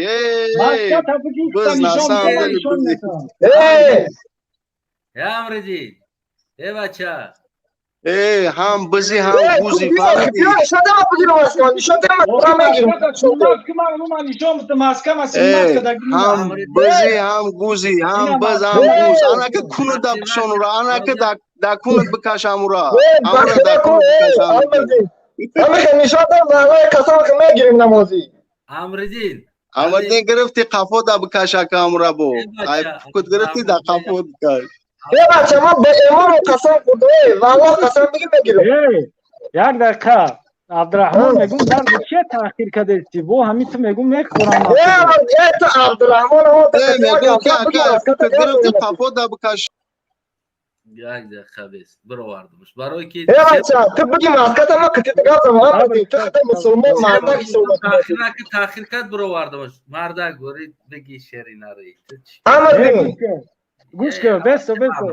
Speaker 13: Маската биги, хита нишон бите, нишон метам.
Speaker 1: Э, Амридин, э, бача.
Speaker 14: Э, ҳам бизи, ҳам гузи.
Speaker 6: Биё, нишон дама, бигирам маскама, нишон дама, ман мегирам.
Speaker 14: Ҳам бизи, ҳам гузи, ҳам биз, ҳам гуз. Анака куну да бикшонура, анака да кунут бикашамура. Амра да кунут бикашам.
Speaker 6: Ҳамиха нишон дам, валлоҳи қасам, ки мегирем намозӣ.
Speaker 1: Амридин.
Speaker 14: Амридин, гирифти, қафо да бикашака амра бо. Ай кут гирифти, да қафо бикаш.
Speaker 6: Е, бача, ман ба эмону қасам хӯрдам, валлоҳ қасам, биги, мегирам.
Speaker 13: Як дақиқа, Абдураҳмон, мегум, дарди чия таъхир кардести? Бо ҳамин ту мегум, мехӯрам.
Speaker 6: Е, ту Абдураҳмон.
Speaker 14: Мегум ки ака, гирифти, қафо да бикаш.
Speaker 1: Як дақиқа бес, бировардимш, барои ки.
Speaker 6: Е, бача, ту биги маската, ма қитита гап занам. Амридин, ту хита мусулмон мардак ҳисоб.
Speaker 1: Таъхир кард, бировардимш. Мардак бори, биги, шери нари.
Speaker 6: Амридин.
Speaker 13: Гӯш кун, бесо, бесо,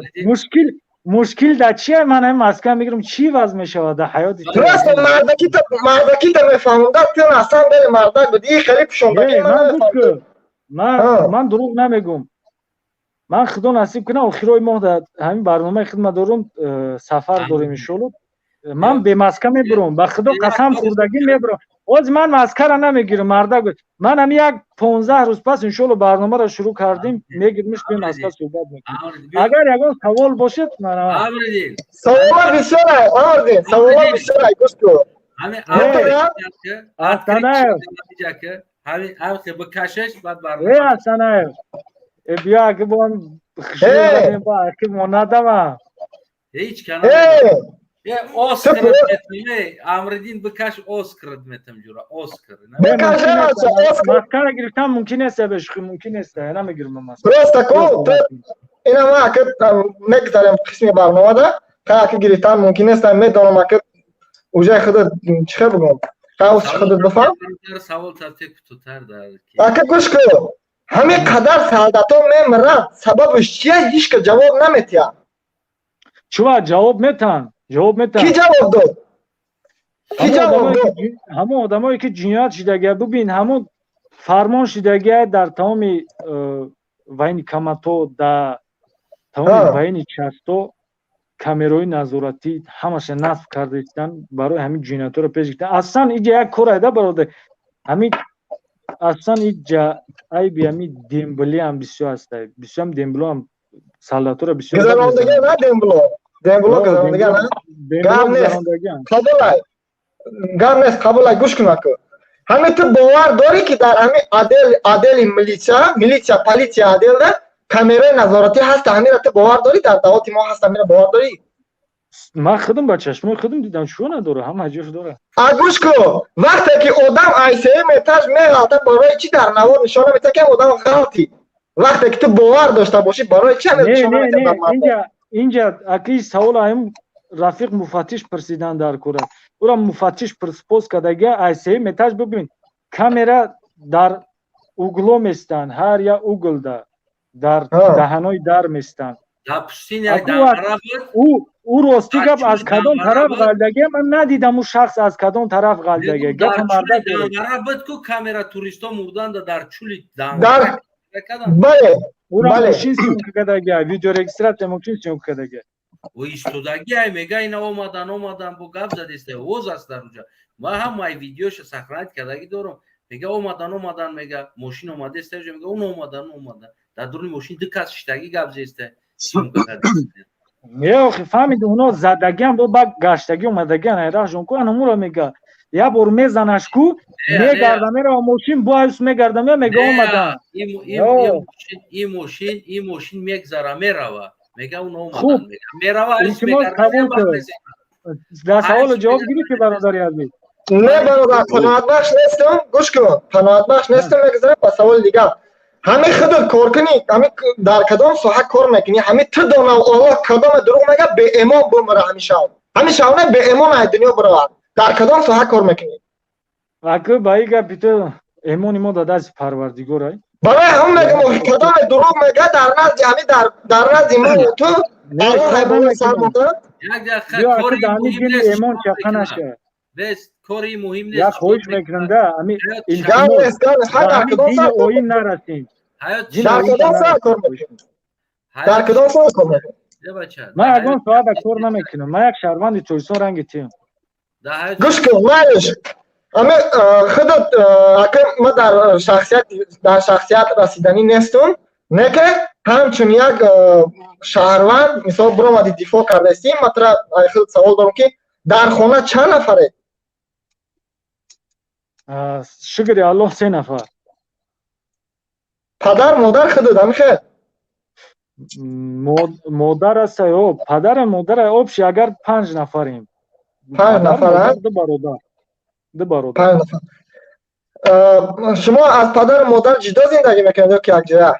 Speaker 13: мушкил дар чия? Ман ҳамин маска мегирам, чӣ вазъ мешавад дар ҳаёти?
Speaker 6: Просто мардакита, мардакита мефаҳмам, да ту аслан бели мардак буди, и хеле пушондагӣ.
Speaker 13: Ман дурӯғ намегум. Ман, худо насиб кунам, охирои моҳ дар ҳамин барномаи хидмат дорум, сафар дорем, иншоалло. Ман бемаска мебурам, ба худо қасам хӯрдагӣ, мебурам. Оз ман маскара намегирам, мардак. Ман ҳами як 15 рӯз пас, иншоалло, барномаро шурӯъ кардем, мегирмиш, бемаска суҳбат мекунем. Агар ягон савол бошед.
Speaker 6: Савола бисёра, Амрдин, савола бисёра, гӯш кун.
Speaker 1: Ҳамин
Speaker 13: Асанаев.
Speaker 1: Ҳамин ҳамхе бикашеш, баъд
Speaker 13: Э, Асанаев. Э, биё, аки бо аки монадама.
Speaker 1: Ҳеҷ кана. Э, Оскар метам, Амридин, бикаш, Оскар метам, ҷура, Оскар.
Speaker 13: Маскара гирифтан мумкин нест, бешухи мумкин нест, намегирам маска.
Speaker 15: Просто ку ина ма ака мегзарем қисми барномада, ка ака гирифтан мумкин нест, медонам, ака уже худат чӣ хел бигӯм, худат бифаҳм.
Speaker 1: Савол тафте кутутар дар.
Speaker 15: Ака, гӯш кун, ҳамин қадар солдато мемиранд, сабабаш чия? Ҳичка ҷавоб наметиҳад.
Speaker 13: Чува ҷавоб метаҳанд, ҷавоб метаҳанд.
Speaker 15: Кӣ ҷавоб дод? Кӣ ҷавоб дод?
Speaker 13: Ҳамон одамое ки ҷиноят шидагия, бубин, ҳамон фармон шидагия дар тамоми военкомато, дар тамоми военный часто камераҳои назоратӣ ҳамаша насб карда истанд, барои ҳамин ҷиноятҳоро пеш гирифтан. Аслан иҷа як кор айда, бародар, ҳамин аслан иҷа айби ҳамин дембелиам бисёр аста, бисёрам дембелоам солдатҳоро бисёр
Speaker 15: Гузарондага на дембло, дембло гузарондага на. Гап нест, қабулай, гап нест, қабулай. Гӯш кун, аку, ҳамин ту бовар дорӣ, ки дар ҳамин отдел, отдели милиция, милиция, полиция отделда камераи назоратӣ ҳаста? Ҳамира ту бовар дорӣ? Дар давлати мо ҳаст, ҳамира бовар дорӣ?
Speaker 13: Ман худам ба чашмои худам дидам, чӯ надора, ҳама ҷош дора.
Speaker 15: А гӯш кун, вақте ки одам ай сеюм этаж меғалта, барои чӣ дар навор нишон наметиҳад, ки одам ғалти? Вақте ки ту бовар дошта бошӣ, барои чӣ ҳамин нишон
Speaker 13: наметиҳад? Инҷа аки савол аим рафиқ муфаттиш пурсидан дар кора, ура муфаттиш пурспос кардагия. Ай сеюм этаж, бибин, камера дар угло местанд, ҳар як углда, дар даҳанои дар местанд. Ӯ рости гап, аз кадом тараф ғалдагия, ман надидам, ӯ шахс аз кадом тараф ғалдагия, гапа марда.
Speaker 1: Буд ку камера, туристо мурданда дар чули.
Speaker 15: Бале.
Speaker 13: Ура мошин съёмка кардагия, видеорегистрация мошин съёмка кардагия.
Speaker 1: Истодагия, мега, ина омадан, омадан, бо гап задеста, воз аст дар уҷа, ман ҳамаи видеоша сохранить кардагӣ дорам. Мега, омадан, омадан, мега, мошин омадеста, мега, он омадан, омадан, дар дуруни мошин ду кас шиштагӣ гап зеста, съёмка кардеста.
Speaker 13: Не, охи, фаҳмиди, оно задагиам бо ба гаштагӣ омадагиан, айрахшон ку анамуро мега, як бор мезанаш ку, мегарда, мерава мошин, боайс мегарда, мега, омадан.
Speaker 1: Ин мошин мегзара, мерава, мега, он омадан, мерава.
Speaker 13: Илтимос, қабул кун, дар саволу ҷавоб гирифти, бародари азиз.
Speaker 15: Не, бародар, қаноатбахш нестам. Гӯш кун, қаноатбахш нестам. Мегузарам ба саволи дигар. Ҳамин худат кор кунӣ, ҳамин дар кадом соҳа кор мекунӣ, ҳамин ту донав, Оллоҳ, кадоме дурӯғ мега, беэмон бумра, ҳамин шав, ҳамин шавна беэмон ай дунё биравад. Дар кадом соҳа кор мекунӣ?
Speaker 13: Аку, ба и гапи ту, эмони мо дар дасти Парвардигор ай.
Speaker 15: Барои ҳамн мегам, кадоме дурӯғ мега, дар назди ҳамин, дар назди мо ту Аллоҳ сар монда.
Speaker 13: Эмон чақа наша.
Speaker 1: Кори муҳим нест.
Speaker 13: Як хоҳиш мекунам да, ами
Speaker 15: Гап нест, гап нест. Ҳар дар кадом
Speaker 13: дини оин нарасем.
Speaker 15: Дар кадом соҳа кор мекунӣ? Дар кадом соҳа кор мекунӣ?
Speaker 13: Ман ягон соҳада кор намекунам, ман як шаҳрванди Тоҷикистон ранги тиам.
Speaker 15: Гӯш кун, майлиш, ами худат ака, ма дар шахсият расиданӣ нестум, не ки ҳамчун як шаҳрванд, мисол, биромади, дифоъ кардаистӣ, ма тра худ савол дорам, ки дар хона чанд нафаред?
Speaker 13: Шукри Аллоҳ, се нафар.
Speaker 15: Падар, модар, худат, ами хел?
Speaker 13: Модар аста, падара, модара, общий агар панҷ нафарем.
Speaker 15: Панҷ нафар.
Speaker 13: Ду бародар, ду бародар.
Speaker 15: Панҷ нафар. Шумо аз падару модар ҷудо зиндагӣ мекунед ё ки якҷоя?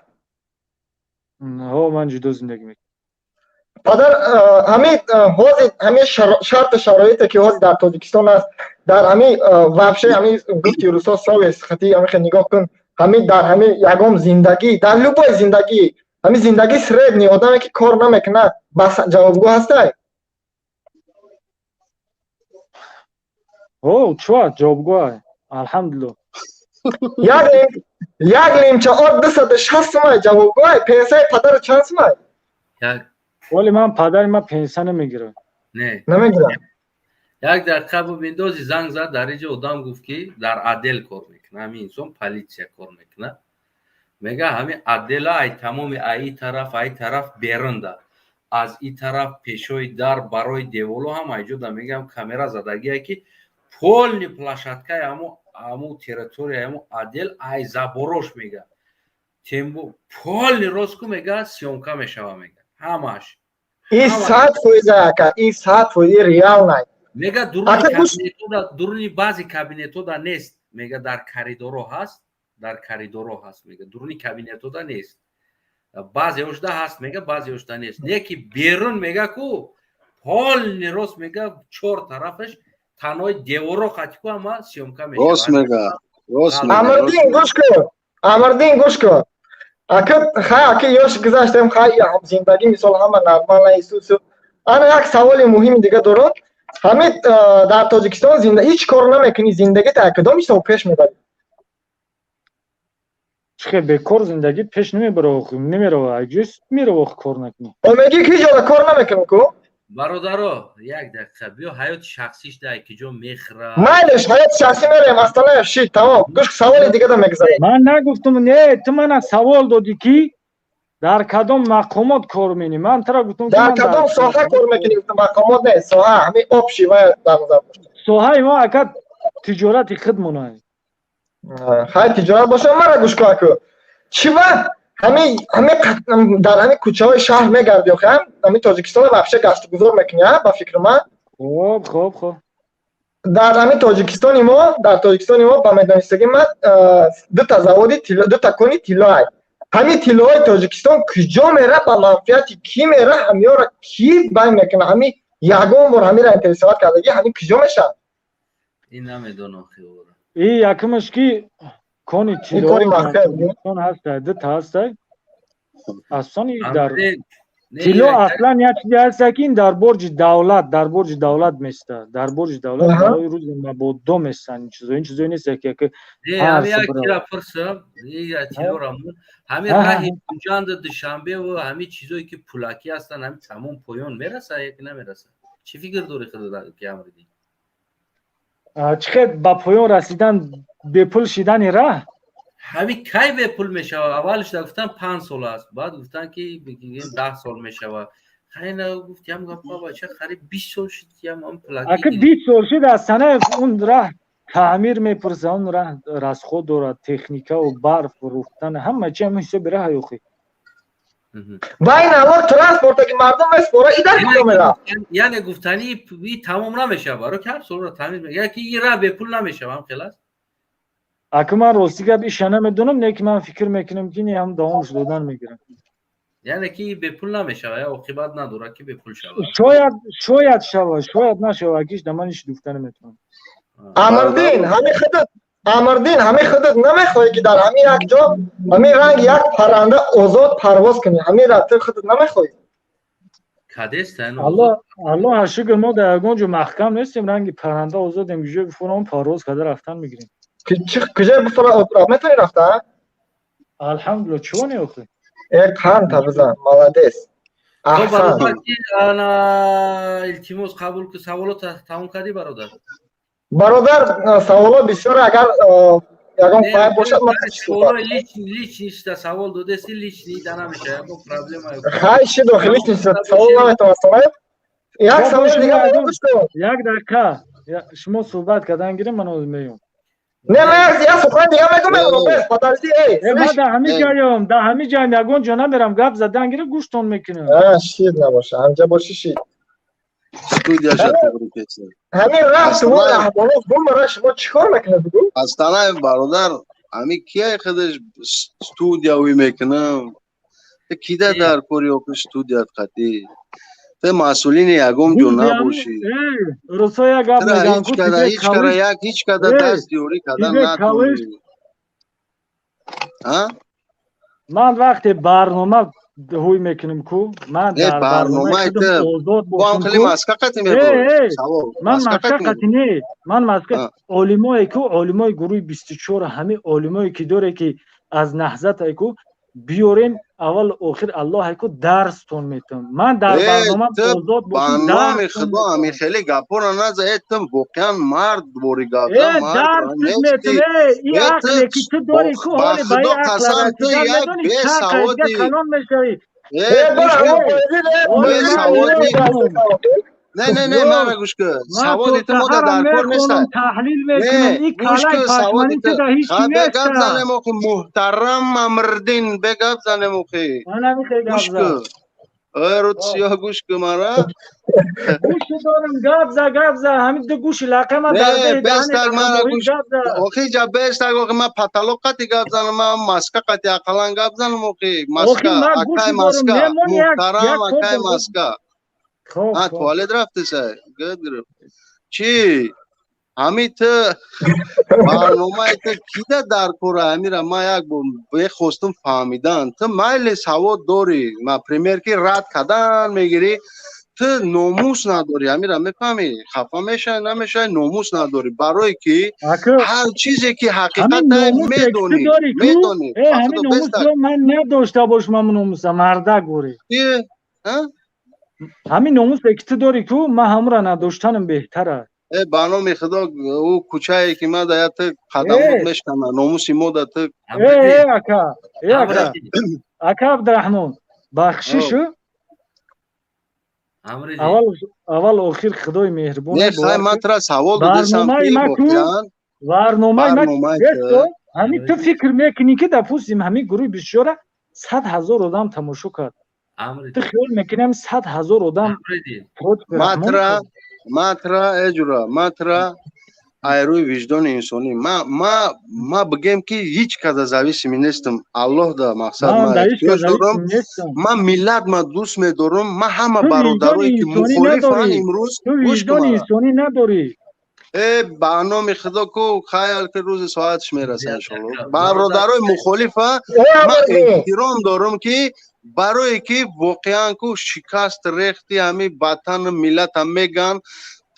Speaker 13: Ҳо, ман ҷудо зиндагӣ мекунам.
Speaker 15: Падар, ҳамин ҳозир ҳамин шарту шароите, ки ҳозир дар Тоҷикистон аст, дар ҳамин вообще ҳамин гуфти русо совесть хати, ҳамин хел нигоҳ кун, ҳамин дар ҳамин ягон зиндагӣ, дар любой зиндагӣ, ҳамин зиндагии средний одаме, ки кор намекунад, бас ҷавобгӯ ҳастай?
Speaker 13: О, чуа ҷавобгӯ, алҳамдулилло.
Speaker 15: Як лимча орд 260 сумай, ҷавобгӯай? Пенсияи падару чанд сумай?
Speaker 13: Вале ман, падари ман пенсия намегирад.
Speaker 1: Не.
Speaker 15: Намегирад.
Speaker 1: Як дақиқа бубиндози, занг зад дар инҷо одам, гуфт, ки дар отдел кор мекунад, ҳамин инсон полиция кор мекунад. Мега, ҳамин отдела ай тамоми ай тараф, ай тараф берунда, аз и тараф пешои дар, барои деволо ҳам айҷода, мегам, камера задагие, ки Полный площадкаи ҳаму территорияи ҳаму отдел ай заборош, мега, тембо полный рост ку, мега, съёмка мешава, мега, ҳамаш.
Speaker 15: И 100% ака, и 100% реально.
Speaker 1: Мега, дуруни баъзе кабинетода нест, мега, дар коридоро ҳаст, дар коридоро ҳаст, мега, дуруни кабинетода нест, баъзеошда ҳаст, мега, баъзеошда нест, не ки берун, мега, ку полный рост, мега, чор тарафаш танҳои деворо қати ку ҳама съёмка.
Speaker 14: Рост мега, рост мега.
Speaker 15: Амирдин, гӯш кун, Амирдин, гӯш кун, ака. Хай, ака, ёш гузаштем, хай, зиндагӣ мисол ҳама нормально исусу. Ана як саволи муҳими дига дорам. Ҳамин дар Тоҷикистон ҳеҷ кор намекунӣ, зиндагита кадом ҳисоб пеш мебарӣ?
Speaker 13: Чихе, бекор зиндагӣ пеш намебара, намерава, аҷои мерава, кор накунӣ.
Speaker 15: Мегӣ ки ҳеҷ кор намекунам ку.
Speaker 1: Бародаро, як дақиқа, биё ҳаёти шахсиш дай, ки ҷо мехӯра.
Speaker 15: Майлеш, ҳаёти шахсӣ мерем, асталаев шид, тамом. Гӯш, саволи дигада мегузарем.
Speaker 13: Ман нагуфтум, не, ту мана савол додӣ, ки дар кадом мақомот кор менӣ, ман тара гуфтум.
Speaker 15: Дар кадом соҳа кор мекунӣ гуфтам, мақомот не, соҳа, ҳамин общий ва дар назар дошта.
Speaker 13: Соҳаи мо, ака, тиҷорати худмона.
Speaker 15: Хай, тиҷорат боша. Мара гӯш кун, аку, чӣ ва ҳами дар ҳами кӯчаҳои шаҳр мегарди, охи ҳами Тоҷикистон вообще гаштугузор мекунӣ, ба фикри ман.
Speaker 13: Хоб.
Speaker 15: Дар ҳами Тоҷикистони мо, дар Тоҷикистони мо, ба медонистагӣ ман, дута заводи тилло, дута кони тиллоай. Ҳами тиллоҳои Тоҷикистон куҷо мера, ба манфиати кӣ мера, ҳамиёро кӣ байн мекуна? Ҳами ягон бор ҳамира интересовать кардагӣ, ҳами куҷо мешавад?
Speaker 1: Ин намедонам хиёра.
Speaker 13: И якумаш ки кони тиллоон ҳаста, дута ҳаста, асони дар тилло аслан як чизе ҳаста, ки ин дар борҷи давлат, дар борҷи давлат места, дар борҷи давлат барои рӯзи мабодо местан ин чизо. Ин чизое нест, ки
Speaker 1: Пурсам, ҳамин раҳи Хуҷанду Душанбеву ҳамин чизое ки пулакӣ ҳастанд, ҳамин тамом поён мераса яки намераса? Чӣ фикр дорӣ худо, ки Амридин?
Speaker 13: Чӣ хел ба поён расидан, бепул шидани раҳ?
Speaker 1: Ҳамин кай бепул мешавад? Аввалш гуфтан 5 сол аст, баъд гуфтан ки 10 сол мешавад. Хайна гуфтиам гапа, бача, қариб 20 сол шуд ям.
Speaker 13: Ака, 20 сол шуд, аз санаи он раҳ таъмир мепурса, он раҳ расход дорад, техникаву барф руфтан, ҳама чи ҳам ҳисоби раҳ ёхи.
Speaker 15: Байн алло транспорта ки мардум меспора, и дар куҷо мерафт?
Speaker 1: Яъне гуфтани и тамом намешавад, баро ки ҳар солро таъмир, яки и раҳ бепул намешавад, ҳам хел аст.
Speaker 13: Ака, ман рости гап иша намедонам, не ки ман фикр мекунам, ки не, ҳам давомш додан мегирам.
Speaker 1: Яъне ки бепул намешавад, я оқибат надорад ки бепул шавад?
Speaker 13: Шояд, шояд шавад, шояд нашавад, акиш да ман иш гуфта наметавонам.
Speaker 15: Амрдин, ҳами худат, Амрдин, ҳами худат намехоҳӣ, ки дар ҳамин як ҷо ҳамин ранг як парранда озод парвоз кунӣ? Ҳамин ра ту худат намехоҳӣ?
Speaker 13: Аллоҳ шукр, мо дар ягон ҷо маҳкам нестем, ранги парранда озодем, куҷо бифурам, парвоз карда рафтан мегирем.
Speaker 15: Куҷо бифура, метавонӣ рафта?
Speaker 13: Алҳамдулилла, чиво не охи.
Speaker 15: Э, қанта бизан, молодец. Аҳсан.
Speaker 1: Илтимос, қабул ку. Саволот тамом кардӣ, бародар?
Speaker 15: Бародар, саволо бисёр, агар ягон файл бошад.
Speaker 1: Личный савол додеси, личный да намеша, ягон проблема.
Speaker 15: Хай, шидо, личный савол наметавонам, як саволи дигар.
Speaker 13: Як дақиқа, шумо суҳбат кардан гирем, ман ҳозир меём.
Speaker 15: Не, ман як сухан дига мегум, бес, подожди, эй.
Speaker 13: Ман дар ҳамин ҷоям, дар ҳамин ҷоям, ягон ҷо намерам, гап задан гирем, гӯштон мекунам.
Speaker 15: Шид набоша, ҳамҷа боши, шид.
Speaker 14: Студияша туғри кеса.
Speaker 15: Ҳамин рафт шумо Раҳмонов бумара, шумо чӣ кор мекунед, бугӯ?
Speaker 14: Астанаев, бародар, ҳамин кияй худаш студияви мекунам, кида дар кори охи студият қатӣ? Ту масъулини ягон ҷо набошӣ.
Speaker 13: Русо як гап мегӯянд.
Speaker 14: Ҳеҷ кара як ҳеҷ када даст ёрӣ кардан натонӣ.
Speaker 13: Ман вақте барнома ҳуй мекунем ку, ман
Speaker 14: дар барномаи озод бошам, хеле маска қатӣ мебурӣ.
Speaker 13: Ман маска қатӣ не, ман маска олимое ку, олимои гурӯҳи 24, ҳамин олимое ки доре, ки аз наҳзате ку биёрен, аввал охир Аллоҳ ку дарстон метам. Ман дар барнома озод
Speaker 14: бошам. Ба номи Худо, ҳамин хеле гапҳоро наза. Э, ту воқеан мард бори гап
Speaker 13: зан, мард нести. И ақле ки ту дори ку, ҳоле ба ин ақл расидан медони, чанд қайдга калон мешавӣ.
Speaker 14: Не, не, не, мара гӯш кун. Саводи ту мода дар кор нест.
Speaker 13: Таҳлил мекунам. Ин калаи пашмани ту да ҳеҷ ки нест.
Speaker 14: Бегап занем охи, муҳтарам Амрдин, бегап занем охи. Гӯш кун. Ой, рӯд сиёҳ, гӯш кун мара.
Speaker 13: Гӯш дорам, гап за, гап за. Ҳамин ду гӯши лақама
Speaker 14: дар бестак мара гӯш. Охи ҷа бестак, охи ман потолок қати гап занам, ман маска қати ақаллан гап занам охи. Маска, акай маска, муҳтарам акай маска. А туалет рафтеса? Гад гирифт. Чӣ? Ҳами ту барномаи ту кида дар кора? Ҳамира ман як бор мехостум фаҳмидан. Ту майли савод дорӣ, например, ки рад кардан мегирӣ, ту номус надорӣ, ҳамира мефаҳмӣ? Хафа мешавӣ, намешавӣ, номус надорӣ, барое ки ҳар чизе ки ҳақиқата медонӣ, медонӣ.
Speaker 13: Ҳамин номусро ман надошта бошам, номуса мардак борӣ. Ҳамин номусе ки ту дорӣ ку, ман ҳамура надоштанам беҳтар аст.
Speaker 14: Э, ба номи Худо, ӯ кӯчае ки ма да ту қадамот мешкана, номуси мо да ту.
Speaker 13: Э, ака, э, ака, ака Абдураҳмон, бахшишу. Аввал, аввал, охир Худои меҳрибон.
Speaker 14: Не, хай, ман тура савол додесам ки воқеан
Speaker 13: барномаи ма ҳамин ту фикр мекунӣ ки, допустим, ҳамин гурӯҳи бисёра 100 000 одам тамошо кард. Ту хиёл мекунӣ ҳамин 100 000 одам?
Speaker 14: Матра, матра, эҷура, матра, ай рӯи виҷдони инсонӣ ма бигем ки ҳеҷ када зависимый нестам, Аллоҳ да мақсад ма эҳтиёҷ дорам. Ман миллат ма дӯст медорам, ма ҳама бародарое ки мухолифанд имрӯз.
Speaker 13: Виҷдони инсонӣ надорӣ.
Speaker 14: Э, ба номи Худо ку, хаёл ки рӯзи соаташ мераса, иншолло. Бародарои мухолифа ман эҳтиром дорам, ки барое ки воқеан ку шикаст рехти ҳами ватану миллата меган,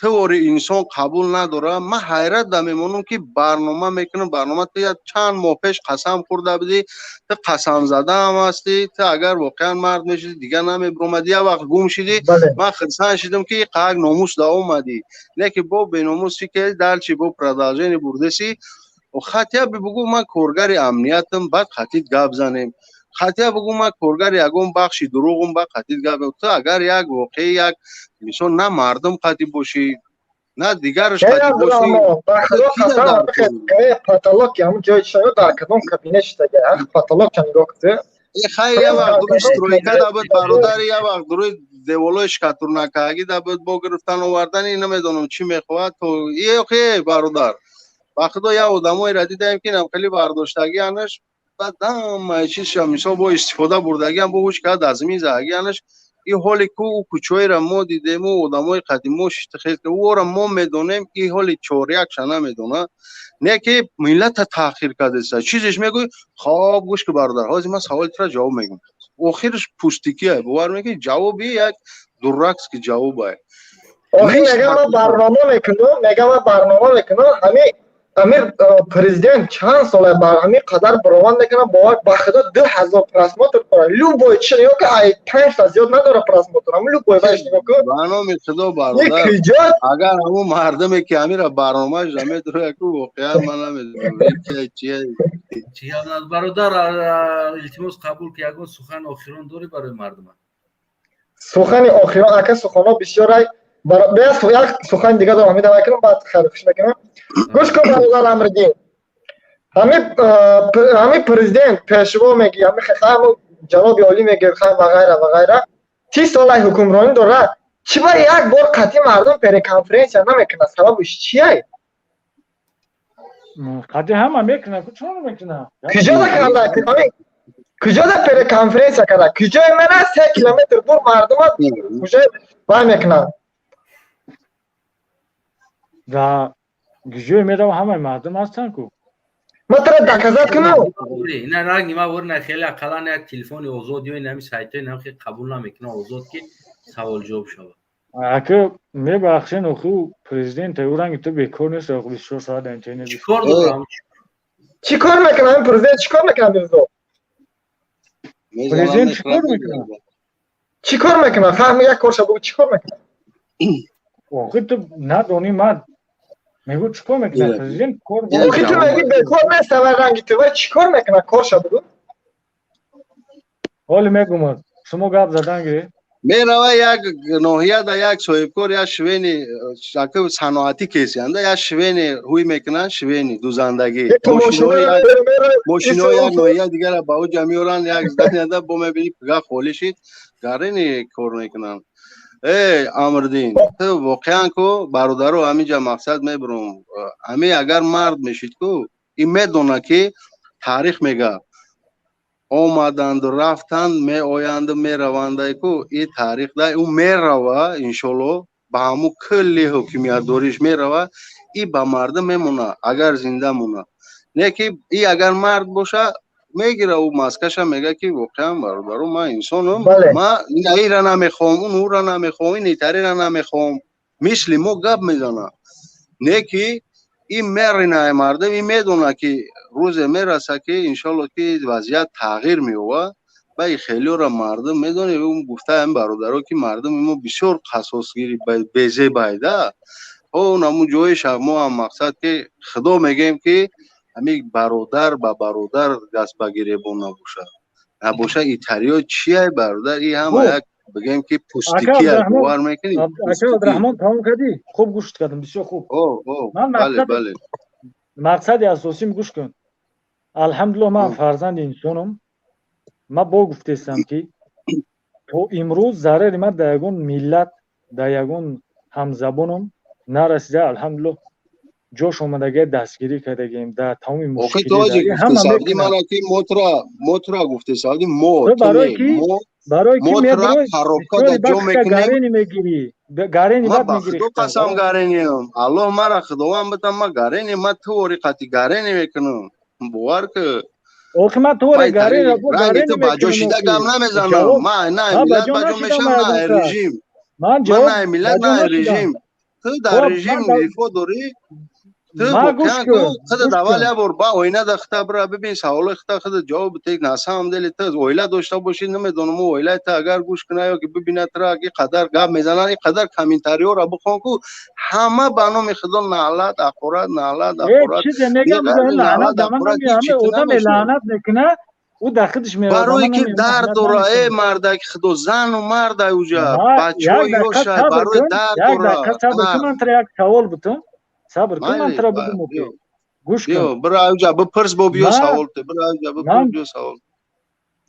Speaker 14: тивори инсон қабул надорад. Ман ҳайрат да мемонам ки барнома мекунам, барнома ту як чанд моҳ пеш қасам хӯрда будӣ, ту қасамзадаам ҳастӣ. Ту агар воқеан мард мешудӣ, дигар намебиромадӣ, як вақт гум шидӣ. Ман хирсан шидам ки қак номус да омадӣ, лекин бо беномусӣ ки дальше бо продолжение бурдеси. Хотя бы бугӯ, ман коргари амниятам, баъд хатид гап занем. Хотя бугӯ, ман коргари ягон бахши дурӯғум, баъд хатид гап. Ту агар як воқеи, як мисол, на мардум қатӣ бошӣ, на дигараш қатӣ бошӣ.
Speaker 15: Потолок ҳамун ҷои чиша, дар кадом кабинет шидаги, потолок ча нигоҳ кунед.
Speaker 14: Хай, як вақт дуруи стройка да буд, бародари, як вақт дуруи деволои шкатурнакаги да буд, бо гирифтан овардани намедонам чӣ мехоҳад. То ехе, бародар, ба Худо, як одамоеро дидаем ки хеле бардоштагӣ анаш, баъд ҳамаи чизша мисол бо истифода бурдагиам, бо ҳуч кард аз замин заҳагианаш. И ҳоле ку ӯ кӯчаҳоеро мо дидему одамои қадимо шиштахез, ӯро мо медонем, и ҳоли чорякша намедона, не ки миллата таъхир кардеса. Чизеш мегӯй. Хоб, гӯш ки, бародар, ҳозир ман саволи тура ҷавоб мегӯм. Охираш пустикия, бовар мекунӣ, ҷавоби як дуракский ҷавобае.
Speaker 15: Охир мегам, ман барнома мекунам, мегам, ман барнома мекунам. Ҳамин амир президент чанд сола бар ҳамин қадар барованд мекунам, бовар ба Худо, 2000 просмотр дора. Любой чи нигоҳ кун, ай панҷта зиёд надора просмотр. Ҳамин любой вайш нигоҳ кун.
Speaker 14: Ба номи Худо, бародар, агар ҳамун мардуме ки ҳамира барномааш намедуроя ку, воқеан ман намедонам чие.
Speaker 1: Бародар, илтимос қабул ки, ягон сухан охирон дорӣ барои мардума?
Speaker 15: Сухани охирон, ака, суханҳо бисёрай. Як сухани дига дорам, ҳамин мекунам, баъд хайрхуш мекунам. Гӯш кун, бародар Амриддин, ҳамин президент, пешво меги, ҳамин ҷаноби олӣ меги, ва ғайра ва ғайра, ти солай ҳукмронӣ дорад, чӣ ба як бор қатъи мардум пресс-конференсия намекунад? Сабабиш чия?
Speaker 13: Қатъи ҳама мекунад, чаро намекунад?
Speaker 15: Куҷода карда? Куҷода пресс-конференсия карда? Куҷои мана 3 километр дур мардума куҷои вай мекунанд?
Speaker 13: Да куҷое мерава, ҳамаи мардум ҳастанд ку.
Speaker 15: Ман тара доказать кунам.
Speaker 1: Ина ранги ма вор, на хеле ақаллан як телефони озод ё инами сайтҳои нам хеле қабул намекунад, озод ки савол ҷавоб шавад.
Speaker 13: Ака, мебахшен, оху президент ӯ ранги ту бекор нест, 24 соат дар интернет.
Speaker 1: Чӣ кор дорам?
Speaker 15: Чӣ кор мекунад ҳамин президент? Чӣ кор мекунад, Мирзо?
Speaker 13: Президент чӣ кор мекунад?
Speaker 15: Чӣ кор мекунад? Фаҳми, як корша бугӯ, чӣ кор мекунад?
Speaker 13: Охи ту надонӣ, ман мегӯ, чӣ кор мекунад президент, кор.
Speaker 15: Охи ту мегӯ бекор нест, аввал ранги ту вай чӣ кор мекунад, корша бугӯ.
Speaker 13: Ҳоли мегӯмад, шумо гап задан гиред.
Speaker 14: Мерава як ноҳияда, як соҳибкор, як швейный саноатӣ кесианда, як швейный ҳуй мекунанд, швейный дузандагӣ, мошинои як ноҳия дигара ба уҷа меоранд, як здания да бо мебини, пига холӣ шид, гарини кор мекунанд. Э, Амрдин, ту воқеан ку, бародаро, ҳаминҷа мақсад мебурам. Ҳами агар мард мешид ку, ин медона, ки таърих мега, омаданду рафтанд, меоянду меравандай ку. И таърих да ӯ мерава, иншолло, ба ҳамун кулли ҳокимиятдориш мерава и ба мардум мемона, агар зинда мона. Не ки и агар мард боша, мегира ӯ маскаша, мега, ки воқеан, бародаро, ман инсонам, ма ира намехоҳам, он ура намехоҳам, ин итарира намехоҳам, мисли мо гап мезана. Не ки ин меринаи мардум, ин медона, ки рӯзе мераса, ки иншолло, ки вазъият тағйир меёбад. Ба и хелиёра мардум медони, гуфтаам, бародаро, ки мардуми мо бисёр қасосгири безебайда. Намун ҷоиша мо ҳам мақсад, ки худо мегӯем, ки ҳамин бародар ба бародар даст ба гиребон набошад, набоша. Итариё чия, бародар, и ҳама як бигӯем, ки пустикия, бовар мекунӣ?
Speaker 13: Ака Абдураҳмон, тамом кардӣ? Хуб гӯш кардам, бисёр хуб.
Speaker 14: Бале, бале.
Speaker 13: Мақсади асосим, гӯш кун. Алҳамдулилло, ман фарзанди инсонам. Ман бо гуфтестам, ки то имрӯз зарари ман дар ягон миллат, дар ягон ҳамзабонам нарасида. Алҳамдулилло, ҷош омадагия, дастгирӣ кардагием дар тамоми
Speaker 14: мушкилимотра гуфтесавди мо.
Speaker 13: Барои ки гарени мегирӣ, гарени бад мегирӣ.
Speaker 14: Қасам, гарениам, Аллоҳ мара худованд битам, ма гарени, ма ту қати гарени мекунам, бовар ки.
Speaker 13: Охи, ман туре гарени.
Speaker 14: Ранги ту ба ҷо шида гап намезанам. Ма на миллат ба ҷо мешам, на режим. Ман на миллат, на режим. Ту дар режим рифо дорӣ. Ту воқеан ку, худат аввал як бор ба оина да хита бира бибин, саволои хита худат ҷавоб бите. На самом деле ту оила дошта бошӣ, намедонам, оилаи ту агар гӯш куна ё ки бибинад тура, ки қадар гап мезананд, ин қадар комментариёро бихон ку, ҳама ба номи худо наълат, ақорат, наълат, ақорат.
Speaker 13: Одаме лаънат мекуна, ӯ дар худаш.
Speaker 14: Барое ки дард дора, э мардаки худо, зану марда, уҷа бачаҳои ёша барои дард дора.
Speaker 13: Ман тра як савол бутум, сабр кун, ман тра бугум. Гӯш кун.
Speaker 14: Бира уҷа бипурс, бо биё савол те, бира уҷа бипурс, биё савол.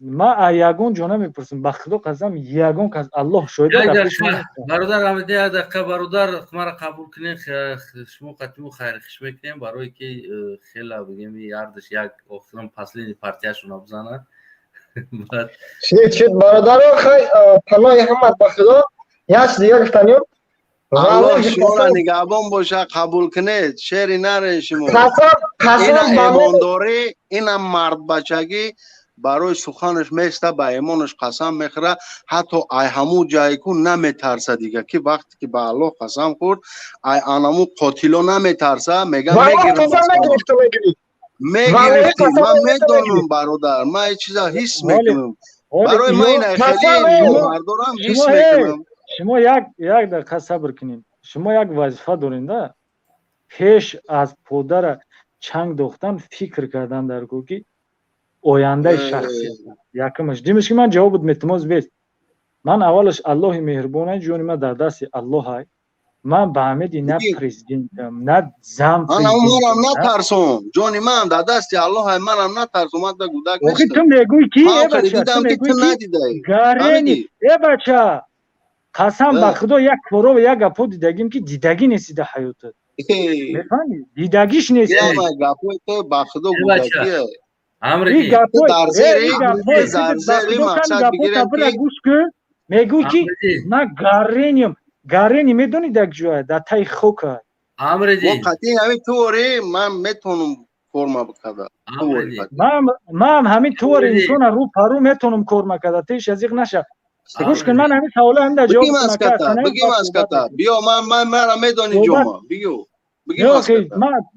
Speaker 13: Ма ягон ҷо намепурсам, ба худо қасам, ягон кас, Аллоҳ шоҳид.
Speaker 1: Бародар Амиди, як дақиқа, бародар, мара қабул кунед, шумо қатиму хайрхиш мекунем, барое ки хела бигем, ярдаш як охирон последний партияшона бизанад.
Speaker 15: Шид, шид, бародаро, хай, паноҳи ҳамат ба худо. Як чиз дига гуфтанем.
Speaker 14: Аллоҳ шуморо нигаҳбон боша, қабул кунед, шери наре шумо.
Speaker 15: Қасам, қасам.
Speaker 14: Ина имондорӣ, ина мардбачагӣ, барои суханаш места, ба имонаш қасам мехӯра, ҳатто ай ҳамун ҷае ку наметарса дига, ки вақте ки ба Аллоҳ қасам хӯрд, ай анаму қотило наметарса, мега мегирифтӣ. Ман медонам, бародар, ман ин чиза ҳис мекунам, барои ман ина хеле мардорам ҳис мекунам.
Speaker 13: Шумо як дақиқа сабр кунед. Шумо як вазифа доред да, пеш аз подара чанг дохтан фикр кардан дар ку, ки ояндаи шахсӣ якумаш димаш, ки ман ҷавобут метимоз бест. Ман аввалаш, Аллоҳи меҳрубонай, ҷони ман дар дасти Аллоҳай. Ман ба ҳамеди на президентам, на зам.
Speaker 14: Манам натарсом, ҷони ман дар дасти аллоҳай, манам натарсом, ман да гудак.
Speaker 13: Охи, ту мегӯй ки гарени, э бача, қасам ба худо, як корова, як гапҳо дидагим, ки дидагӣ нести дар ҳаётат, мефаҳмӣ? Дидагиш нест.
Speaker 14: Гапҳои ту ба худо гудакия.
Speaker 13: Гӯш кун, мегӯй, ки ман гарениям. Гарени медонӣ дар ҷоя, дар таи хока.
Speaker 14: Қатъи ҳамин туори ман метавонам корма бикарда.
Speaker 13: Ман ҳамин туори инсона рӯ парӯ метавонам корма карда, тиш азиқ наша. Гӯш кун, ман ҳамин савола ҳамин дар
Speaker 14: ҷавоб бигим аската, биё, ман мара медонӣ ҷома, бигӯ.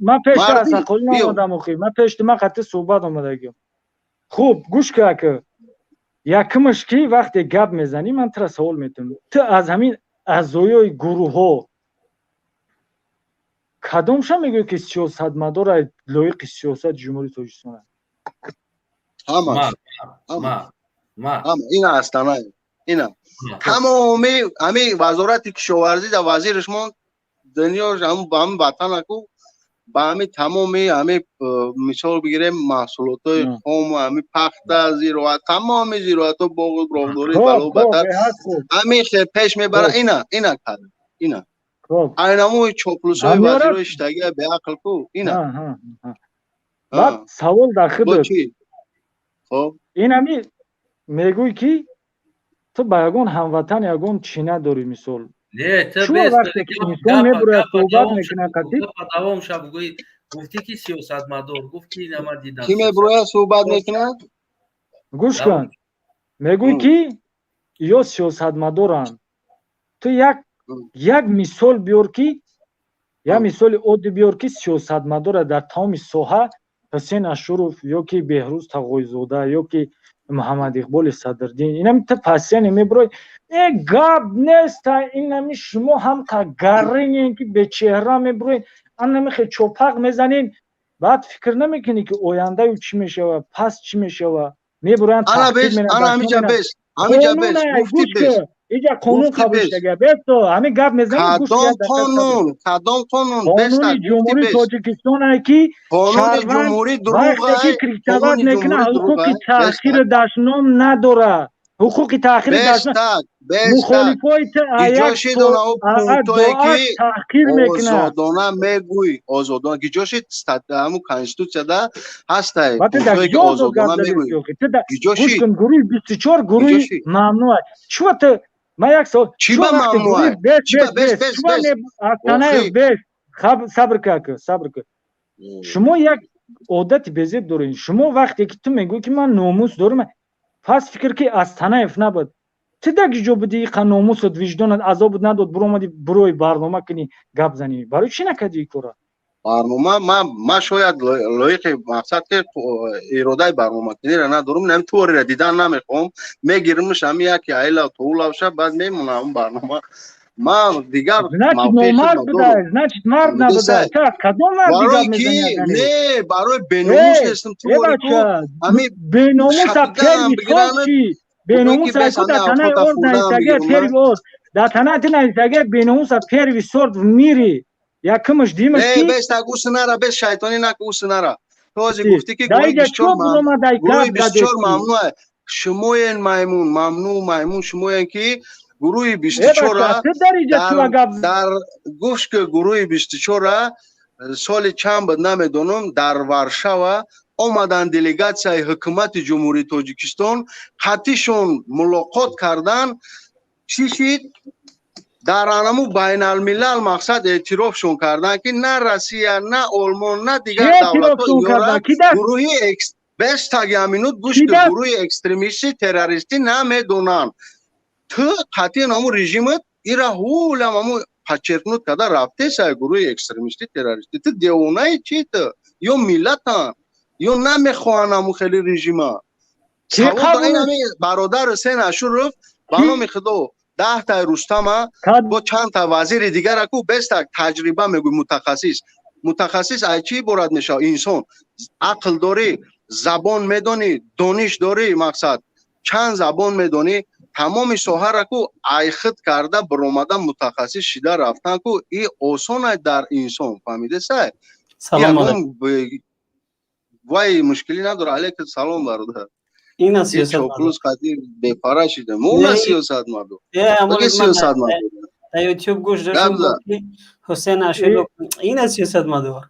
Speaker 13: Ман пеш аз ақоли наомадам, охи, ман пеш ман қатъи суҳбат омадагим. Хуб, гӯш ка, ака. Якумаш, ки вақте гап мезанӣ, ман тура савол метавонам: ту аз ҳамин аъзоёи гурӯҳҳо кадомша мегӯӣ, ки сиёсатмадора, лоиқи сиёсати Ҷумҳурии Тоҷикистон аст?
Speaker 14: Ҳама ин астана. Ина тамоми ҳами вазорати кишоварзӣ да вазираш мон дунёш ҳам ватанаку ба ҳами тамоми ҳами, мисол бигирем, маҳсулотҳои хом, ҳами пахта, зироат, тамоми зироатҳо, боғу роғдорӣ, бало батар ҳами пеш мебара. Ина кард, ина айнамои чоплусҳои вазирои шитагия беақл ку ина.
Speaker 13: Баъд савол дар худат ин ҳами мегӯй, ки ту ба ягон ҳамватан ягон чӣ надорӣ, мисол.
Speaker 1: Не, ту
Speaker 13: Чун вақте ки инсон мебурояд, суҳбат мекунад қатиб.
Speaker 1: Давом шаб гӯй, гуфтӣ ки сиёсатмадор, гуфт ки ина ман дидам.
Speaker 14: Ки мебурояд, суҳбат мекунад?
Speaker 13: Гӯш кун, мегӯй ки ё сиёсатмадоранд. Ту як мисол биёр, ки як мисоли оддӣ биёр, ки сиёсатмадора дар тамоми соҳа Ҳусен Ашуров ё ки Беҳрӯз Тағоизода ё ки Муҳаммад Иқболи Садрдин. Инами ту пасияне мебурой, э гап неста, инами шумо ҳам гаринен ки бечеҳра мебуроед, анами хе чопақ мезанен. Баъд фикр намекунӣ, ки ояндаю чӣ мешава, пас чӣ мешава? Мебуроянд. Иҷа қонун қабул шудага, бесто ҳамин гап мезанӣ.
Speaker 14: Кадом қонун? Кадом қонун?
Speaker 13: Қонуни Ҷумҳурии Тоҷикистон ай, ки шаҳрванд вақте ки критиковать мекунад, ҳуқуқи таъхиру дашном надорад, ҳуқуқи таъхири дашном. Мухолифои таҳқир мекунад.
Speaker 14: Озодона мегӯй, озодона гиҷоши ҳаму конститутсияда ҳастай пунктое ки озодона мегӯй?
Speaker 13: Гӯш кун, гурӯҳи 24 гурӯҳи мамнӯъ. Чува ту, ман як савол.
Speaker 14: Чӣ ба мамнӯъ?
Speaker 13: Астанаев, бес, сабр ка, сабр ка. Шумо як одати безеб доред. Шумо вақте ки ту мегӯӣ, ки ман номус дорам, пас фикр ки Астанаев набуд, ту дар ҷо будӣ? Иқа номусат, виҷдонат азобут надод, буромади, бурои барнома кунӣ, гап занӣ? Барои чӣ накардӣ ин кора?
Speaker 14: Барнома ма шояд лоиқи мақсад ки иродаи барномакунира надорам. Нами туворира дидан намехоҳам, мегирмш ҳами яки айла тоулавша, баъд мемонам барнома. Ма дигар
Speaker 13: номард буда, значит мард набуда. Ту аз кадом мард
Speaker 14: барои ки не, барои беномус нестам.
Speaker 13: Тувори беномуса первый сорт чӣ? Беномуса ку дар танаи орд нависага, первый орд дар танаи ту нависага, беномуса первый сорт в мире, якумаш димаш
Speaker 14: ки. Бес, усунара, бес, шайтонӣ наку, усунара. Ту ҳозир гуфтӣ, ки гурӯҳи 24 мамнӯъ. Шумоен маймун, мамнӯъ, маймун шумоен, ки гурӯҳи 24-а дар гуфт, ки гурӯҳи 24-а соли чанд буд, намедонам, дар Варшава омаданд делегатсияи ҳукумати Ҷумҳурии Тоҷикистон, қатишон мулоқот кардан. Чӣ шид? Дар анаму байналмилал мақсад эътирофшон карданд, ки на Россия, на Олмон, на дигар давлатҳо гурӯҳи бестагиаминут, гӯш, ки гурӯҳи экстремистӣ, террористӣ намедонанд. Ту қатъиян ҳамун режимат ира ҳулам ҳамун подчеркнуть карда рафтесай гурӯҳи экстремистӣ, террористӣ. Ту девонаи чи? Ту ё миллатан, ё намехоҳанд ҳамун хели режима. Бародар Ҳусен Ашуров, ба номи Худо, 10таи Рустама бо чандта вазири дигара ку бестак таҷриба мегӯй. Мутахассис, мутахассис ай чӣ иборат мешавад? Инсон ақл дорӣ, забон медонӣ, дониш дорӣ, мақсад чанд забон медонӣ, тамоми соҳара ку айхид карда биромада, мутахассис шида рафтан ку и осонай дар инсон, фаҳмидесай? Вай мушкилӣ надора. Алейкум салом, бародар.
Speaker 16: Ина
Speaker 14: сиёсатмадор қади бепара шида, мона сиёсатмадор, сиёсатмадор.
Speaker 16: Дар Ютуб гӯш доштам, Ҳусен Ашуров, ина сиёсатмадор.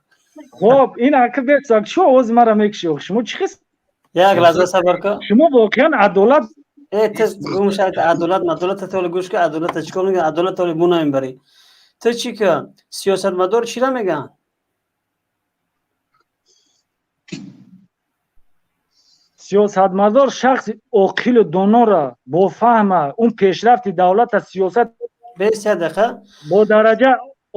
Speaker 13: Хоб, ин ака бесак, шумо овози мара мекуши. Шумо чӣ хис?
Speaker 16: Як лаҳза сабр кун.
Speaker 13: Шумо воқеан адолат
Speaker 16: Э, тез гум шад, адолат мадолат толи гӯш ка, адолат чикор мегӯяд, адолат толи бу намебарӣ. Ту чӣ ка, сиёсатмадор чира мегӯянд?
Speaker 13: Сиёсатмадор шахси оқилу донора, бофаҳма, он пешрафти давлата, сиёсат
Speaker 16: бес дақиқа
Speaker 13: бо дараҷа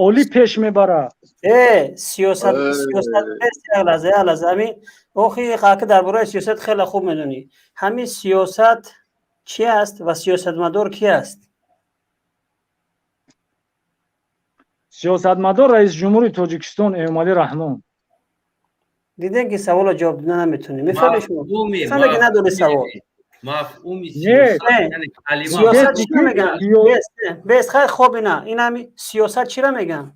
Speaker 13: олӣ пеш мебарад.
Speaker 16: Э, сиёсат, сиёсат, бес, як лаҳза, як лаҳза. Ҳамин охи ки дар бораи сиёсат хеле хуб медонӣ, ҳамин сиёсат чӣ аст ва сиёсатмадор ки аст?
Speaker 13: Сиёсатмадор раиси ҷумҳури Тоҷикистон Эмомалӣ Раҳмон.
Speaker 16: Дидем, ки саволро ҷавоб дода наметонӣ. Мефаҳмед шумо? Мефаҳме, ки надори савол.
Speaker 1: Мафҳуми
Speaker 16: сиёсат чиро мегӯянд? Бес, хай, хоб, ина инами сиёсат чиро мегӯянд?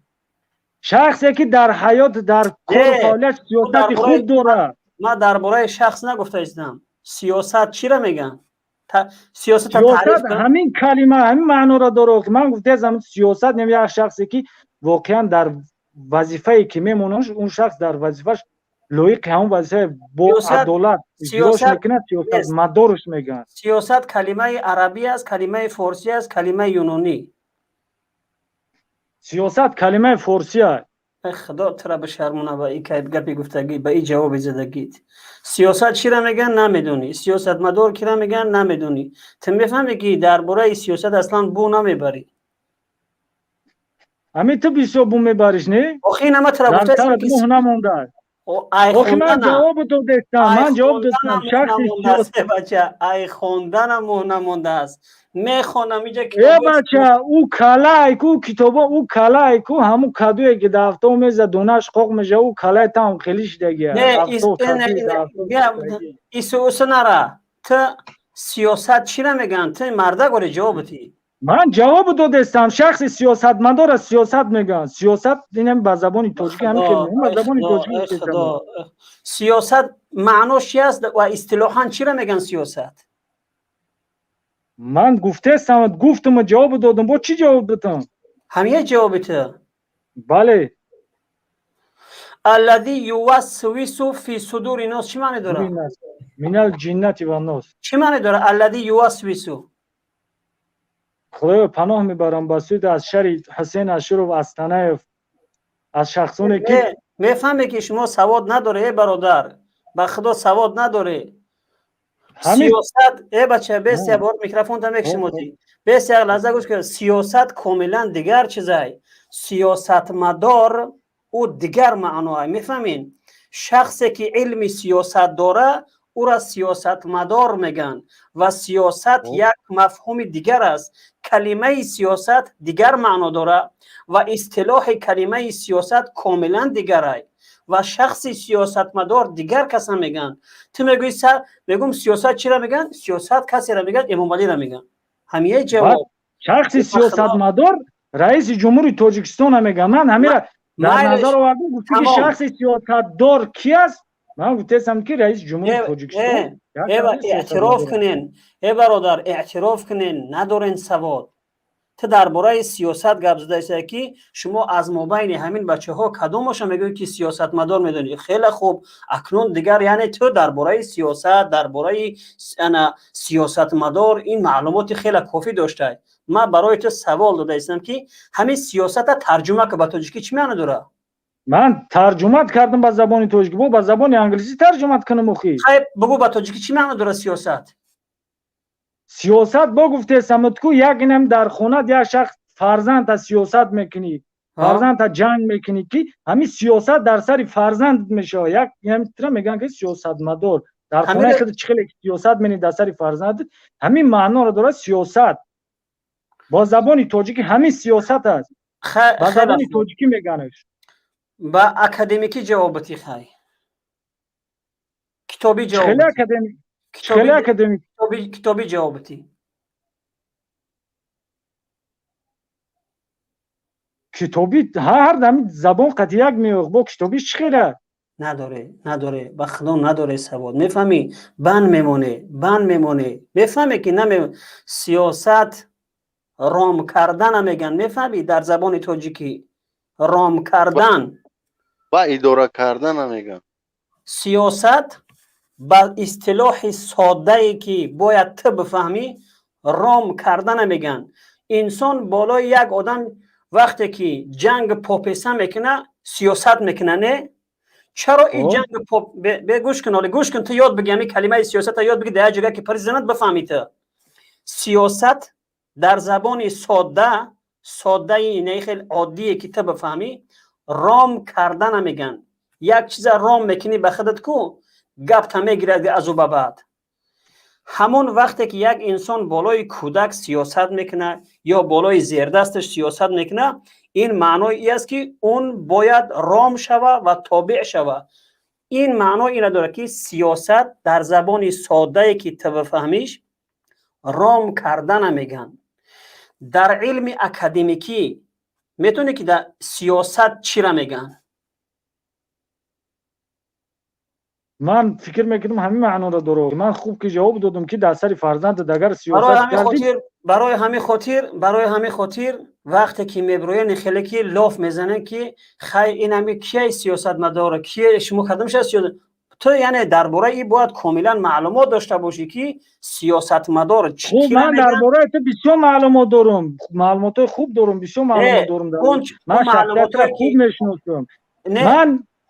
Speaker 13: Шахсе ки дар ҳаёт, дар кору фаъолият сиёсати хуб дорад.
Speaker 16: Ман дар бораи шахс нагуфта истам. Сиёсат чиро мегӯянд? Сиёсат
Speaker 13: ҳамин калима ҳамин маъноро дорад. Ман гуфтаам, сиёсат як шахсе ки воқеан дар вазифае ки мемонад, он шахс дар вазифааш лоиқи ҳамон вазифа бо адолат иҷрош мекунад, сиёсатмадорш мегӯянд.
Speaker 16: Сиёсат калимаи арабӣ аст, калимаи форсӣ аст, калимаи юнонӣ?
Speaker 13: Сиёсат калимаи форсӣ аст.
Speaker 16: Худо тура бишармона ба и гапи гуфтагӣ, ба и ҷавоби задагит. Сиёсат чиро мегӯянд, намедонӣ. Сиёсатмадор киро мегӯянд, намедонӣ. Ту мефаҳмӣ, ки дар бораи сиёсат аслан бу намебарӣ.
Speaker 13: Ҳамин ту бисёр бу мебариш, не?
Speaker 16: Охи, инама тура
Speaker 13: гуфта намондааст. Охи, ман ҷавоб додестам, ман ҷавоб додам.
Speaker 16: Шахси бача, ай хонданам мӯҳ намондааст, мехонам иҷа.
Speaker 13: Э бача, ӯ калай ку китобо, ӯ калай ку ҳамун кадуе ки дафто меза, донаш қоқ меша, ӯ калай там хеле шидагия.
Speaker 16: Ису усу нара. Ту сиёсат чира мегӯянд, ту марда гори ҷавоб битӣ.
Speaker 13: Ман ҷавоб додестам, шахси сиёсатмадора сиёсат мегӯянд. Сиёсат инам ба забони тоҷикӣ ҳамин хел, ба забони тоҷикӣ.
Speaker 16: Сиёсат маънош чи аст ва истилоҳан чира мегӯянд сиёсат?
Speaker 13: Ман гуфтестам, гуфтам, ҷавоб додам, бо чӣ ҷавоб додам?
Speaker 16: Ҳамия ҷавоби ту?
Speaker 13: Бале.
Speaker 16: Аллади ювассвису фи судури нос чӣ маъне дорад?
Speaker 13: Минал ҷиннати ва нос.
Speaker 16: Чӣ маъне дорад аллади ювассвису?
Speaker 13: Худоё, паноҳ мебарам ба суди аз шари Ҳусейн Ашуров Астанаев, аз шахсоне ки
Speaker 16: Мефаҳме, ки шумо савод надоре, э бародар, ба худо, савод надоре. Сиёсат, э бача, бес, як бор микрофонта мекшимотӣ, бес, як лаҳза гӯш кун. Сиёсат комилан дигар чизай, сиёсатмадор ӯ дигар маъноай, мефаҳмин? Шахсе ки илми сиёсат дора, ӯра сиёсатмадор мегӯянд ва сиёсат як мафҳуми дигар аст. Калимаи сиёсат дигар маъно дора ва истилоҳи калимаи сиёсат комилан дигарай ва шахси сиёсатмадор дигар каса мегӯянд. Ту мегӯӣ, мегӯм, сиёсат чира мегӯянд? Сиёсат касера мегӯянд, Эмомалира мегӯянд. Ҳамияи ҷавоб.
Speaker 13: Шахси сиёсатмадор раиси ҷумҳури Тоҷикистона мегӯянд. Ман ҳамира дар назар овардам, гуфти ки шахси сиёсатдор ки аст, ман гуфтестам, ки раиси ҷумҳури Тоҷикистон.
Speaker 16: Эътироф кунен, э бародар, эътироф кунен, надорен савод. Ту дар бораи сиёсат гап задаиста, ки шумо аз мобайни ҳамин бачаҳо кадомаша мегӯед, ки сиёсатмадор медонӣ? Хеле хуб, акнун дигар, яъне ту дар бораи сиёсат, дар бораи ана сиёсатмадор ин маълумоти хеле кофӣ доштай. Ман барои ту савол додаистам, ки ҳамин сиёсата тарҷума ки ба тоҷикӣ чӣ маъно дорад?
Speaker 13: Ман тарҷумат кардам ба забони тоҷикӣ, бо ба забони англисӣ тарҷумат кунам охи?
Speaker 16: Хайр, бугӯ, ба тоҷикӣ чӣ маъно дорад сиёсат?
Speaker 13: Сиёсат бо гуфтесамутку, як инам дар хонат як шахс фарзандта сиёсат мекунӣ, фарзандта ҷанг мекунӣ, ки ҳамин сиёсат дар сари фарзанд мешавад. Як инам мегӯянд, ки сиёсатмадор дар хонаи худ чӣ хеле сиёсат менӣ дар сари фарзанд, ҳамин маъноро дорад сиёсат. Бо забони тоҷикӣ ҳамин сиёсат аст, ба забони тоҷикӣ меганаш.
Speaker 16: Ба академикӣ ҷавоб битӣ, хай, китобӣ ҷавоб.
Speaker 13: Хеле академик.
Speaker 16: Китобӣ ҷавоб битӣ.
Speaker 13: Китобӣ ҳар ҳамин забон қати як меоқ, бо китобӣ чӣ хела?
Speaker 16: Надоре, надоре, ба худо, надоре савод. Мефаҳмӣ, банд мемоне, банд мемоне, мефаҳме, ки наме. Сиёсат ром кардана мегӯянд, мефаҳмӣ? Дар забони тоҷикӣ ром кардан
Speaker 14: ва идора кардана мегӯянд.
Speaker 16: Сиёсат ба истилоҳи соддае, ки бояд ту бифаҳмӣ, ром кардана мегӯянд. Инсон болои як одам вақте ки ҷанг попеса мекуна, сиёсат мекуна, не? Чаро ин ҷанг гӯш кун, оли гӯш кун, ту ёд биги, ҳамин калимаи сиёсата ёд биги, дар як ҷойга ки пари занад, бифаҳмӣ. Ту сиёсат дар забони содда, соддаи не, хел оддие, ки ту бифаҳмӣ, ром кардана мегӯянд. Як чиза ром мекунӣ ба худат ку, гапта мегирад аз ӯ ба баъд. Ҳамон вақте ки як инсон болои кӯдак сиёсат мекунад ё болои зердасташ сиёсат мекунад, ин маънои ин аст, ки он бояд ром шава ва тобеъ шава. Ин маъно ина дорад, ки сиёсат дар забони соддае, ки ту бифаҳмиш, ром кардана мегӯянд. Дар илми академикӣ метавонӣ, ки дар сиёсат чира мегӯянд?
Speaker 13: Ман фикр мекунам, ҳамин маъноро дорад. Ман хуб ки ҷавоб додам, ки дар сари фарзандат агар сиёсат кардӣ.
Speaker 16: Барои ҳамин хотир вақте ки меброяни, хеле ки лоф мезанем, ки хай, ин ҳами кияй сиёсатмадора, кие, шумо кадомша сиёсат, ту яъне дар бораи ин бояд комилан маълумот дошта бошӣ, ки сиёсатмадор.
Speaker 13: Хуб, ман дар бораи ту бисёр маълумот дорам, маълумотҳои хуб дорам, бисёр маълумот дорам. Ман шахсиятро хуб мешиносам.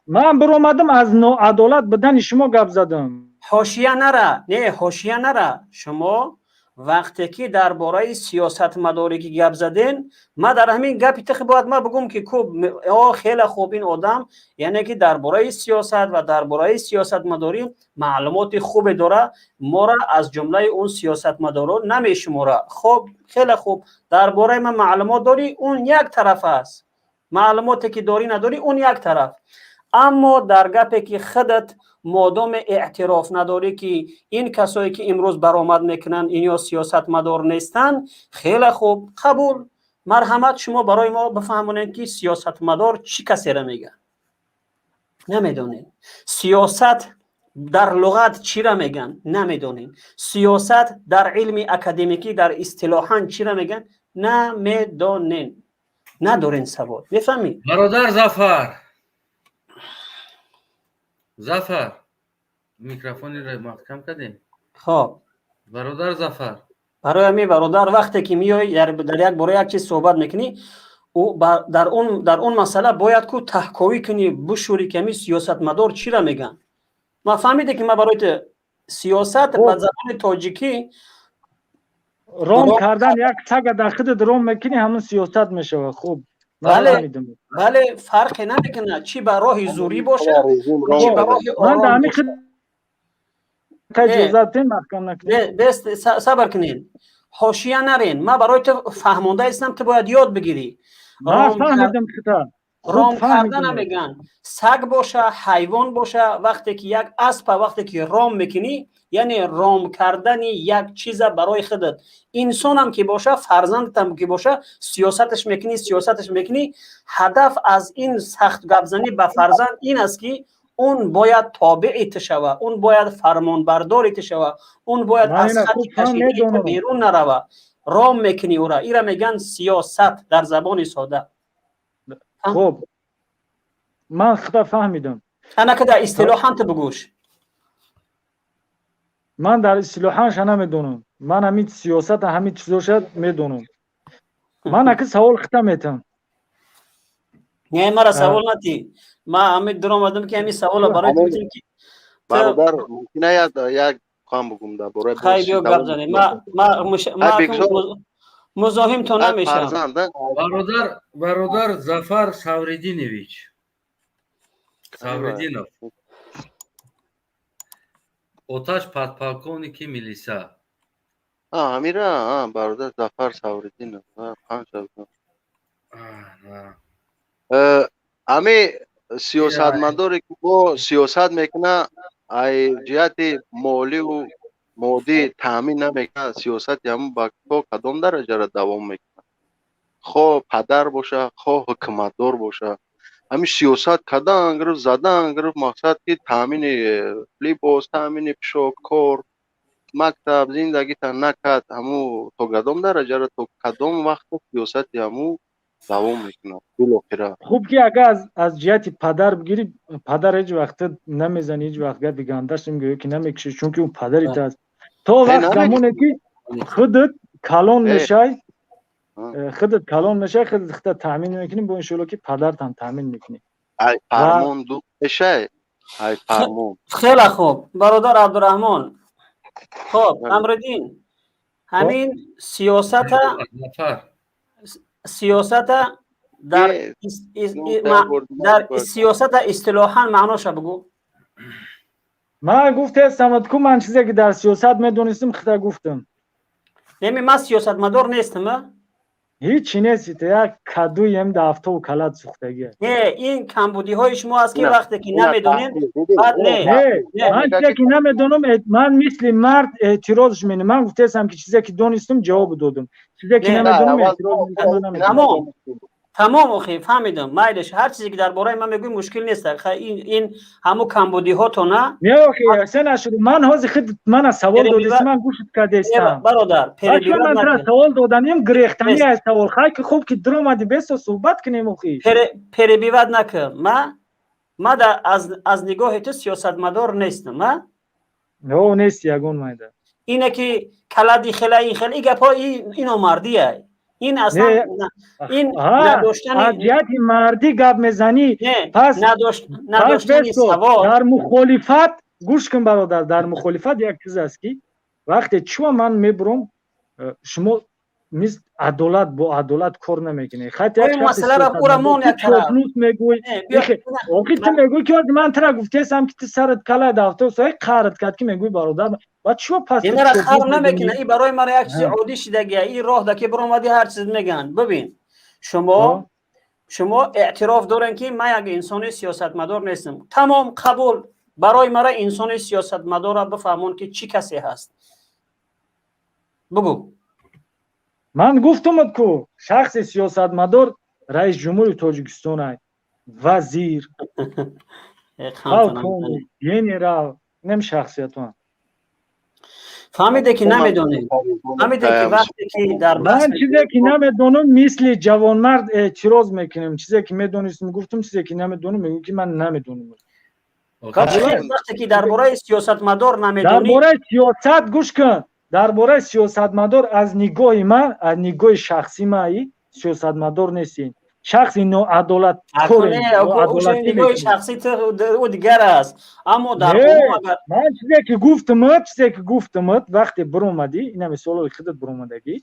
Speaker 13: Ман биромадам, аз ноадолат будани шумо гап задам.
Speaker 16: Ҳошия нара, не, ҳошия нара. Шумо вақте ки дар бораи сиёсатмадорӣ ки гап заден, ма дар ҳамин гапи тихи бояд ма бигӯм, ки куб о хеле хуб, ин одам яъне ки дар бораи сиёсат ва дар бораи сиёсатмадорӣ маълумоти хубе дора, мора аз ҷумлаи он сиёсатмадорон намешумора. Хоб, хеле хуб, дар бораи ман маълумот дорӣ, он як тараф аст. Маълумоте ки дорӣ, надорӣ, он як тараф. Аммо дар гапе ки худат модоме эътироф надорӣ, ки ин касое ки имрӯз баромад мекунанд, инё сиёсатмадор нестанд, хеле хуб, қабул, марҳамат, шумо барои мо бифаҳмонед, ки сиёсатмадор чӣ касеро мегӯяд. Намедонем. Сиёсат дар луғат чира мегӯянд, намедонем. Сиёсат дар илми академикӣ, дар истилоҳан чира мегӯянд, намедонем. Надорен савод, мефаҳмӣ?
Speaker 1: Бародар Зафар, Зафар, микрофонро маҳкам кардем.
Speaker 16: Хоб.
Speaker 1: Бародар Зафар.
Speaker 16: Барои ҳамин, бародар, вақте ки меои, дар як бора як чиз суҳбат мекунӣ, дар он масъала бояд ку таҳковӣ кунӣ, бишӯрӣ, ки ҳамин сиёсатмадор чира мегӯянд. Ма фаҳмиде, ки ман барои ту сиёсат ба забони тоҷикӣ
Speaker 13: Ром кардан, як сага дар худат ром мекунӣ, ҳамон сиёсат мешавад. Хуб.
Speaker 16: Бале, фарқе намекунад, чӣ ба роҳи зӯрӣ бошад, чӣ ба роҳи ором. Сабр кунед, ҳошия нарен. Ман барои ту фаҳмонда истам, ту бояд ёд бигирӣ. Ром кардана мегӯянд. Саг боша, ҳайвон боша, вақте ки як аспа, вақте ки ром мекунӣ, яъне ром кардани як чиза барои худат. Инсонам ки боша, фарзандатам ки боша, сиёсаташ мекунӣ, сиёсаташ мекунӣ. Ҳадаф аз ин сахт гапзанӣ ба фарзанд ин аст, ки он бояд тобеи ту шава, он бояд фармонбардори ту шава, он бояд аз хати кашидии ту берун нарава. Ром мекунӣ ӯра, ира мегӯянд сиёсат дар забони сода.
Speaker 13: Хуб, ман худа фаҳмидам.
Speaker 16: Анака дар истилоҳан ту бигӯш.
Speaker 13: Ман дар истилоҳанша намедонам. Ман ҳамин сиёсата, ҳамин чизоша медонам. Ман аки савол хита метам.
Speaker 16: Не, мара савол натӣ. Ма ҳамин дуромадам, ки ҳамин савола барои ту ки
Speaker 14: Бародар, мумкина як сухан бугум дар бораи
Speaker 16: Хай, биё, гап занем. Ма музоҳим то намешавам.
Speaker 1: Бародар Зафар Савридинович Савридинов, оташ подполковники милиса.
Speaker 14: Ҳамира, бародар Зафар Савридинов. Ҳами сиёсатмадоре ки бо сиёсат мекунад, ай ҷиҳати моливу моддӣ таъмин намекунад, сиёсати ҳамун ба то кадом дараҷаро давом мекунад? Хоҳ падар боша, хоҳ ҳукуматдор боша, ҳамин сиёсат кардан гирифт, задан гирифт, мақсад ки таъмини либос, таъмини пӯшок, кор, мактаб, зиндагита накард, ҳамун то кадом дараҷаро, то кадом вақта сиёсати ҳамун давом мекунад билохира?
Speaker 13: Хуб, ки агар аз ҷиҳати падар бигирӣ, падар ҳеҷ вақт намезани, ҳеҷ вақт гапи гандаш намегӯяд, ки намекушӣ, чунки ӯ падари ту аст. То вақт замоне ки худат калон мешай, худат калон мешай, худат худат таъмин мекунӣ, бо иншоалло ки падартам таъмин мекунӣ.
Speaker 14: Ай фармон ду мешай, ай фармон.
Speaker 16: Хеле хуб, бародар Абдураҳмон. Хоб, Амриддин, ҳамин сиёсата дар сиёсата истилоҳан маъноша бигӯ.
Speaker 13: Ман гуфтестам ку, ман чизе ки дар сиёсат медонистам, хита гуфтам.
Speaker 16: Неми, ман сиёсатмадор нестам.
Speaker 13: Ҳичи нести, ту як кадуем да автобу калат сӯхтагия.
Speaker 16: Не, ин камбудиҳои шумо аст, ки вақте ки намедонед, баъд не.
Speaker 13: Ман чизе ки намедонам, ман мисли мард эътирозш менам. Ман гуфтаестам, ки чизе ки донистам, ҷавоб додам, чизе ки намедонам, эътироз.
Speaker 16: Тамом, тамом, охи, фаҳмидам, майлеш, ҳар чизе ки дар бораи ман мегӯӣ, мушкил нест. Ин ҳамун камбудиҳотона.
Speaker 13: Не, охи, се нашуд. Ман ҳозир худ мана савол додест, ман гӯшт кардестам.
Speaker 16: Бародар.
Speaker 13: Ман тра савол додам, ин гирехтани аз савол. Хай, ки хуб ки дуромади, бесо суҳбат кунем, охи.
Speaker 16: Перебивать накун. Ма аз нигоҳи ту сиёсатмадор нестам, а?
Speaker 13: О, нести, ягон майда.
Speaker 16: Ине ки калади хела, ин хел, и гапҳо, ино мардия, ин аслан ин надоштани
Speaker 13: аз ҷиҳати мардӣ гап мезанӣ. Пас
Speaker 16: надоштани савод.
Speaker 13: Дар мухолифат, гӯш кун, бародар, дар мухолифат як чиз аст, ки вақте чуа ман мебурам, шумо мисл адолат, бо адолат кор намекунед. Мегӯй, охи, ту мегӯй, ки ман тра гуфтесам, ки ту сарат калад автобус қарат кард, ки мегӯй, бародар, ва чуа пас.
Speaker 16: Мара хар намекуна, и барои мара як чизи оддӣ шидагия. И роҳ да ки биромадӣ, ҳар чиз мегӯянд. Бибин, шумо эътироф дорем, ки ман як инсони сиёсатмадор нестам. Тамом, қабул. Барои мара инсони сиёсатмадорро бифаҳмон, ки чӣ касе ҳаст, бугӯ.
Speaker 13: Ман гуфтумад ку, шахси сиёсатмадор раис ҷумҳури Тоҷикистон, вазир, полковник, генерал, нем шахсиятон.
Speaker 16: Фаҳмиде, ки намедонед, фаҳмиде, ки вақте ки дар
Speaker 13: Ман чизе ки намедонам, мисли ҷавонмард эътироз мекунем. Чизе ки медонистам, гуфтум, чизе ки намедонам, мегӯм, ки ман намедонам.
Speaker 16: Вақте ки дар бораи сиёсатмадор намедонӣ.
Speaker 13: Дар бораи сиёсат, гӯш кун, дар бораи сиёсатмадор, аз нигоҳи ман, аз нигоҳи шахсӣ ман сиёсатмадор нестем, шахси ноадолаткорнигоҳи
Speaker 16: шахсӣ ӯ дигар аст, аммо дар
Speaker 13: Ман чизе ки гуфтумат, вақте биромадӣ, ина мисолҳои худат биромадагӣ,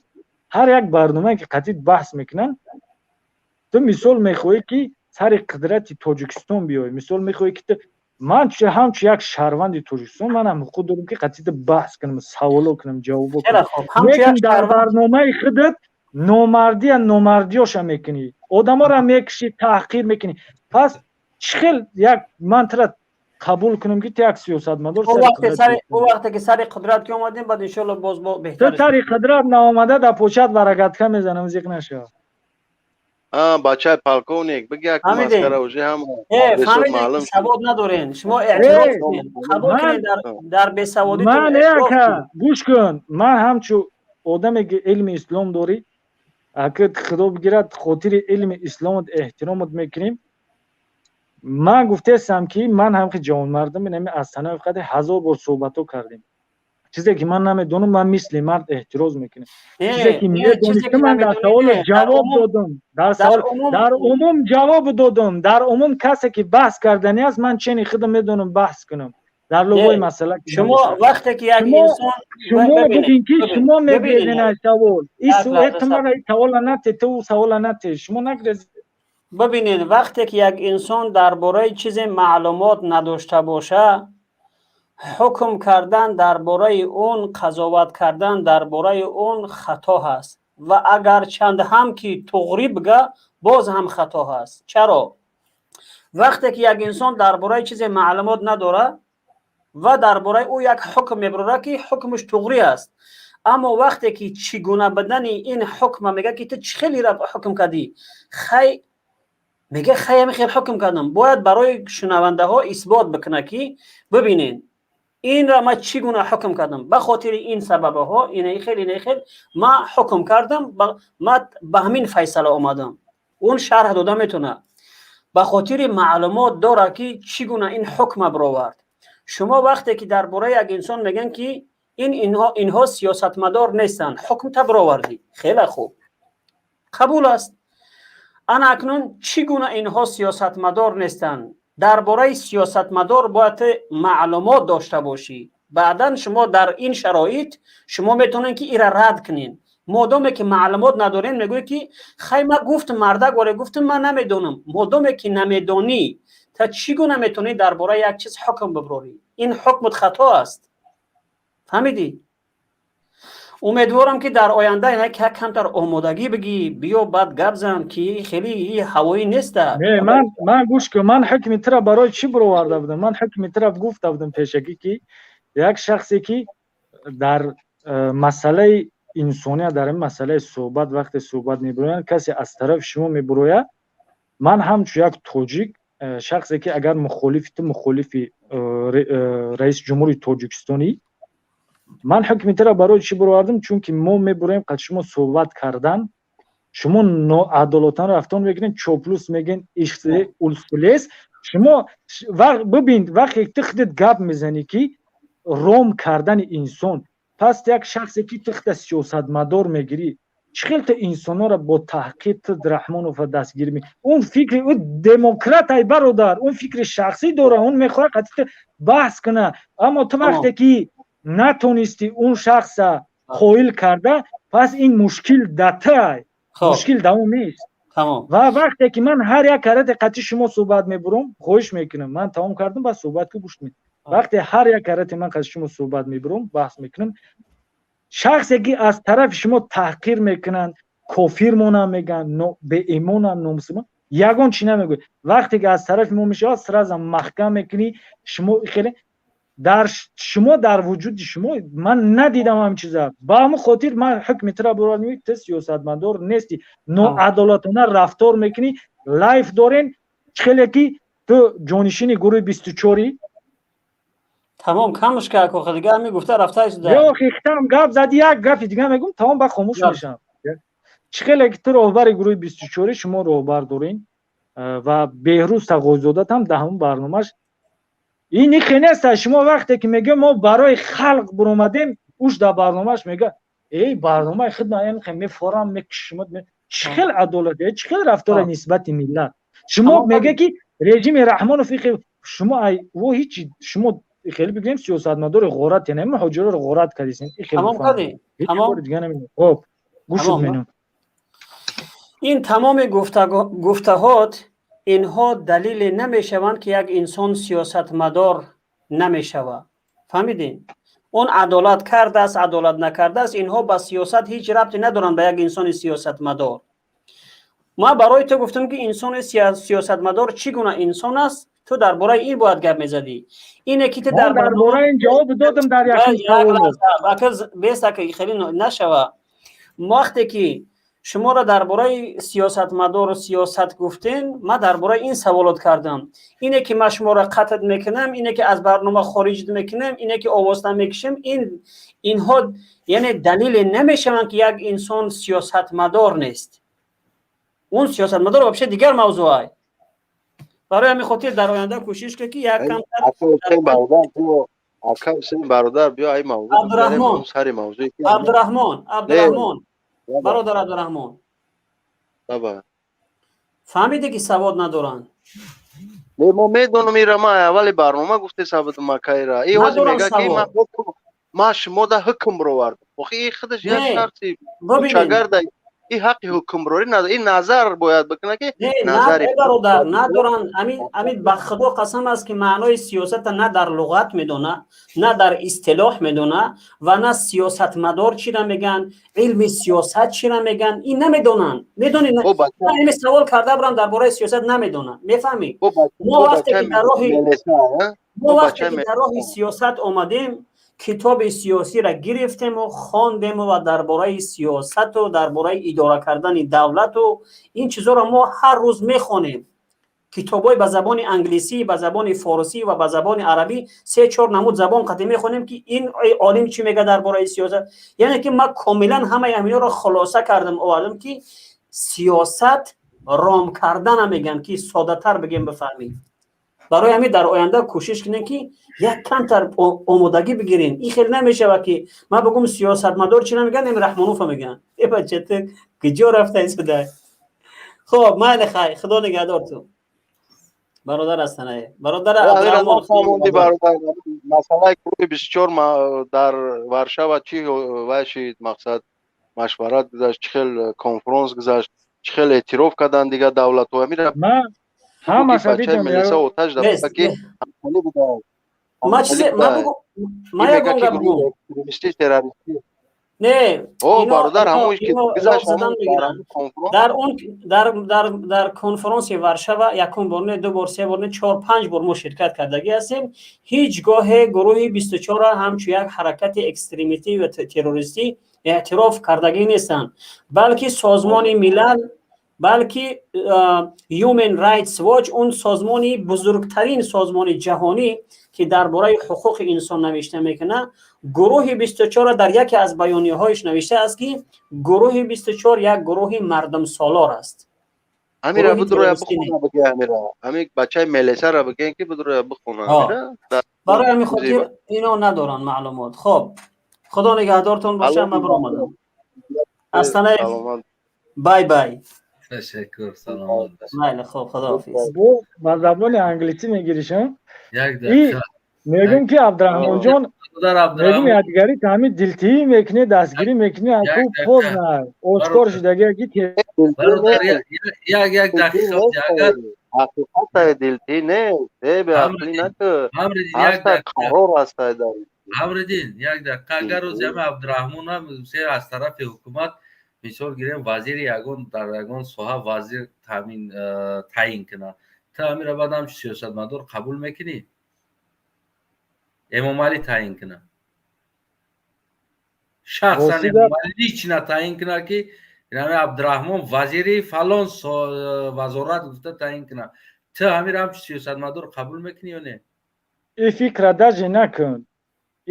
Speaker 13: ҳар як барномае ки қатъи баҳс мекунанд, ту мисол мехоҳӣ, ки сари қудрати Тоҷикистон биёй, мисол мехоҳӣ, ки ту ман ҳамчун як шаҳрванди Тоҷикистон, манам ҳуқуқ дорам, ки қатъи баҳс кунам, саволо кунам, ҷавобо кунам. Лекин дар барномаи худат номардия номардиёша мекунӣ, одаморо мекушӣ, таҳқир мекунӣ. Пас чӣ хел як ман тра қабул кунам, ки ту як сиёсатмадор?
Speaker 16: Ӯ вақте ки сари қудрат ки омадем, баъд иншоалло боз беҳтар.
Speaker 13: Ту сари қудрат наомада, дар почат варагатка мезанам, зиқ нашав.
Speaker 14: Бачаи полковник, бигя, ки масхара уже ҳам.
Speaker 16: Фаҳмидем, савод надорен шумо, эътироф кунед, қабул кунед дар бесаводитон.
Speaker 13: Ман яка, гӯш кун, ман ҳамчун одаме ки илми ислом дорӣ, ака, худо бигирад, хотири илми исломат эҳтиромат мекунем. Ман гуфтаестам, ки ман ҳамхи ҷавонмардам, инами аз санаи қади ҳазор бор суҳбатҳо кардем. Чизе ки ман намедонам, ман мисли мард эҳтироз мекунам. Чизе ки медонистам, ман дар саволо ҷавоб додам, дар умум ҷавоб додам. Дар умум касе ки баҳс карданӣ аст, ман чени худам медонам баҳс кунам дар любой масъала.
Speaker 16: Шумо вақте ки як инсон
Speaker 13: Шумо бигин, ки шумо мегӯед аз савол, тумара савола нате, ту савола нате, шумо нагрез.
Speaker 16: Бибинед, вақте ки як инсон дар бораи чизе маълумот надошта боша, ҳукм кардан дар бораи он, қазоват кардан дар бораи он хато ҳаст ва агарчанд ҳам ки туғрӣ бига, боз ҳам хато ҳаст. Чаро? Вақте ки як инсон дар бораи чизе маълумот надорад ва дар бораи ӯ як ҳукм мебарорад, ки ҳукмаш туғрӣ аст, аммо вақте ки чӣ гуна будани ин ҳукма мега, ки ту чӣ хеле ҳукм кардӣ, хай, мега, хай, ҳами хел ҳукм кардам, бояд барои шунавандаҳо исбот бикунад, ки бибинед, инра ман чӣ гуна ҳукм кардам, ба хотири ин сабабҳо, инаи хел, инаи хел ман ҳукм кардам, ман ба ҳамин файсала омадам. Он шарҳ дода метавонад, ба хотири маълумот дорад, ки чӣ гуна ин ҳукма баровард. Шумо вақте ки дар бораи як инсон мегӯянд, ки ин инҳо сиёсатмадор нестанд, ҳукмта баровардӣ, хеле хуб, қабул аст. Ана акнун чӣ гуна инҳо сиёсатмадор нестанд? Дар бораи сиёсатмадор бояд маълумот дошта бошӣ. Баъдан шумо дар ин шароит шумо метавонед, ки ира рад кунед. Модоме ки маълумот надорем, мегӯед, ки хай, ма гуфтам, мардак оре, гуфтам, ман намедонам. Модоме ки намедонӣ, та чӣ гуна метавонӣ дар бораи як чиз ҳукм биброрӣ? Ин ҳукмат хато аст, фаҳмидӣ? Умедворам, ки дар оянда як камтар омодагӣ бигӣ, биё, баъд гап зан, ки хеле ҳавоӣ неста.
Speaker 13: Не, ман гӯш кун, ман ҳукми тира барои чӣ бироварда будам? Ман ҳукми тира гуфта будам пешакӣ, ки як шахсе, ки дар масъалаи инсоният, дар ин масъалаи суҳбат, вақте суҳбат мебуроянд, касе аз тарафи шумо мебурояд, ман ҳамчун як тоҷик, шахсе ки агар мухолифи ту, мухолифи раиси ҷумҳури Тоҷикистонӣ, ман ҳукми тира барои чӣ бировардам? Чунки мо мебуроем қад шумо суҳбат кардан, шумо ноадолатона рафтор мекунед, чоплус мегӯен, улсулес. Шумо бибин, вақте ту худат гап мезанӣ, ки ром кардани инсон, пас як шахсе ки ту худа сиёсатмадор мегирӣ, чӣ хел ту инсонҳоро бо таҳқир, ту Раҳмонова дастгир ме? Он фикри ӯ демократ ай, бародар, он фикри шахсӣ дора, он мехоҳад қати ту баҳс куна, аммо ту вақте ки натонистӣ он шахса қоил карда, пас ин мушкил да тай, мушкил да он нест. Ва вақте ки ман ҳар як карате қати шумо суҳбат мебурам, хоҳиш мекунам, ман тамом кардам, ба суҳбат ки гӯш, вақте ҳар як карате ман қати шумо суҳбат мебурам, баҳс мекунам, шахсе ки аз тарафи шумо таҳқир мекунанд, кофир монам мегӯянд, беимонам, номусулмон, ягон чӣ намегӯяд. Вақте ки аз тарафи мо мешавад, сразу маҳкам мекунӣ. Шумо хеле дар шумо, дар вуҷуди шумо ман надидам ҳам чиза. Ба ҳамон хотир ман ҳукми тира бурдам: ту сиёсатмадор нестӣ, ноадолатона рафтор мекунӣ. Лайф дорен, хеле ки ту ҷонишини гурӯҳи 24-и.
Speaker 16: Тамом, камш ка, охи, дига ҳами гуфта рафта.
Speaker 13: Ё хихтам гап зади, як гапи дига мегум, тамом, ба хомӯш мешавам. Чӣ хеле ки ту роҳбари гурӯҳи 24-и, шумо роҳбар дорен ва Беҳрӯз Тағойзодатам дар ҳамон барномаш ин ихе нест. Шумо вақте ки мегӯем, мо барои халқ буромадем, уш дар барномааш мега: «Эй, барномаи хидма мефорам, мекушам». Чӣ хел адолат, чӣ хел рафтора нисбати миллат? Шумо мега, ки режими Раҳмонов, шумо ай во ҳичи, шумо хеле бигӯем, сиёсатмадори ғорат, яъне муҳоҷироро ғорат кардисен. Хоб, гӯшуд менам.
Speaker 16: Ин тамоми гуфтаҳот, инҳо далеле намешаванд, ки як инсон сиёсатмадор намешавад. Фаҳмидем, он адолат кардааст, адолат накардааст, инҳо ба сиёсат ҳеҷ рабте надоранд, ба як инсони сиёсатмадор. Ман барои ту гуфтам, ки инсони сиёсатмадор чӣ гуна инсон аст, ту дар бораи ин бояд гап мезадӣ. Ине ки ту
Speaker 13: дар бораи ин ҷавоб додам дар
Speaker 16: Беста, хеле нашава. Вақте ки шуморо дар бораи сиёсатмадору сиёсат гуфтен, ман дар бораи ин саволот кардам. Ине ки ман шуморо қатл мекунам, ине ки аз барнома хориҷ мекунам, ине ки овозта мекушем, ин инҳо яъне далеле намешаванд, ки як инсон сиёсатмадор нест. Он сиёсатмадор вообще дигар мавзӯъ. Барои ҳамин хотир дар оянда кӯшиш кун, ки як
Speaker 14: Бародар, биё ай мавзӯъ.
Speaker 16: Абдураҳмон,
Speaker 14: сари мавзӯи.
Speaker 16: Абдураҳмон, Абдураҳмон, бародар Абдураҳмон, фаҳмиде, ки савод надоранд.
Speaker 14: Не, мо медонам ира, ма аввали барнома гуфте сабад макайра и ҳозир мега, ки ма шумо да ҳукм бировардам. Охи, и худаш як шахси кӯчагарда, и ҳаққи ҳукмронӣ надорад, ин назар бояд бикунад, ки
Speaker 16: назари. Бародар, надоранд. Амин, ба Худо қасам аст, ки маънои сиёсата на дар луғат медона, на дар истилоҳ медона ва на сиёсатмадор чира мегӯянд, илми сиёсат чира мегӯянд, ин намедонанд. Медони, савол карда бурам дар бораи сиёсат, намедонанд. Мефаҳмӣ? Мо вақте ки дар роҳи сиёсат омадем, китоби сиёсиро гирифтему хондему ва дар бораи сиёсату дар бораи идора кардани давлату ин чизҳоро мо ҳар рӯз мехонем. Китобҳои ба забони англисӣ, ба забони форсӣ ва ба забони арабӣ, се чор намуд забон қатӣ мехонем, ки ин олим чӣ мега дар бораи сиёсат. Яъне ки ман комилан ҳамаи ҳаминҳоро хулоса кардам, овардам, ки сиёсат ром кардана мегӯянд, ки соддатар бигем, бифаҳмед. Барои ҳамин дар оянда кӯшиш кунем, ки як камтар омодагӣ бигирем. Ин хеле намешавад, ки ман бигӯм сиёсатмадор чӣ намегӯянд, ами Раҳмонуфа мегӯянд. Э, бача, ту куҷо рафта суда? Хоб, майли, хай, Худо нигаҳдор ту, бародар ҳастанае, бародар.
Speaker 14: Масъалаи гурӯҳи 24 дар Варшава чӣ вай шид, мақсад, машварат гузашт, чӣ хел конфронс гузашт, чӣ хел эътироф карданд дигар давлатҳо амира?
Speaker 13: Ҳамаша дидам.
Speaker 14: Милиса оташ да ки
Speaker 16: Ма чизе ма ягон гап гум.
Speaker 14: Террористӣ.
Speaker 16: Не,
Speaker 14: О, бародар, ҳамон ки гузашт,
Speaker 16: задан мегиранд. Дар он дар конференси Варшава якум бор не, ду бор, се бор не, чор, панҷ бор мо ширкат кардагӣ ҳастем. Ҳеҷ гоҳе гурӯҳи 24 ҳамчун як ҳаракати экстремистӣ ва террористӣ эътироф кардагӣ нестанд, балки Созмони Милал, балки Human Rights Watch, он созмони бузургтарин созмони ҷаҳонӣ, ки дар бораи ҳуқуқи инсон навишта мекунад, гурӯҳи 24 дар яке аз баёнияҳояш навиштааст, ки гурӯҳи 24 як гурӯҳи мардумсолор аст.
Speaker 14: Амира, бидуроя бихона, бигӯ, Амира, ами бачаи мелесара бигӯен, ки бидуроя бихона, Амира.
Speaker 16: Барои ҳамин хотир ино надоранд маълумот. Хоб, Худо нигаҳдортон боша, ман биромадам. Астанаев, bye bye.
Speaker 1: Ташаккур, саломат.
Speaker 16: Майли, хоб, худоҳофиз.
Speaker 13: Ба забони англисӣ мегиришам.
Speaker 1: Як дақиқа.
Speaker 13: Мегӯм, ки Абдураҳмонҷон, мегӯм, ядгарӣ ҳами дилтиӣ мекунӣ, дастгирӣ мекунӣ, аку поздно ошкор шудагия, ки
Speaker 1: Як як дақиқа, агар
Speaker 14: Ҳақиқата дилтӣ не, э, беақлӣ наку, ҳаста қарор ҳаста дар
Speaker 1: Амридин, як дақиқа. Агар рӯзи ҳами Абдураҳмонам се аз тарафи ҳукумат, мисол гирем, вазири ягон дар ягон соҳа вазир таъмин таъин кунад, ту ҳамира баъд ҳамчун сиёсатмадор қабул мекунӣ? Эмомалӣ таъин кунад, шахсан Эмомалӣ лично таъин кунад, ки инами Абдураҳмон вазири фалон вазорат гуфта таъин кунад, ту ҳамира ҳамчун сиёсатмадор қабул мекунӣ ё не?
Speaker 13: И фикра даже накун,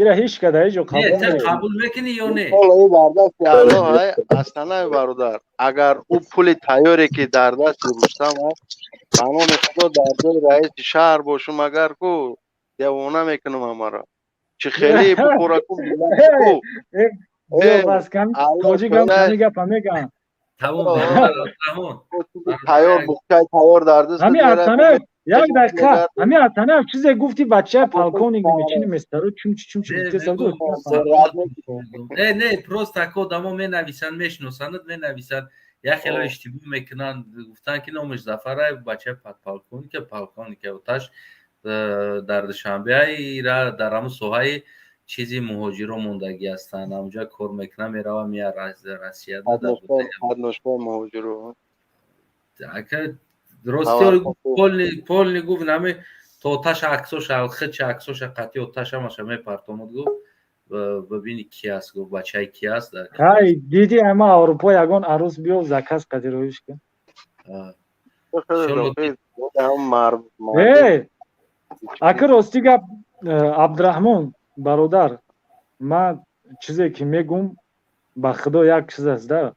Speaker 13: ира ҳеҷ када ҳеҷ.
Speaker 1: Қабул мекунӣ ё не?
Speaker 14: Дар дасти Аллоҳ астанаи, бародар. Агар ӯ пули тайёре, ки дар дасти Рустам аст, ба номи Худо, дар ҷои раиси шаҳр бошум, агар ку девона мекунам ҳамаро. Чӣ хеле бухӯра ку.
Speaker 13: Тоҷикам гапа мегӯям.
Speaker 14: Тайёр, бухчаи тайёр дар даст.
Speaker 13: Ҳами Атанаев, як дақиқа, ҳами Атанаев чизе гуфти, бачаи полковник немечини местаро чумчи чумчи.
Speaker 1: Не, не, просто ако одамо менависанд, мешиносанд, менависанд, як хело иштибоҳ мекунанд. Гуфтанд, ки номаш Зафараев, бачаи подполковника, полковника, оташ дар Душанбеира дар ҳамун соҳаи чизи муҳоҷиро мондагӣ ҳастанд, ҳамунҷа кор мекунам, мерава, мея Россия.
Speaker 14: Муҳоҷиро.
Speaker 1: Рости, полный гуфт, нами то оташа аксоша, хича аксоша қатъи оташ ҳамаша мепартомад, гуфт, бибини ки аст, гуфт, бачаи ки аст.
Speaker 13: Ҳай, диди, ама Аврупо ягон арӯс биё, заказ қадироиш кун. Э, ака, рости гап, Абдураҳмон бародар, ман чизе ки мегум, ба Худо, як чиз аст да,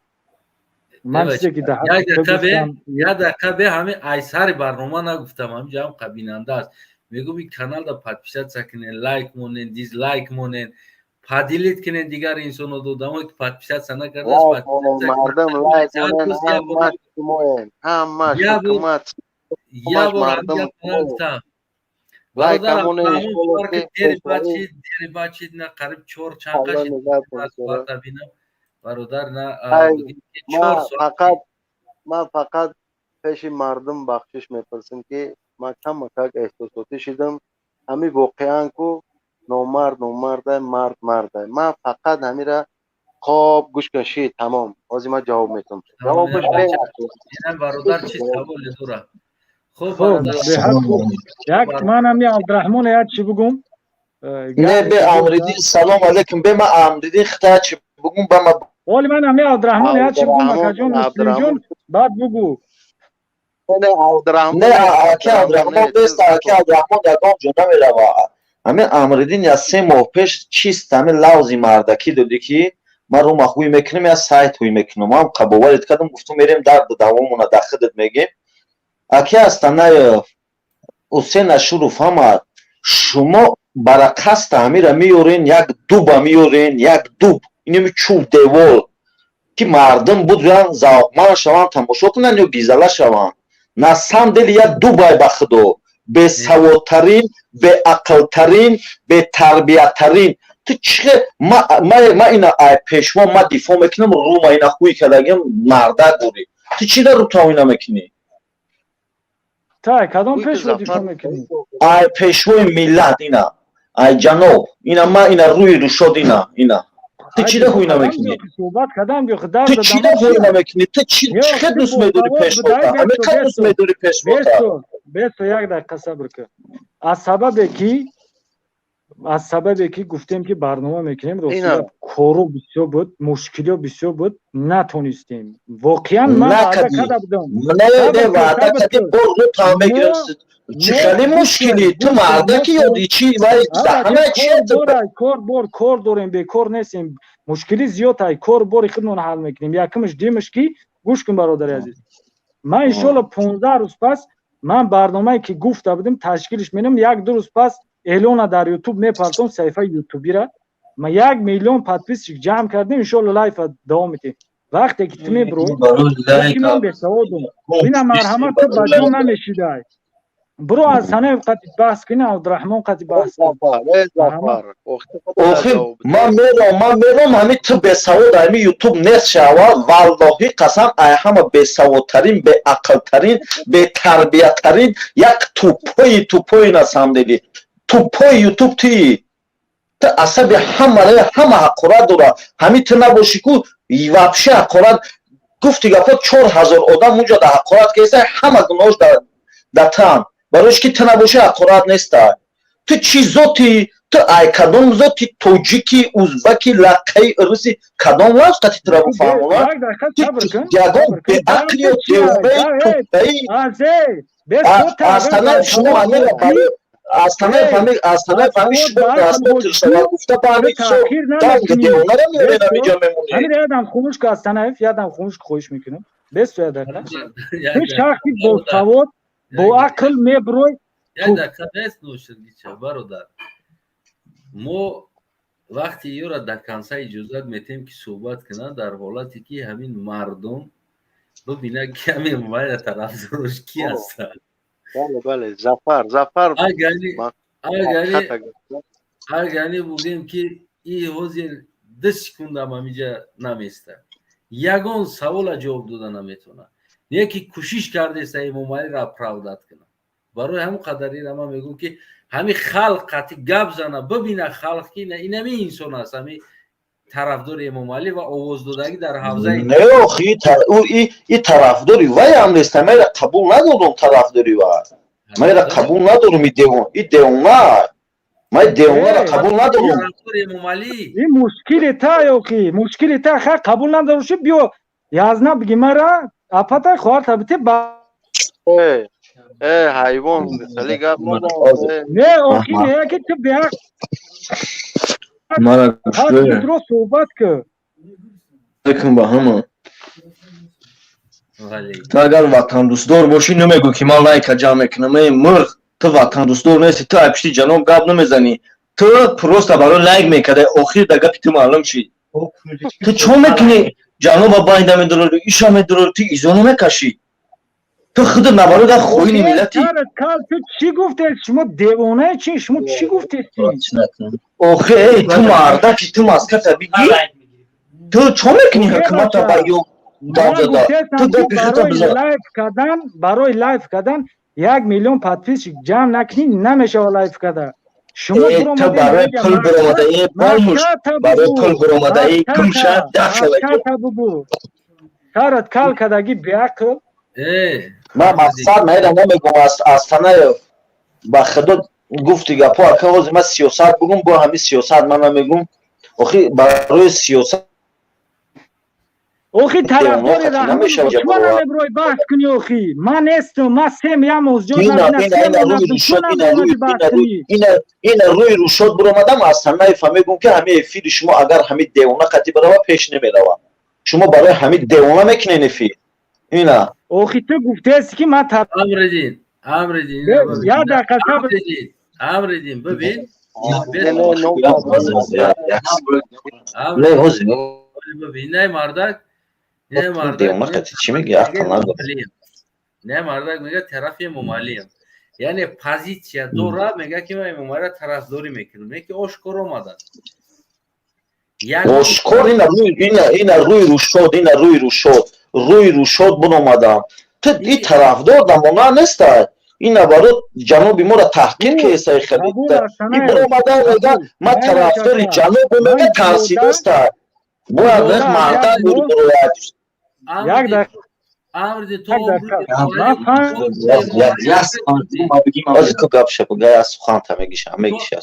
Speaker 13: ман чизе ки
Speaker 1: Як дақиқа бе, ҳами айсари барнома нагуфтам, ҳаминҷа ҳам қабинанда аст. Мегум, ин каналда подписаться кунен, лайк монен, дизлайк монен, поделить кунен дигар инсоно, додамо ки подписаться накардааст.
Speaker 14: Мардум лайк монен, ҳамаш шумоен, ҳамаш ҳукумат.
Speaker 1: Я бор гуфтам, дери бачид на, қариб чор чанд бинам, бародар, на.
Speaker 14: Фақат ман фақат пеши мардум бахшиш мепурсам, ки ман камакак эҳсосотӣ шидам. Ҳами воқеан ку номард номардай, мард мардай. Ман фақат ҳамира хоб гӯш кун, ши тамом. Ҳозир ман ҷавоб метавам, ҷавобаш.
Speaker 1: Бародар, чи саволе дора?
Speaker 13: Як ман ҳами Абдураҳмон як чӣ бугум.
Speaker 17: Не, бе, Амридин, салом алейкум. Бе, ма Амридин хита чӣ бугум, ба ма.
Speaker 13: Оли, ман ҳами Абдураҳмон як чӣ бугум, акаҷон Муслимҷон, баъд бугу.
Speaker 17: Не, аки Абдураҳмон бест, аки Абдураҳмон ягон ҷо намерава. Ҳамин Амридин я 3 моҳ пеш чист ҳамин лавзи мардакӣ додӣ, ки ман рума ҳуй мекунам, я сайт ҳуй мекунам. Ман қабоварит кардам, гуфтум, мерем, дарду давомона дахидат мегем. Аки Астанаев, Ҳусен Ашуров, ҳама шумо барақаста ҳамира меёрен, як дуба меёрен, як дуб, инами чӯб, девол, ки мардум будуян, завқманд шаванд, тамошо кунанд ё гизала шаванд. На самом деле як дубай, ба Худо, бесаводтарин, беақлтарин, бетарбияттарин. Ту чӣ? Ма ина ай пешво ма дифоъ мекунам, рума ина хуй кардагим, мардак бурӣ. Ту чӣ дар рутав ина мекунӣ?
Speaker 13: Тай кадом пешво дифоъ мекунӣ?
Speaker 17: Ай пешвои миллат, ина, ай ҷаноб, ина, ма ина рӯи рушод, ина, ина. Ту чида ҳуй намекунӣ?
Speaker 13: Суҳбат кардам.
Speaker 17: Ту чида ҳуй намекунӣ? Ту чӣ хел дӯст медорӣ пешвота? Ҳаме ка дӯст медорӣ пешвота?
Speaker 13: Бесто, як дақиқа сабр кун. Аз сабабе ки гуфтем, ки барнома мекунем, ростӣ кору бисёр буд, мушкилиё бисёр буд, натонистем. Воқеан ман ваъда карда будам.
Speaker 17: Не, ваъда кардӣ, боз рӯ мегирем. Чӣ хеле мушкилӣ? Ту мардаки ё чи? Вай ҳама чи?
Speaker 13: Кор бор, кор дорем, бекор нестем, мушкилӣ зиёд ай, кор бори худмон ҳал мекунем. Якумш димаш ки гӯш кун, бародари азиз, ман иншоалло 15 рӯз пас ман барномае ки гуфта будем, ташкилш менам. 1-2 рӯз пас эълона дар Ютуб мепартом, саҳифаи ютубира. Ма 1 миллион подписчик ҷамъ кардем, иншоалло лайфа давом медиҳем. Вақте ки ту мебро, ман бесаводум, бина, марҳамат, ту ба ҷо намешидай. Бро, аз санаи қати баҳс кунӣ, Абдураҳмон қати баҳс.
Speaker 17: Охир ман мером. Ҳами ту бесавод, ҳами Ютуб нест шава. Валлоҳи қасам, ай ҳама бесаводтарин, беақлтарин, бетарбиятарин, як тупои тупои насамдели тупои Ютуб туи. Ту асаби ҳамаре, ҳама ҳақорат дора. Ҳами ту набошӣ ку, вообще ҳақорат гуфти гапо, 4000 одам унҷо да ҳақорат кеса, ҳама гуноҳш да тан. Барои ки ту набошӣ, ҳақорат неста. Ту чӣ зоти? Ту ай кадом зоти? Тоҷики, узбаки, лаққаи руси, кадом лафз қати тура бифаҳмонад? Ягон беақлиё девонаи тупаи. Астана шумо ҳамира барои Астанаи фаҳми, Астанаи фаҳми, шумо распортер гуфта ба ҳамин данг девонара меоред, ҳамиҷо мемонед.
Speaker 13: Ҳамира ядам хомӯш ку, Астанаев, ядам хомӯш, хоҳиш мекунам. Бесто, як дақиқа. Ту шахси босавод, бо ақл меброй.
Speaker 1: Як дақиқа бес, ноширгича бародар. Мо вақти ёра до конца иҷозат метем, ки суҳбат кунад, дар ҳолате ки ҳамин мардум бибинад, ки ҳамин вайра тарафдорош ки ҳастанд.
Speaker 14: Бале, Зафар, Зафар.
Speaker 1: Агани бугем, ки и ҳозир 2 секундам ҳамиҷа наместа, ягон савола ҷавоб дода наметавонад. Не ки кӯшиш кардеста Эмомалиро оправдать кунад. Барои ҳамон қадар ира ман мегӯм, ки ҳами халқ қати гап зана, бибина халқ, ки инами инсон аст, ҳами тарафдори Эмомалӣ ва овоздодагӣ дар ҳавзаи.
Speaker 17: Не, охи, и тарафдори вай ҳам нест. Майра қабул надорум, тарафдори вай майра қабул надорум. И девон, и девона, ман девонара қабул надорум.
Speaker 13: И мушкили та ёки мушкили та ха қабул надоруши, биё язна биги, мара апата хоҳарта бите ба.
Speaker 14: Э, ҳайвон, хеле гап.
Speaker 13: Не, охи, не ки ту беҳақ.
Speaker 17: Мара
Speaker 13: гӯш суҳбат кун.
Speaker 17: Алейкум ба ҳама. Ту агар ватандӯстдор бошӣ, намегӯ, ки ман лайка ҷамъ мекунам. Эй мурғ, ту ватандӯстдор нести, ту ай пишти ҷаноб гап намезанӣ, ту просто барои лайк мекарда. Охир да гапи ту маълум шид. Ту чо мекунӣ? Ҷаноба байнда медорӣ, иша медорӣ, ту изо намекашӣ. Ту худат набарода хоини миллати.
Speaker 13: Ту чӣ гуфтед? Шумо девонаи чи? Шумо чӣ гуфтед?
Speaker 17: Охи, эй ту мардаки, ту маската бигӣ. Ту чо мекунӣ ҳукумата ба ё гап зада? Ту гапи худта бизан.
Speaker 13: Лайв кардан, барои лайв кардан 1 миллион подписчик ҷамъ накунӣ, намешава лайв карда.
Speaker 17: Шумо ту барои пул биромада, э болмуш, барои пул биромада, э кумша дафшава.
Speaker 13: Карат кал кадаги, беақл.
Speaker 17: Ман мақсад маира намегум. Астанаев, ба худо, гуфти гапо, ака, ҳозир ман сиёсат бугум, бо ҳамин сиёсат ман намегум. Охи, барои сиёсат.
Speaker 13: Охи, тарафдори Раҳмон намеброй баҳс кунӣ. Охи, ман нестам, ман сем ямозҷон.
Speaker 17: Ина рӯи рӯшод биромадам. Астанаева мегум, ки ҳамин эфири шумо агар ҳамин девона қатӣ барава, пеш намерава. Шумо барои ҳамин девона мекунен эфир ина.
Speaker 13: Охи, ту гуфтеси, ки ман
Speaker 1: Амридин, Амридин.
Speaker 13: Як дақиқа сабр.
Speaker 1: Амридин, бибин.
Speaker 17: Не, ҳозир.
Speaker 1: Бибин, не мардак, не мардак.
Speaker 17: Девона қатӣ чӣ мегӯи? Ақл надорад.
Speaker 1: Не мардак мега, тарафи Эмомалиам, яъне позитсия дора, мега, ки ман Эмомалиро тарафдорӣ мекунам, не ки ошкор омада.
Speaker 17: Ошкор ина рӯи рӯшод, ина рӯи рӯшод, рӯи рӯшод биромадам. Ту и тарафдор дамона неста. Ина баро ҷаноби моро таҳқир кесаи халид. И биромада, мега, ман тарафдори ҷанобу, мега, тарсидаста. Бояд мардак бурояд.
Speaker 13: Як дақиқа.
Speaker 1: Амриди ту.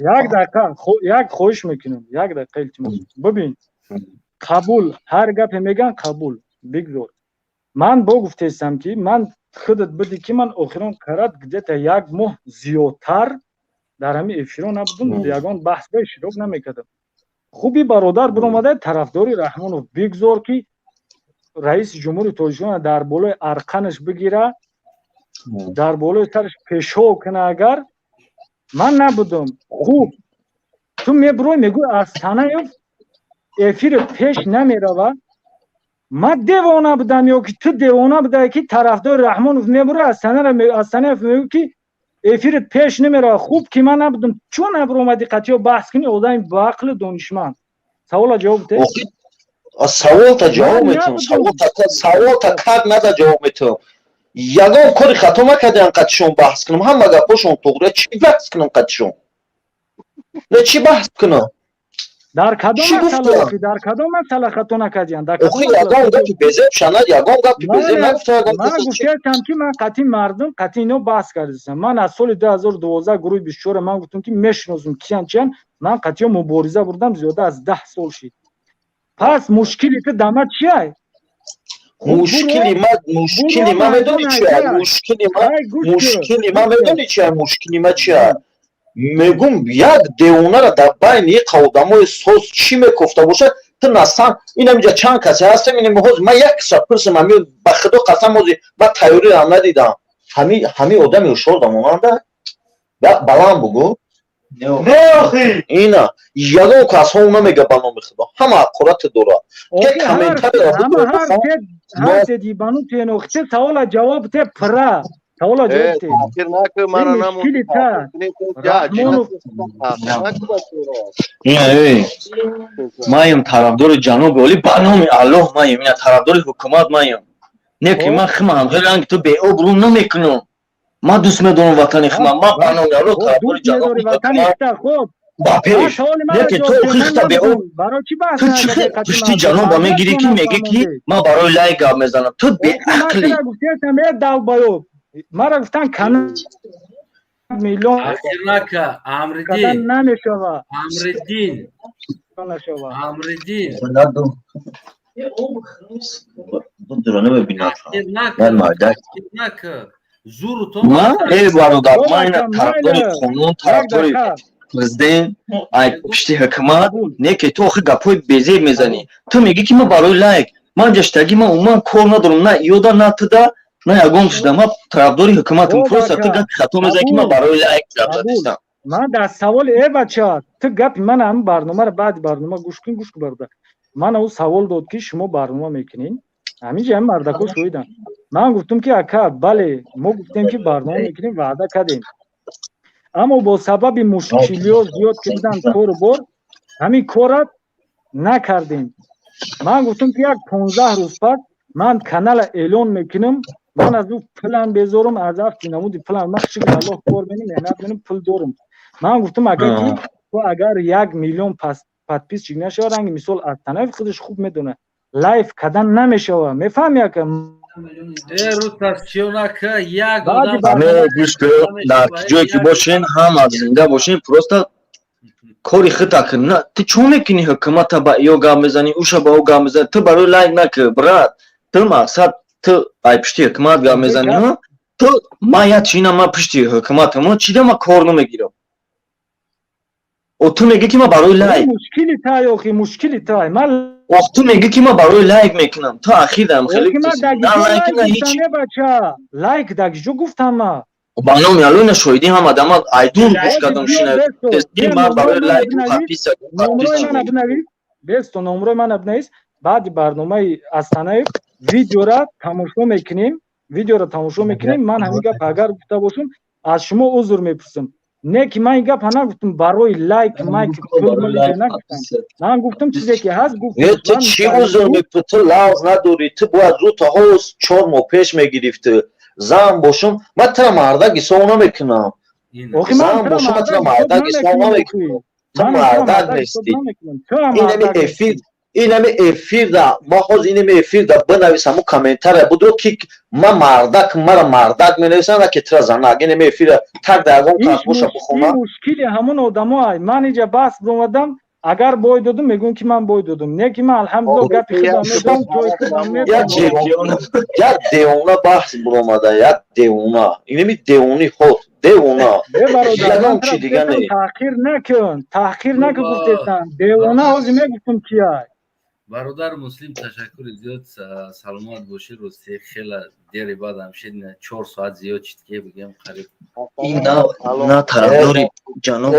Speaker 13: Як дақиқа, як хоҳиш мекунам, як дақиқа, илтимос. Бибин, қабул, ҳар гапе меган, қабул, бигзор. Ман бо гуфтестам, ки ман худат бидӣ, ки ман охирон карат где-то як моҳ зиёдтар дар ҳамин эфиро набудум, ягон баҳсба иштирок намекардам. Хуби бародар биромада тарафдори Раҳмонов, бигзор, ки раиси ҷумҳури Тоҷикистон дар болои арқанаш бигира, дар болои сараш пешоб кана, агар ман набудам. Хуб, ту мебурой, мегӯй, Астанаев эфири пеш намерава. Ман девона будам ё ки ту девона будае, ки тарафдори Раҳмонов мебура, Астанаев мегӯ, ки эфирит пеш намерава? Хуб, ки ман набудам, чун набуромадӣ қатъиё баҳс кунӣ? Одами баақлу донишманд, савола ҷавоб де.
Speaker 17: Саволта ҷавоб метавам, саволта как нада ҷавоб метавам. Ягон кори хато накардиам, қатишон баҳс кунам. Ҳама гапҳошон туғрия. Чӣ баҳс кунам қатишон? Не, чӣ баҳс кунам?
Speaker 13: Дар кадом масъала, охи? Дар кадом масъала хато накардиям? Дар
Speaker 17: охи, ягон гапи безеб шанад, ягон гапи безеб нагуфта, ягон.
Speaker 13: Ман гуфтаам, ки ман қатъи мардум, қатъи ино баҳс кардистам. Ман аз соли 2012 гурӯҳи 24-а ман гуфтам, ки мешиносам, киян, чиян. Ман қатъиё мубориза бурдам, зиёда аз 10 сол шид. Пас мушкили ту дама чиай?
Speaker 17: Мушкили ма медони чия? Мушкили ма медони чия? Мушкили ма чия? Мегум, як девонара дар байни иқа одамои соз чӣ мекофта бошад? Ту насан инамиҷа чанд касе ҳастем, ин ҳозир ман як каса пурсам, ҳами ба худо қасам, ҳозир ман тайёриам надидам. Ҳами одами ҳушёр да монанда баланд бугӯ. Ина ягон касҳо намега, ба номи худо, ҳама ҳақорате дорад.
Speaker 13: Савола ҷавоб те, пра савола ҷавоб те. Мушкили та Раҳмонов.
Speaker 18: Маем тарафдори ҷаноби олӣ, ба номи Аллоҳ, маем ина тарафдори ҳукумат маем. Не ки ман хима ҳамхел ту беобрӯ намекунам. Ман дӯст медорам ватани хима. Ман ба номи Аллоҳ тарафдори ҷаноби
Speaker 13: ҳукумат.
Speaker 18: Ба пеш не ки ту хихта беоб, ту чӣ пушти ҷаноба мегирӣ, ки мегӣ, ки ман барои лайк гап мезанам? Ту беақлӣ.
Speaker 13: Мара гуфтан, канал миллион
Speaker 1: Ахирнака, Амридин.
Speaker 13: Намешава.
Speaker 1: Амридин. Амридин. Ахирнака. Зуру то.
Speaker 18: Ман, э бародар, ман ина тарафдори қонун, тарафдори президент, ай пушти ҳукумат. Не ки ту охи гапҳои безеб мезанӣ. Ту мегӣ, ки ман барои лайк. Ман ҷаштагӣ, ман умуман кор надорам, на иёда, на туда, на ягон шуда. Ман тарафдори ҳукуматам, просто ту гапи хато мезанӣ, ки ман барои лайк гап задистам.
Speaker 13: Ман дар саволи, э бача, ту гапи ман, ҳамин барномаро баъди барнома гӯш кун, гӯш кун, бародар. Ман ӯ савол дод, ки шумо барнома мекунед, ҳамин ҷа ҳамин мардако шоҳиданд. Ман гуфтам, ки ака, бале, мо гуфтем, ки барнома мекунем, ваъда кардем, аммо бо сабаби мушкилиҳо зиёд ки буданд, кору бор, ҳамин кора накардем. Ман гуфтам, ки як 15 рӯз пас ман канала эълон мекунам. Ман аз ӯ пулам безорам, аз афти намуди пулам. Ман, шукр Аллоҳ, кор менам, меҳнат менам, пул дорам. Ман гуфтам, агар ки ту агар 1 миллион подписчик нашава, ранги мисол Астанаев худаш хуб медонад, лайв кардан намешава. Мефаҳми, ака?
Speaker 18: Гӯш кун, дар ҷое ки бошен, ҳама зинда бошен, просто кори хита кун. Ту чо мекунӣ? Ҳукумата ба ё гап мезанӣ, уша ба ӯ гап мезанӣ. Ту барои лайк накӣ, брат. Ту мақсад, ту ай пушти ҳукумат гап мезанӣ. Ту ман як чина, ман пушти ҳукуматам, чида ман кор намегирам. О, ту мегӣ, ки ман барои лайк.
Speaker 13: Мушкили тай, охи, мушкили тай ман.
Speaker 18: Ох, ту мегӣ, ки ман барои лайк мекунам. Ту ахирам хеле
Speaker 13: лайк на ҳеч. Бача, лайк дагиҷо гуфтам ма?
Speaker 18: Ба номи Аллоҳ, на шоҳидӣ, ҳама дама айдур гӯш кардам, шина, ман барои лайк подписка.
Speaker 13: Номрои мана бинавис, бесто, номрои мана бинавис. Баъди барномаи Астанаев видеора тамошо мекунем, видеоро тамошо мекунем. Ман ҳамин гап агар гуфта бошам, аз шумо узр мепурсам. Не ки ман ин гапа нагуфтам барои лайк майк, нагуфтам. Ман гуфтам, чизе ки ҳаст.
Speaker 17: Гуфтам. Ту чӣ узр мепурсӣ? Ту лавз надорӣ. Ту бояд рӯта ҳоз 4 моҳ пеш мегирифтӣ. Зан бошум, ман тра мардак ҳисоб намекунам. Зан бошум, ман тра мардак ҳисоб намекунам. Ту мардак нестӣ. Инами эфир. Инами эфирда ма ҳозир, инами эфирда бинавис, ҳамун комментария будро, ки ма мардак, мара мардак менависам, ки тира занак. Инами эфира так да ягон кас боша, бихона.
Speaker 13: Мушкили ҳамун одамо ай. Ман иҷа баҳс омадам, агар бой додум, мегӯм, ки ман бой додум. Не ки ман, алҳамдулилла, гапи худам медонам, ҷои худам.
Speaker 17: Як девона баҳс буромада, як девона, инами девони ход девона, ягон чи дига не.
Speaker 13: Таҳқир накун, таҳқир накун, гуфтетан девона. Ҳозир мегуфтум, кияй.
Speaker 1: Бародар Муслим, ташаккури зиёд, саломат бошӣ. Рости, хела дери баъдам шид, 4 соат зиёд шид, ки бигем, қариб.
Speaker 18: Ин на тарафдори ҷаноб.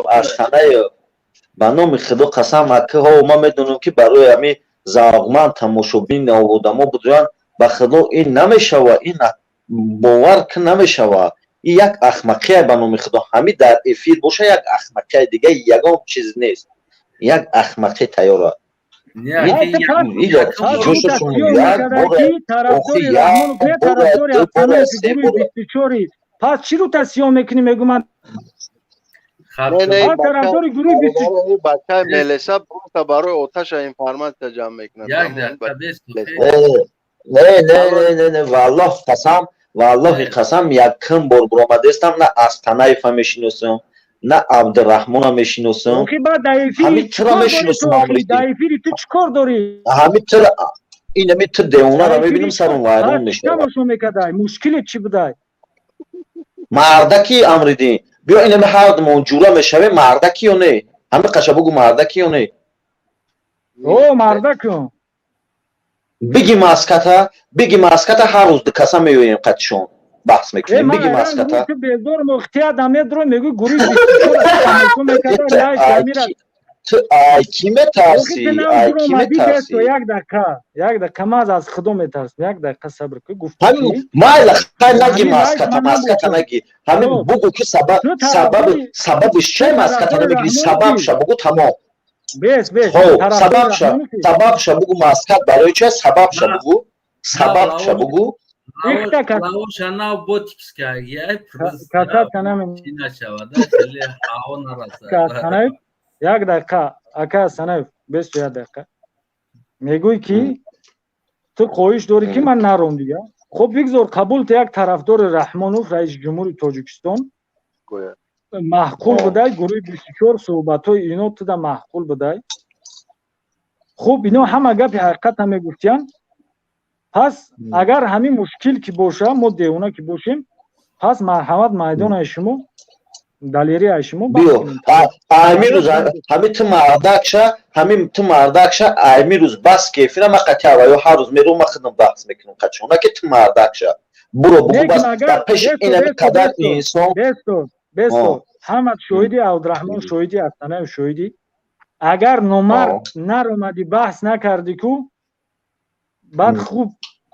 Speaker 17: Астанаев, ба номи Худо қасам, акҳо, ман медонам, ки барои ҳамин завқманд тамошобин одамо буданд. Ба Худо, ин намешава, ин бовар ки намешава. Ин як ахмақия, ба номи Худо, ҳамин дар эфир боша, як ахмақияи дига, ягон чиз нест, як ахмақӣ тайёра.
Speaker 13: Пас чӣ рӯ тасиё мекунӣ? Мегӯ, ман тарафдори гурӯҳи
Speaker 14: бачаи мелеса просто барои оташа информация ҷамъ мекунад.
Speaker 17: Не, не, не, не, валлоҳ қасам, валлоҳи қасам, якум бор буромадестам, на Астанаева мешиносам, на Абдураҳмона мешиносам.
Speaker 13: Ҳами
Speaker 17: тира мешиносам.
Speaker 13: Ту чӣ кор дорӣ?
Speaker 17: Ҳами тира, инами ту девонаро мебинам, сарум вайрон мешавад.
Speaker 13: Тамошо мекардай, мушкиле чӣ будай?
Speaker 17: Мардаки, Амридин, биё, инами ҳардумон ҷура мешавем, мардаки ё не? Ҳами қаша бугу, мардаки ё не?
Speaker 13: О, мардакун.
Speaker 17: Биги маската, биги маската, ҳар рӯз дукаса меоем, қатишон баҳс мекунем, биги маската.
Speaker 13: Безор мухтиядам медро, мегӯй гурӯҳи.
Speaker 17: Ту ай кӣ метарсӣ? Ай кӣ метарсӣ?
Speaker 13: Як дақиқа, як дақиқа, ман аз Худо метарсам, як дақиқа сабр кун. Гуфт.
Speaker 17: Майла, хай, наги маската, маската наги, ҳамин бугу, ки сабаб, сабаби, сабабиш чӣ? Маската намегири, сабабша бугу, тамом.
Speaker 13: Бес, бес.
Speaker 17: Сабабша, сабабша бугу, маскат барои чи, сабабша бугу, сабабша бугу.
Speaker 1: Лавоша нав ботикс каргиай, нашавад, хеле ҳаво нарасад.
Speaker 13: Як дақиқа, ака Санаев, бесту як дақиқа. Мегӯй, ки ту хоҳиш дорӣ, ки ман наром дига. Хуб, бигзор, қабул. Ту як тарафдори Раҳмонов, раиси ҷумҳури Тоҷикистон, маъқул будай, гурӯҳи 24, суҳбатҳои ино туда маъқул будай. Хуб, ино ҳама гапи ҳақиқата мегуфтиянд. Пас агар ҳамин мушкил ки боша, мо девона ки бошем, пас марҳамат, майдонаи шумо, далерияи шумо.
Speaker 17: Биё, ҳамин рӯз ҳамин ту мардакша, ҳамин ту мардакша, ҳамин рӯз бас ки эфира ма қатъи аваё ҳар рӯз мером, ма худам баҳс мекунам қатъи ки ту мардакша, буро, бугу, бас дар пеши ин ҳами қадар инсон.
Speaker 13: Бесто, ҳамат шоҳиди, Абдураҳмон шоҳиди, Астанаев шоҳиди. Агар номард наромадӣ, баҳс накардӣ ку, баъд хуб,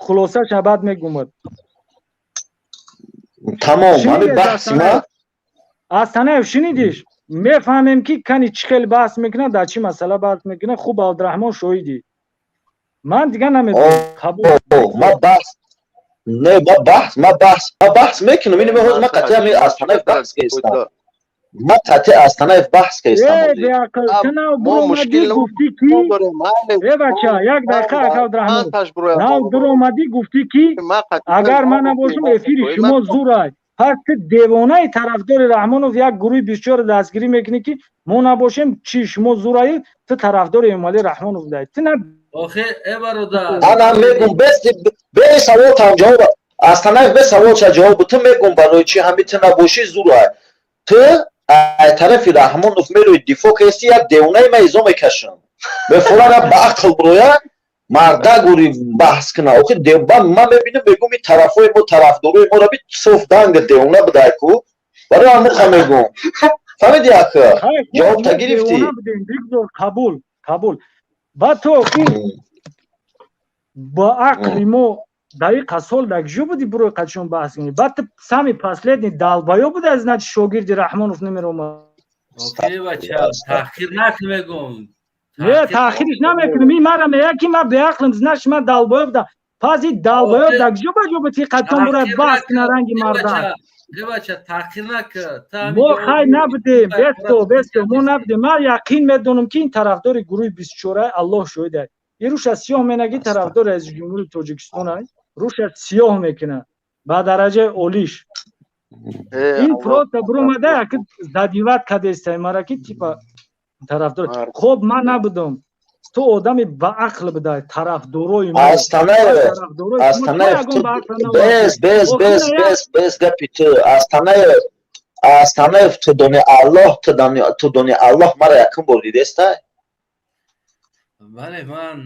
Speaker 13: хулосаша баъд мегумад.
Speaker 17: Тамом, ҳамин баҳси ма.
Speaker 13: Астанаев, шунидиш? Мефаҳмем, ки кани чӣ хел баҳс мекунад, дар чӣ масъала баҳс мекунад. Хуб, Абдураҳмон шоҳидӣ, ман дигар намедонам.
Speaker 17: Ма баҳс не, ма баҳс, ма баҳс, ма баҳс мекунам. Ин ҳозир ма қатъи ҳамин Астанаев баҳс кестам, ма қатъи Астанаев баҳс кестам.
Speaker 13: Гуфтӣ, ки э бача, як дақиқа, ака Абдураҳмон, нав дуромадӣ, гуфтӣ, ки агар ман набошам, эфири шумо зурай. Пас ту девонаи тарафдори Раҳмонов, як гурӯҳи бисёре дастгирӣ мекунӣ, ки мо набошем, чи шумо зураи, ту тарафдори Эмомалӣ Раҳмонов будаи, ту на.
Speaker 1: Охе, э бародар.
Speaker 17: Ана мегум, бе саволтам ҷавоб, Астанаев, бе саволча ҷавоб ту мегум, барои чи ҳами ту набошӣ зурай. Ту ай тарафи Раҳмонов мерои, дифоъ кести, як девонаи ма изо мекашам, мефорара ба ақл буроя, мардагури баҳс куна. Охи, ман мебинам, мегум, и тарафҳои мо, тарафдорои моро би, соф данга девона будай ку, барои ҳамуқа мегум. Фаҳмиди, ака, ҷавобта гирифтӣ.
Speaker 13: Қабул, қабул. Баъд ту ба ақли мо дақиқа сол дар куҷо будӣ, бурои қадшон баҳс кунӣ? Баъд ту самый последний долбоёб буда, значит, шогирди Раҳмонов намеромад.
Speaker 1: Бача, таҳқир накун, мегум.
Speaker 13: Не, таъхириш намекунем. Ин мара меяд, ки ман беақлм, значит, ман долбоёб будам. Пас и долбоёб дар куҷо ба ҷо ба ти қадшон бурад баҳс куна, ранги мардак?
Speaker 1: Э, бача, таъхир нака.
Speaker 13: Мо хай набудем, бесто, бесто, мо набудем. Ман яқин медонам, ки ин тарафдори гурӯҳи 24-ай, Аллоҳ шоҳид ай. И руша сиёҳ менаги, тарафдори раиси ҷумҳури Тоҷикистон ай, руша сиёҳ мекунад ба дараҷаи олиш. Ин просто биромада, яки задевать кадестай мара, ки типа тарафдор. Хоб, ман набудам, ту одами баақл будай, тарафдорои.
Speaker 17: Астанаев, Астанаев, бес, бес, бес, бес, бес, гапи ту. Астанаев, Астанаев, ту дони Аллоҳ, ту дони Аллоҳ, мара якум бор дидестай?
Speaker 1: Бале, ман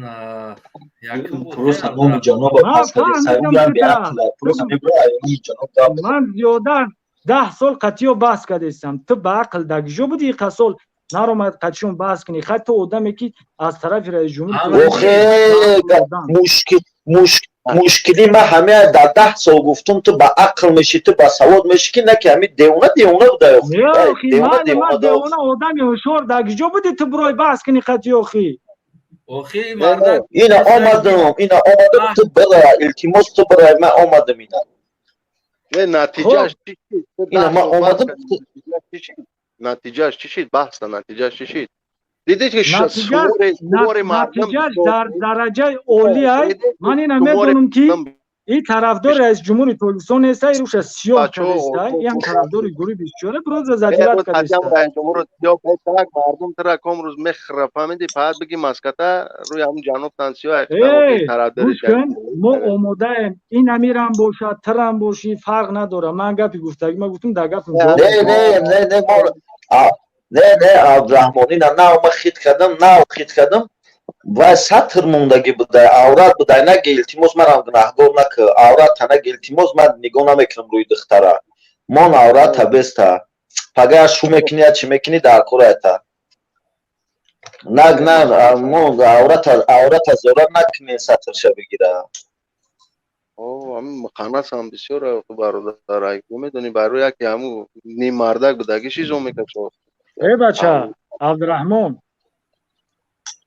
Speaker 1: якум бор.
Speaker 17: Просто номи ҷаноба пас кардесай, беақл, просто мебура ҷаноб.
Speaker 13: Ман зиёда 10 сол қатиё баҳс кардестам. Ту баақл дагижо буди, иқа сол наромад қатишон баҳс кунӣ. Хай, ту одаме ки аз тарафи раиси ҷумҳур.
Speaker 17: Охе, мушкили ма ҳамеа дар 10 сол гуфтум, ту ба ақл мешӣ, ту ба савод мешӣ, ки на ки ҳами девона девона буда.
Speaker 13: Девона, одами ҳушёр дагижо буди, ту бирои баҳс кунӣ қатӣ, охи?
Speaker 1: Охи, мардак.
Speaker 17: Ина омадам, ина омадам, ту бира, илтимос, ту бира, ман омадам ина.
Speaker 14: Натиҷааш чӣ?
Speaker 17: Ина ман омадам.
Speaker 14: Натиҷааш чӣ шид? Баҳса натиҷааш чӣ шид? Дидед ки
Speaker 13: Натиҷааш дар дараҷаи олӣ ай. Ман ина медонам, ки ин тарафдори раиси ҷумҳури Тоҷикистон неста, руша сиёҳ кардеста, ин ҳам тарафдори гурӯҳи 24, просто задевать кардеста.
Speaker 14: Мардум тара ком рӯз мехра, фаҳмиди? Фақат биги маската рӯи ҳамун ҷаноб тансиё.
Speaker 13: Гӯш кун, мо омодаем. Ин амирам бошад, тирам бошӣ, фарқ надорад. Ман гапи гуфтагӣ ма гуфтум, дар гапам.
Speaker 17: Не, не, не, не, не, не, Абдураҳмон, ина нав ма хит кардам, нав хит кардам. Вай сатр мондагӣ будай, аврат будай. Наги, илтимос, марам гунаҳгор нака, аврата наги, илтимос. Ман нигоҳ намекунам рӯи духтара. Мон аврата беста, пага шу мекунӣ, я чӣ мекунӣ, дар корайта наг на. Мо аврата, аврата зора накунӣ, сатрша бигира.
Speaker 14: Муханнасам бисёр, бародар, медонӣ, барои яке ҳаму ниммардак будагӣ шизо мекашад.
Speaker 13: Э, бача Абдураҳмон.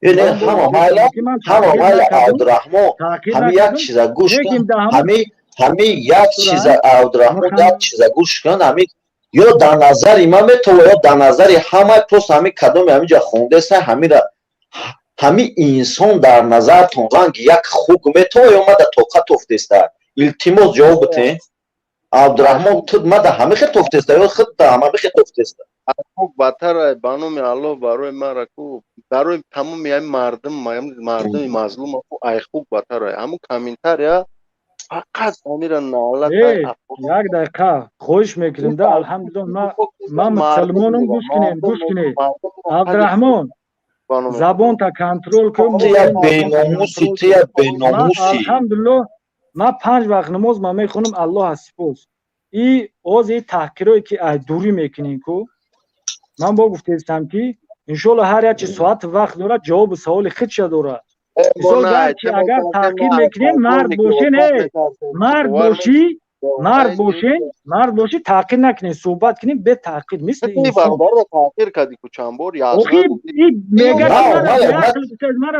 Speaker 17: Ҳама майла, ҳама майла, Абдураҳмон, ҳами як чиза гӯш кун, ҳами як чиза, Абдураҳмон, як чиза гӯш кун. Ҳами ё дар назари ман метова, ё дар назари ҳама, просто ҳами кадоме ҳамиҷа хондаеста, ҳамира, ҳами инсон дар назартон ранги як хук метова ё мада тоқат тофтеста? Илтимос, ҷавоб битен. Абдураҳмон, ту мада ҳами хел тофтеста ё худ ҳами хел тофтеста?
Speaker 14: Хук баттар, ба номи Аллоҳ, барои мара ку, барои тамоми ҳами мардум, мардуми мазлум ай хук баттар. Ҳамун комментария фақат амира налат.
Speaker 13: Як дақиқа, хоҳиш мекунем да. Алҳамдулилла, ман мусалмонам. Гӯш кунед, гӯш кунед. Абдураҳмон, забонта контрол кун.
Speaker 17: Ту як беномуси, ту як беномуси.
Speaker 13: Алҳамдулилло, ман панҷ вақт намоз ман мехонам, Аллоҳ аз сипос. И оз и таҳқирое ки ай дурӣ мекунем ку, ман бо гуфтестам, ки иншоалло ҳар як чи соату вақт дорад, ҷавобу саволи худша дорад. Мисол, гарчи агар таҳқир мекунем, мард бошен, э, мард бошӣ, мард бошен, мард бошӣ, таҳқир накунед, суҳбат кунем бе таҳқир, мисли инсон.
Speaker 14: Таҳқир кардӣ ку чанд бор.
Speaker 13: Охи, мега мара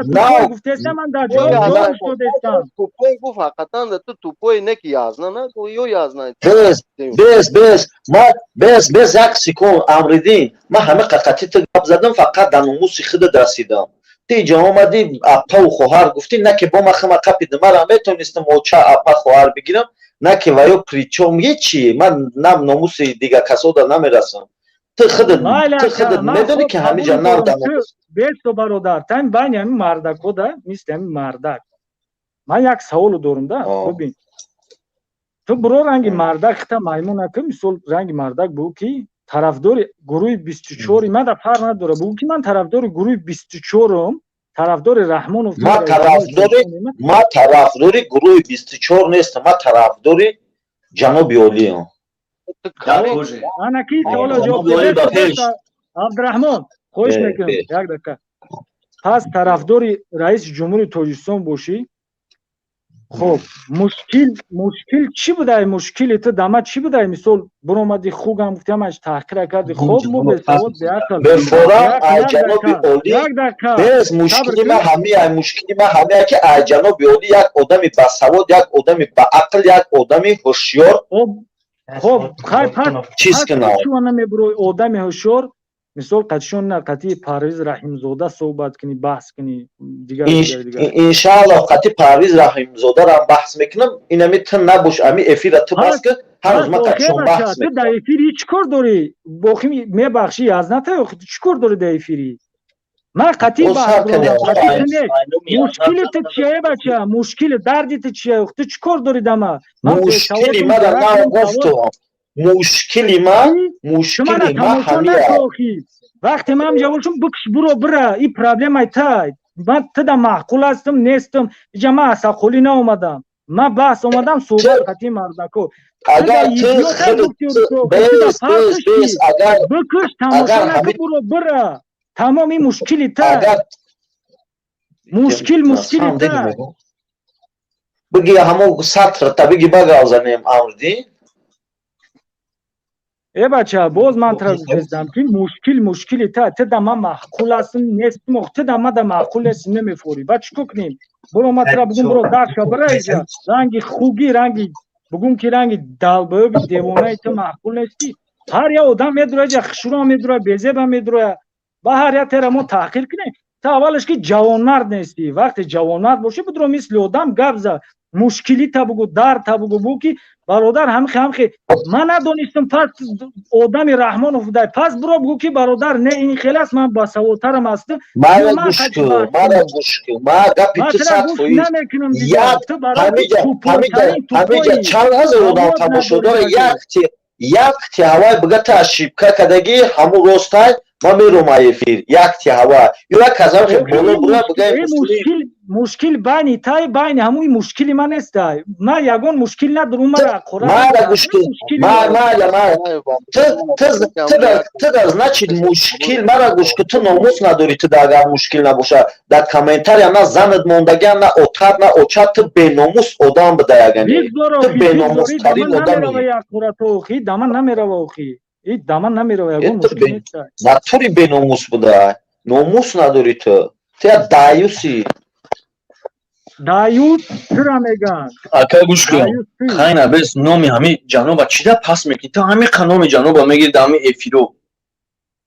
Speaker 13: гуфтестам, ман дар ҷавоб ҷавоб додестам.
Speaker 14: Тупой гуфт, ҳақиқатан ту тупой не ки язна на ё язна.
Speaker 17: Бес, бес, бес, ма бес, бес, як секунд, Амридин. Ман ҳама қақати ту гап задам, фақат дар номуси худат расидам. Ти иҷо омадӣ, аппаву хоҳар гуфтӣ, на ки бо ма хама қапиди мара метонистам оча, апа, хоҳар бигирам, на ки ва ё причём ҳечи. Ман нам номуси дигар касода намерасам. Ту худат медонӣ, ки ҳамиҷа нав дар
Speaker 13: Бесто, бародар, тайм байни ҳамин мардакҳо да, мисли ҳамин мардак, ман як саволу дорум да. Бибин, ту биро ранги мардак хита маймун нака. Мисол, ранги мардак бугӯ, ки тарафдори гурӯҳи 24-и ман да фарқ надорад. Бугӯ, ки ман тарафдори гурӯҳи 24-ум, тарафдори Раҳмонов.
Speaker 17: Ман тарафдори гурӯҳи 24 нестам, ман тарафдори ҷаноби олиам.
Speaker 13: Ана ки саволо ҷавоб. Абдураҳмон, хоҳиш мекунам, як дақиқа. Пас тарафдори раиси ҷумҳури Тоҷикистон бошӣ, хоб, мушкил чӣ будай? Мушкили ту дама чӣ будай? Мисол, биромадӣ, хугам гуфти, ҳамаш таҳқира кардӣ. Хоб, мо бесавод, беақл.
Speaker 17: Бефорам ай ҷаноби олӣ без мушкили ма ҳамия, мушкили ма ҳамия, ки ай ҷаноби олӣ як одами басавод, як одами баақл, як одами ҳушёр.
Speaker 13: Хоб, хай, пас
Speaker 17: Чиз кунам.
Speaker 13: Чӯ намебурой, одами ҳушёр, мисол, қатишон на, қати Парвиз Раҳимзода суҳбат кунӣ, баҳс кунӣ, дигар дигар дигар.
Speaker 17: Иншааллоҳ, қати Парвиз Раҳимзодарам баҳс мекунам. Инами ту набош, ами эфира ту бас ки, ҳар рӯз ман қатишон баҳс
Speaker 13: Ту дар
Speaker 17: мекунам.
Speaker 13: эфири чӣ кор дорӣ? Бохи мебахшӣ, аз ната, чӣ кор дорӣ дар эфири? Ман қатъи
Speaker 17: Боз
Speaker 13: баҳс
Speaker 17: сар
Speaker 13: дорам,
Speaker 17: кардем.
Speaker 13: қатъи ту не. Мушкили ту чие, бача? Мушкили дарди ту чие? Ту чӣ кор дорӣ дама? Ман
Speaker 17: Мушкили
Speaker 13: бесаводам,
Speaker 17: мара ман
Speaker 13: даракам, савод.
Speaker 17: гуфтам. Мушкили ман,
Speaker 13: Ту мана
Speaker 17: мушкили ман
Speaker 13: тамошо
Speaker 17: ҳамия.
Speaker 13: накохӣ. Вақте ман ҷа бошам, бикш, буро, бира. И проблемаи тай. Ман туда маъқул ҳастам, нестам. Иҷа ман асабхолӣ наомадам. Ман баҳс омадам, суҳбат қатъи мардако.
Speaker 17: Агар ту худ бес, бес, бес, агар
Speaker 13: бикш, тамошо
Speaker 17: агар
Speaker 13: нака,
Speaker 17: ҳами
Speaker 13: буро, бира. Тамом, ин мушкили тай.
Speaker 17: Агар
Speaker 13: Мушкил, мушкили
Speaker 17: Сам деги
Speaker 13: тай.
Speaker 17: мегӯ. Биги ҳамо сатрта биги, багав занем, Амрдин.
Speaker 13: Э, бача, боз ман тра гуфтам, ки мушкил, мушкили та. Ту да ман маъқул ҳастам, нестам? Ту да ман да маъқул нестӣ, намефорӣ. Ба чӣ кор кунем? Буро, ман тра бугум, буро, дарша, бира иҷа. Ранги хуги, ранги бугум, ки ранги долбоёби девонаи, ту маъқул нестӣ. Ҳар як одам медура иҷа, хушрӯам медура, безебам медура. Ба ҳар як тера мо таҳқир кунем. Ту аввалаш ки ҷавонмард нестӣ. Вақте ҷавонмард бошӣ, будро, мисли одам гап за, мушкили та бугу, дард та бугу, бугу ки бародар, ҳамхе, ҳамхе, ман надонистам, пас одами Раҳмонов будай. Пас буро, бугу ки бародар, не, ин хел аст, ман басаводтарам ҳастам.
Speaker 17: Мара
Speaker 13: Ман
Speaker 17: гӯш
Speaker 13: қати
Speaker 17: кун,
Speaker 13: баҳс
Speaker 17: мара
Speaker 13: кунам.
Speaker 17: гӯш кун. Ма гапи
Speaker 13: Ман
Speaker 17: ту
Speaker 13: тра
Speaker 17: сад
Speaker 13: гӯш
Speaker 17: фоиз.
Speaker 13: намекунам дигар.
Speaker 17: Як
Speaker 13: Ту барои
Speaker 17: ҳамиҷа ҳамиҷа
Speaker 13: тупойтарин
Speaker 17: ҳамиҷа
Speaker 13: тупои
Speaker 17: чанд ҳазор одам
Speaker 13: савод
Speaker 17: тамошо
Speaker 13: надорӣ
Speaker 17: дора,
Speaker 13: бача.
Speaker 17: Як ти ҳавай бига, ту ошибка кардагӣ, ҳамун ростай, ман мером ай эфир. Як ти ҳавай. Ё як казам хе боло бура бига.
Speaker 13: Э, мушкил, мушкил байни тай, байни ҳамуи мушкили ман нестай. Ман ягон мушкил надорам, мара қора.
Speaker 17: Мара гӯш кун. Ма майла, майла. Ту ту ту дар ту дар значит мушкил, мара гӯш кун, ту номус надорӣ, ту агар мушкил набоша. Дар комментария на занат мондагиам, на отат, на очат, ту беномус одам буда ягане. Ту беномустарин одами.
Speaker 13: Намерава як қора то охи, дама намерава охи. И дама намерава, ягон мушкил нестай.
Speaker 17: Натури беномус буда. Номус надорӣ ту. Ту як даюси.
Speaker 13: Даюс чира меган?
Speaker 18: Ака, гӯш кун, хайна, бес, номи ҳами ҷаноба чида пас мекунӣ? Ту ҳамиқа номи ҷаноба мегири дар ҳами эфиро,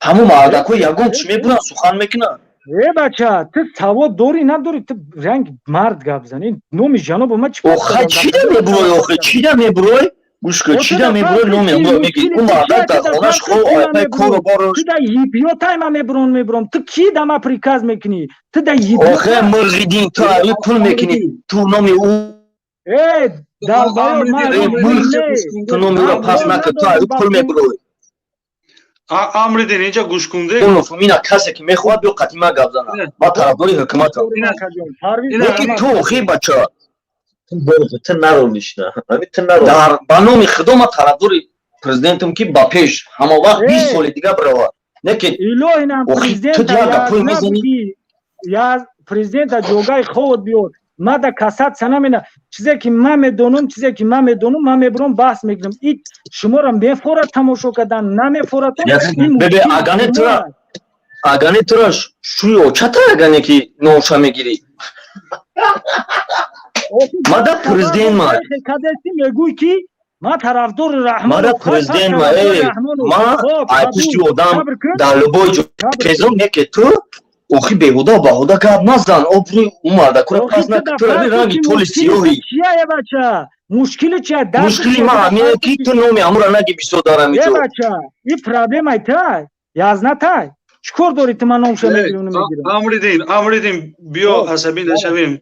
Speaker 18: ҳамун мардако ягон чӣ мебуранд, сухан мекунанд.
Speaker 13: Э, бача, ту савод дорӣ, надорӣ? Ту ранг мард гап зани, номи ҷаноба ма чӣ?
Speaker 18: Охай, чида мебурой? Охе, чида мебурой? Гӯш кун, чида мебурой, номи ҳамуро мегири? Ӯ мардак дар хонаш хоб, айпай кору борош.
Speaker 13: Ту да ебиётай, ма мебурон, мебурон. Ту ки да ма приказ мекунӣ? Ту да
Speaker 18: Охе, мурғидин, ту ами пул мекунӣ, ту номи ӯ
Speaker 13: Э, долбоёб, ман
Speaker 18: мурғ, ту номи ӯро пас накун, ту ами пул мебурой.
Speaker 19: Амридин, инҷа гӯш кунде.
Speaker 18: Ина касе ки мехоҳад, биё қатъи ман гап зана, ман тарафдори ҳукуматам. Лекин ту, охи, бача,
Speaker 17: ту наро лишна. Ами ту наро.
Speaker 18: Дар ба номи худо, ман тарафдори президентам, ки ба пеш ҳама вақт 20 соли дига биравад, не ки
Speaker 13: Илоҳинам.
Speaker 18: Охи, ту дигар гапҳое мезанӣ.
Speaker 13: Я президента ҷогаи ховот биёр, ма да касатса намена. Чизе ки ман медонам, чизе ки ман медонам, ман мебурам, баҳс мекунам. И шуморо мефорад тамошо кардан, намефорад.
Speaker 18: Бебе, агане тура, агане тура шӯи очата, агане ки ноша мегирӣ, мада президент ма.
Speaker 13: Кадеси мегӯй ки ман тарафдори Раҳмон.
Speaker 18: Мада президент ма, э, ма ай пушти одам дар любой ҷо кезом, не ки ту охи беҳуда баҳуда гап назан, обрӯи ӯ мардакура пас накун, ту раби ранги толи сиёҳӣ.
Speaker 13: Чия, бача, мушкили чия?
Speaker 18: Мушкили ма ҳамине ки ту номи ҳамура наги бисёр дар ҳамиҷо.
Speaker 13: Бача, и проблемаи тай, язна тай. Чӣ кор дорӣ ту, ман номша мегирам, намегирам?
Speaker 19: Амридин, Амридин, биё, асабӣ нашавем,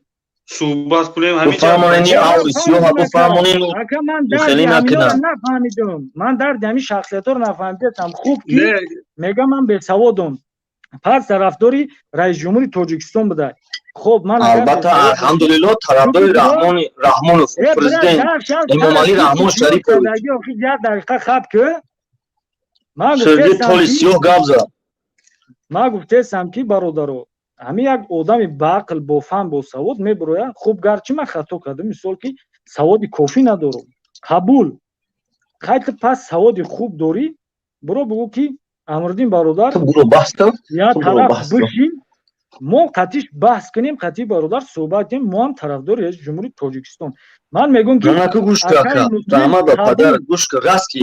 Speaker 19: суҳбат кунем.
Speaker 18: Бифаҳмонени, аври сиёҳа бифаҳмонен.
Speaker 13: Ака, ман дарди ҳаминро нафаҳмидам, ман дарди ҳамин шахсиятҳоро нафаҳмидам. Хуб ки мегам, ман бесаводам, пас тарафдори раисҷумҳури Тоҷикистон буда. Хоб, ман
Speaker 18: Албатта, алҳамдулилло, тарафдори Раҳмони Раҳмонов, президент Эмомалӣ Раҳмон Шарипович.
Speaker 13: Як дақиқа хаб ки. Ман
Speaker 18: Сӯзи толи сиёҳ гап зад.
Speaker 13: Ман гуфтесам ки бародаро, ҳамин як одами баақл, бофаҳм, босавод мебурояд. Хуб, гарчи ман хато кардам, мисол ки саводи кофӣ надорам, қабул. Хайти, пас саводи хуб дорӣ, буро, бугӯ ки Амриддин бародар, я тараф бишин. Мо қатиш баҳс кунем, қатъи бародар суҳбат кунем. Мо ҳам тарафдори раиси ҷумҳури Тоҷикистон. Ман мегӯм ки
Speaker 18: Наку, гӯш кун, ака, раҳмат ба падар, гӯш кун, раст ки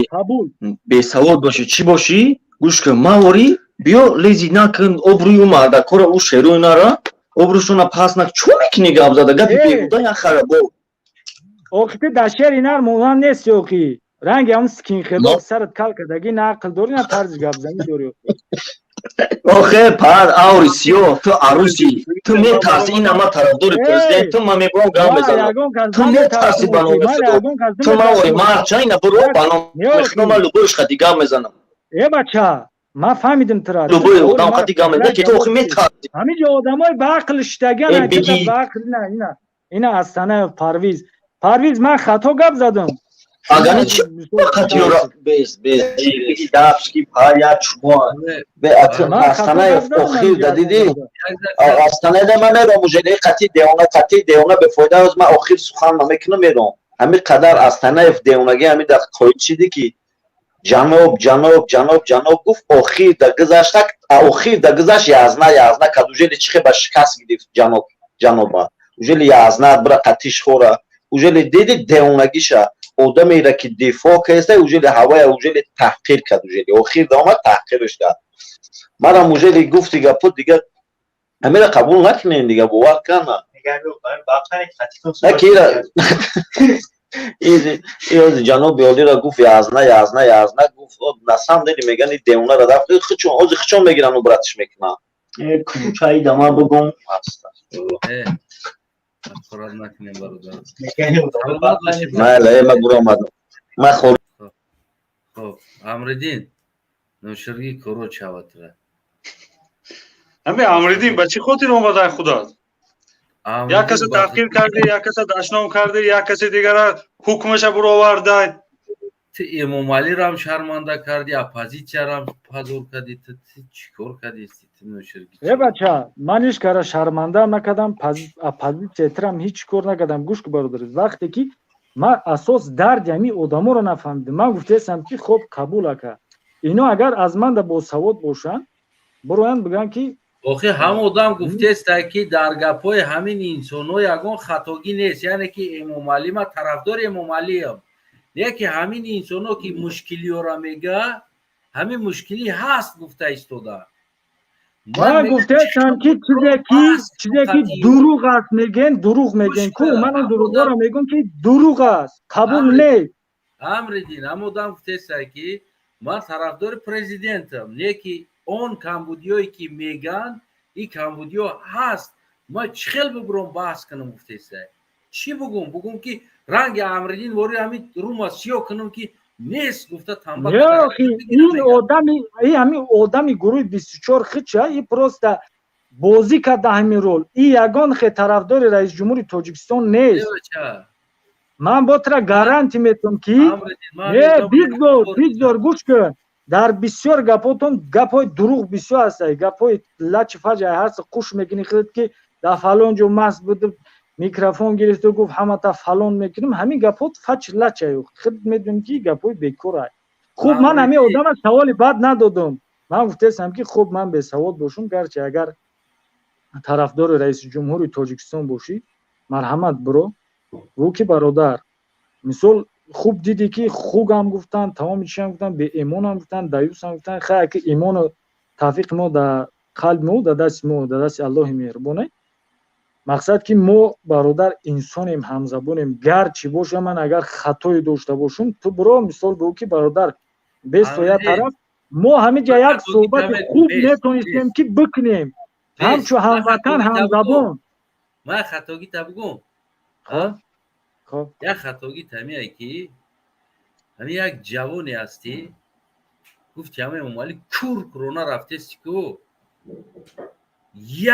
Speaker 18: бесавод бошӣ, чӣ бошӣ, гӯш кун, маворӣ биё лези накун, обрӯи ӯ мардакора, ӯ шерои нара, обрӯшона пас нак. Чо мекунӣ гап зада, гапи беҳуда, як харабо.
Speaker 13: Охи, ту дар шери нар монанд нести. Охи, ранги ҳамн скинхедо сарат кал кардаги, на ақл дорӣ, на тарзи гапзанӣ дорӣ.
Speaker 18: Охе, пар аури сиёҳ, ту аруси, ту метарси. Ина ма тарафдори президент, ту ма мебурам, гап мезанам, ту метарси. Ба номи худо, ту мавори марча, ина буро, ба номи худо, ман любоиш қати гап мезанам.
Speaker 13: Э, бача, ман фаҳмидим тура.
Speaker 18: Любой одам қати гап мезанам, ки ту охи метарси.
Speaker 13: Ҳамин ҷо одамои баақл шиштагиан, баақл. Ина, ина Астанаев Парвиз. Парвиз, ман хато гап задам?
Speaker 18: Агани чи қатиёра без без дапшки пая чумо бе. Астанаев охир да диди, Астанаеда ман мером уже, қати девона, қати девона бефоида. Оз ман охир сухан намекунам, мером. Ҳамин қадар Астанаев девонаги ҳамин дар қоид шиди, ки ҷаноб, ҷаноб, ҷаноб, ҷаноб гуфт. Охир да гузашта, охир да гузашт, язна язна кад. Ужели чихе ба шикаст гирифт ҷаноб, ҷаноба ужели язна бира қатиш хора. Ужели диди девонагиша, одамеро ки дифоъ кеста, ужели ҳавая ужели таҳқир кард, ужели охир да омад, таҳқирш кард. Манам ужели гуфти гапо, дига ҳамира қабул накунем, дига бовар кана накира. Иози ҷаноби олиро гуфт, язна язна язна гуфт. На самом деле меган, девонара дафт хичон, ози хичон мегиран, братиш мекунам.
Speaker 20: Кучаи дама бугум.
Speaker 1: Ҳақорат накунем, бародар.
Speaker 17: Майла, ма буромадам, ма.
Speaker 1: Хоб, Амриддин, ноширги коро чаватра.
Speaker 19: Ҳами Амриддин ба чӣ хотир омадай худат? Як касе таҳқир кардӣ, як касе дашном кардӣ, як касе дигара ҳукмаша буровардай.
Speaker 1: Ту Эмомалиро шарманда кардӣ, оппозитсияро позор кардӣ. Ту чӣ кор кардисти, ту ноширги?
Speaker 13: Э, бача, ман ҳеҷ кара шармандаам накардам, оппозитсиятирам ҳеҷ кор накардам. Гӯш ку, бародар, вақте ки ман асос дарди ҳамин одаморо нафаҳмидам, ман гуфтаестам, ки хоб, қабул, ака, ино агар аз манда босавод бошанд, бироянд, бигӯянд, ки
Speaker 1: Охи, ҳам одам гуфтеста, ки дар гапҳои ҳамин инсонҳо ягон хатогӣ нест, яъне ки Эмомалӣ, ман тарафдори Эмомалиам, не ки ҳамин инсонҳо, ки мушкилиёра мега, ҳамин мушкилӣ ҳаст гуфта истода.
Speaker 13: Ман гуфтаестам, ки чизе ки дурӯғ аст мегӯен, дурӯғ мегӯен ку, ман он дурӯғҳоро мегӯм, ки дурӯғ аст, қабул нест.
Speaker 1: Амриддин, ҳам одам гуфтеста, ки ман тарафдори президентам, не ки он камбудиёе ки мегӯянд, ин камбудиё ҳаст, ман чӣ хел бибуром баҳс кунам гуфтеста. Чӣ бугум? Бугум, ки ранги Амриддин вори ҳамин рума сиёҳ кунам, ки нест гуфта тамба?
Speaker 13: Ин одами, ҳамин одами гурӯҳи 24 хича, и просто бозӣ карда ҳамин рол. И ягон хе тарафдори раисҷумҳури Тоҷикистон нест. Ман бо тра гарантия метавам, ки не, бигзор, бигзор, гӯш кун, дар бисёр гапотон гапҳои дурӯғ бисёр ҳастад, гапҳои лачи фаҷ ҳаст. Қуш мекунӣ худат, ки дар фалон ҷо маст буд, микрофон гирифту гуфт, ҳамата фалон мекунем. Ҳамин гапҳо фач лачай, худ медонем, ки гапҳои бекорай. Хуб, ман ҳамин одама саволи бад надодум. Ман гуфтаестам, ки хуб, ман бесавод бошум, гарчи агар тарафдори раиси ҷумҳури Тоҷикистон бошӣ, марҳамат, биро гӯ, ки бародар, мисол, хуб дидӣ, ки хугам гуфтанд, тамоми чиам гуфтанд, беэмонам гуфтанд, даюсам гуфтанд. Хай, ки имону тавфиқи мо дар қалби мо, дар дасти мо, дар дасти Аллоҳи меҳрубоне. Мақсад, ки мо бародар инсонем, ҳамзабонем. Гарчи боша, ман агар хатое дошта бошум, ту биро, мисол, бигӯ, ки бародар, бесто як тараф, мо ҳамин ҷа як суҳбати хуб метонистем, ки бикунем, ҳамчун ҳамватан, ҳамзабон.
Speaker 1: Ман хатогита бугум. Як хатоги тамие, ки ҳамин як ҷавоне ҳастӣ, гуфти ҳама Эмомалӣ кур курона рафтести ку,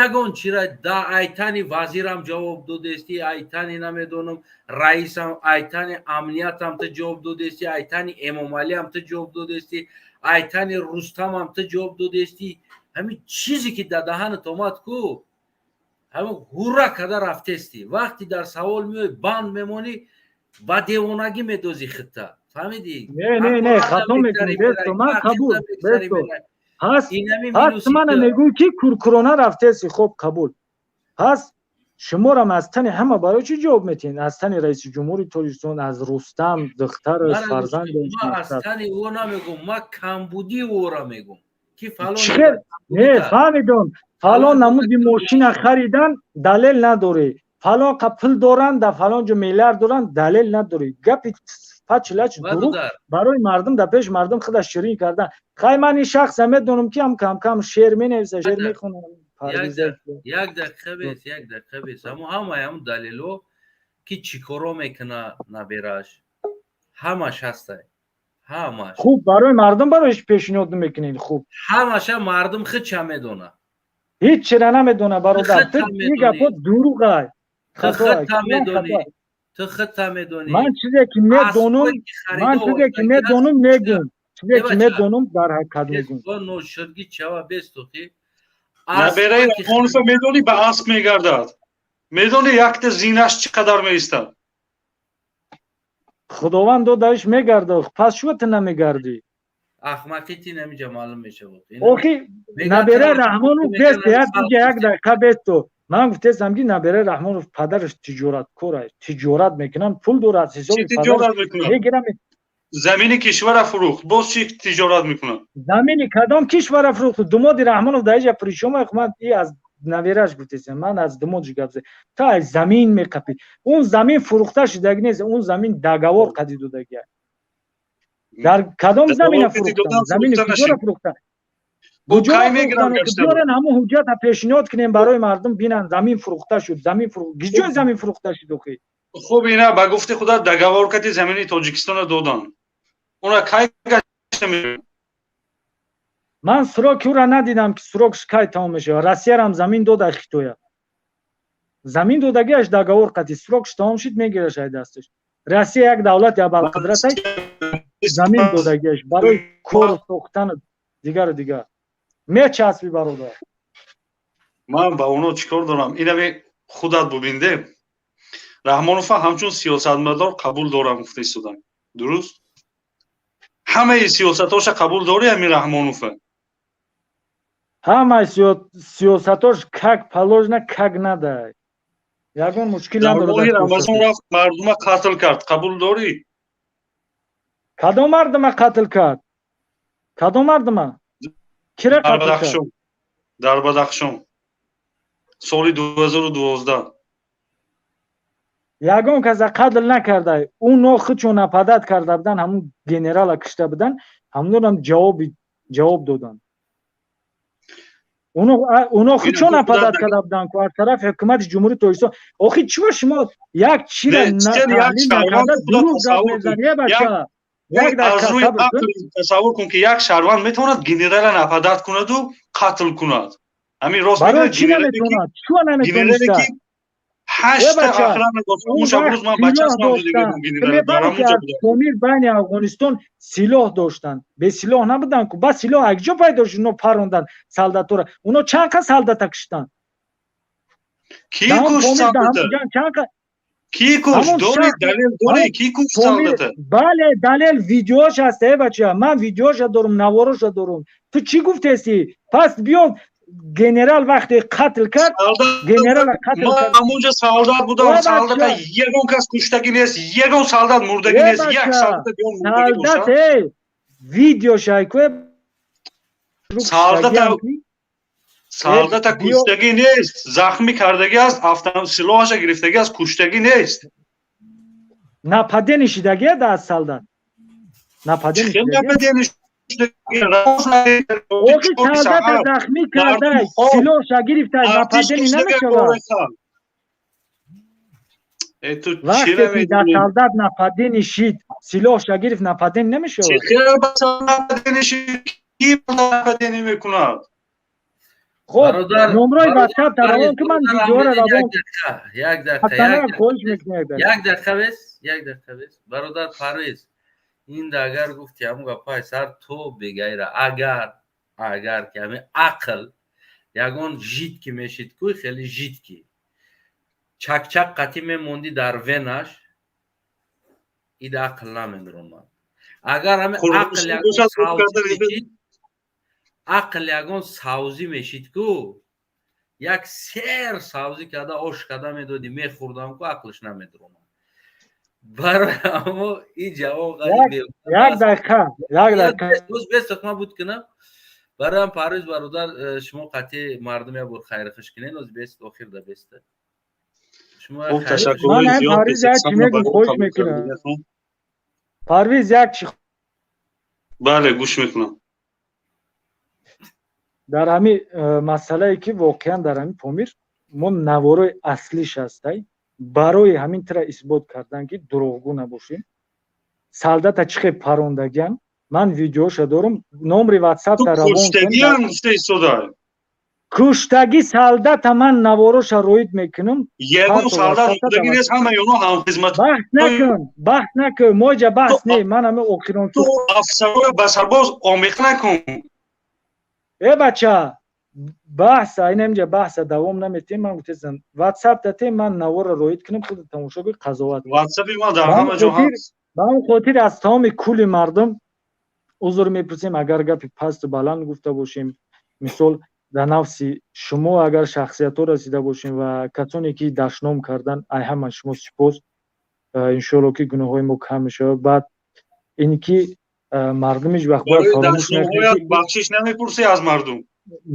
Speaker 1: ягон чира да айтани вазирам ҷавоб додести, айтани намедонам раисам, айтани амниятам ту ҷавоб додести, айтани Эмомалиам ту ҷавоб додести, айтани Рустамам ту ҷавоб додести. Ҳамин чизе ки дар даҳанат омад ку, ҳамин ҳурра када рафтести. Вақте дар савол меои, банд мемонӣ, ба девонагӣ медозӣ хитта, фаҳмидӣ?
Speaker 13: Не, не, не, хато мекунӣ, бесто, ман қабул, бесто. Пас пас мана мегӯй, ки куркурона рафтеси. Хоб, қабул. Пас шуморам аз тани ҳама барои чӣ ҷавоб метиҳед? Аз тани раиси ҷумҳури Тоҷикистон, аз Рустам, духтараш, фарзанд.
Speaker 1: Аз тани ӯ намегӯм, ман камбудии ӯро мегӯм, ки фалон.
Speaker 13: Не, фаҳмидом. Фалон намуди мошина харидан, далел надорӣ. Фалон қа пул доранд, дар фалон ҷо миллиард доранд, далел надорӣ. Гапи пачлач, дурӯғ барои мардум, дар пеши мардум худа ширин кардан. Хай, ман ин шахса медонам, ки ҳам камкам шеър менависа, шеър мехонам.
Speaker 1: Як дақиқа бес, як дақиқа бес. Ҳамо ҳамаи ҳамн далело, ки чӣ коро мекуна набераш, ҳамаш ҳастай, ҳамаш.
Speaker 13: Хуб, барои мардум барои пешниҳод мекунед, хуб.
Speaker 1: Ҳамаша мардум худша медона.
Speaker 13: Ҳеҷ чира намедона, бародар. Ин гапҳо дурӯғай.
Speaker 1: Худта медонӣ, ту худта медонӣ.
Speaker 13: Ман чизе ки медонам, ман чизе ки медонам, мегӯм. Чизе ки медонам, дар ҳақиқат мегӯм.
Speaker 1: Ношудги чава бестухи.
Speaker 19: Набераи Раҳмонова, медонӣ, ба асп мегардад. Медонӣ, якта зинаш чӣ қадар меистад?
Speaker 13: Худованд додаиш, мегардад. Пас шуа ту намегардӣ?
Speaker 1: Ахмақи ти намиҷа маълум мешавад.
Speaker 13: Охи, набераи Раҳмонов бест, як дақиқа бесту. Ман гуфтестам, ки набераи Раҳмонов падараш тиҷораткор, тиҷорат мекунанд, пул дорад, ҳисоби
Speaker 19: мегирам. Замини кишвара фурӯхт, боз чӣ тиҷорат мекунад?
Speaker 13: Замини кадом кишвара фурӯхт? Думоди Раҳмонов дар иҷа причём? Ман и аз навераш гуфтестам, ман аз думодш гап зад. Та аз замин меқапӣ. Он замин фурӯхта шудаги нест, он замин договор қади додагия. Дар кадом замина фурӯхтан? Замини куҷора фурӯхтан? Биёрен, ҳамон ҳуҷҷата пешниҳод кунем барои мардум, бинанд, замин фурӯхта шуд, замин гиҷои замин фурӯхта шуд охи?
Speaker 19: Хуб, ина ба гуфти худа договор кати замини Тоҷикистона додан. Уна кай гашта?
Speaker 13: Ман сроки ӯра надидам, ки срокш кай тамом мешавад. Россиярам замин дода, Хитоя замин додагиаш договор қати, срокш тамом шуд, мегираш ай дасташ. Россия як давлати абарқудратай, замин додагиаш барои кор сохтану дигару дигар. Мечаспи, бародар.
Speaker 19: Ман ба оно чӣ кор дорам? Инами худат бубинде. Раҳмонова ҳамчун сиёсатмадор қабул дорам, гуфта истодам, дуруст? Ҳамаи сиёсатоша қабул дорӣ, ҳамин Раҳмонова?
Speaker 13: Ҳамаи сиёсатош как положено, как надо, ягон мушкил
Speaker 19: надорад. Рамазон рафт, мардума қатл кард, қабул дорӣ?
Speaker 13: Кадом мардума қатл кард? Кадом мардума? Кира қатл кард?
Speaker 19: Дар Бадахшон, соли 2012.
Speaker 13: Ягон каса қатл накарда. Уно худшон нападать карда будан, ҳамун генерала кишта будан, ҳамунорам ҷавоб додан. Уно худшон нападать карда будан ку аз тарафи ҳукумати Ҷумҳурии Тоҷикистон. Охи, чима шумо як чира таҳлил накарда дурӯғ гап мезанӣ, е бача?
Speaker 19: Тасаввур кун, ки як шаҳрванд метавонад генерала нападать кунаду қатл кунад. Ҳамин рост?
Speaker 13: Барои чӣ наметавонад? Чуа наметавониста?
Speaker 19: Ҳашта охрана дошт. Он шабрӯз ман ба чашмам дидагам генерал дар ҳамунҷо
Speaker 13: буд. Помир байни Афғонистон силоҳ доштанд, бесилоҳ набуданд ку. Ба силоҳ як ҷо пайдо шуд? Уно парондан солдатора. Уно чанд қа солдата киштанд?
Speaker 19: Ки кушт солдата? Ки кушт? Дори далел, дори, ки кушт солдата?
Speaker 13: Бале, далел видеош ҳаст, э бача. Ман видеоша дорум, навороша дорум. Ту чӣ гуфтеси? Пас биё, генерал вақте қатл кард, генерал қатл
Speaker 19: кард. Ҳамунҷо солдат будам. Солдата ягон кас куштагӣ нест, ягон солдат мурдагӣ нест, як солдат ягон мурдагӣ
Speaker 13: бошад. Видео шайко.
Speaker 19: Солдата куштагӣ нест, захмӣ кардагӣ аст, силоҳаша гирифтагӣ аст, куштагӣ нест.
Speaker 13: Нападение шидагӣ аз солдат.
Speaker 19: Нападение.
Speaker 13: Охи, солдата захмӣ карда, силоҳша гирифта, нападение намешавад. Вақте ки дар солдат нападение шид, силоҳша гирифт, нападение намешавад.
Speaker 19: Мекунад.
Speaker 13: Хоб, номрои ватсап равон ки, ман видеоро равон.
Speaker 1: Як дақиқа, як дақиқа бес, як дақиқа бес, бародар Парвиз. Ин агар гуфти, ҳамун гапҳои сар то бегайра, агар ки ҳамин ақл ягон жидкий мешид ку, хеле жидкий чакчак қатӣ мемондӣ дар венаш, ида ақл намемеромад. Агар ҳамин ақл ягон мешид. Ақл ягон савзӣ мешид ку, як сер савзӣ карда, ош карда медодӣ, мехӯрдам ку, ақлш намедуромад. Барои ҳамо ин ҷавоб.
Speaker 13: Як дақиқа, як дақиқа.
Speaker 1: Ман буд кунам. Бароям Парвиз бародар, шумо қатъи мардум як бор хайрхуш кунед. Оз бест, охир да беста.
Speaker 19: Хуб, ташаккури зиёд.
Speaker 13: Парвиз, як чи мегум, хоҳиш мекунам. Парвиз, як чи.
Speaker 19: Бале, гӯш мекунам.
Speaker 13: Дар ҳамин масъалае ки воқеан дар ҳамин Помир мо наворои аслиш ҳастай, барои ҳамин тира исбот кардан, ки дурӯғгӯ набошем, солдата чӣ хел парондагиам, ман видеоша дорум, номри ватсапта равон.
Speaker 19: Куштагиам гуфта истода.
Speaker 13: Куштагӣ солдата ман навороша роид мекунам.
Speaker 19: Ягон солдат куштагӣ нест, ҳамаи онҳо ҳамхизмат.
Speaker 13: Баҳс накун, баҳс накун, мо иҷа баҳс не, ман ҳами охирон.
Speaker 19: Ту афсароя ба сарбоз омехта накун.
Speaker 13: Э, бача, баҳса инамҷа баҳса давом наметем. Ман гуфтесам, ватсап датем, ман навора роид кунам, худ тамошо кун, қазоват.
Speaker 19: Ватсапи ман дар ҳама ҷо ҳаст.
Speaker 13: Ба он хотир аз тамоми кулли мардум узр мепурсем, агар гапи пасту баланд гуфта бошем, мисол, дар нафси шумо агар шахсиятҳо расида бошем ва касоне ки дашном кардан, ай ҳама шумо сипос. Иншоалло, ки гуноҳҳои мо кам мешавад. Баъд ин ки мардум ҳеҷ вақт бояд фаромӯш
Speaker 19: Бахшиш намепурсӣ аз мардум?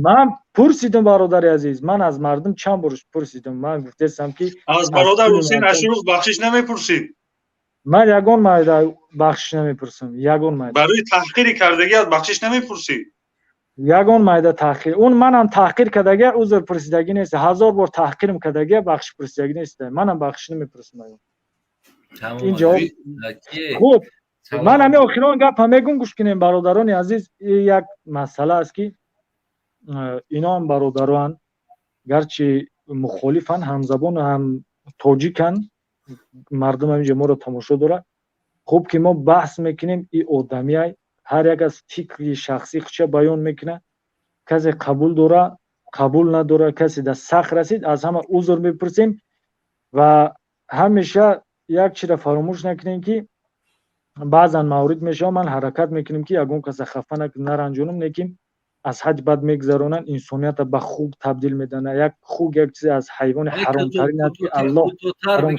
Speaker 13: Ман пурсидам, бародари азиз, ман аз мардум чанд бор пурсидам, ман гуфтестам, ки
Speaker 19: Аз бародар Ҳусейн Ашуров бахшиш намепурсӣ?
Speaker 13: Ман ягон майда бахшиш намепурсам, ягон майда.
Speaker 19: Барои таҳқири кардагиат бахшиш намепурсӣ?
Speaker 13: Ягон майда таҳқир, он манам таҳқир кардагия, узр пурсидагӣ нест. Ҳазор бор таҳқирм кардагия, бахшиш пурсидагӣ нест. Манам бахшиш намепурсам. Ин ҷавоб хуб. Ман ҳамин охирон гапа мегум, гӯш кунем, бародарони азиз. Як масъала аст, ки иноам бародароанд, гарчи мухолифанд, ҳамзабону ҳам тоҷиканд. Мардум ҳаминҷа моро тамошо дорад. Хуб ки мо баҳс мекунем, и одамиай, ҳар як аз фикри шахсии худша баён мекунад. Касе қабул дора, қабул надора, касе дар сахт расид, аз ҳама узр мепурсем. Ва ҳамеша як чизро фаромӯш накунем, ки баъзан маврид мешавад, ман ҳаракат мекунем, ки ягон каса хафа наранҷонам, лекин аз ҳадди бад мегузаронанд, инсонията ба хук табдил медиҳанд. Як хук як чизе аз ҳайвони ҳаромтарин аст, ки Аллоҳ ҳаром.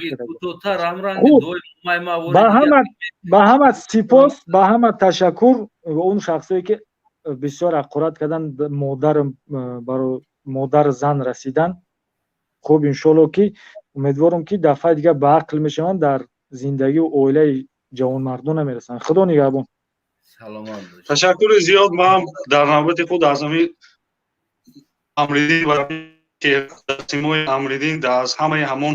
Speaker 13: Ба ҳама сипос, ба ҳама ташаккур. Он шахсое ки бисёр ҳақорат карданд, модар модар зан расидан. Хуб, иншоалло, ки умедворам, ки дафъаи дигар ба ақл мешаванд, дар зиндагию оилаи ҷавонмардон намерасанд. Худо нигаҳбон.
Speaker 1: Саломат бош.
Speaker 19: Ташаккури зиёд. Ман дар навбати худ аз ҳамин Амридин ва симои Амридин, аз ҳамаи ҳамон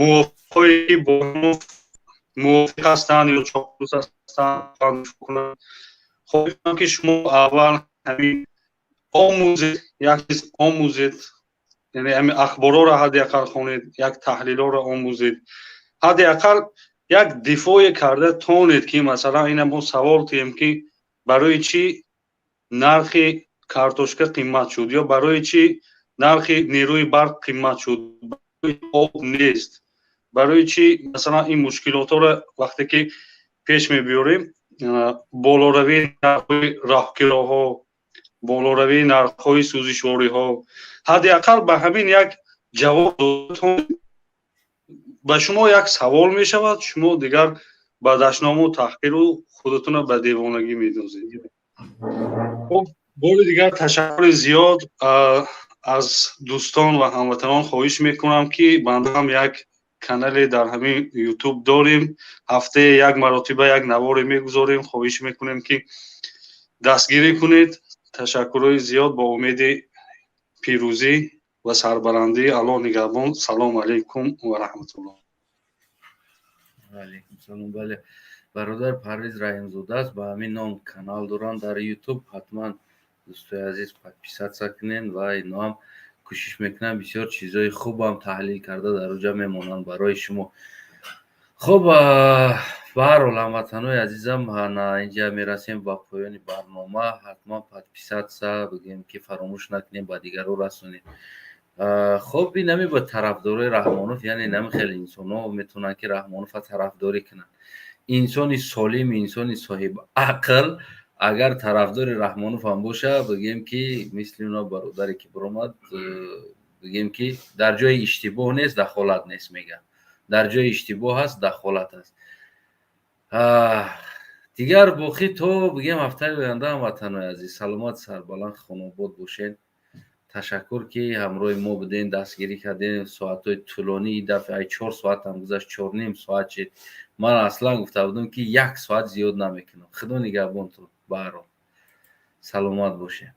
Speaker 19: мувофиқҳое ки бо мувофиқ ҳастанд ё чоплус ҳастанд, хоҳишам, ки шумо аввал ҳамин омӯзед, як чиз омӯзед, яъне ҳамин ахборҳоро ҳадди ақал хонед, як таҳлилҳоро омӯзед, ҳадди ақал як дифоъе карда тонед, ки масалан ина мо савол тиҳем, ки барои чӣ нархи картошка қимат шуд ё барои чӣ нархи нерӯи барқ қимат шуд, об нест, барои чӣ масалан ин мушкилотҳоро вақте ки пеш мебиёрем, болоравии нархҳои роҳкироҳо, болоравии нархҳои сӯзишвориҳо, ҳадди ақал ба ҳамин як ҷавоб ба шумо як савол мешавад, шумо дигар ба дашному таҳқиру худатонро ба девонагӣ медозед. Хуб, бори дигар ташаккури зиёд. Аз дӯстон ва ҳамватанон хоҳиш мекунам, ки бандаам як канале дар ҳамин Ютуб дорем, ҳафтае як маротиба як наворе мегузорем. Хоҳиш мекунем, ки дастгирӣ кунед. Ташаккурҳои зиёд. Бо умеди пирӯзӣ ва сарбаландӣ. Аллоҳ нигаҳбон. Салому алайкум ва раҳматуллоҳ.
Speaker 1: Алайкум салом. Бале, бародар Парвиз Раҳимзода аст, ба ҳамин ном канал доранд дар Ютуб. Ҳатман, дӯстои азиз, подписаться кунед ва иноам кӯшиш мекунам, бисёр чизҳои хубам таҳлил карда дар оҷа мемонанд барои шумо. Хуб, баҳарҳол, ҳамватанои азизам, инҷа мерасем ба поёни барнома. Ҳатман подписаться бигӯем, ки фаромӯш накунем, ба дигарро расонем. Хуб, инами ба тарафдорои Раҳмонов, яъне нами хеле инсонҳо метавонанд, ки Раҳмонова тарафдорӣ кунанд. Инсони солим, инсони соҳиби ақл. Агар тарафдори Раҳмонов ҳам боша, бигем, ки мисли уна бародаре, ки биромад, бигем, ки дар ҷои иштибоҳ нест, дахолат нест, мегӯям, дар ҷои иштибоҳ ҳаст, дахолат аст. Дигар боқӣ то, бигем, ҳафтаи оянда, ҳамватанои азиз, саломат, сарбаланд, хонобод бошед. Ташаккур, ки ҳамроҳи мо будем, дастгирӣ кардем соатҳои тӯлонӣ. И дафъа ай 4 соатам гузашт, 4,5 соат шид. Ман аслан гуфта будам, ки як соат зиёд намекунам. Худо нигаҳбонтон. Баҳром, саломат бошед.